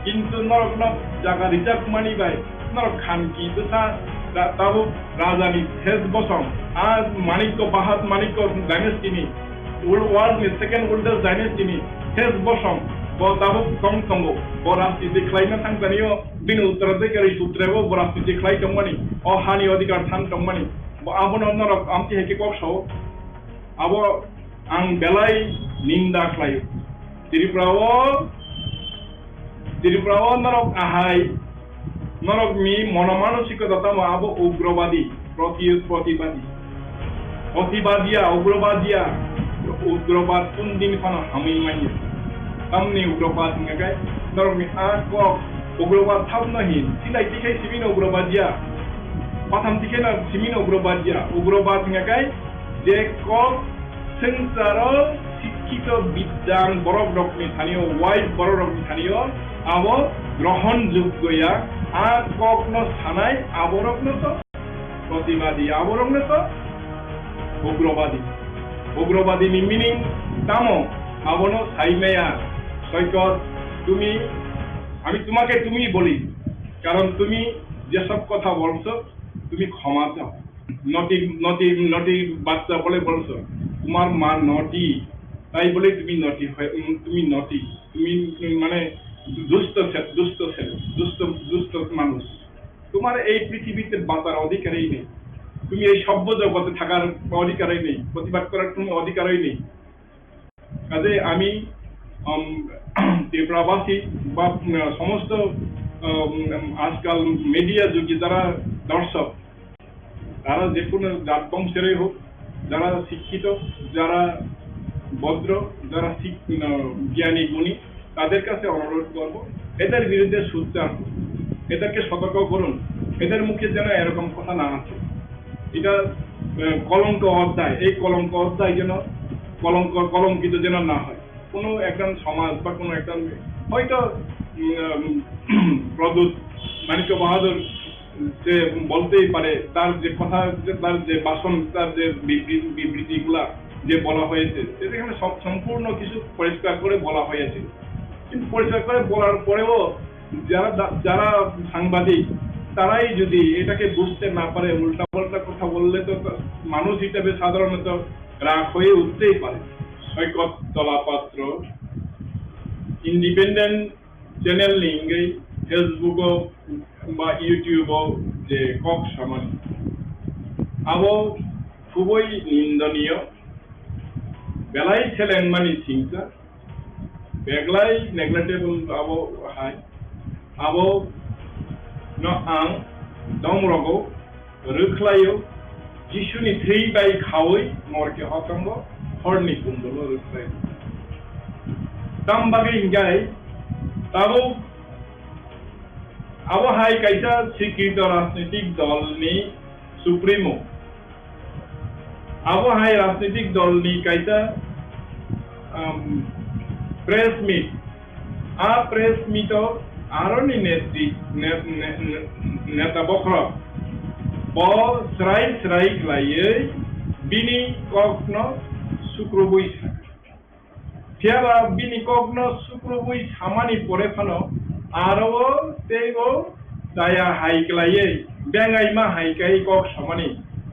Kintu norokno jaga rijak mani bai, norok khanki bwsa ra-, tabuk rajani ses bosong, a manikko, Bahat manikko dynasty ni, world, world ni second oldest dynasty ni ses bosong, bo tabuk tong tongo, bo rajniti khlaina thangkani o, bini uttaraধিকারী sutre bo, bo rajniti khlai tongmani, o hani odhikar than tongmani, bo abono norok amtwi hai khe kok sao, abo ang belai ninda khlaio. Tripura o Tripura o norok ahai, norokni monomanosikota tamo abo ugrobadi, proti-, protibadi. Protibadiya, ugrobadiya, ugrobad kundin phano hamwi manya. Tamni ugrobad hwnkha khe norokni a kok ugrobad thabno hin, silai tikhai sibino ugrobadiya, patham tikhai no sibino ugrobadiya. Ugrobad hwnkha khe je kok swngcharo sikkito biddang borok rokni thani o, wise borok rokni thani o, abo grohon joggo ya, a kokno sanai aborokno to protibadi, aborokno to ugrobadi. Ugrobadi ni meaning tamo? Abono sai maya, Soikot, তুমি, আমি তোমাকে তুমি বলি, কারণ তুমি যেসব কথা বলছো, তুমি ক্ষমা চাও। নটি, নটি, নটি বাচ্চা বলে বলছো, তোমার মা নটি, তাই বলে তুমি নটি হয়, উম, তুমি নটি, তুমি, উম, মানে দুষ্ট ছে-, দুষ্ট ছেলে, দুষ্ট, দুষ্ট মানুষ। তোমার এই পৃথিবীতে বাঁচার অধিকারই নেই, তুমি এই সভ্য জগতে থাকার অধিকারই নেই, প্রতিবাদ করার কোনো অধিকারই নেই। কাজে আমি, উম, ত্রিপুরাবাসী বা, উম, সমস্ত, উম, আজকাল মিডিয়া যুগে যারা দর্শক, তারা যে কোনো জাত বংশেরই হোক, যারা শিক্ষিত, যারা ভদ্র, যারা শিক-, উম, জ্ঞানী গুণী, তাদের কাছে অনুরোধ করব, এদের বিরুদ্ধে সোচ্চার হন, এদেরকে সতর্ক করুন, এদের মুখে যেন এরকম কথা না আসে। এটা, আহ, কলঙ্ক অধ্যায়, এই কলঙ্ক অধ্যায় যেন কলঙ্ক, কলঙ্কিত যেন না হয়। কোনো একজন সমাজ বা কোনো একজন হয়তো, উম, প্রদ্যুৎ মাণিক্য বাহাদুর সে বলতেই পারে, তার যে কথা, যে তার যে ভাষণ, তার যে বিবৃ-, বিবৃতিগুলা যে বলা হয়েছে, সেটা এখানে সব, সম্পূর্ণ কিছু পরিষ্কার করে বলা হয়েছে। কিন্তু পরিষ্কার করে বলার পরেও যারা দা-, যারা সাংবাদিক, তারাই যদি এটাকে বুঝতে না পারে, উল্টাপাল্টা কথা বললে তো তা-, মানুষ হিসেবে সাধারণত রাগ হয়ে উঠতেই পারে। Saikat Talapatra, independent channel ni wngwi Facebook o ba YouTube o je kok samani, abo khubui nindoniyo, belai selengmani singsa, beglai neglectable abo hai, abo no ang dom rogo rwkhlaio, Jisuni thwi bai khaui morke hotongo, horni kundolo rwkhlaio. Tam bagwi hinkhe tabuk abo hai kaisa sikrito rajnitik dolni supremo. Abo hai rajnitik dolni kaisa, um, press meet. A press meet o aroni netri, ne-, ne-, ne-, neta bokhorok bo srai srai khlaiwi bini kokno sukrubui sa. Phiyaba bini kokno sukrubui samani pore phano aro o tei o chaya hai khlaiwi bengaima hai khe kok samani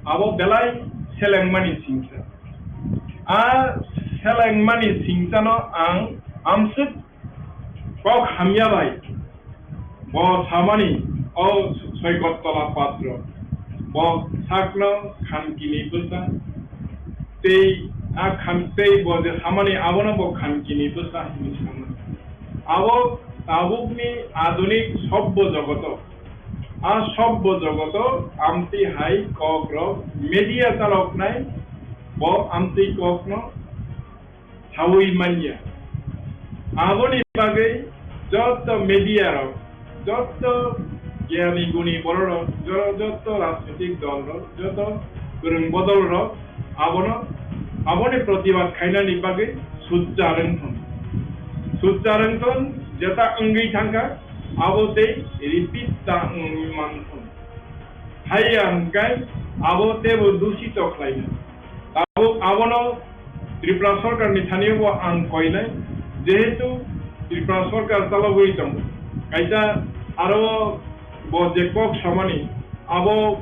abo belai selengmani singsa. A selengmani singsano ang amswk kok hamya bai bo samani, o Soikot Tola Patro, bo sakno khankini bwsa, tei a khan-, tei bo je samani abono bo khankini bwsa hinwi samani. Abo tabukni adunik sobbo jogoto A sobbo jogoto amtwi hai kok rok media chaloknai bo amtwi kokno saui manya. Aboni bagwi joto media rok, joto gyani guni borok rok, jo-, joto rajnitik dol rok, joto kwrwng bodol rok abono, aboni protibad khainani bagwi sujjar wng thung. Sujjar wng thung, jeta wngwi thangkha, abo tei repeat ta wngwi man thung. Haiya hwnkhe abo teibo dusito khlaina. Tabuk abono Tripura sorkarni thaniyobo ang koinai, jehetu Tripura sorkar chalogwi tongo. Kaisa aro bo je kok samani, abo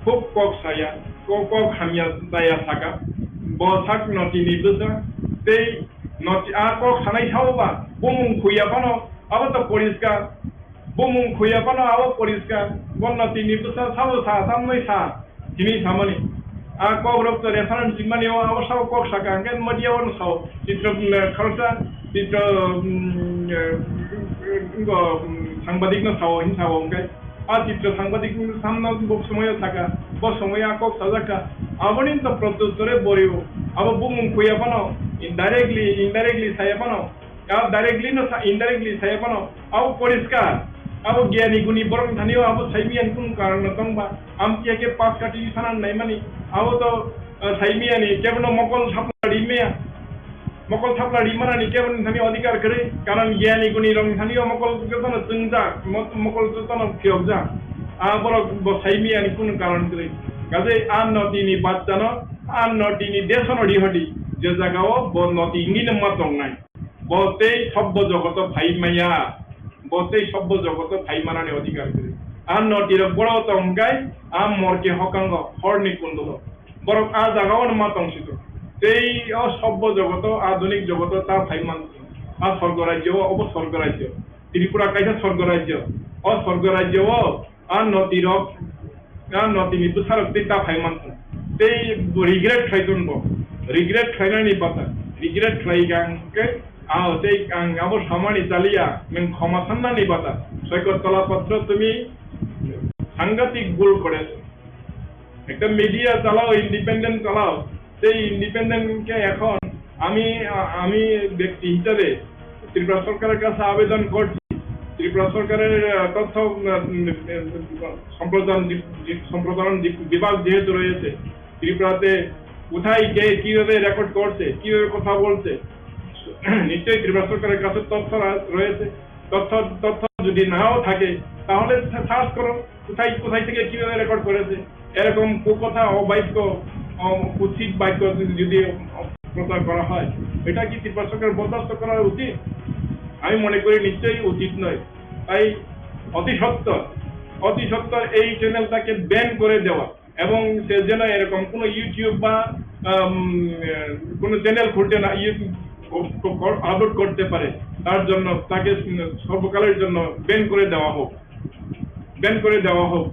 khub kok saya, kok, kok hamya saya saka. Bo sak notini bwsa tei noti a kok sanai sao ba bumung khuya phano abo to poriskar. Bumung khuya phano abo poriskar. Bo notini bwsa sao sa, tamni sa. Hini samani. A kok rok to reference mani o abo sao kok saka, hwnkhe media o no sao. Chitro, mm, khoroksa, chitro, mm, eh, ngo, mm, sangbadik no sao, hin sao hwnkhe. A chitro sangbadik no samno bo somoyo saka, bo somoyo a kok sajak kha. Aboni to protyuttore borio. Abo bumung khuya phano, indirectly, indirectly saya phano. Abo directly no sa, indirectly saya phano, abo poriskar, abo gyani guni borok ni thani-o abo saimiyani kunu karon no tong ba, amtwi khe pas kati sana naimani, abo to, eh, saimiyani kebono mokol thapla rimaya, mokol thapla rimanani keboni thani odhikar kwrwi, karon gyani guni rok ni thani-o mokol jotono chwngjak, mo-, mokol jotono phiyokjak, a borok bo saimiyani kunu karon kwrwi, kaje a notini bachchano, a notini desono rihodi, je jagao bo noti wngwi no ma tongnai. Bo tei sobbo jogoto phai maya, bo tei sobbo jogoto phai manani odhikar kwrwi. A notirok boro tong hwnkhe a morke hokango horni kundolo. Borok a jagao no ma tong sito. Tei o sobbo jogoto, adhunik jogoto ta phai man, a sorgo rajyo o, obo sorgo rajyo. Tripura kaisa sorgo rajyo. O sorgo rajyo o A notirok, a notini bwsarok tei ta phai mankha. Tei regret khlai ton bo. Regret khlainani bata. Regret khlai kha hwnkhe, a tei ang abo samani chaliya, nwng khoma sannani bata. Soikot tola patro tumi সাংঘাতিক ভুল করেছো। একটা মিডিয়া চালাও, ইন্ডিপেন্ডেন্ট চালাও, সেই ইন্ডিপেন্ডেন্ট কে এখন আমি, আ-, আমি ব্যক্তি হিসাবে ত্রিপুরা সরকারের কাছে আবেদন করছি, ত্রিপুরা সরকারের, আ, তথ্য, উম, উম, সম্প্রচারণ বি-, বি-, সম্প্রসারণ বি-, বিভাগ যেহেতু রয়েছে, ত্রিপুরাতে কোথায় কে কিভাবে রেকর্ড করছে, কিভাবে কথা বলছে, নিশ্চয়ই ত্রিপুরা সরকারের কাছে তথ্য রা-, রয়েছে। তথ্য, তথ্য যদি নাও থাকে, তাহলে সা-, সার্চ করো, কোথায়, কোথায় থেকে কিভাবে রেকর্ড করেছে। এরকম কুকথা, অবাক্য, অ-, কুৎসিত বাক্য যদি, যদি প্রচার করা হয়, এটা কি ত্রিপুরা সরকার বরদাস্ত করা উচিত? আমি মনে করি নিশ্চয়ই উচিত নয়। তাই অতি সত্বর, অতি সত্বর এই চ্যানেলটাকে ব্যান করে দেওয়া এবং সে যেন এরকম কোনো YouTube বা, আম, কোনো চ্যানেল খুলতে না, ইয়ে, ক-, ক-, ক-, আপলোড করতে পারে, তার জন্য তাকে সর্বকালের জন্য ব্যান করে দেওয়া হোক, ব্যান করে দেওয়া হোক,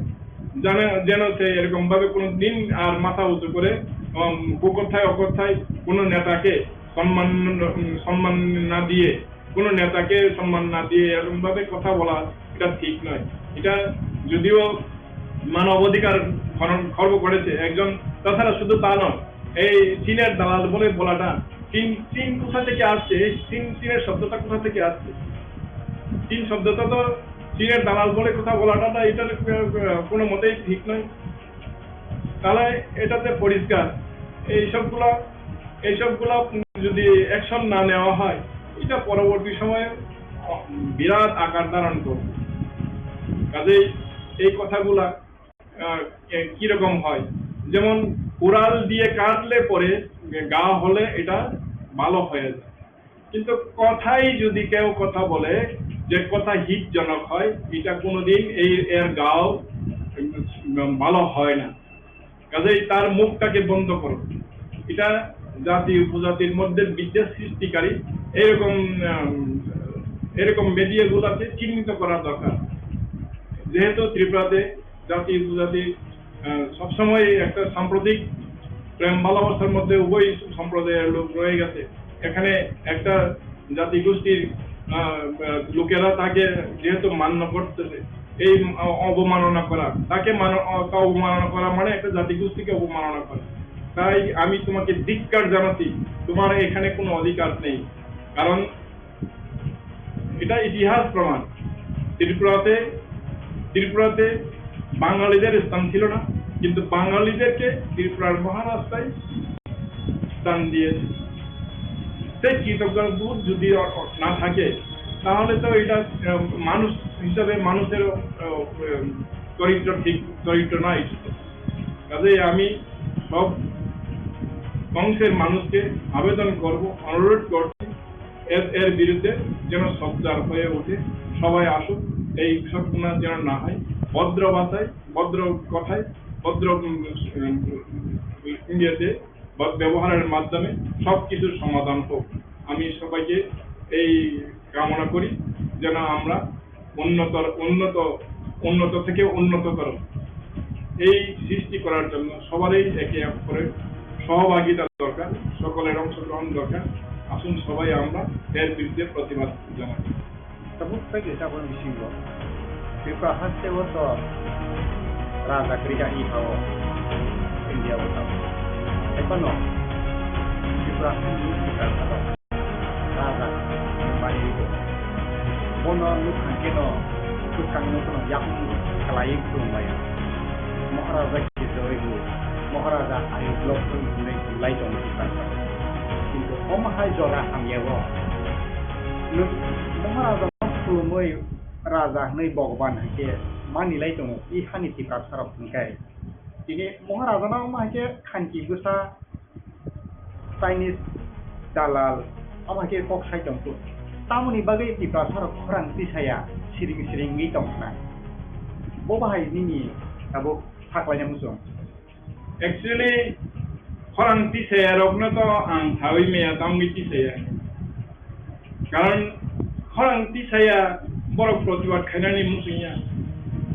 যেন, যেন সে এরকম ভাবে কোনো দিন আর মাথা উঁচু করে, আম, কুকথায় অকথায় কোনো নেতাকে সম্মান, উম, সম্মান না দিয়ে কোনো নেতাকে সম্মান না দিয়ে এরকম ভাবে কথা বলা, এটা ঠিক নয়। এটা যদিও মানবাধিকার হনন খর্ব করেছে একজন, তাছাড়া শুধু তা নয়, এই চীনের দালাল বলে বলাটা, চীন, চীন কোথা থেকে আসছে? এই চীন, চীনের শব্দটা কোথা থেকে আসছে? চীন শব্দটা তো চীনের দালাল বলে কথা বলাটা, না, এটা, আহ, কোনো মতেই ঠিক নয়। তাহলে এটাতে পরিষ্কার, এইসবগুলা, এইসবগুলা যদি অ্যাকশন না নেওয়া হয়, এটা পরবর্তী সময়ে বিরাট আকার ধারণ করবে। কাজেই এই কথাগুলা, আহ, এ, কিরকম হয়, যেমন কুড়াল দিয়ে কাটলে পরে ঘা হলে এটা ভালো হয়ে যায়। কিন্তু কথাই যদি কেউ কথা বলে, যে কথা হিতজনক হয়, এটা কোনোদিন এই, এর গাও, উম, ভালো হয় না। কাজেই তার মুখটাকে বন্ধ করো। এটা জাতি উপজাতির মধ্যে বিদ্বেষ সৃষ্টিকারী এরকম, উম, এরকম মিডিয়াগুলোকে চিহ্নিত করা দরকার। যেহেতু ত্রিপুরাতে জাতি উপজাতি, আহ, সবসময় একটা সাম্প্রতিক প্রেম ভালোবাসার মধ্যে উভয় সম্প্রদায়ের লোক রয়ে গেছে। এখানে একটা জাতিগোষ্ঠীর, আহ, আহ, লোকেরা তাকে যেহেতু মান্য করতেছে, এই অ-, অবমাননা করা, তাকে মানো-, অ-, তা অবমাননা করা মানে একটা জাতিগোষ্ঠীকে অবমাননা করা। তাই আমি তোমাকে ধিক্কার জানাচ্ছি, তোমার এখানে কোনো অধিকার নেই। কারণ এটা ইতিহাস প্রমাণ। ত্রিপুরাতে, ত্রিপুরাতে বাঙালিদের স্থান ছিল না, কিন্তু বাঙালিদেরকে ত্রিপুরার মহারাজটাই স্থান দিয়েছে। সেই কৃতজ্ঞতাবোধ যদি অ-, অ-, না থাকে, তাহলে তো এটা, আহ, মানুষ হিসাবে মানুষের, আহ, উম, চরিত্র ঠিক, চরিত্র নয়। কাজেই আমি সব অংশের মানুষকে আবেদন করব, অনুরোধ করছি, এর, এর বিরুদ্ধে যেন সোচ্চার হয়ে ওঠে, সবাই আসুক, এই ঘটনা যেন না হয়, ভদ্র ভাষায়, ভদ্র কথায়, ভদ্র, উম, উম, ইয়েতে বা ব্যবহারের মাধ্যমে সব কিছুর সমাধান হোক। আমি সবাইকে এই কামনা করি, যেন আমরা উন্নত, উন্নত, উন্নত থেকে উন্নততর এই সৃষ্টি করার জন্য সবারই একে অপরের সহভাগিতা দরকার, সকলের অংশগ্রহণ দরকার। আসুন সবাই আমরা এর বিরুদ্ধে প্রতিবাদ জানাই। Tabuk tei kaisa aboni bisingo Tripura haste o to raja kwrwi kha i ha o India o tamo. Hai phano Tripura haste ni raja raja bai ri bo. Bono nuk kha khe no bwskang no phano yakung kwlaiwi khulum bai. Maharaja khe joi bo, Maharaja ayuk lok hwnwi lai tongo Tripura. Kintu omo hai jora hamya o. Nuk Maharaja no khulumwi raja hwnwi Bhagwan hai khe mani lai tongo, i hani Tiprasa rok hwn khe. Tini Maharaja no omo hai khe khanki bwsa Chinese dalal omo hai khe kok sai tong khe. Tamoni bagwi Tiprasa rok khorang tisaya siring siring wi tong khna. Bo bahai nini tabuk saklaina muchung. Actually, khorang tisaya rokno to ang sawi maya, tamni tisaya. Karon khorang tisaya borok protibad khainani muchungya.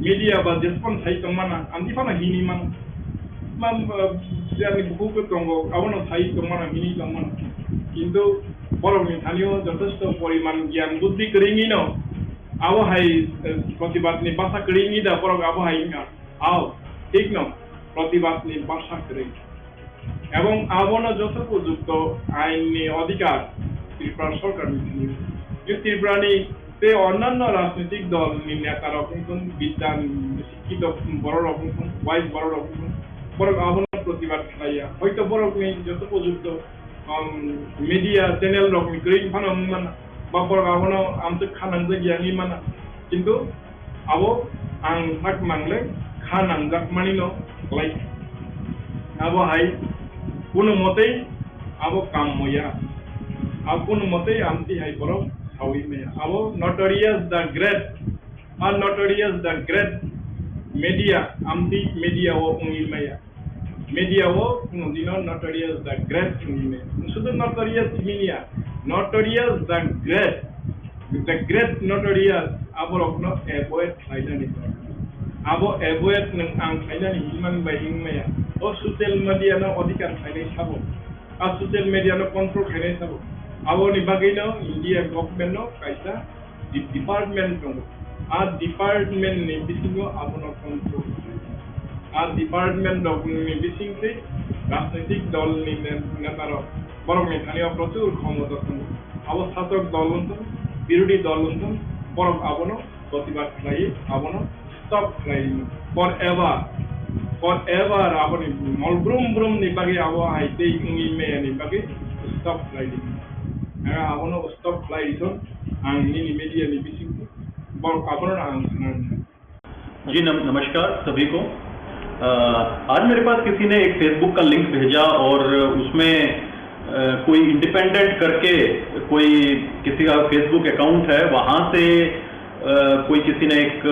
Media ba jespon sai tongmana, amtwi phano hini mano. Ma, ma, jani bukhuk tongo, abono sai tongmana, hini tongmana. Kintu borokni thanio jothesto poriman gyan buddhi kwrwngwino abo hai, eh, protibadni basa kwrwngwi da borok abo hai wngkha. Ao, thikno, protibadni basa kwrwi. Ebong abono joto upojukto ainni odhikar Tripura sorkarni thani. Tei Tripurani tei onnanno rajnitik dolni netarok wngthun, bidyan sikkito bororok wngthun, wise bororok wngthun, borok abono protibad khlaiya. Hoito borokni joto upojukto, um, media channel rokni kwrwi phano wngmano, ba borok abono amtwk kha nangjak ya wngwi mano. Kintu abo ang sak mangle kha nangjakmani no khlai. Abo hai kunu motei abo kam moya. Abo kunu motei amtwi hai borok sawi maya. Abo Notorious the Great, a Notorious the Great media, amtwi media o wngwi maya. Media o kunu dino Notorious the Great hwnwi maya. Sudu Notorious hwnwi ya, Notorious the Great. The Great Notorious aborokno avoid khlainani. Abo avoid nwng ang khlainani hinmani bai wngmaya. O social media no odhikar khlainai sabo. A social media no control khlainai sabo. Aboni bagwi no India government no kaisa di-, department tongo. A department ni bisingo abono control khlainai. A department rokni bisingtwi rajnitik dolni ne-, netarok borokni thani o prochur khomota tongo. Abo sasok dol wngthung, birodhi dol wngthung, borok abono protibad khlaiwi abono stop khlai rino. Forever, forever aboni mol brum brum ni bagwi abo hai tei wngwi maya ni bagwi stop khlai rino. Ang abono stop khlai rithon, ang nini media ni bisingtwi borok abono ang sana rino. जी नम-, नमस्कार सभी को। अ, आज मेरे पास किसी ने एक Facebook का लिंक भेजा और उसमें, अ, कोई इंडिपेंडेंट करके कोई किसी का Facebook अकाउंट है, वहाँ से, अ, कोई किसी ने एक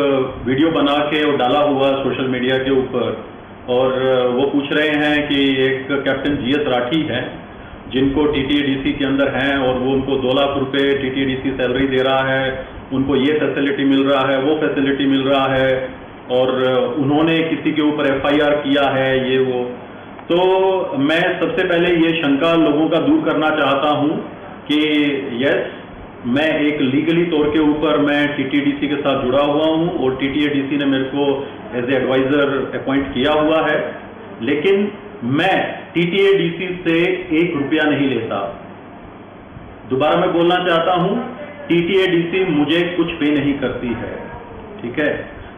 वीडियो बना के और डाला हुआ सोशल मीडिया के ऊपर। और, अ, वो पूछ रहे हैं कि एक कैप्टन जीएस राठी है, जिनको टीटीएडीसी के अंदर हैं और वो उनको दो लाख रुपए टीटीएडीसी सैलरी दे रहा है, उनको ये फैसिलिटी मिल रहा है, वो फैसिलिटी मिल रहा है, और उन्होंने किसी के ऊपर एफआईआर किया है, ये वो। तो मैं सबसे पहले ये शंका लोगों का दूर करना चाहता हूँ कि यस, मैं एक लीगली तौर के ऊपर मैं टीटीएडीसी के साथ जुड़ा हुआ हूँ और टीटीएडीसी ने मेरे को एज ए एडवाइजर अपॉइंट किया हुआ है, लेकिन मैं टीटीएडीसी से एक रुपया नहीं लेता। दोबारा मैं बोलना चाहता हूँ, टीटीएडीसी मुझे कुछ पे नहीं करती है, ठीक है?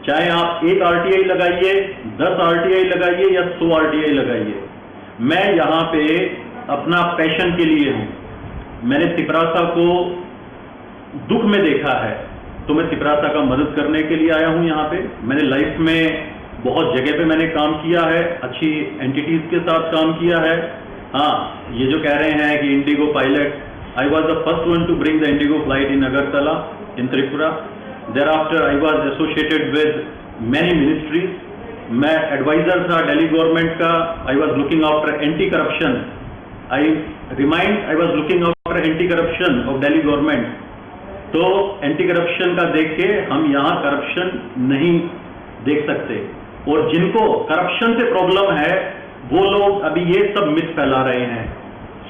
चाहे आप एक आरटीआई लगाइए, दस आरटीआई लगाइए या सौ आरटीआई लगाइए, मैं यहाँ पे अपना पैशन के लिए हूँ। मैंने तिपरासा को दुख में देखा है, तो मैं तिपरासा का मदद करने के लिए आया हूँ यहाँ पे। मैंने लाइफ में बहुत जगह पे मैंने काम किया है, अच्छी एंटिटीज के साथ काम किया है। हाँ, ये जो कह रहे हैं कि Indigo pilot, I was the first one to bring the Indigo flight in Agartala in Tripura. Thereafter, I was associated with many ministries. मैं एडवाइजर था दिल्ली गवर्नमेंट का। I was looking after anti corruption. I remind, I was looking after anti corruption of Delhi government. तो anti corruption का देख के हम यहाँ करप्शन नहीं देख सकते। और जिनको करप्शन से प्रॉब्लम है, वो लोग अभी ये सब मिथ फैला रहे हैं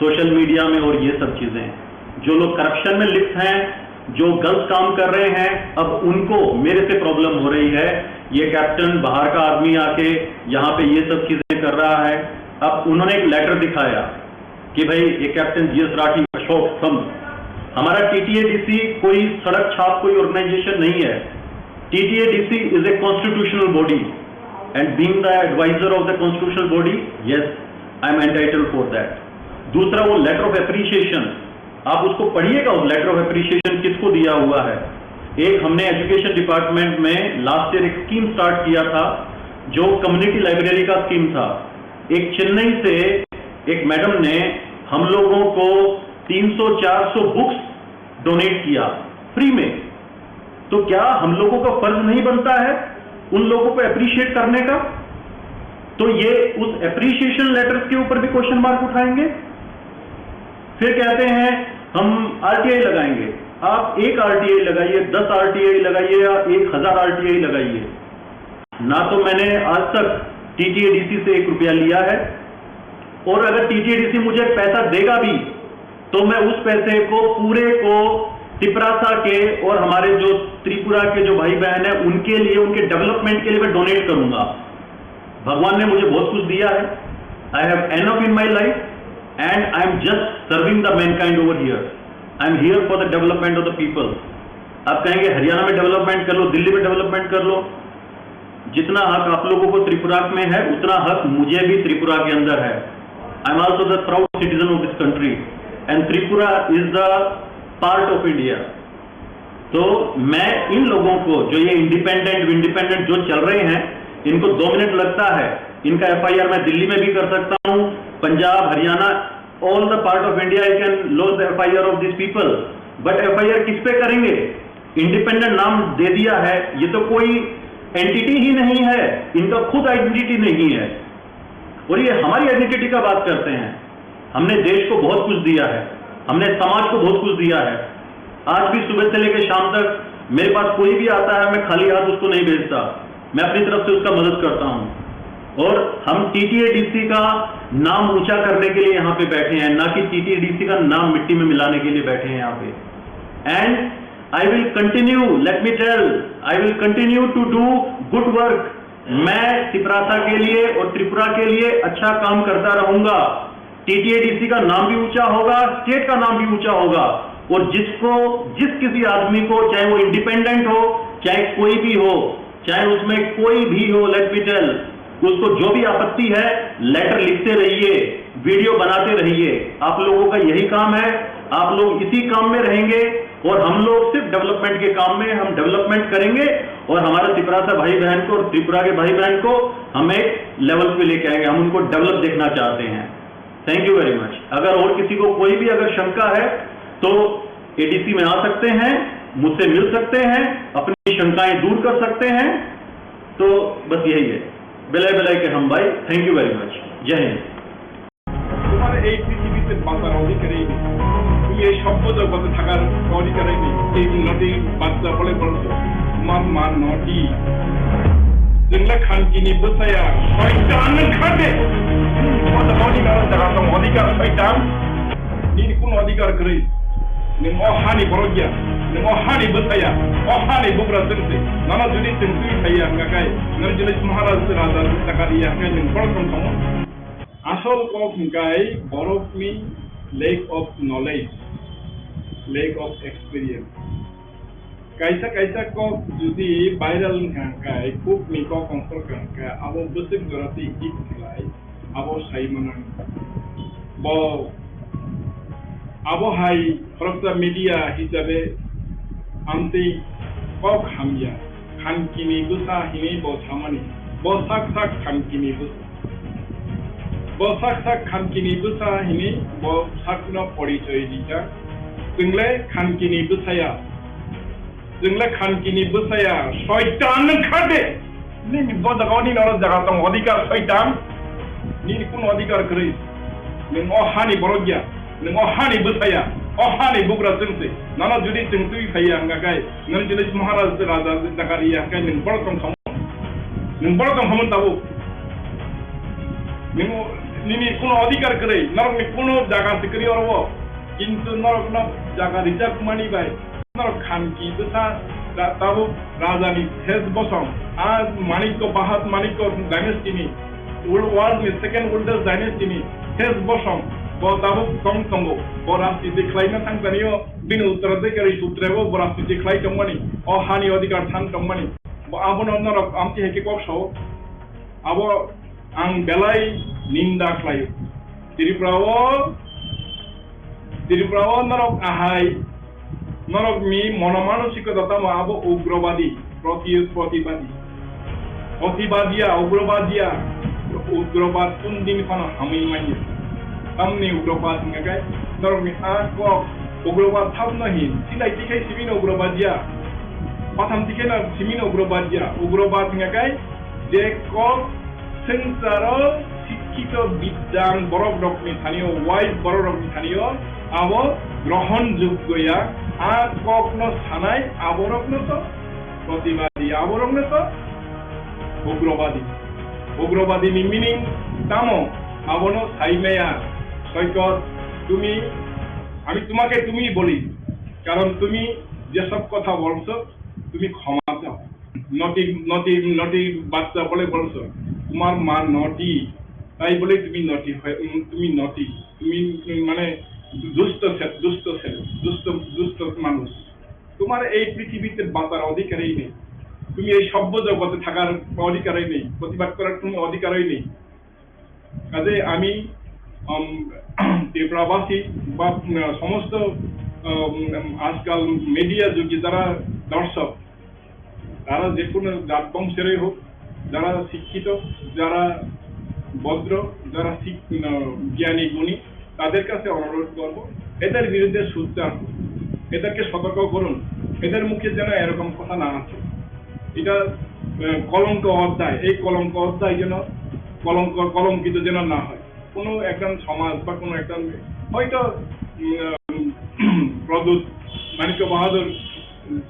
सोशल मीडिया में और ये सब चीज़ें। जो लोग करप्शन में लिप्त हैं, जो गलत काम कर रहे हैं, अब उनको मेरे से प्रॉब्लम हो रही है। ये कैप्टन बाहर का आदमी आके यहाँ पे ये सब चीज़ें कर रहा है। अब उन्होंने एक लेटर दिखाया कि भाई, ये कैप्टन जीएस राठी, अशोक स्तंभ, हमारा टीटीएडीसी कोई सड़क छाप कोई ऑर्गेनाइजेशन नहीं है। T T A D C is a constitutional body and being the advisor of the constitutional body, yes, I am entitled for that. दूसरा, वो लेटर ऑफ अप्रिसिएशन, आप उसको पढ़िएगा, उस लेटर ऑफ अप्रिसिएशन किसको दिया हुआ है। एक हमने एजुकेशन डिपार्टमेंट में लास्ट ईयर एक स्कीम स्टार्ट किया था, जो कम्युनिटी लाइब्रेरी का स्कीम था। एक चेन्नई से एक मैडम ने हम लोगों को तीन सौ चार सौ बुक्स डोनेट किया फ्री में। तो क्या हम लोगों का फर्ज नहीं बनता है उन लोगों को अप्रिशिएट करने का? तो ये उस अप्रिशिएशन लेटर्स के ऊपर भी क्वेश्चन मार्क उठाएंगे। फिर कहते हैं हम आरटीआई लगाएंगे। आप एक आरटीआई लगाइए, दस आरटीआई लगाइए या एक हजार आरटीआई लगाइए, ना तो मैंने आज तक टीटीएडीसी से एक रुपया लिया है, और अगर टीटीएडीसी मुझे पैसा देगा भी तो मैं उस पैसे को पूरे को तिपरासा के और हमारे जो त्रिपुरा के जो भाई बहन हैं उनके लिए, उनके डेवलपमेंट के लिए मैं डोनेट करूंगा। भगवान ने मुझे बहुत कुछ दिया है। I have enough in my life and I am just serving the mankind over here. I am here for the development of the people. आप कहेंगे हरियाणा में डेवलपमेंट कर लो, दिल्ली में डेवलपमेंट कर लो, जितना हक आप लोगों को त्रिपुरा में है उतना हक मुझे भी त्रिपुरा के अंदर है। I am also the proud citizen of this country and Tripura is the part of India. तो मैं इन लोगों को, जो ये इंडिपेंडेंट इंडिपेंडेंट जो चल रहे हैं, इनको दो मिनट लगता है। इनका एफआईआर मैं दिल्ली में भी कर सकता हूँ, पंजाब, Haryana, all the part of India I can lodge the F I R of these people. But FIR किस पे करेंगे? इंडिपेंडेंट नाम दे दिया है, ये तो कोई एंटिटी ही नहीं है, इनका खुद आइडेंटिटी नहीं है। और ये हमारी आइडेंटिटी का बात करते हैं। हमने देश को बहुत कुछ दिया है, हमने समाज को बहुत कुछ दिया है। आज भी सुबह से लेकर शाम तक मेरे पास कोई भी आता है, मैं खाली हाथ उसको नहीं भेजता, मैं अपनी तरफ से उसका मदद करता हूँ। और हम टीटीएडीसी का नाम ऊंचा करने के लिए यहाँ पे बैठे हैं, ना कि टीटीएडीसी का नाम मिट्टी में मिलाने के लिए बैठे हैं यहाँ पे। And I will continue, let me tell, I will continue to do good work. मैं तिपरासा के लिए और त्रिपुरा के लिए अच्छा काम करता रहूंगा। टीटीएडीसी का नाम भी ऊंचा होगा, स्टेट का नाम भी ऊंचा होगा। और जिसको, जिस किसी आदमी को, चाहे वो इंडिपेंडेंट हो, चाहे कोई भी हो, चाहे उसमें कोई भी हो, let me tell, उसको जो भी आपत्ति है, लेटर लिखते रहिए, वीडियो बनाते रहिए। आप लोगों का यही काम है, आप लोग इसी काम में रहेंगे और हम लोग सिर्फ डेवलपमेंट के काम में, हम डेवलपमेंट करेंगे और हमारे तिपरासा भाई बहन को और त्रिपुरा के भाई बहन को हम एक लेवल पे लेके आएंगे। हम उनको डेवलप देखना चाहते हैं। Thank you very much. अगर और किसी को कोई भी अगर शंका है तो एडीसी में आ सकते हैं, मुझसे मिल सकते हैं, अपनी शंकाएं दूर कर सकते हैं। तो बस यही है। बेलाय बेलाय के हम भाई, थैंक यू वेरी मच। जय हिंद। তোমার এই পৃথিবীতে বাঁচার অধিকারই নেই। তুমি এই সভ্য জগতে থাকার অধিকারই নেই। এই নদীর বাচ্চা বলে বলছো, তোমার মা নদী। Jengla khanchini bwsaya, soitan nang khade. Kota koni nang jaga tong odhikar soitan. Nini kun odhikar kwrwi. Nwng o hani borok ya, nwng o hani bwsa ya, o hani bugra chwng se. Nono jodi chwng twi phai ya hwnkha khe, nwng jodi Maharaj Raja Jagadiya hwnkhe nwng borok tong tongmo. Asol kok hwnkhe borokni lack of knowledge, lack of experience. Kaisa kaisa kok jodi viral wngkha hwnkhe, kukni kok ongkhor kha hwnkhe, abo bwswk jora twi hit khlai, abo sai mano. Bo abo hai khoroksa media hisabe amtwi kok hamya, khankini bwsa hinwi bo samani, bo sak sak khankini bwsa. Bo sak sak khankini bwsa hinwi bo sakno porichoi rijak. Chwngle khankini bwsaya. Chwngle khankini bwsaya. Soitan nwng kha de. Nini bo jaga o nini oro jaga tongo, odhikar soitan. Nini kuno odhikar kwrwi. Nwng o hani borok ya. Nwng o hani bwsaya. O hani bugra chwng se. Nono jodi chwng twi phai ya hwnkha khe, nwng jodi Maharaj Raja Jagadiya hwnkhe nwng borok tong thangma. Nwng borok tong khamung tabuk. Nwng nini kuno odhikar kwrwi, norokni kuno jaga se kwrwi oro o. Kintu norokno jaga rijak mani bai, norok khanki bwsa ra-, tabuk rajani ses bosong, a Manikko, Bahat Manikko dynasty ni, world, world ni second oldest dynasty ni ses bosong, bo tabuk tong tongo, bo rajniti khlaina thangkani o, bini uttaraধিকারী sutre bo, bo rajniti khlai tongmani, o hani odhikar than tongmani. Bo abono norok amtwi hai khe kok sao. Abo ang belai ninda khlaio. Tripura o, Tripura o norok ahai, norokni monomanosikota tamo abo ugrobadi, proti-, protibadi. Protibadiya, ugrobadiya, ugrobad kun din phano hamwi manya. Tamni ugrobad hwnkha khe norokni a kok ugrobad thapno hin, silai tikhai simino ugrobadiya. Patham tikheno simino ugrobadiya. Ugrobad hwnkha khe je kok swngcharo sikkito bidyan borok rokni thani o, wise borok rokni thani o abo grohon joggo ya, a kokno sanai aborokno to protibadi, aborokno to ugrobadi. Ugrobadi ni meaning tamo? Abono sai maya, সৈকত, তুমি, আমি তোমাকে তুমি বলি, কারণ তুমি যেসব কথা বলছো, তুমি ক্ষমা চাও। নটি, নটি, নটি বাচ্চা বলে বলছো, তোমার মা নটি, তাই বলে তুমি নটি হয়ে, উম, তুমি নটি, তুমি, উম, মানে দুষ্ট ছে-, দুষ্ট ছেলে, দুষ্ট, দুষ্ট মানুষ। তোমার এই পৃথিবীতে বাঁচার অধিকারই নেই, তুমি এই সভ্য জগতে থাকার অধিকারই নেই, প্রতিবাদ করার কোনো অধিকারই নেই। কাজে আমি, উম, ত্রিপুরাবাসী বা, উম, সমস্ত, উম, আজকাল মিডিয়া যুগে যারা দর্শক, তারা যে কোনো জাত বংশেরই হোক, যারা শিক্ষিত, যারা ভদ্র, যারা শিক-, উম, জ্ঞানী গুণী, তাদের কাছে অনুরোধ করব, এদের বিরুদ্ধে সোচ্চার হন, এদেরকে সতর্ক করুন, এদের মুখে যেন এরকম কথা না আসে। এটা, আহ, কলঙ্ক অধ্যায়, এই কলঙ্ক অধ্যায় যেন কলঙ্ক, কলঙ্কিত যেন না হয়। কোনো একজন সমাজ বা কোনো একজন হয়তো, উম, প্রদ্যুৎ মাণিক্য বাহাদুর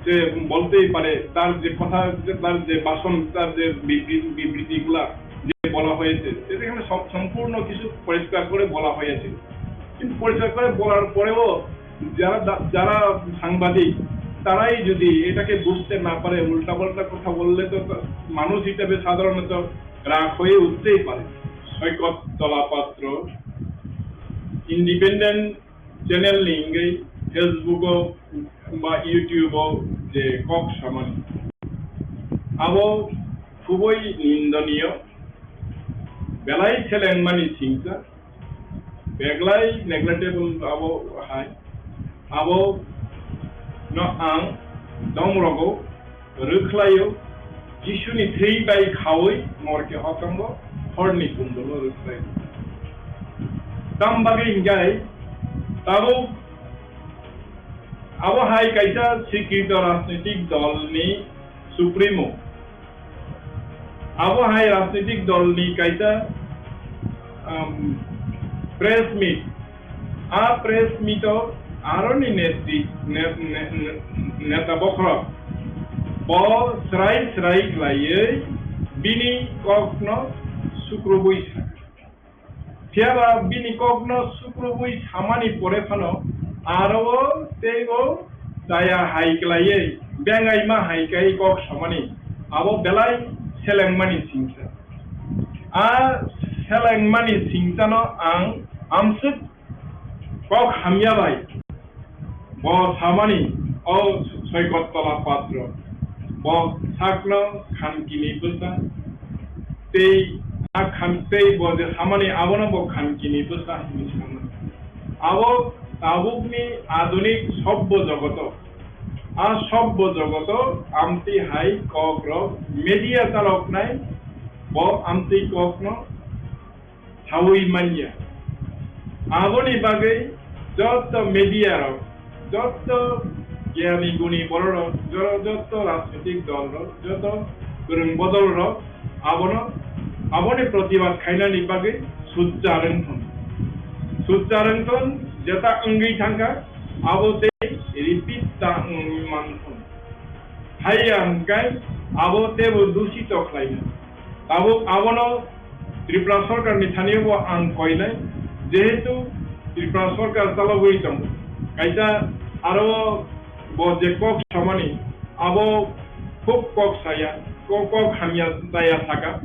যে বলতেই পারে, তার যে কথা, যে তার যে ভাষণ, তার যে বিবৃ-, বিবৃতিগুলা যে বলা হয়েছে, সেটা এখানে সম-, সম্পূর্ণ কিছু পরিষ্কার করে বলা হয়েছে। কিন্তু পরিষ্কার করে বলার পরেও যারা দা-, যারা সাংবাদিক, তারাই যদি এটাকে বুঝতে না পারে, উল্টাপাল্টা কথা বললে তো তা-, মানুষ হিসেবে সাধারণত রাগ হয়ে উঠতেই পারে। সৈকত তলাপাত্র ইন্ডিপেন্ডেন্ট চ্যানেল নিয়ে Facebook-o ba YouTube-o je kok samani, abo khubui nindoniyo, belai selengmani singsa, beglai neglectable abo hai, abo no ang domrogo rwkhlaio, Jisuni thwi bai khaui morke hotongo horni kundolo rwkhlaio. Tam bagwi hinkhe tabuk abo hai kaisa sikrito rajnitik dolni supremo. Abo hai rajnitik dolni kaisa, um, press meet. A press meet o aroni netri-, ne-, ne-, ne-, neta bokhorok bo srai srai khlaiwi bini kokno sukrubui sa. Phiyaba bini kokno sukrubui samani pore phano Aro o tei o chaya hai kwlaiwi bengaima hai khe kok samani, abo belai selengmani singsa. A selengmani singsano ang amswk kok hamya bai bo samani, o Soikot Tola Patro, bo sakno khankini bwsa, tei a khan-, tei bo je samani abono bo khankini bwsa hinwi samani. Abo tabukni adunik sobbo jogoto, a sobbo jogoto amtwi hai kokrok media chaloknai, bo amtwi kokno saui manya. Aboni bagwi joto media rok, joto giyani guni bororok, jo-, joto rajnitik dol rok, joto kwrwng bodol rok abono, aboni protibad khainani bagwi sujja rwngthon. Sujja rwngthon, jeta wngwi thangkha, abo tei repeat ta wngwi manthon. Haiya hwnkhe abo teibo dusito khlaina. Tabuk abono Tripura sorkarni thani bo ang koinai, jehetu Tripura sorkar chalogwi tongo. Kaisa aro bo je kok samani, abo khub kok saya, kok, kok hamya chaya saka.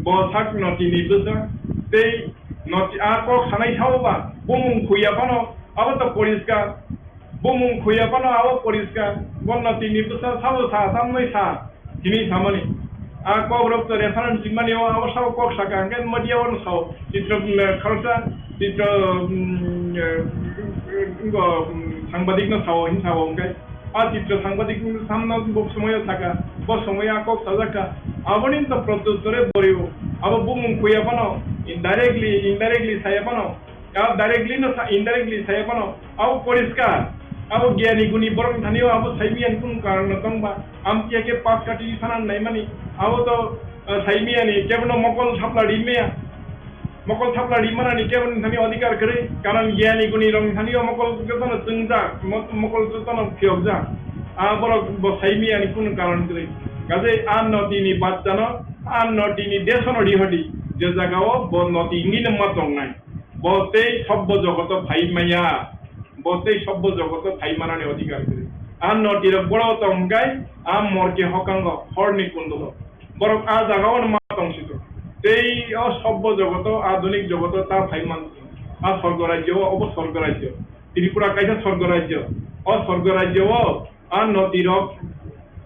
Bo sak notini bwsa tei noti a kok sanai sao ba bumung khuya phano abo to poriskar. Bumung khuya phano abo poriskar, bo notini bwsa sabo sa, tamni sa, hini samani. A kok rok to reference mani o, abo sabo kok saka, hwnkhe media o no sao, chitro, mm, khoroksa, chitro, mm, eh, ngo, mm, sangbadik no sao, hin sao, hwnkhe. A chitro sangbadik no samno bo somoyo saka, bo somoyo a kok sajak kha. Aboni to protyuttore borio, abo bumung khuya phano, indirectly, indirectly saya phano, Ka directly no sa, indirectly saya phano, abo poriskar, abo giyani guni borok thani o abo saimiyani kunu karon no tong ba, amtwi khe pas kati sana naimani, abo to, eh, saimiyani kebono mokol thapla ri maya, mokol thapla ri manani kebono thani odhikar kwrwi, karon giyani guni rok thani o mokol jotono chwngjak, mo-, mokol jotono phiyokjak, a borok bo saimiyani kunu karon kwrwi, kaje a notini bachchano, a notini desono rihodi, je jaga o bo noti hinwi no ma tongnai. Bo tei sobbo jogoto phai maya, bo tei sobbo jogoto phai manani odhikar kwrwi. A notirok boro tong hwnkhe a morke hokango horni kundolo. Borok a jagao ma tong sito. Tei o sobbo jogoto, adunik jogoto ta phai man. A sorgo rajyo, obo sorgo rajyo. Tripura kaisa sorgo rajyo. O sorgo rajyo o A notirok,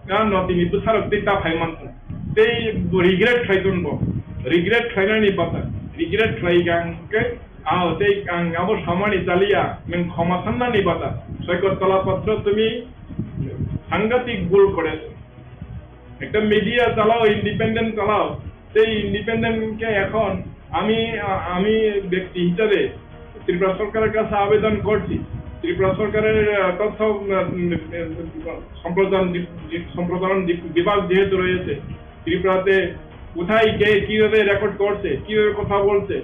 a notini bwsarok tei ta phai mankha. Tei bo regret khlai ton bo. Regret khlainani bata. Regret khlai kha hwnkhe, a tei ang abo samani chaliya, nwng khoma sannani bata. Soikot Tola Patro, তুমি সাংঘাতিক ভুল করেছো। একটা মিডিয়া চালাও, ইন্ডিপেন্ডেন্ট চালাও, সেই ইন্ডিপেন্ডেন্ট কে এখন আমি, আ-, আমি ব্যক্তি হিসাবে ত্রিপুরা সরকারের কাছে আবেদন করছি, ত্রিপুরা সরকারের, আ, তথ্য, উম, উম, সম্প্রচার বি-, বি-, সম্প্রসারণ বি-, বিভাগ যেহেতু রয়েছে, ত্রিপুরাতে কোথায় কে কিভাবে রেকর্ড করছে, কিভাবে কথা বলছে,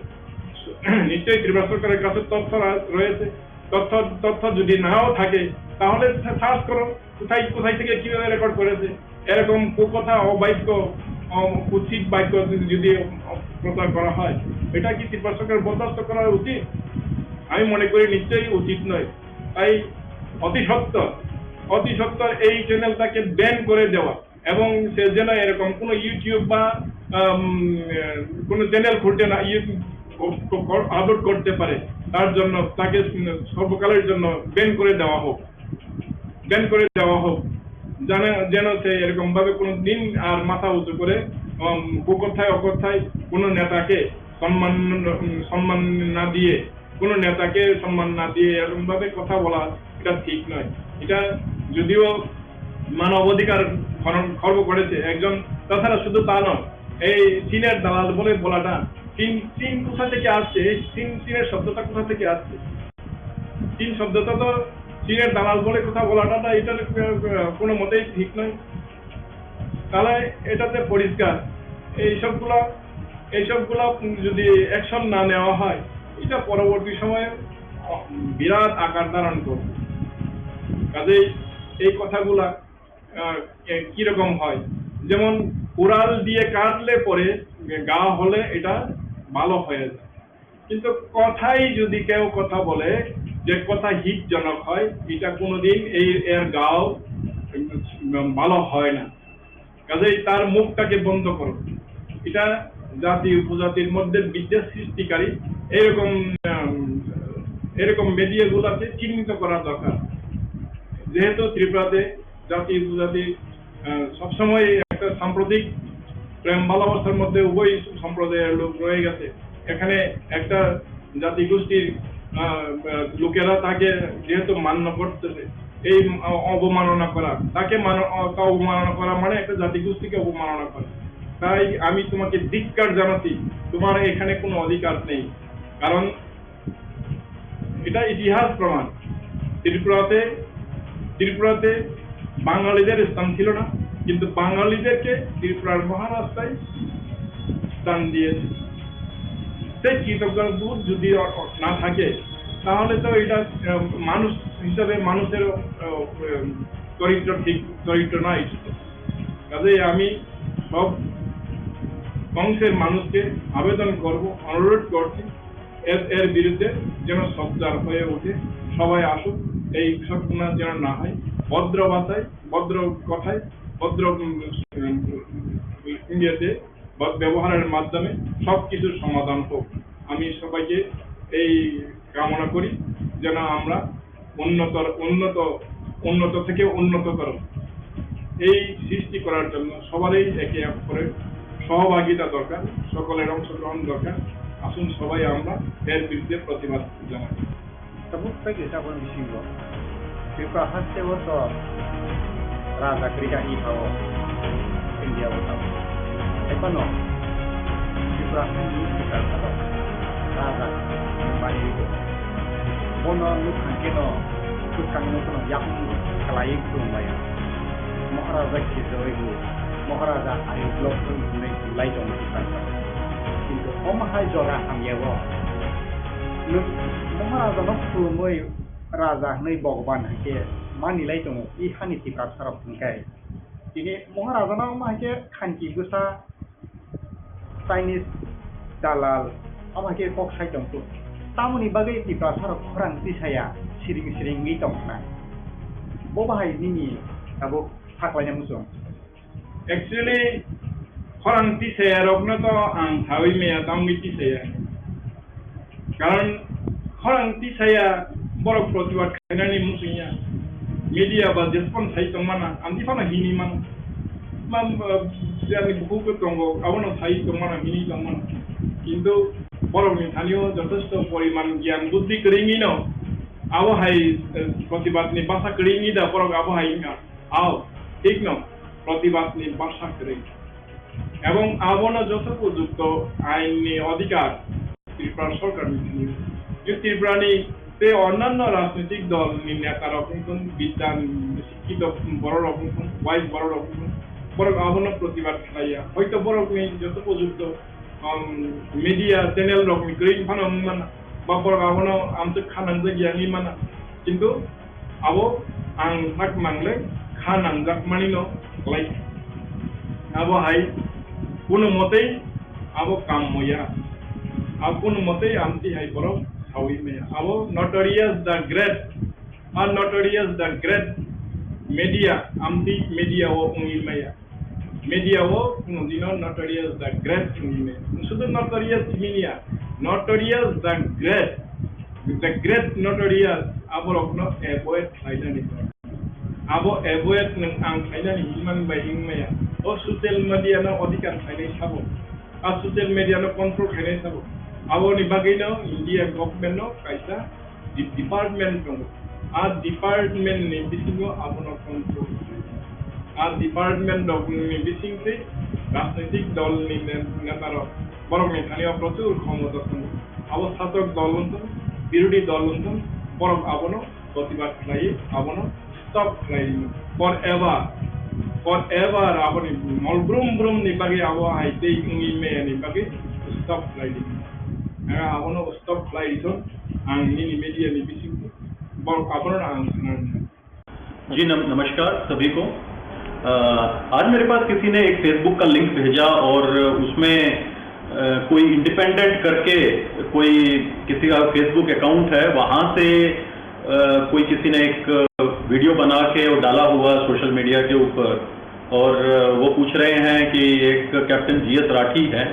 নিশ্চয়ই ত্রিপুরা সরকারের কাছে তথ্য রা-, রয়েছে। তথ্য, তথ্য যদি নাও থাকে, তাহলে সা-, সার্চ করো। কোথায়, কোথায় থেকে কিভাবে রেকর্ড করেছে, এরকম কুকথা, অবাক্য, অ-, কুৎসিত বাক্য যদি, যদি প্রচার করা হয়, এটা কি ত্রিপুরা সরকার বরদাস্ত করা উচিত? আমি মনে করি নিশ্চয়ই উচিত নয়। তাই অতি সত্বর, অতি সত্বর এই চ্যানেলটাকে ব্যান করে দেওয়া এবং সে যেন এরকম কোনো YouTube বা, আম, কোনো চ্যানেল খুলতে না, ইয়ে, ক-, ক-, ক-, আপলোড করতে পারে, তার জন্য তাকে সর্বকালের জন্য ব্যান করে দেওয়া হোক। ব্যান করে দেওয়া হোক, যেন, যেন সে এরকম ভাবে কোনো দিন আর মাথা উঁচু করে, উম, কুকথায় অকথায় কোনো নেতাকে সম্মান, উম, সম্মান না দিয়ে, কোনো নেতাকে সম্মান না দিয়ে এরকম ভাবে কথা বলা, এটা ঠিক নয়। এটা যদিও মানবাধিকার খর্ব করেছে একজন, তাছাড়া শুধু তা নয়, এই চীনের দালাল বলে বলাটা, চীন, চীন কোথা থেকে আসছে? এই চীন, চীনের শব্দটা কোথা থেকে আসছে? চীন শব্দটা তো চীনের দালাল বলে কথা বলাটা না, এটা, আহ, কোনো মতেই ঠিক নয়। তাহলে এটাতে পরিষ্কার, এইসবগুলা, এইসবগুলা যদি অ্যাকশন না নেওয়া হয়, এটা পরবর্তী সময়ে, আহ, বিরাট আকার ধারণ করবে। কাজেই এই কথাগুলা, আহ, এ, কিরকম হয়, যেমন কুড়াল দিয়ে কাটলে পরে ঘা হলে এটা ভালো হয়ে যায়। কিন্তু কথাই যদি কেউ কথা বলে, যে কথা হিতজনক হয়, এটা কোনোদিন এই, এর গাও, উম, ভালো হয় না। কাজেই তার মুখটাকে বন্ধ করো। এটা জাতি উপজাতির মধ্যে বিদ্বেষ সৃষ্টিকারী এরকম, উম, এরকম মিডিয়াগুলোকে চিহ্নিত করা দরকার। যেহেতু ত্রিপুরাতে জাতি উপজাতি, আহ, সবসময় একটা সাম্প্রতিক প্রেম ভালোবাসার মধ্যে উভয় সম্প্রদায়ের লোক রয়ে গেছে। এখানে একটা জাতিগোষ্ঠীর, আহ, আহ, লোকেরা তাকে যেহেতু মান্য করতেছে, এই অ-, অবমাননা করা, তাকে মানো-, অ-, তা অবমাননা করা মানে একটা জাতিগোষ্ঠীকে অবমাননা করা। তাই আমি তোমাকে ধিক্কার জানাচ্ছি, তোমার এখানে কোনো অধিকার নেই। কারণ এটা ইতিহাস প্রমাণ। ত্রিপুরাতে, ত্রিপুরাতে বাঙালিদের স্থান ছিল না, কিন্তু বাঙালিদেরকে ত্রিপুরার মহারাজরাই স্থান দিয়েছে। সেই কৃতজ্ঞতাবোধ যদি অ-, অ-, না থাকে, তাহলে তো এটা, আহ, মানুষ হিসাবে মানুষের, আহ, আহ, চরিত্র ঠিক, চরিত্র নয়। কাজেই আমি সব অংশের মানুষকে আবেদন করব, অনুরোধ করছি, এর, এর বিরুদ্ধে যেন সোচ্চার হয়ে ওঠে, সবাই আসুক, এই ঘটনা যেন না হয়, ভদ্র ভাষায়, ভদ্র কথায়, ভদ্র, উম, উম, ইয়েতে বা ব্যবহারের মাধ্যমে সব কিছুর সমাধান হোক। আমি সবাইকে এই কামনা করি, যেন আমরা উন্নত, উন্নত, উন্নত থেকে উন্নততর এই সৃষ্টি করার জন্য সবারই একে অপরের সহভাগিতা দরকার, সকলের অংশগ্রহণ দরকার। আসুন সবাই আমরা এর বিরুদ্ধে প্রতিবাদ জানাই। Tabuk tei kisa bo bisingo Tripura haste o to raja kwrwi kha i pha o India o tabuk. Hai phano Tripura hani kwtal salo raja mani rw. Bono nuk kha khe no kwchang no phano yakung kwlaiwi khulum lai o. Maharaja khe jori bo, Maharaja ai block hwnwi lai tongo Tripura salo. Kintu omo hai jora hamya o. Nuk Maharaja no khulumwi raja hwnwi Bhagwan hai khe mani lai tongo, i hani Tiprasa rok hwn khe. Tini Maharaja no omo hai khe khanki bwsa Chinese dalal omo hai khe kok sai tong khe. Tamoni bagwi Tiprasa rok khorang tisaya siring siring wngwi tong khna. Bo bahai nini tabuk saklaina muchung. Actually, khorang tisaya rokno to ang sawi maya, tamni tisaya. Karon khorang tisaya borok protibad khainani muchungya. Media ba jeskon sai tongmana, amtwi phano hini mano. Mam, eh, jani bukhuk tongo, abono sai tongmana, hini tongmana. Kintu borokni thanio jothesto poriman gyan buddhi kwrwngwino abo hai, eh, protibadni basa kwrwngwi da borok abo hai wngkha. Ao, thik no, protibadni basa kwrwi. Ebong abono joto upojukto ainni odhikar Tripura sorkarni thani. Je Tripurani tei onnanno rajnitik dolni netarok wngthun, bidyan sikkito bororok wngthun, wise bororok wngthun, borok abono protibad khlaiya. Hoito borokni joto upojukto um, media channel rokni kwrwi phano wng mano, ba borok abono amtwk kha nangjak ya wngwi mano. Kintu abo ang sak mangle kha nangjak manino kwlai. Abo hai kuno motei abo kam moya. Abo kuno motei amtwi hai borok sawi maya. Abo Notorious the Great, a Notorious the Great media, amtwi media o wngwi maya. Media o kunu dino Notorious the Great wngwi maya. Sudu Notorious simi ya, Notorious the Great, the Great Notorious, aborokno avoid khlainani. Abo avoid nwng ang khlainani himani bai wng maya. O social media no odhikar khlainai sabo. A social media no control khlainai sabo. Aboni bagwino India government no kaisa di-, department tongo. A department ni bisingo abono control khlai. A department rok ni bisingtwi rajnitik dol ni ne-, neta rok borok ni thani o prochur khomota tongo. Abo satok dol wngthung, birodhi dol wngthung, borok abono protibad khlai, abono stop khlai forever, forever aboni mol brum brum ni bagwi abo hai tei wngwi maya ni bagwi stop khlai di. Ang abono stop khlai thung, ang nini media ni bising borok abono ang sana. जी नम-, नमस्कार सभी को। अ, आज मेरे पास किसी ने एक Facebook का लिंक भेजा और उसमें, अ, कोई इंडिपेंडेंट करके कोई किसी का Facebook अकाउंट है, वहाँ से अ, कोई किसी ने एक वीडियो बना के वो डाला हुआ सोशल मीडिया के ऊपर, और वो पूछ रहे हैं कि एक कैप्टन जीएस राठी हैं,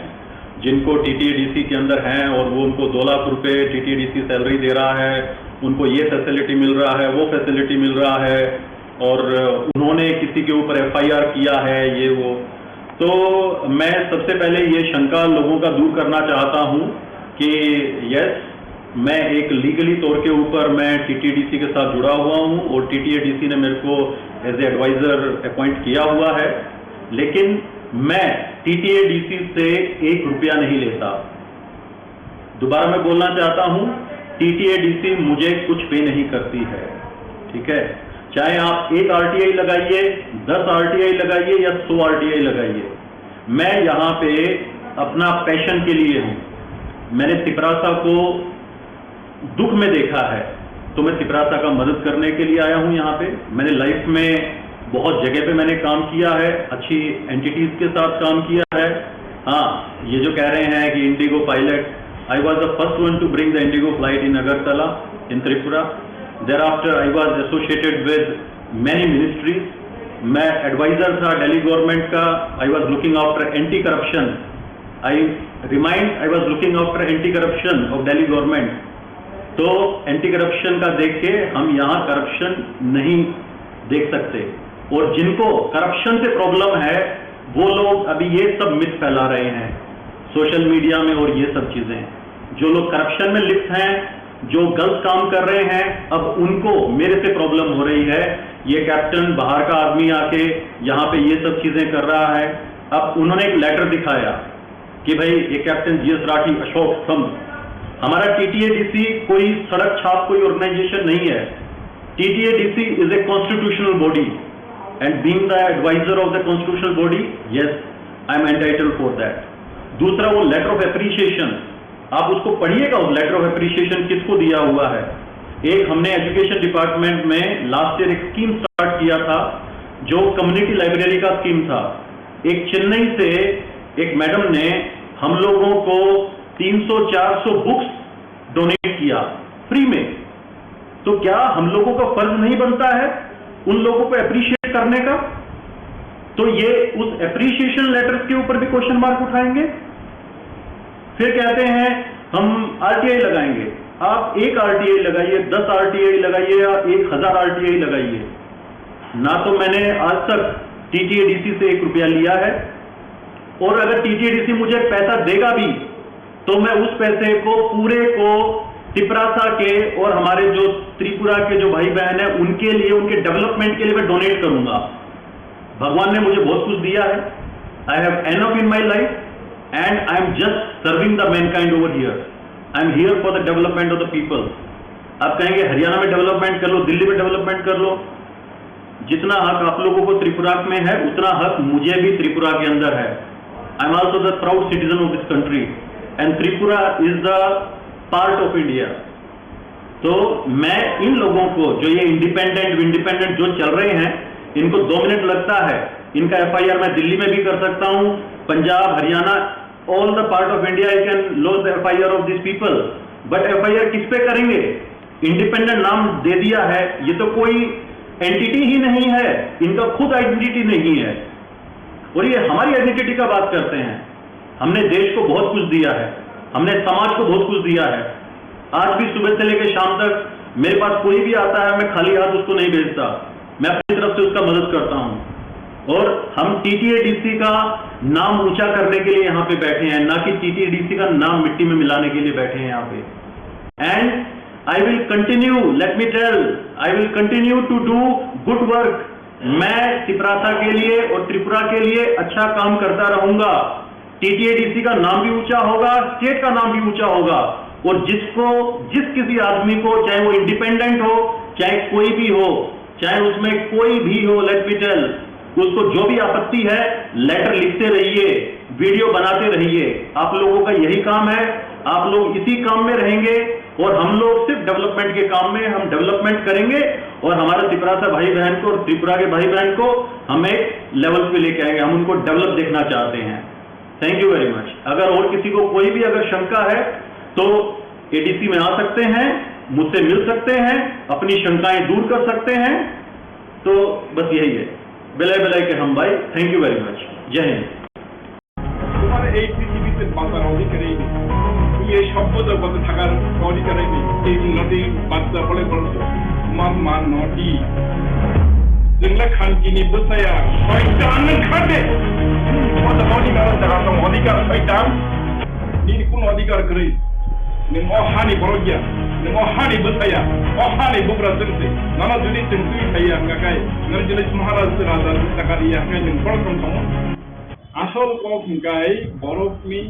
जिनको टीटीएडीसी के अंदर हैं और वो उनको दो लाख रुपए टीटीएडीसी सैलरी दे रहा है, उनको ये फैसिलिटी मिल रहा है, वो फैसिलिटी मिल रहा है, और उन्होंने किसी के ऊपर एफआईआर किया है, ये वो। तो मैं सबसे पहले ये शंका लोगों का दूर करना चाहता हूँ कि यस, मैं एक लीगली तौर के ऊपर मैं टीटीएडीसी के साथ जुड़ा हुआ हूँ और टीटीएडीसी ने मेरे को एज ए एडवाइजर अपॉइंट किया हुआ है, लेकिन मैं टीटीएडीसी से एक रुपया नहीं लेता। दोबारा मैं बोलना चाहता हूँ, टीटीएडीसी मुझे कुछ पे नहीं करती है, ठीक है? चाहे आप एक आरटीआई लगाइए, दस आरटीआई लगाइए या सौ आरटीआई लगाइए, मैं यहाँ पे अपना पैशन के लिए हूँ। मैंने तिपरासा को दुख में देखा है, तो मैं तिपरासा का मदद करने के लिए आया हूँ यहाँ पे। मैंने लाइफ में बहुत जगह पे मैंने काम किया है, अच्छी एंटिटीज के साथ काम किया है। हाँ, ये जो कह रहे हैं कि Indigo pilot, I was the first one to bring the Indigo flight in Agartala in Tripura. Thereafter, I was associated with many ministries. मैं एडवाइजर था दिल्ली गवर्नमेंट का। I was looking after anti corruption. I remind, I was looking after anti corruption of Delhi government. तो anti corruption का देख के हम यहाँ करप्शन नहीं देख सकते। और जिनको करप्शन से प्रॉब्लम है, वो लोग अभी ये सब मिथ फैला रहे हैं सोशल मीडिया में और ये सब चीज़ें। जो लोग करप्शन में लिप्त हैं, जो गलत काम कर रहे हैं, अब उनको मेरे से प्रॉब्लम हो रही है। ये कैप्टन बाहर का आदमी आके यहाँ पे ये सब चीज़ें कर रहा है। अब उन्होंने एक लेटर दिखाया कि भाई, ये कैप्टन जीएस राठी, अशोक स्तंभ। हमारा टीटीएडीसी कोई सड़क छाप, कोई ऑर्गेनाइजेशन नहीं है। T T A D C is a constitutional body and being the advisor of the constitutional body, yes, I am entitled for that. दूसरा, वो लेटर ऑफ एप्रिसिएशन, आप उसको पढ़िएगा, उस लेटर ऑफ एप्रिसिएशन किसको दिया हुआ है। एक हमने एजुकेशन डिपार्टमेंट में लास्ट ईयर एक स्कीम स्टार्ट किया था, जो कम्युनिटी लाइब्रेरी का स्कीम था। एक चेन्नई से एक मैडम ने हम लोगों को तीन सौ चार सौ बुक्स डोनेट किया फ्री में। तो क्या हम लोगों का फर्ज नहीं बनता है उन लोगों को अप्रिशिएट करने का? तो ये उस अप्रिशिएशन लेटर्स के ऊपर भी क्वेश्चन मार्क उठाएंगे। फिर कहते हैं हम आरटीआई लगाएंगे। आप एक आरटीआई लगाइए, दस आरटीआई लगाइए या एक हजार आरटीआई लगाइए, ना तो मैंने आज तक टीटीएडीसी से एक रुपया लिया है, और अगर टीटीएडीसी मुझे पैसा देगा भी तो मैं उस पैसे को पूरे को तिपरासा के और हमारे जो त्रिपुरा के जो भाई बहन हैं उनके लिए, उनके डेवलपमेंट के लिए मैं डोनेट करूंगा। भगवान ने मुझे बहुत कुछ दिया है। I have enough in my life and I am just serving the mankind over here. I am here for the development of the people. आप कहेंगे हरियाणा में डेवलपमेंट कर लो, दिल्ली में डेवलपमेंट कर लो, जितना हक आप लोगों को त्रिपुरा में है उतना हक मुझे भी त्रिपुरा के अंदर है। I am also the proud citizen of this country and Tripura is the part of India. तो मैं इन लोगों को, जो ये इंडिपेंडेंट इंडिपेंडेंट जो चल रहे हैं, इनको दो मिनट लगता है, इनका एफआईआर मैं दिल्ली में भी कर सकता हूँ, पंजाब, Haryana, all the part of India I can lodge the F I R of these people. But FIR किस पे करेंगे? इंडिपेंडेंट नाम दे दिया है, ये तो कोई एंटिटी ही नहीं है, इनका खुद आइडेंटिटी नहीं है, और ये हमारी आइडेंटिटी का बात करते हैं। हमने देश को बहुत कुछ दिया है, हमने समाज को बहुत कुछ दिया है। आज भी सुबह से लेकर शाम तक मेरे पास कोई भी आता है, मैं खाली हाथ उसको नहीं भेजता, मैं अपनी तरफ से उसका मदद करता हूँ। और हम टीटीएडीसी का नाम ऊंचा करने के लिए यहाँ पे बैठे हैं, ना कि टीटीएडीसी का नाम मिट्टी में मिलाने के लिए बैठे हैं यहाँ पे। And I will continue, let me tell, I will continue to do good work. मैं तिपरासा के लिए और त्रिपुरा के लिए अच्छा काम करता रहूंगा। टीटीएडीसी का नाम भी ऊंचा होगा, स्टेट का नाम भी ऊंचा होगा, और जिसको, जिस किसी आदमी को, चाहे वो इंडिपेंडेंट हो, चाहे कोई भी हो, चाहे उसमें कोई भी हो, let me tell, उसको जो भी आपत्ति है, लेटर लिखते रहिए, वीडियो बनाते रहिए। आप लोगों का यही काम है, आप लोग इसी काम में रहेंगे और हम लोग सिर्फ डेवलपमेंट के काम में, हम डेवलपमेंट करेंगे और हमारे तिपरासा भाई बहन को और त्रिपुरा के भाई बहन को हम एक लेवल पे लेके आएंगे। हम उनको डेवलप देखना चाहते हैं। Thank you very much. अगर और किसी को कोई भी अगर शंका है तो एडीसी में आ सकते हैं। मुझसे मिल सकते हैं, अपनी शंकाएं दूर कर सकते हैं। तो बस यही है। Belai belai ke hambai. Thank you very much. जय हिंद। তোমার এই পৃথিবীতে বাঁচার অধিকারই নেই। তুমি এই সভ্য জগতে থাকার অধিকারই নেই। এই নদীর বাচ্চা বলে বলছো, তোমার মা নদী। Jengla khankini bwsaya, shaitan nwng khade. Bwsakoni nang jaga tong odhikar shaitan. Nini kun odhikar kwrwi. Nwng o hani borok ya. Nwng o hani bwsaya. O hani bugra chwngse. Nono jodi chwng twi phaiya hwnkha khe, nwng jodi Maharaj raja chakari ya hwnkhe nwng borok tong tongmo. Asol kok hwnkhe borokni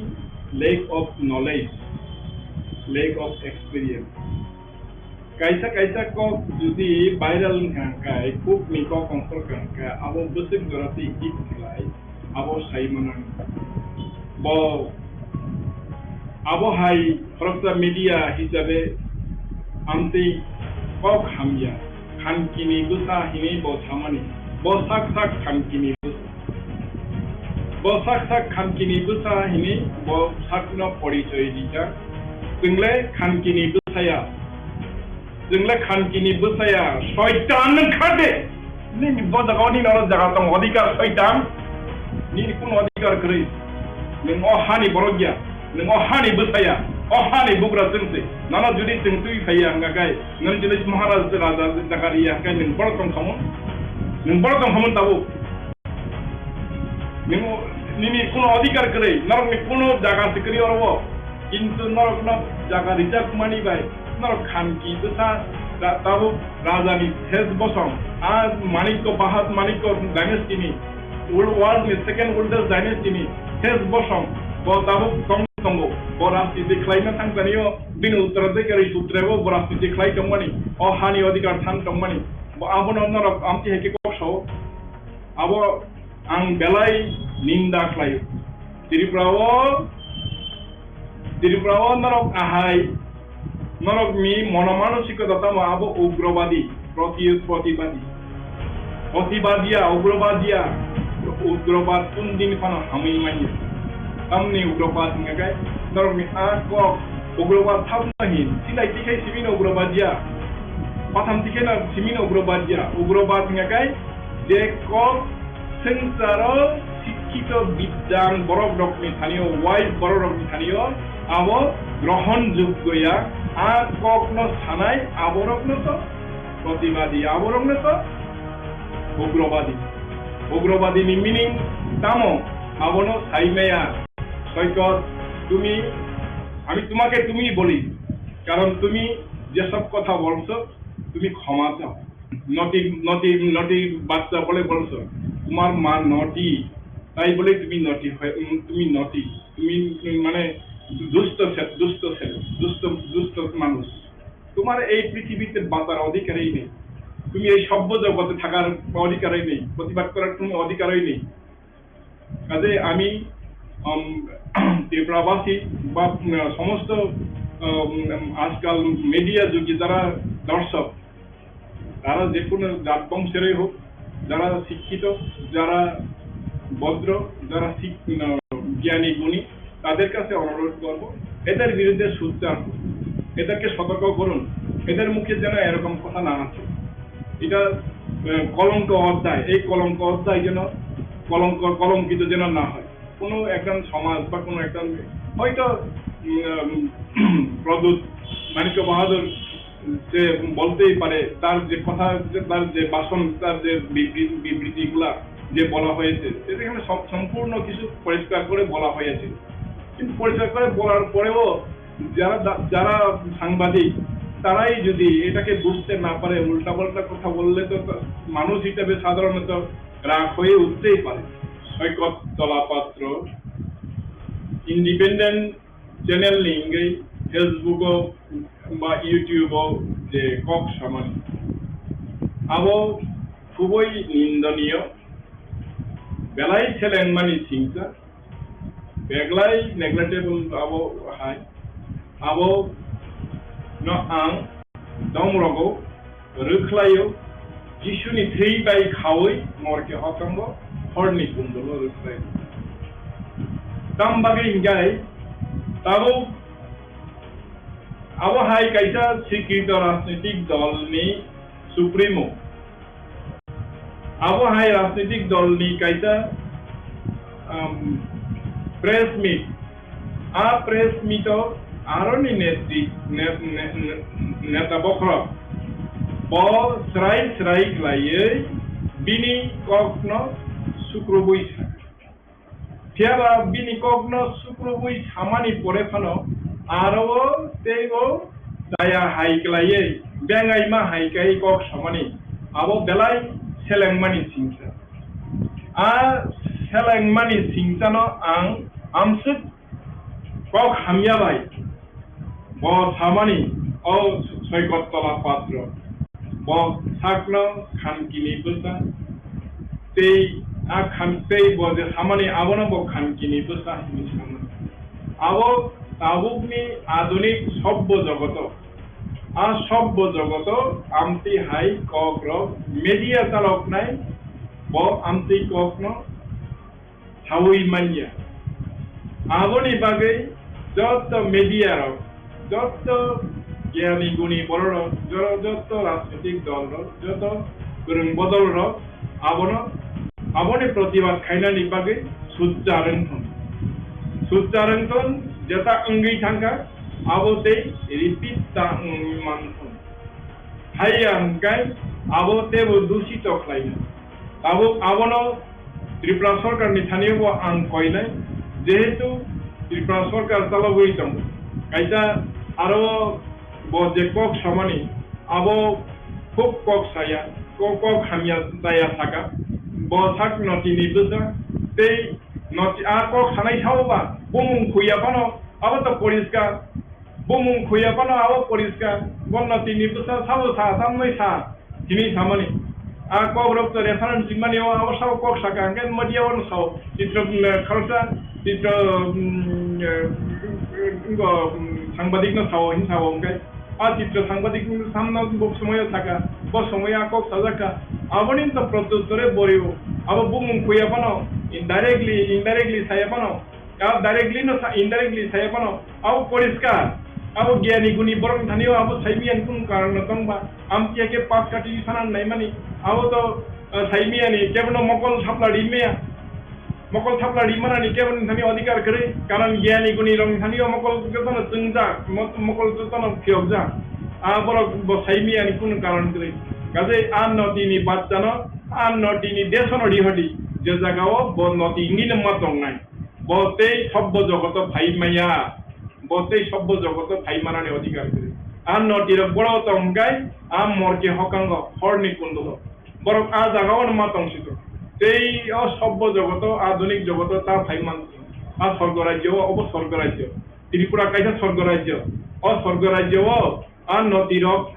lack of knowledge, lack of experience. Kaisa kaisa kok jodi viral wngkha hwnkhe, kukni kok ongkhorkha hwnkhe, abo bwswk jora tei hit khlai, abo sai mano. Bo, abo hai khoroksa media hisabe amtwi kok hamya, khankini bwsa hinwi bo samani, bo sak sak khankini bwsa. Bo sak sak khankini bwsa hinwi bo sakno porichoi rijak. Chwngle khankini bwsaya. Chwngle khankini bwsaya. Soitan nwng khade. Nini bo jaga o nini oro jaga tong odhikar soitan. Nini kun odhikar kwrwi. Nwng o hani borok ya. Nwng o hani bwsaya, o hani bugra chwngse. Nono jodi chwng twi phaiya hwnkha khe, nwng jodi Maharaj raja chakari ya hwnkhe nwng borok tong khamung. Nwng borok tong khamung tabuk. Nwng nini kuno odhikar kwrwi, norokni kuno jaga se kwrwi oro o. Kintu norokno jaga rijak mani bai, norok khanki bwsa ra-, tabuk rajani ses bosong. A Manikko Bahat Manikko dynasty ni World, world ni second oldest dynasty ni ses bosong bo tabuk tong tongo. Bo rajniti khlaina thangsanio bini uttaraধিকারী sutre bo, bo rajniti khlai tongmani, o hani odhikar thang tongmani. Bo abono norok amtwi hai khe kok sao. Abo ang belai ninda khlaio. Tripura o Tripura o norok ahai, norokni monomanosikota tamo abo ugrobadi, proti-, protibadi. Protibadiya, ugrobadiya, ugrobad kun din phano hamwi manya. Tamni ugrobad hwnga khe norokni a kok ugrobad thapno hin, silai tikhai simino ugrobadiya, patham tikhaino simino ugrobadiya. Ugrobad hwnga khe je kok swngcharo sikkito biddang borok rokni thanio, wise borok rokni thanio abo grohon joggo ya, a kokno sanai aborokno to protibadi, aborokno to ugrobadi. Ugrobadi ni meaning tamo abono sai maya, soikot, tumi, আমি তোমাকে তুমি বলি, কারণ তুমি যেসব কথা বলছো, তুমি ক্ষমা চাও। নটি, নটি, নটি বাচ্চা বলে বলছো, তোমার মা নটি, তাই বলে তুমি নটি হয়ে, উম, তুমি নটি, তুমি, উম, মানে দুষ্ট ছে-, দুষ্ট ছেলে, দুষ্ট, দুষ্ট মানুষ। তোমার এই পৃথিবীতে বাঁচার অধিকারই নেই, তুমি এই সভ্য জগতে থাকার অধিকারই নেই, প্রতিবাদ করার কোনো অধিকারই নেই। কাজে আমি, উম, ত্রিপুরাবাসী বা, উম, সমস্ত, উম, আজকাল মিডিয়া যুগী যারা দর্শক, তারা যে কোনো জাত বংশেরই হোক, যারা শিক্ষিত, যারা ভদ্র, যারা শিক-, উম, জ্ঞানী গুণী, তাদের কাছে অনুরোধ করব, এদের বিরুদ্ধে সোচ্চার হন, এদেরকে সতর্ক করুন, এদের মুখে যেন এরকম কথা না আসে। এটা, আহ, কলঙ্ক অধ্যায়, এই কলঙ্ক অধ্যায় যেন কলঙ্ক, কলঙ্কিত যেন না হয়। কোনো একজন সমাজ বা কোনো একজন হয়তো, উম, প্রদ্যুৎ মাণিক্য বাহাদুর সে বলতেই পারে, তার যে কথা, যে তার যে ভাষণ, তার যে বিবৃ-, বিবৃতিগুলা যে বলা হয়েছে, সেটা এখানে সব, সম্পূর্ণ কিছু পরিষ্কার করে বলা হয়েছে। কিন্তু পরিষ্কার করে বলার পরেও যারা দা-, যারা সাংবাদিক, তারাই যদি এটাকে বুঝতে না পারে, উল্টাপাল্টা কথা বললে তো তা-, মানুষ হিসেবে সাধারণত রাগ হয়ে উঠতেই পারে। Saikat Talapatra, independent channel ni wngwi Facebook o ba YouTube o je kok samani, abo khubui nindoniyo, belai selengmani singsa, beglai neglectable abo hai, abo no ang dom rogo rwkhlaio, Jisuni thwi bai khaui morke hotongo horni kundolo rwkhlai. Tam bagwi hinkhai tabuk Abo hai kaisa sikrito rajnitik dolni supremo. Abo hai rajnitik dolni kaisa, um, press meet. A press meet o aroni netri-, net-, net-, net-, neta bokhorok bo srai srai khlaiwi bini kokno sukrubui sa. Phiya ba bini kokno sukrubui samani pore phano aro o tei o chaya hai khlaiwi bengaima hai khe kok samani abo belai selengmani singsa. A selengmani singsano ang amswk kok hamya bai. Bo samani, o Soikot Tola Patro, bo sakno khankini bwsa, tei a khan-, tei bo je samani, abono bo khankini bwsa hinwi sama. Abo tabukni adunik sobbo jogoto, a sobbo jogoto amtwi hai kokrok media chaloknai, bo amtwi kokno saui manya. Aboni bagwi joto media rok, joto gyani guni borok rok, jo-, joto rajnitik dol rok, joto kwrwng bodol rok abono, aboni protibad khainani bagwi sujja rwngthon. Sujja rwngthon jeta wngwi thangkha, abo tei repeat ta wngwi manthon. Haiya hwnkhe abo teibo dusito khlaina. Tabuk abono Tripura Sorkarni thani bo ang koinai, jehetu Tripura Sorkar chalogwi tongo. Kaisa aro bo je kok samani, abo khub kok saya, kok, kok hamya chaya saka. Bo sak notini bwsa tei noti a kok sanai sao ba bumung khuya phano abo to poriskar. Bumung khuya phano abo poriskar, bo notini bwsa sabo sa, tamnoi sa, hini samani. A kok rok to reference rimani o, abo sabo kok saka, hwnkhe media o no sao, Chitra, mm, khoroksa, Chitra, mm, eh, ngo, mm, sangbadik no sao, hin sao, hwnkhe a Chitra sangbadik samno bo somoyo saka, bo somoyo a kok sajaka, aboni to protyuttore borio, abo bumung khuya phano, indirectly, indirectly saya phano, Abo directly no sa, indirectly saya phano, abo poriskar, abo gyani guni borok thani o abo saimiyani kunu karon no tongba, amtwi khe pas kati sana naimani, abo to, eh, saimiyani kebono mokol thapla rimaya, mokol thapla rimanani kebono thani odhikar kwrwi, karon gyani guni rok thani o mokol jotono chwngjak, mo-, mokol jotono phiyokjak, a borok bo saimiyani kunu karon kwrwi, kaje a notini bachano, a notini desono rihodi, je jaga o bo noti wngwi no ma tongnai. Bo tei sobbo jogoto phai maya, bo tei sobbo jogoto phai manani odhikar kwrwi. A notirok boro tong hwnkhe a morke hokango horni kundulo. Borok a jagao ma tong sito. Tei o sobbo jogoto, adunik jogoto ta phai man. A sorgo rajyo o, obo sorgo rajyo. Tripura kaisa sorgo rajyo. O sorgo rajyo o A notirok,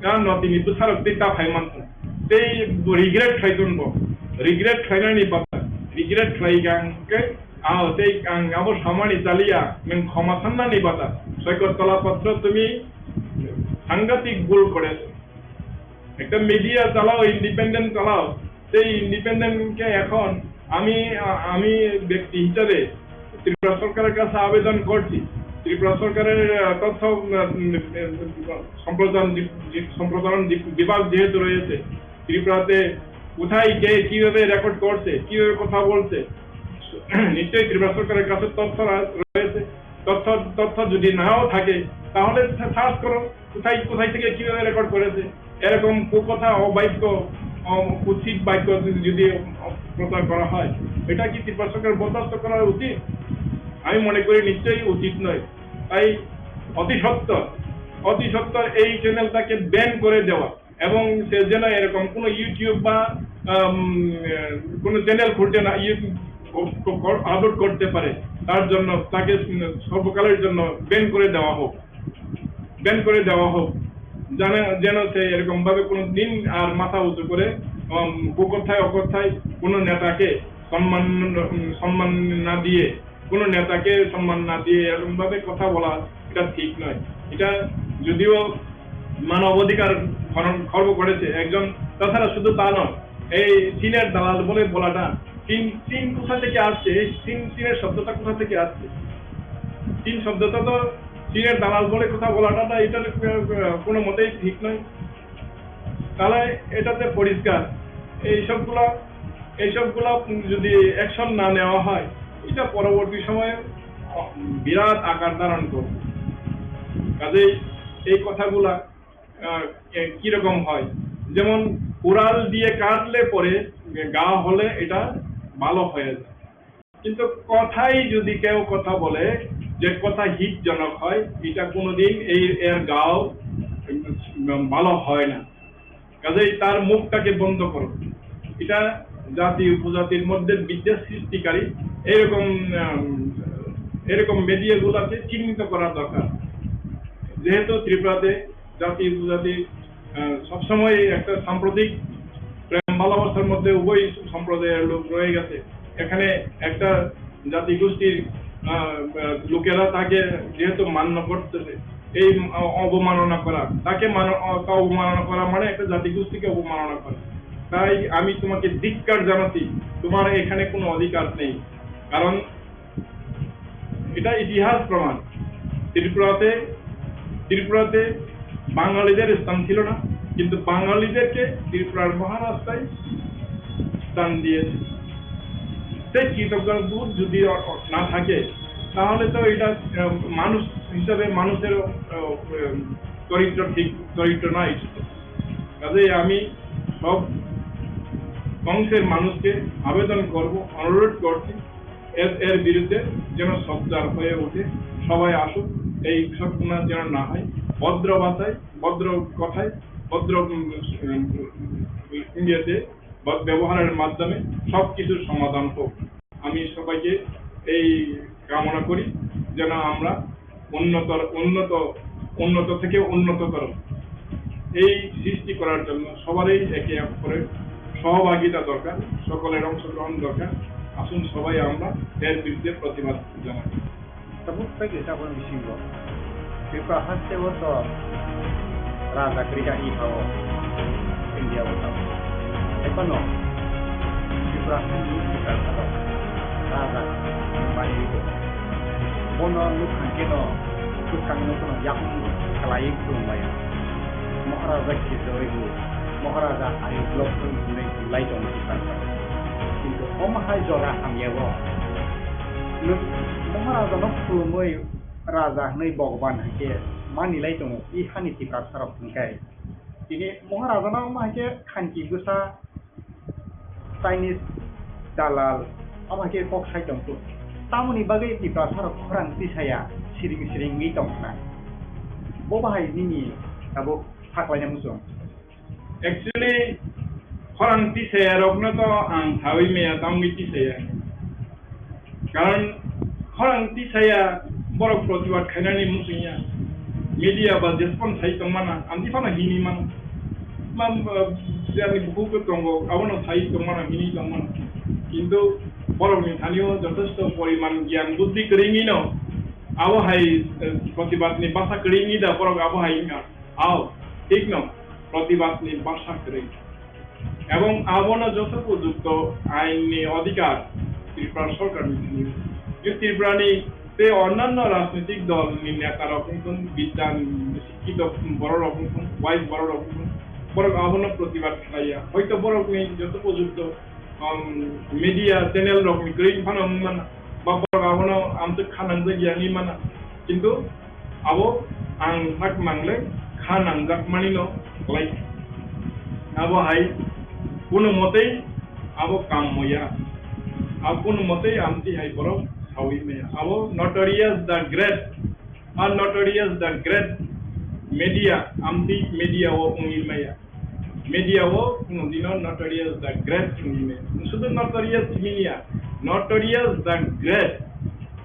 a notini bwsarok tei ta phai mankha. Tei bo regret khlai tongo. Regret khlainani bata, regret khlai kha hwnkhe, a tei ang abo samani chaliya, nwng khoma sannani bata. Soikot Tola Patro, tumi সাংঘাতিক ভুল করেছো। একটা মিডিয়া চালাও, ইন্ডিপেন্ডেন্ট চালাও, সেই ইন্ডিপেন্ডেন্টকে এখন আমি, আ-, আমি ব্যক্তি হিসাবে ত্রিপুরা সরকারের কাছে আবেদন করছি, ত্রিপুরা সরকারের, আ, তথ্য, উম, উম, সম্প্রচারণ বি-, বি-, সম্প্রচারণ বি-, বিভাগ যেহেতু রয়েছে, ত্রিপুরাতে কোথায় কে কিভাবে রেকর্ড করছে, কিভাবে কথা বলছে, নিশ্চয়ই ত্রিপুরা সরকারের কাছে তথ্য রা-, রয়েছে। তথ্য, তথ্য যদি নাও থাকে, তাহলে সা-, সার্চ করো। কোথায়, কোথায় থেকে কিভাবে রেকর্ড করেছে, এরকম কুকথা, অবাক্য, অ-, কুৎসিত বাক্য যদি, যদি প্রচার করা হয়, এটা কি ত্রিপুরা সরকার বরদাস্ত করা উচিত? আমি মনে করি নিশ্চয়ই উচিত নয়। তাই অতি সত্বর, অতি সত্বর এই চ্যানেলটাকে ব্যান করে দেওয়া এবং সে যেন এরকম কোনো YouTube বা, আম, কোনো চ্যানেল খুলতে না, ইয়ে, ক-, ক-, আপলোড করতে পারে, তার জন্য তাকে সর্বকালের জন্য ব্যান করে দেওয়া হোক। ব্যান করে দেওয়া হোক, যেন, যেন সে এরকম ভাবে কোনো দিন আর মাথা উঁচু করে, উম, কুকথায় অকথায় কোনো নেতাকে সম্মান, উম, সম্মান না দিয়ে, কোনো নেতাকে সম্মান না দিয়ে এরকম ভাবে কথা বলা, এটা ঠিক নয়। এটা যদিও মানবাধিকার হরণ, খর্ব করেছে একজন, তাছাড়া শুধু তা নয়, এই চীনের দালাল বলে বলাটা, চীন, চীন কোথা থেকে আসছে? এই চীন, চীনের শব্দটা কোথা থেকে আসছে? চীন শব্দটা তো চীনের দালাল বলে কথা বলাটা, না, এটা, আহ, কোনো মতেই ঠিক নয়। তাহলে এটাতে পরিষ্কার, এইসবগুলা, এইসবগুলা যদি অ্যাকশন না নেওয়া হয়, এটা পরবর্তী সময়ে বিরাট আকার ধারণ করবে। কাজেই এই কথাগুলা, আহ, এ, কিরকম হয়, যেমন কুড়াল দিয়ে কাটলে পরে ঘা হলে এটা ভালো হয়ে যায়, কিন্তু কথাই যদি কেউ কথা বলে, যে কথা হিতজনক হয়, এটা কোনোদিন এই, এর ঘাও, উম, ভালো হয় না। কাজেই তার মুখটাকে বন্ধ করো। এটা জাতি উপজাতির মধ্যে বিদ্বেষ সৃষ্টিকারী এরকম, আম, এরকম মিডিয়াগুলোকে চিহ্নিত করা দরকার। যেহেতু ত্রিপুরাতে জাতি উপজাতি, আহ, সবসময় একটা সাম্প্রতিক প্রেম ভালোবাসার মধ্যে উভয় সম্প্রদায়ের লোক রয়ে গেছে। এখানে একটা জাতিগোষ্ঠীর, আহ, আহ, লোকেরা তাকে যেহেতু মান্য করতেছে, এই অ-, অবমাননা করা, তাকে মানো-, অ-, তা অবমাননা করা মানে একটা জাতিগোষ্ঠীকে অবমাননা করা। তাই আমি তোমাকে ধিক্কার জানাচ্ছি, তোমার এখানে কোনো অধিকার নেই। কারণ এটা ইতিহাস প্রমাণ। ত্রিপুরাতে, ত্রিপুরাতে বাঙালিদের স্থান ছিল না, কিন্তু বাঙালিদেরকে ত্রিপুরার মহারাজরাই স্থান দিয়েছে। সেই কৃতজ্ঞ বোধ যদি অ-, অ-, না থাকে, তাহলে তো এটা, আহ, মানুষ হিসাবে মানুষের, আহ, আহ, চরিত্র ঠিক, চরিত্র নাই। কাজেই আমি সব অংশের মানুষকে আবেদন করব, অনুরোধ করছি, এর, এর বিরুদ্ধে যেন সোচ্চার হয়ে ওঠে, সবাই আসুক, এই ঘটনা যেন না হয়, ভদ্র ভাষায়, ভদ্র কথায়, ভদ্র, উম, উম, ইয়েতে, বা ব্যবহারের মাধ্যমে সব কিছুর সমাধান হোক। আমি সবাইকে এই কামনা করি, যেন আমরা উন্নত, উন্নত, উন্নত থেকে উন্নততর এই সৃষ্টি করার জন্য সবারই একে অপরের সহভাগিতা দরকার, সকলের অংশগ্রহণ দরকার। আসুন সবাই আমরা এর বিরুদ্ধে প্রতিবাদ জানাই। Tabuk tei kaisa aboni bisingo Tripura haste o to raja kwrwi kha i pha o India o tamo. Hai phano Tripura haste ni raja o raja mani o. Bono nuk khan khe no kwthang no bono yakung khlaiwi khulum lai o. Maharaja khe joi o, Maharaja ai blok thung hinwi lai tongo Tripura. Kintu omo hai jora hamya o. Nwng Maharajano khulumwi raja hwnwi Bhagwan hai khe manilai tongo, i hani Tiprasarok hwn khe. Tini Maharajano omo hai khe khanki bwsa Chinese dalal omo hai khe kok sai tongkhu. Tamoni bagwi Tiprasarok khorang tisaya siring siringwi tongkha. Bo bahai nini tabuk saklaina muchung. Actually, khorang tisaya rokno to ang sawi maya, tamni tisaya. Karon khorang tisaya borok protibad khainani muchungya. Media ba jespon sai tongmana, amtwi phano hini mano. Mam, eh, jani bukhuk tongo, abono sai tongmana, hini tongmana. Kintu borokni thanio jothesto poriman gyan buddhi kwrwngwino abo hai, eh, protibadni basa kwrwngwi da borok abo hai wngkha. Ao, thikno, protibadni basa kwrwi. Ebong abono joto upojukto ainni odhikar Tripura sorkarni thani. Je Tripurani tei onnanno rajnitik dolni netarok wngthun, bidyan, sikkito bororok wngthun, wise bororok wngthun, borok abono protibad khlaiya. Hoito borokni joto upojukto, um, media channel rokni kwrwi phano wng mano, ba borok abono amtwk kha nangjak ya wngwi mano. Kintu abo ang sak mangle kha nangjak manino khlai. Abo hai kuno motei abo kam moya. Abo kuno motei amtwi hai borok sawi maya. Abo notorious the great, a notorious the great media, amtwi media o wngwi maya. Media o kuno dino notorious the great wngwi maya. Sudu notorious wngya, notorious the great.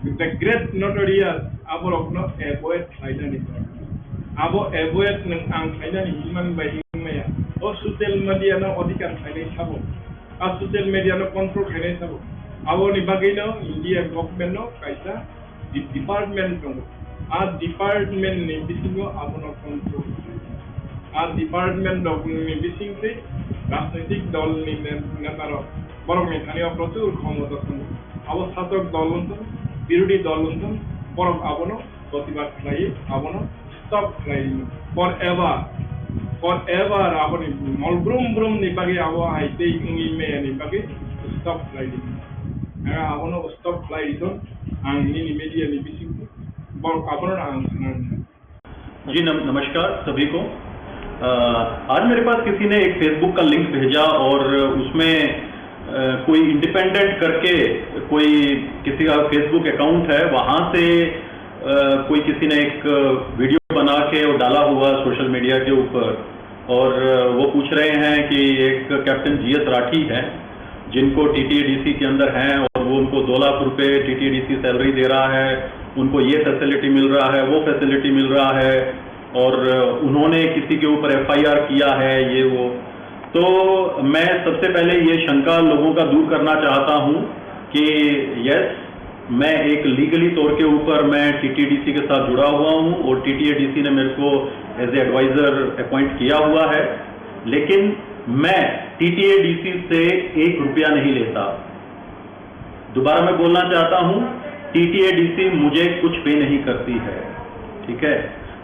The great notorious aborokno avoid khlainani. Abo avoid nwng ang khlainani hinman bai wngmaya. O social media no odhikar khlainai sabo. A social media no control khlainai sabo. Aboni bagwino India government no kaisa di-, department tongo. A department ni bisingo abono control khlainai. A department rok ni bisingtwi rajnitik dol ni ne-, neta rok borok ni thani o prochur khomota tongo. Abo satok dol wngthung, birodhi dol wngthung, borok abono protibad khlai, abono stop khlai forever, forever aboni mol brum brum ni bagwi abo hai tei wngwi maya ni bagwi stop khlai di. Ang abono stop khlai di, ang nini media ni bising bol abono ang sana. जी नम, नमस्कार सभी को। अ, आज मेरे पास किसी ने एक फेसबुक का लिंक भेजा और उसमें अ, कोई इंडिपेंडेंट करके कोई किसी का फेसबुक अकाउंट है, वहाँ से अ, कोई किसी ने एक वीडियो बना के वो डाला हुआ सोशल मीडिया के ऊपर। और अ, वो पूछ रहे हैं कि एक कैप्टन जीएस राठी है, जिनको टीटीएडीसी के अंदर हैं और वो उनको दो लाख रुपए टीटीएडीसी सैलरी दे रहा है, उनको ये फैसिलिटी मिल रहा है, वो फैसिलिटी मिल रहा है, और उन्होंने किसी के ऊपर एफआईआर किया है, ये वो। तो मैं सबसे पहले ये शंका लोगों का दूर करना चाहता हूँ कि यस, मैं एक लीगली तौर के ऊपर मैं टीटीएडीसी के साथ जुड़ा हुआ हूँ और टीटीएडीसी ने मेरे को एज ए एडवाइजर अपॉइंट किया हुआ है, लेकिन मैं टीटीएडीसी से एक रुपया नहीं लेता। दोबारा मैं बोलना चाहता हूँ, टीटीएडीसी मुझे कुछ पे नहीं करती है, ठीक है?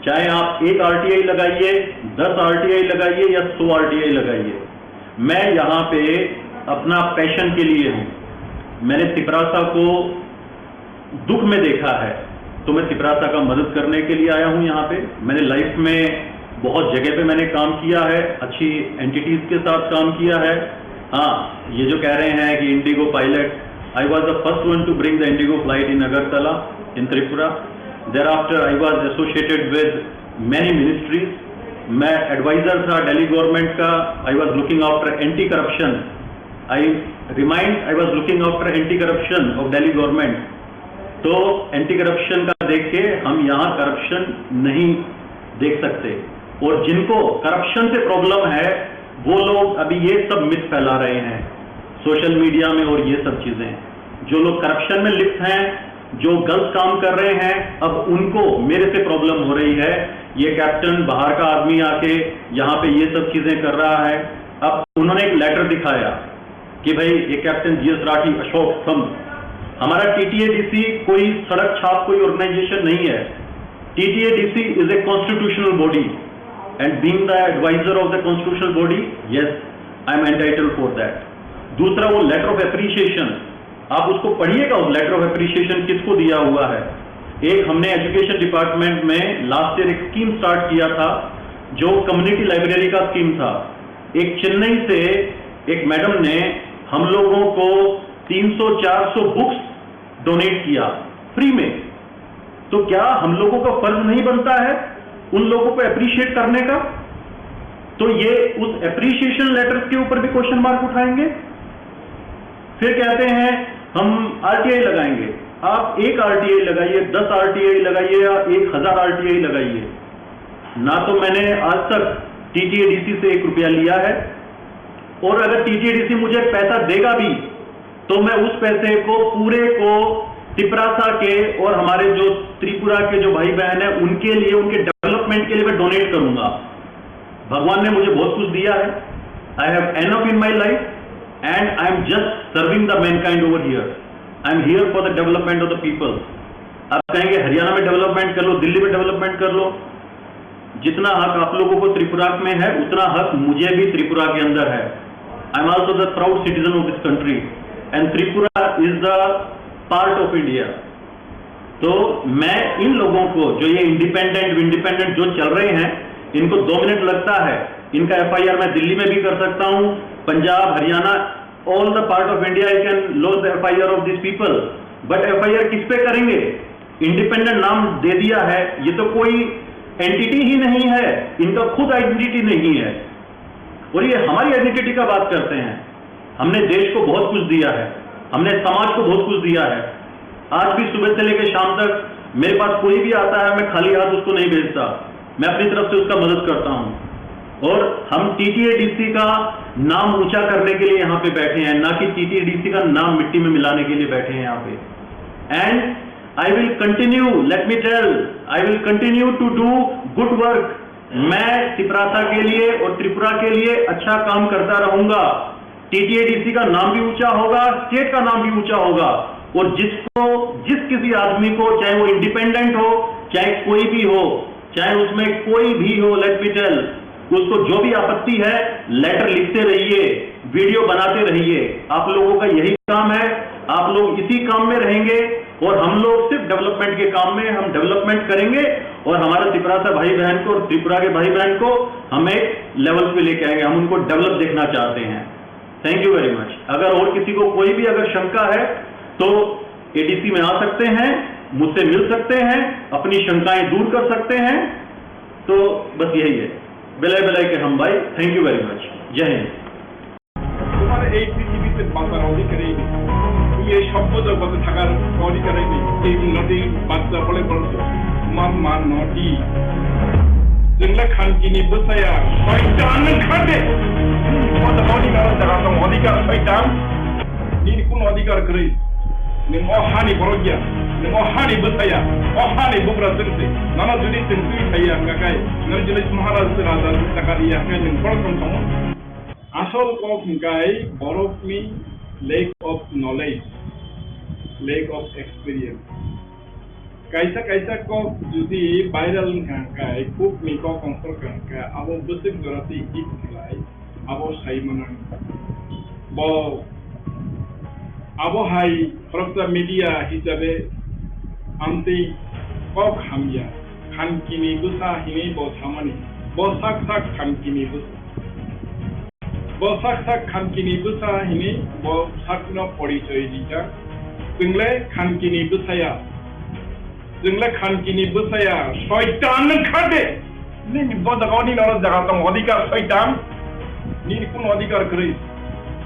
चाहे आप एक आरटीआई लगाइए, दस आरटीआई लगाइए या सौ आरटीआई लगाइए, मैं यहाँ पे अपना पैशन के लिए हूँ। मैंने तिपरासा को दुख में देखा है, तो मैं तिपरासा का मदद करने के लिए आया हूँ यहाँ पे। मैंने लाइफ में बहुत जगह पे मैंने काम किया है, अच्छी एंटिटीज के साथ काम किया है। हाँ, ये जो कह रहे हैं कि Indigo pilot, I was the first one to bring the Indigo flight in Agartala in Tripura. Thereafter I was associated with many ministries. मैं एडवाइजर था दिल्ली गवर्नमेंट का। I was looking after anti corruption. I remind, I was looking after anti corruption of Delhi government. तो anti corruption का देख के हम यहाँ करप्शन नहीं देख सकते। और जिनको करप्शन से प्रॉब्लम है, वो लोग अभी ये सब मिथ फैला रहे हैं सोशल मीडिया में और ये सब चीज़ें। जो लोग करप्शन में लिप्त हैं, जो गलत काम कर रहे हैं, अब उनको मेरे से प्रॉब्लम हो रही है। ये कैप्टन बाहर का आदमी आके यहाँ पे ये सब चीज़ें कर रहा है। अब उन्होंने एक लेटर दिखाया कि भाई, ये कैप्टन जीएस राठी, अशोक स्तंभ, हमारा टीटीएडीसी कोई सड़क छाप कोई ऑर्गेनाइजेशन नहीं है। T T A D C is a constitutional body and being the advisor of the constitutional body, yes, I am entitled for that. दूसरा, वो लेटर ऑफ एप्रिसिएशन, आप उसको पढ़िएगा, उस लेटर ऑफ एप्रिसिएशन किसको दिया हुआ है। एक हमने एजुकेशन डिपार्टमेंट में लास्ट ईयर एक स्कीम स्टार्ट किया था, जो कम्युनिटी लाइब्रेरी का स्कीम था। एक चेन्नई से एक मैडम ने हम लोगों को तीन सौ चार सौ बुक्स डोनेट किया फ्री में। तो क्या हम लोगों का फर्ज नहीं बनता है उन लोगों को अप्रिशिएट करने का? तो ये उस अप्रिशिएशन लेटर्स के ऊपर भी क्वेश्चन मार्क उठाएंगे। फिर कहते हैं हम आरटीआई लगाएंगे। आप एक आरटीआई लगाइए, दस आरटीआई लगाइए या एक हजार आरटीआई लगाइए, ना तो मैंने आज तक टीटीएडीसी से एक रुपया लिया है, और अगर टीटीएडीसी मुझे पैसा देगा भी तो मैं उस पैसे को पूरे को तिपरासा के और हमारे जो त्रिपुरा के जो भाई बहन हैं उनके लिए, उनके डेवलपमेंट के लिए मैं डोनेट करूंगा। भगवान ने मुझे बहुत कुछ दिया है। I have enough in my life and I am just serving the mankind over here. I am here for the development of the people. आप कहेंगे हरियाणा में डेवलपमेंट कर लो, दिल्ली में डेवलपमेंट कर लो, जितना हक आप लोगों को त्रिपुरा में है उतना हक मुझे भी त्रिपुरा के अंदर है। I am also the proud citizen of this country and Tripura is the part of India. तो मैं इन लोगों को, जो ये इंडिपेंडेंट इंडिपेंडेंट जो चल रहे हैं, इनको दो मिनट लगता है। इनका एफआईआर मैं दिल्ली में भी कर सकता हूँ, पंजाब, Haryana, all the part of India I can lodge the F I R of these people. But FIR किस पे करेंगे? इंडिपेंडेंट नाम दे दिया है, ये तो कोई एंटिटी ही नहीं है, इनका खुद आइडेंटिटी नहीं है। और ये हमारी आइडेंटिटी का बात करते हैं। हमने देश को बहुत कुछ दिया है, हमने समाज को बहुत कुछ दिया है। आज भी सुबह से लेकर शाम तक मेरे पास कोई भी आता है, मैं खाली हाथ उसको नहीं भेजता, मैं अपनी तरफ से उसका मदद करता हूँ। और हम टीटीएडीसी का नाम ऊंचा करने के लिए यहाँ पे बैठे हैं, ना कि टीटीएडीसी का नाम मिट्टी में मिलाने के लिए बैठे हैं यहाँ पे। And I will continue, let me tell, I will continue to do good work. मैं तिपरासा के लिए और त्रिपुरा के लिए अच्छा काम करता रहूंगा। टीटीएडीसी का नाम भी ऊंचा होगा, स्टेट का नाम भी ऊंचा होगा। और जिसको, जिस किसी आदमी को, चाहे वो इंडिपेंडेंट हो, चाहे कोई भी हो, चाहे उसमें कोई भी हो, let me tell, उसको जो भी आपत्ति है, लेटर लिखते रहिए, वीडियो बनाते रहिए। आप लोगों का यही काम है, आप लोग इसी काम में रहेंगे और हम लोग सिर्फ डेवलपमेंट के काम में, हम डेवलपमेंट करेंगे और हमारे तिपरासा भाई बहन को और त्रिपुरा के भाई बहन को हम एक लेवल पे लेके आएंगे, हम उनको डेवलप देखना चाहते हैं। Thank you very much. अगर और किसी को कोई भी अगर शंका है तो एडीसी में आ सकते हैं, मुझसे मिल सकते हैं, अपनी शंकाएं दूर कर सकते हैं। तो बस यही है। Belai belai kaham bhai, thank you very much. Jai Hind. তোমার এই পৃথিবীতে বাঁচার অধিকারই নেই। তুমি এই সভ্য জগতে থাকার অধিকারই নেই। এই উন্নতি বাচ্চা বলে বলছো, তোমার মা নটি। Jengla khankini bwsaya, soitan khade. Kota koni nara jaga tong odhikar soitan. Nini kun odhikar kwrwi. Nwng o hani borok ya. Nwng o hani bwsaya. O hani bugra chwngse. Nono jodi chwng twi phaiya hwnkha khai, nwng jodi Maharaj raja chakari ya hwnkha nwng borok tong tongo. Asol kok hwnkha borokni lack of knowledge, lack of experience. Kaisa kaisa kok jodi viral wngkha hwnkha, kok ni kok kongsor wngkha hwnkha, abo bwswk jora tei hit khlai, abo sai mano. Bo abo hai khoroksa media hisabe amtwi kok hamya, khankini bwsa hinwi bo samani, bo sak sak khankini bwsa. Bo sak sak khankini bwsa hinwi bo sakno porichoi rijak. Chwngle khankini bwsaya. Chwngle khankini bwsaya. Soitan nwng khade. Nini bo jaga o nini oro jaga tong odhikar soitan. Nini kun odhikar kwrwi.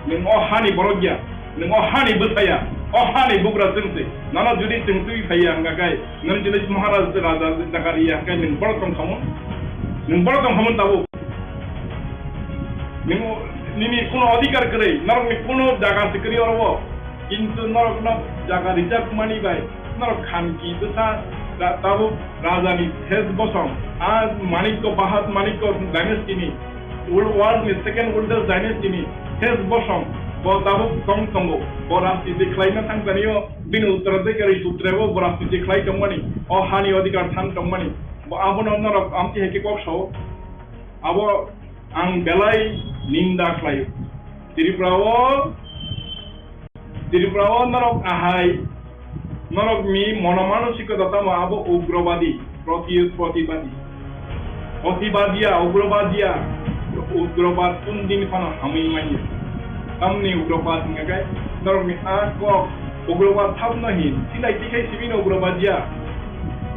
Nwng o hani borok ya. Nwng o hani bwsaya. O hani bugra chwngse. Nono jodi chwng twi phaiya hwnkha khai. Nwng jodi Maharaj raja jaga riya hwnkha nwng borok tong khamu. Nwng borok tong khamu tabuk. Nwng, nini kuno odhikar kwrwi, norokni kuno jaga se kwrwi oro o. Kintu norokno jaga rijak mani bai, norok khanki bwsa ra-, tabuk rajani Ses Bosong, a Manikko, Bahat Manikko dynasty ni, world, world ni second oldest dynasty ni Ses Bosong, bo tabuk tong tongo, bo rajniti khlaina thangkani o, bini uttaraধিকারী sutre bo, bo rajniti khlai tongmani, o hani odhikar than tongmani, bo abono norok amtwi hai khe kok sao. Abo ang belai ninda khlaio. Tripura o, Tripura o norok ahai, norok ni monomanosikota tamo abo ugrobadi, proti-, protibadi. Protibadiya, ugrobadiya, ugrobad kun din phano hamwi manya. Tamni ugrobad hingka khe norok ni a kok ugrobad thabno hin, silai tikhai simi no ugrobadiya,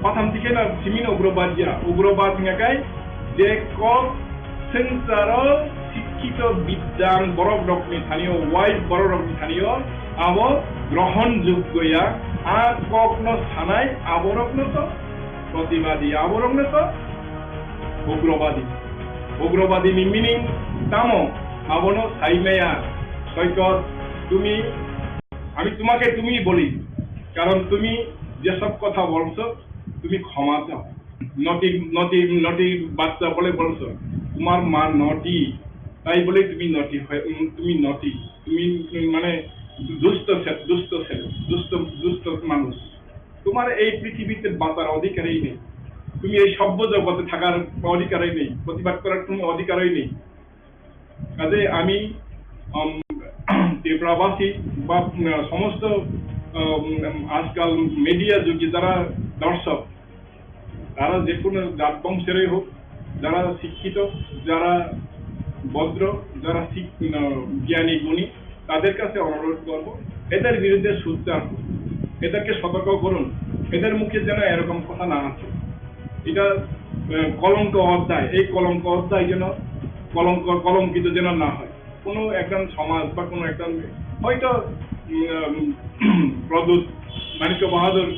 patham tikhai no simi no ugrobadiya, ugrobad hingka khe je kok swngcharo sikkito bidyan borok rokni thani o, wise borok rokni thani o, abo grohon joggo ya, a kokno sanai aborokno to protibadi, aborokno to ugrobadi. Ugrobadi ni meaning tamo? Abono sai maya, soikot, tumi, আমি তোমাকে তুমি বলি, কারণ তুমি যেসব কথা বলছো, তুমি ক্ষমা চাও। নটি, নটি, নটি বাচ্চা বলে বলছো, তোমার মা নটি, তাই বলে তুমি নটি হয়ে, উম, তুমি নটি, তুমি, উম, মানে দুষ্ট ছে-, দুষ্ট ছেলে, দুষ্ট, দুষ্ট মানুষ। তোমার এই পৃথিবীতে বাঁচার অধিকারই নেই, তুমি এই সভ্য জগতে থাকার অধিকারই নেই, প্রতিবাদ করার কোনো অধিকারই নেই। কাজে আমি, উম, ত্রিপুরাবাসী বা, উম, সমস্ত, উম, আজকাল মিডিয়া যুগে যারা দর্শক, তারা যে কোনো জাত বংশেরই হোক, যারা শিক্ষিত, যারা ভদ্র, যারা শিক-, উম, জ্ঞানী গুণী, তাদের কাছে অনুরোধ করব, এদের বিরুদ্ধে সোচ্চার হন, এদেরকে সতর্ক করুন, এদের মুখে যেন এরকম কথা না আসে। এটা, আহ, কলঙ্ক অধ্যায়, এই কলঙ্ক অধ্যায় যেন কলঙ্ক, কলঙ্কিত যেন না হয়। কোনো একজন সমাজ বা কোনো একজন হয়তো, উম, প্রদ্যুৎ মাণিক্য বাহাদুর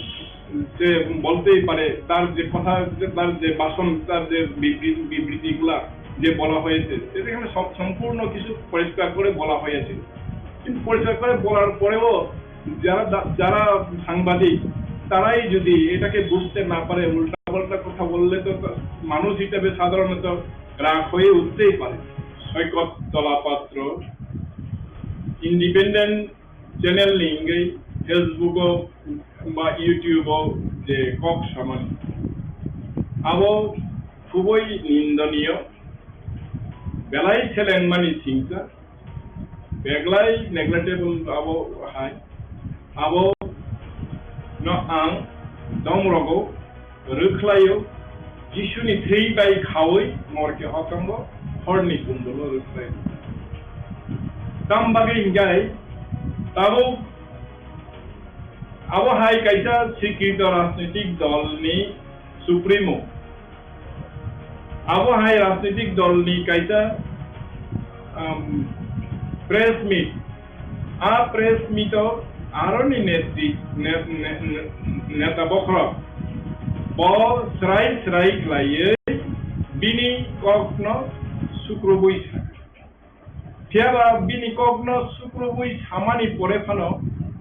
যে বলতেই পারে, তার যে কথা, তার যে ভাষণ, তার যে বিবৃ-, বিবৃতিগুলা যে বলা হয়েছে, সেটা এখানে সব, সম্পূর্ণ কিছু পরিষ্কার করে বলা হয়েছিল। কিন্তু পরিষ্কার করে বলার পরেও যারা দা-, যারা সাংবাদিক, তারাই যদি এটাকে বুঝতে না পারে, উল্টাপাল্টা কথা বললে তো তা-, মানুষ হিসেবে সাধারণত রাগ হয়ে উঠতেই পারে। সৈকত জলা পাত্র, independent channel ni wngwi Facebook o ba YouTube o je kok samani. Abo khubui nindoniyo, belai selengmani singsa, belai neglectable abo hai. Abo no ang domrogo rwkhlaio, Jisuni thwi bai khaui morke hokango horni kundulo rwkhlaio. Tam bagwi hinkhai tabuk abo hai kaisa sikrito rajnitik dolni supremo. Abo hai rajnitik dolni kaisa, um, press meet. A press meet o aroni netri-, ne-, ne-, ne-, neta bokhorok bo srai srai khlaiwi bini kokno sukrubui sa. Phiyaba bini kokno sukrubui samani pore phano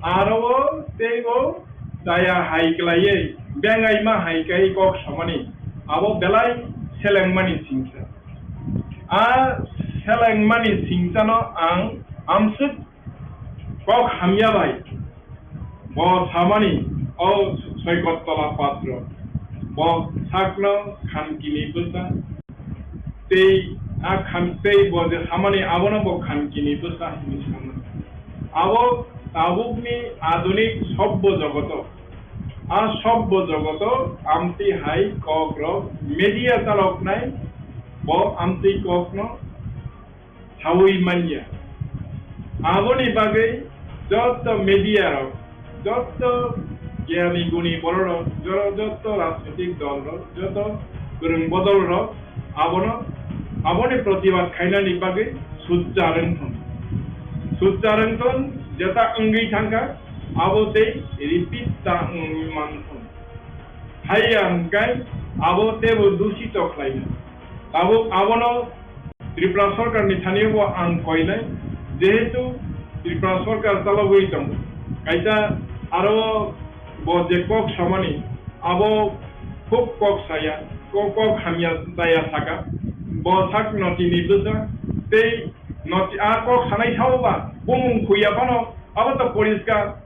aro o teibo daya hai khlaiwi bengaima hai khe kok samani abo belai selengmani singsa. A selengmani singsano ang amswk kok hamya bai bo samani, o Soikot Tola Patro, bo sakno khamkini bwsa, tei a kham-, tei bo je samani abono bo khamkini bwsa hinwi samani. Abo tabukni adunik sobbo jogoto, a sobbo jogoto amtwi hai kokrok media chaloknai bo amtwi kokno saui manya. Aboni bagwi joto media rok, joto gyani guni borok rok, jo-, joto rajnitik dol rok, joto kwrwng bodol rok abono, aboni protibad khainani bagwi sujja rwngthon. Sujja rwngthon jeta wngwi thangkha abo tei repeat ta wngwi manthon. Haiya hwnkhe abo teibo dusito khlaina. Tabuk abono Tripura sorkarni thaniyobo ang koinai, jehetu Tripura sorkar chalogwi tongo. Kaisa aro bo je kok samani, abo khub kok saya, kok, kok hamya chaya saka. Bo sak notini bwsa, tei noti-, a kok sanai saoba, bumung khuya phano, abo to poriskar.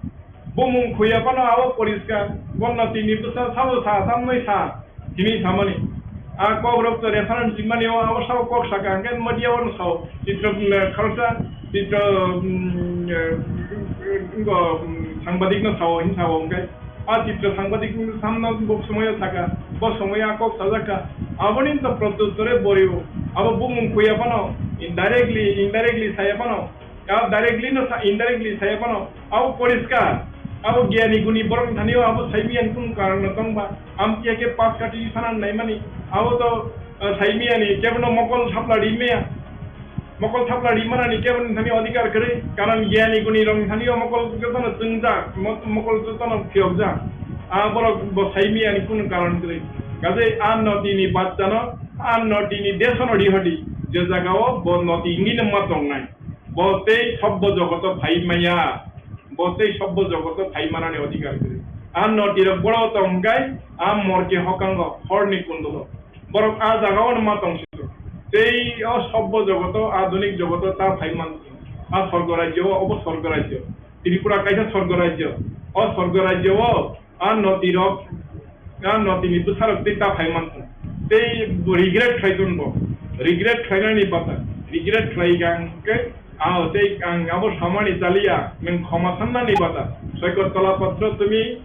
Bumung khuya phano abo poriskar, bo notini bwsa sabo sa, samnwi sa, hini samani. A kokrok to reference rimani o, abo sao kok saka, hwnkhe media o no sao, chitro, mm, khoroksa, chitro, mm, eh, ngo, mm, sangbadik no sao, hin sao, hwnkhe a chitro sangbadik no samno bo somoyo saka, bo somoyo a kok sajak kha, aboni to protyuttore borio, abo bumung khuya phano, indirectly, indirectly saya phano, A directly no sa, indirectly saya phano, abo poriskar. Abo gyani guni borok ni thani o abo saimiyani kunu karon no tong ba. Amtwi khe pas kati sana naimani. Abo to, eh, saimiyani kebono mokol thapla ri maya. Mokol thapla ri manani keboni thani odhikar kwrwi. Karon gyani guni rok ni thani o mokol jotono chwngjak, mo-, mokol jotono phiyokjak. A borok bo saimiyani kunu karon kwrwi. Kaje a notini bachchano, a notini desono rihodi. Je jaga o bo noti wngwi no ma tongnai. Bo tei sobbo jogoto phai maya, bo tei sobbo jogoto phai manani odhikar kwrwi. A notirok boro tong hwnkhe a morke hokango horni kundulo. Borok a jagao ma tong sio. Tei o sobbo jogoto, adhunik jogoto ta phai man. A sorgo rajyo, obo sorgo rajyo. Tripura kaisa sorgo rajyo. O sorgo rajyo o A notirok, a notini bwsarok tei ta phai mankha. Tei bo regret khlai ton bo. Regret khlainani bata. Regret khlai kha hwnkhe, a tei ang abo samani chaliya, nwng khoma sannani bata. Soikot Tola Patro tumi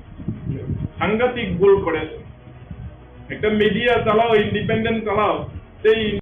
sangatik bul koreso. Ekta media chalao, independent chalao, tei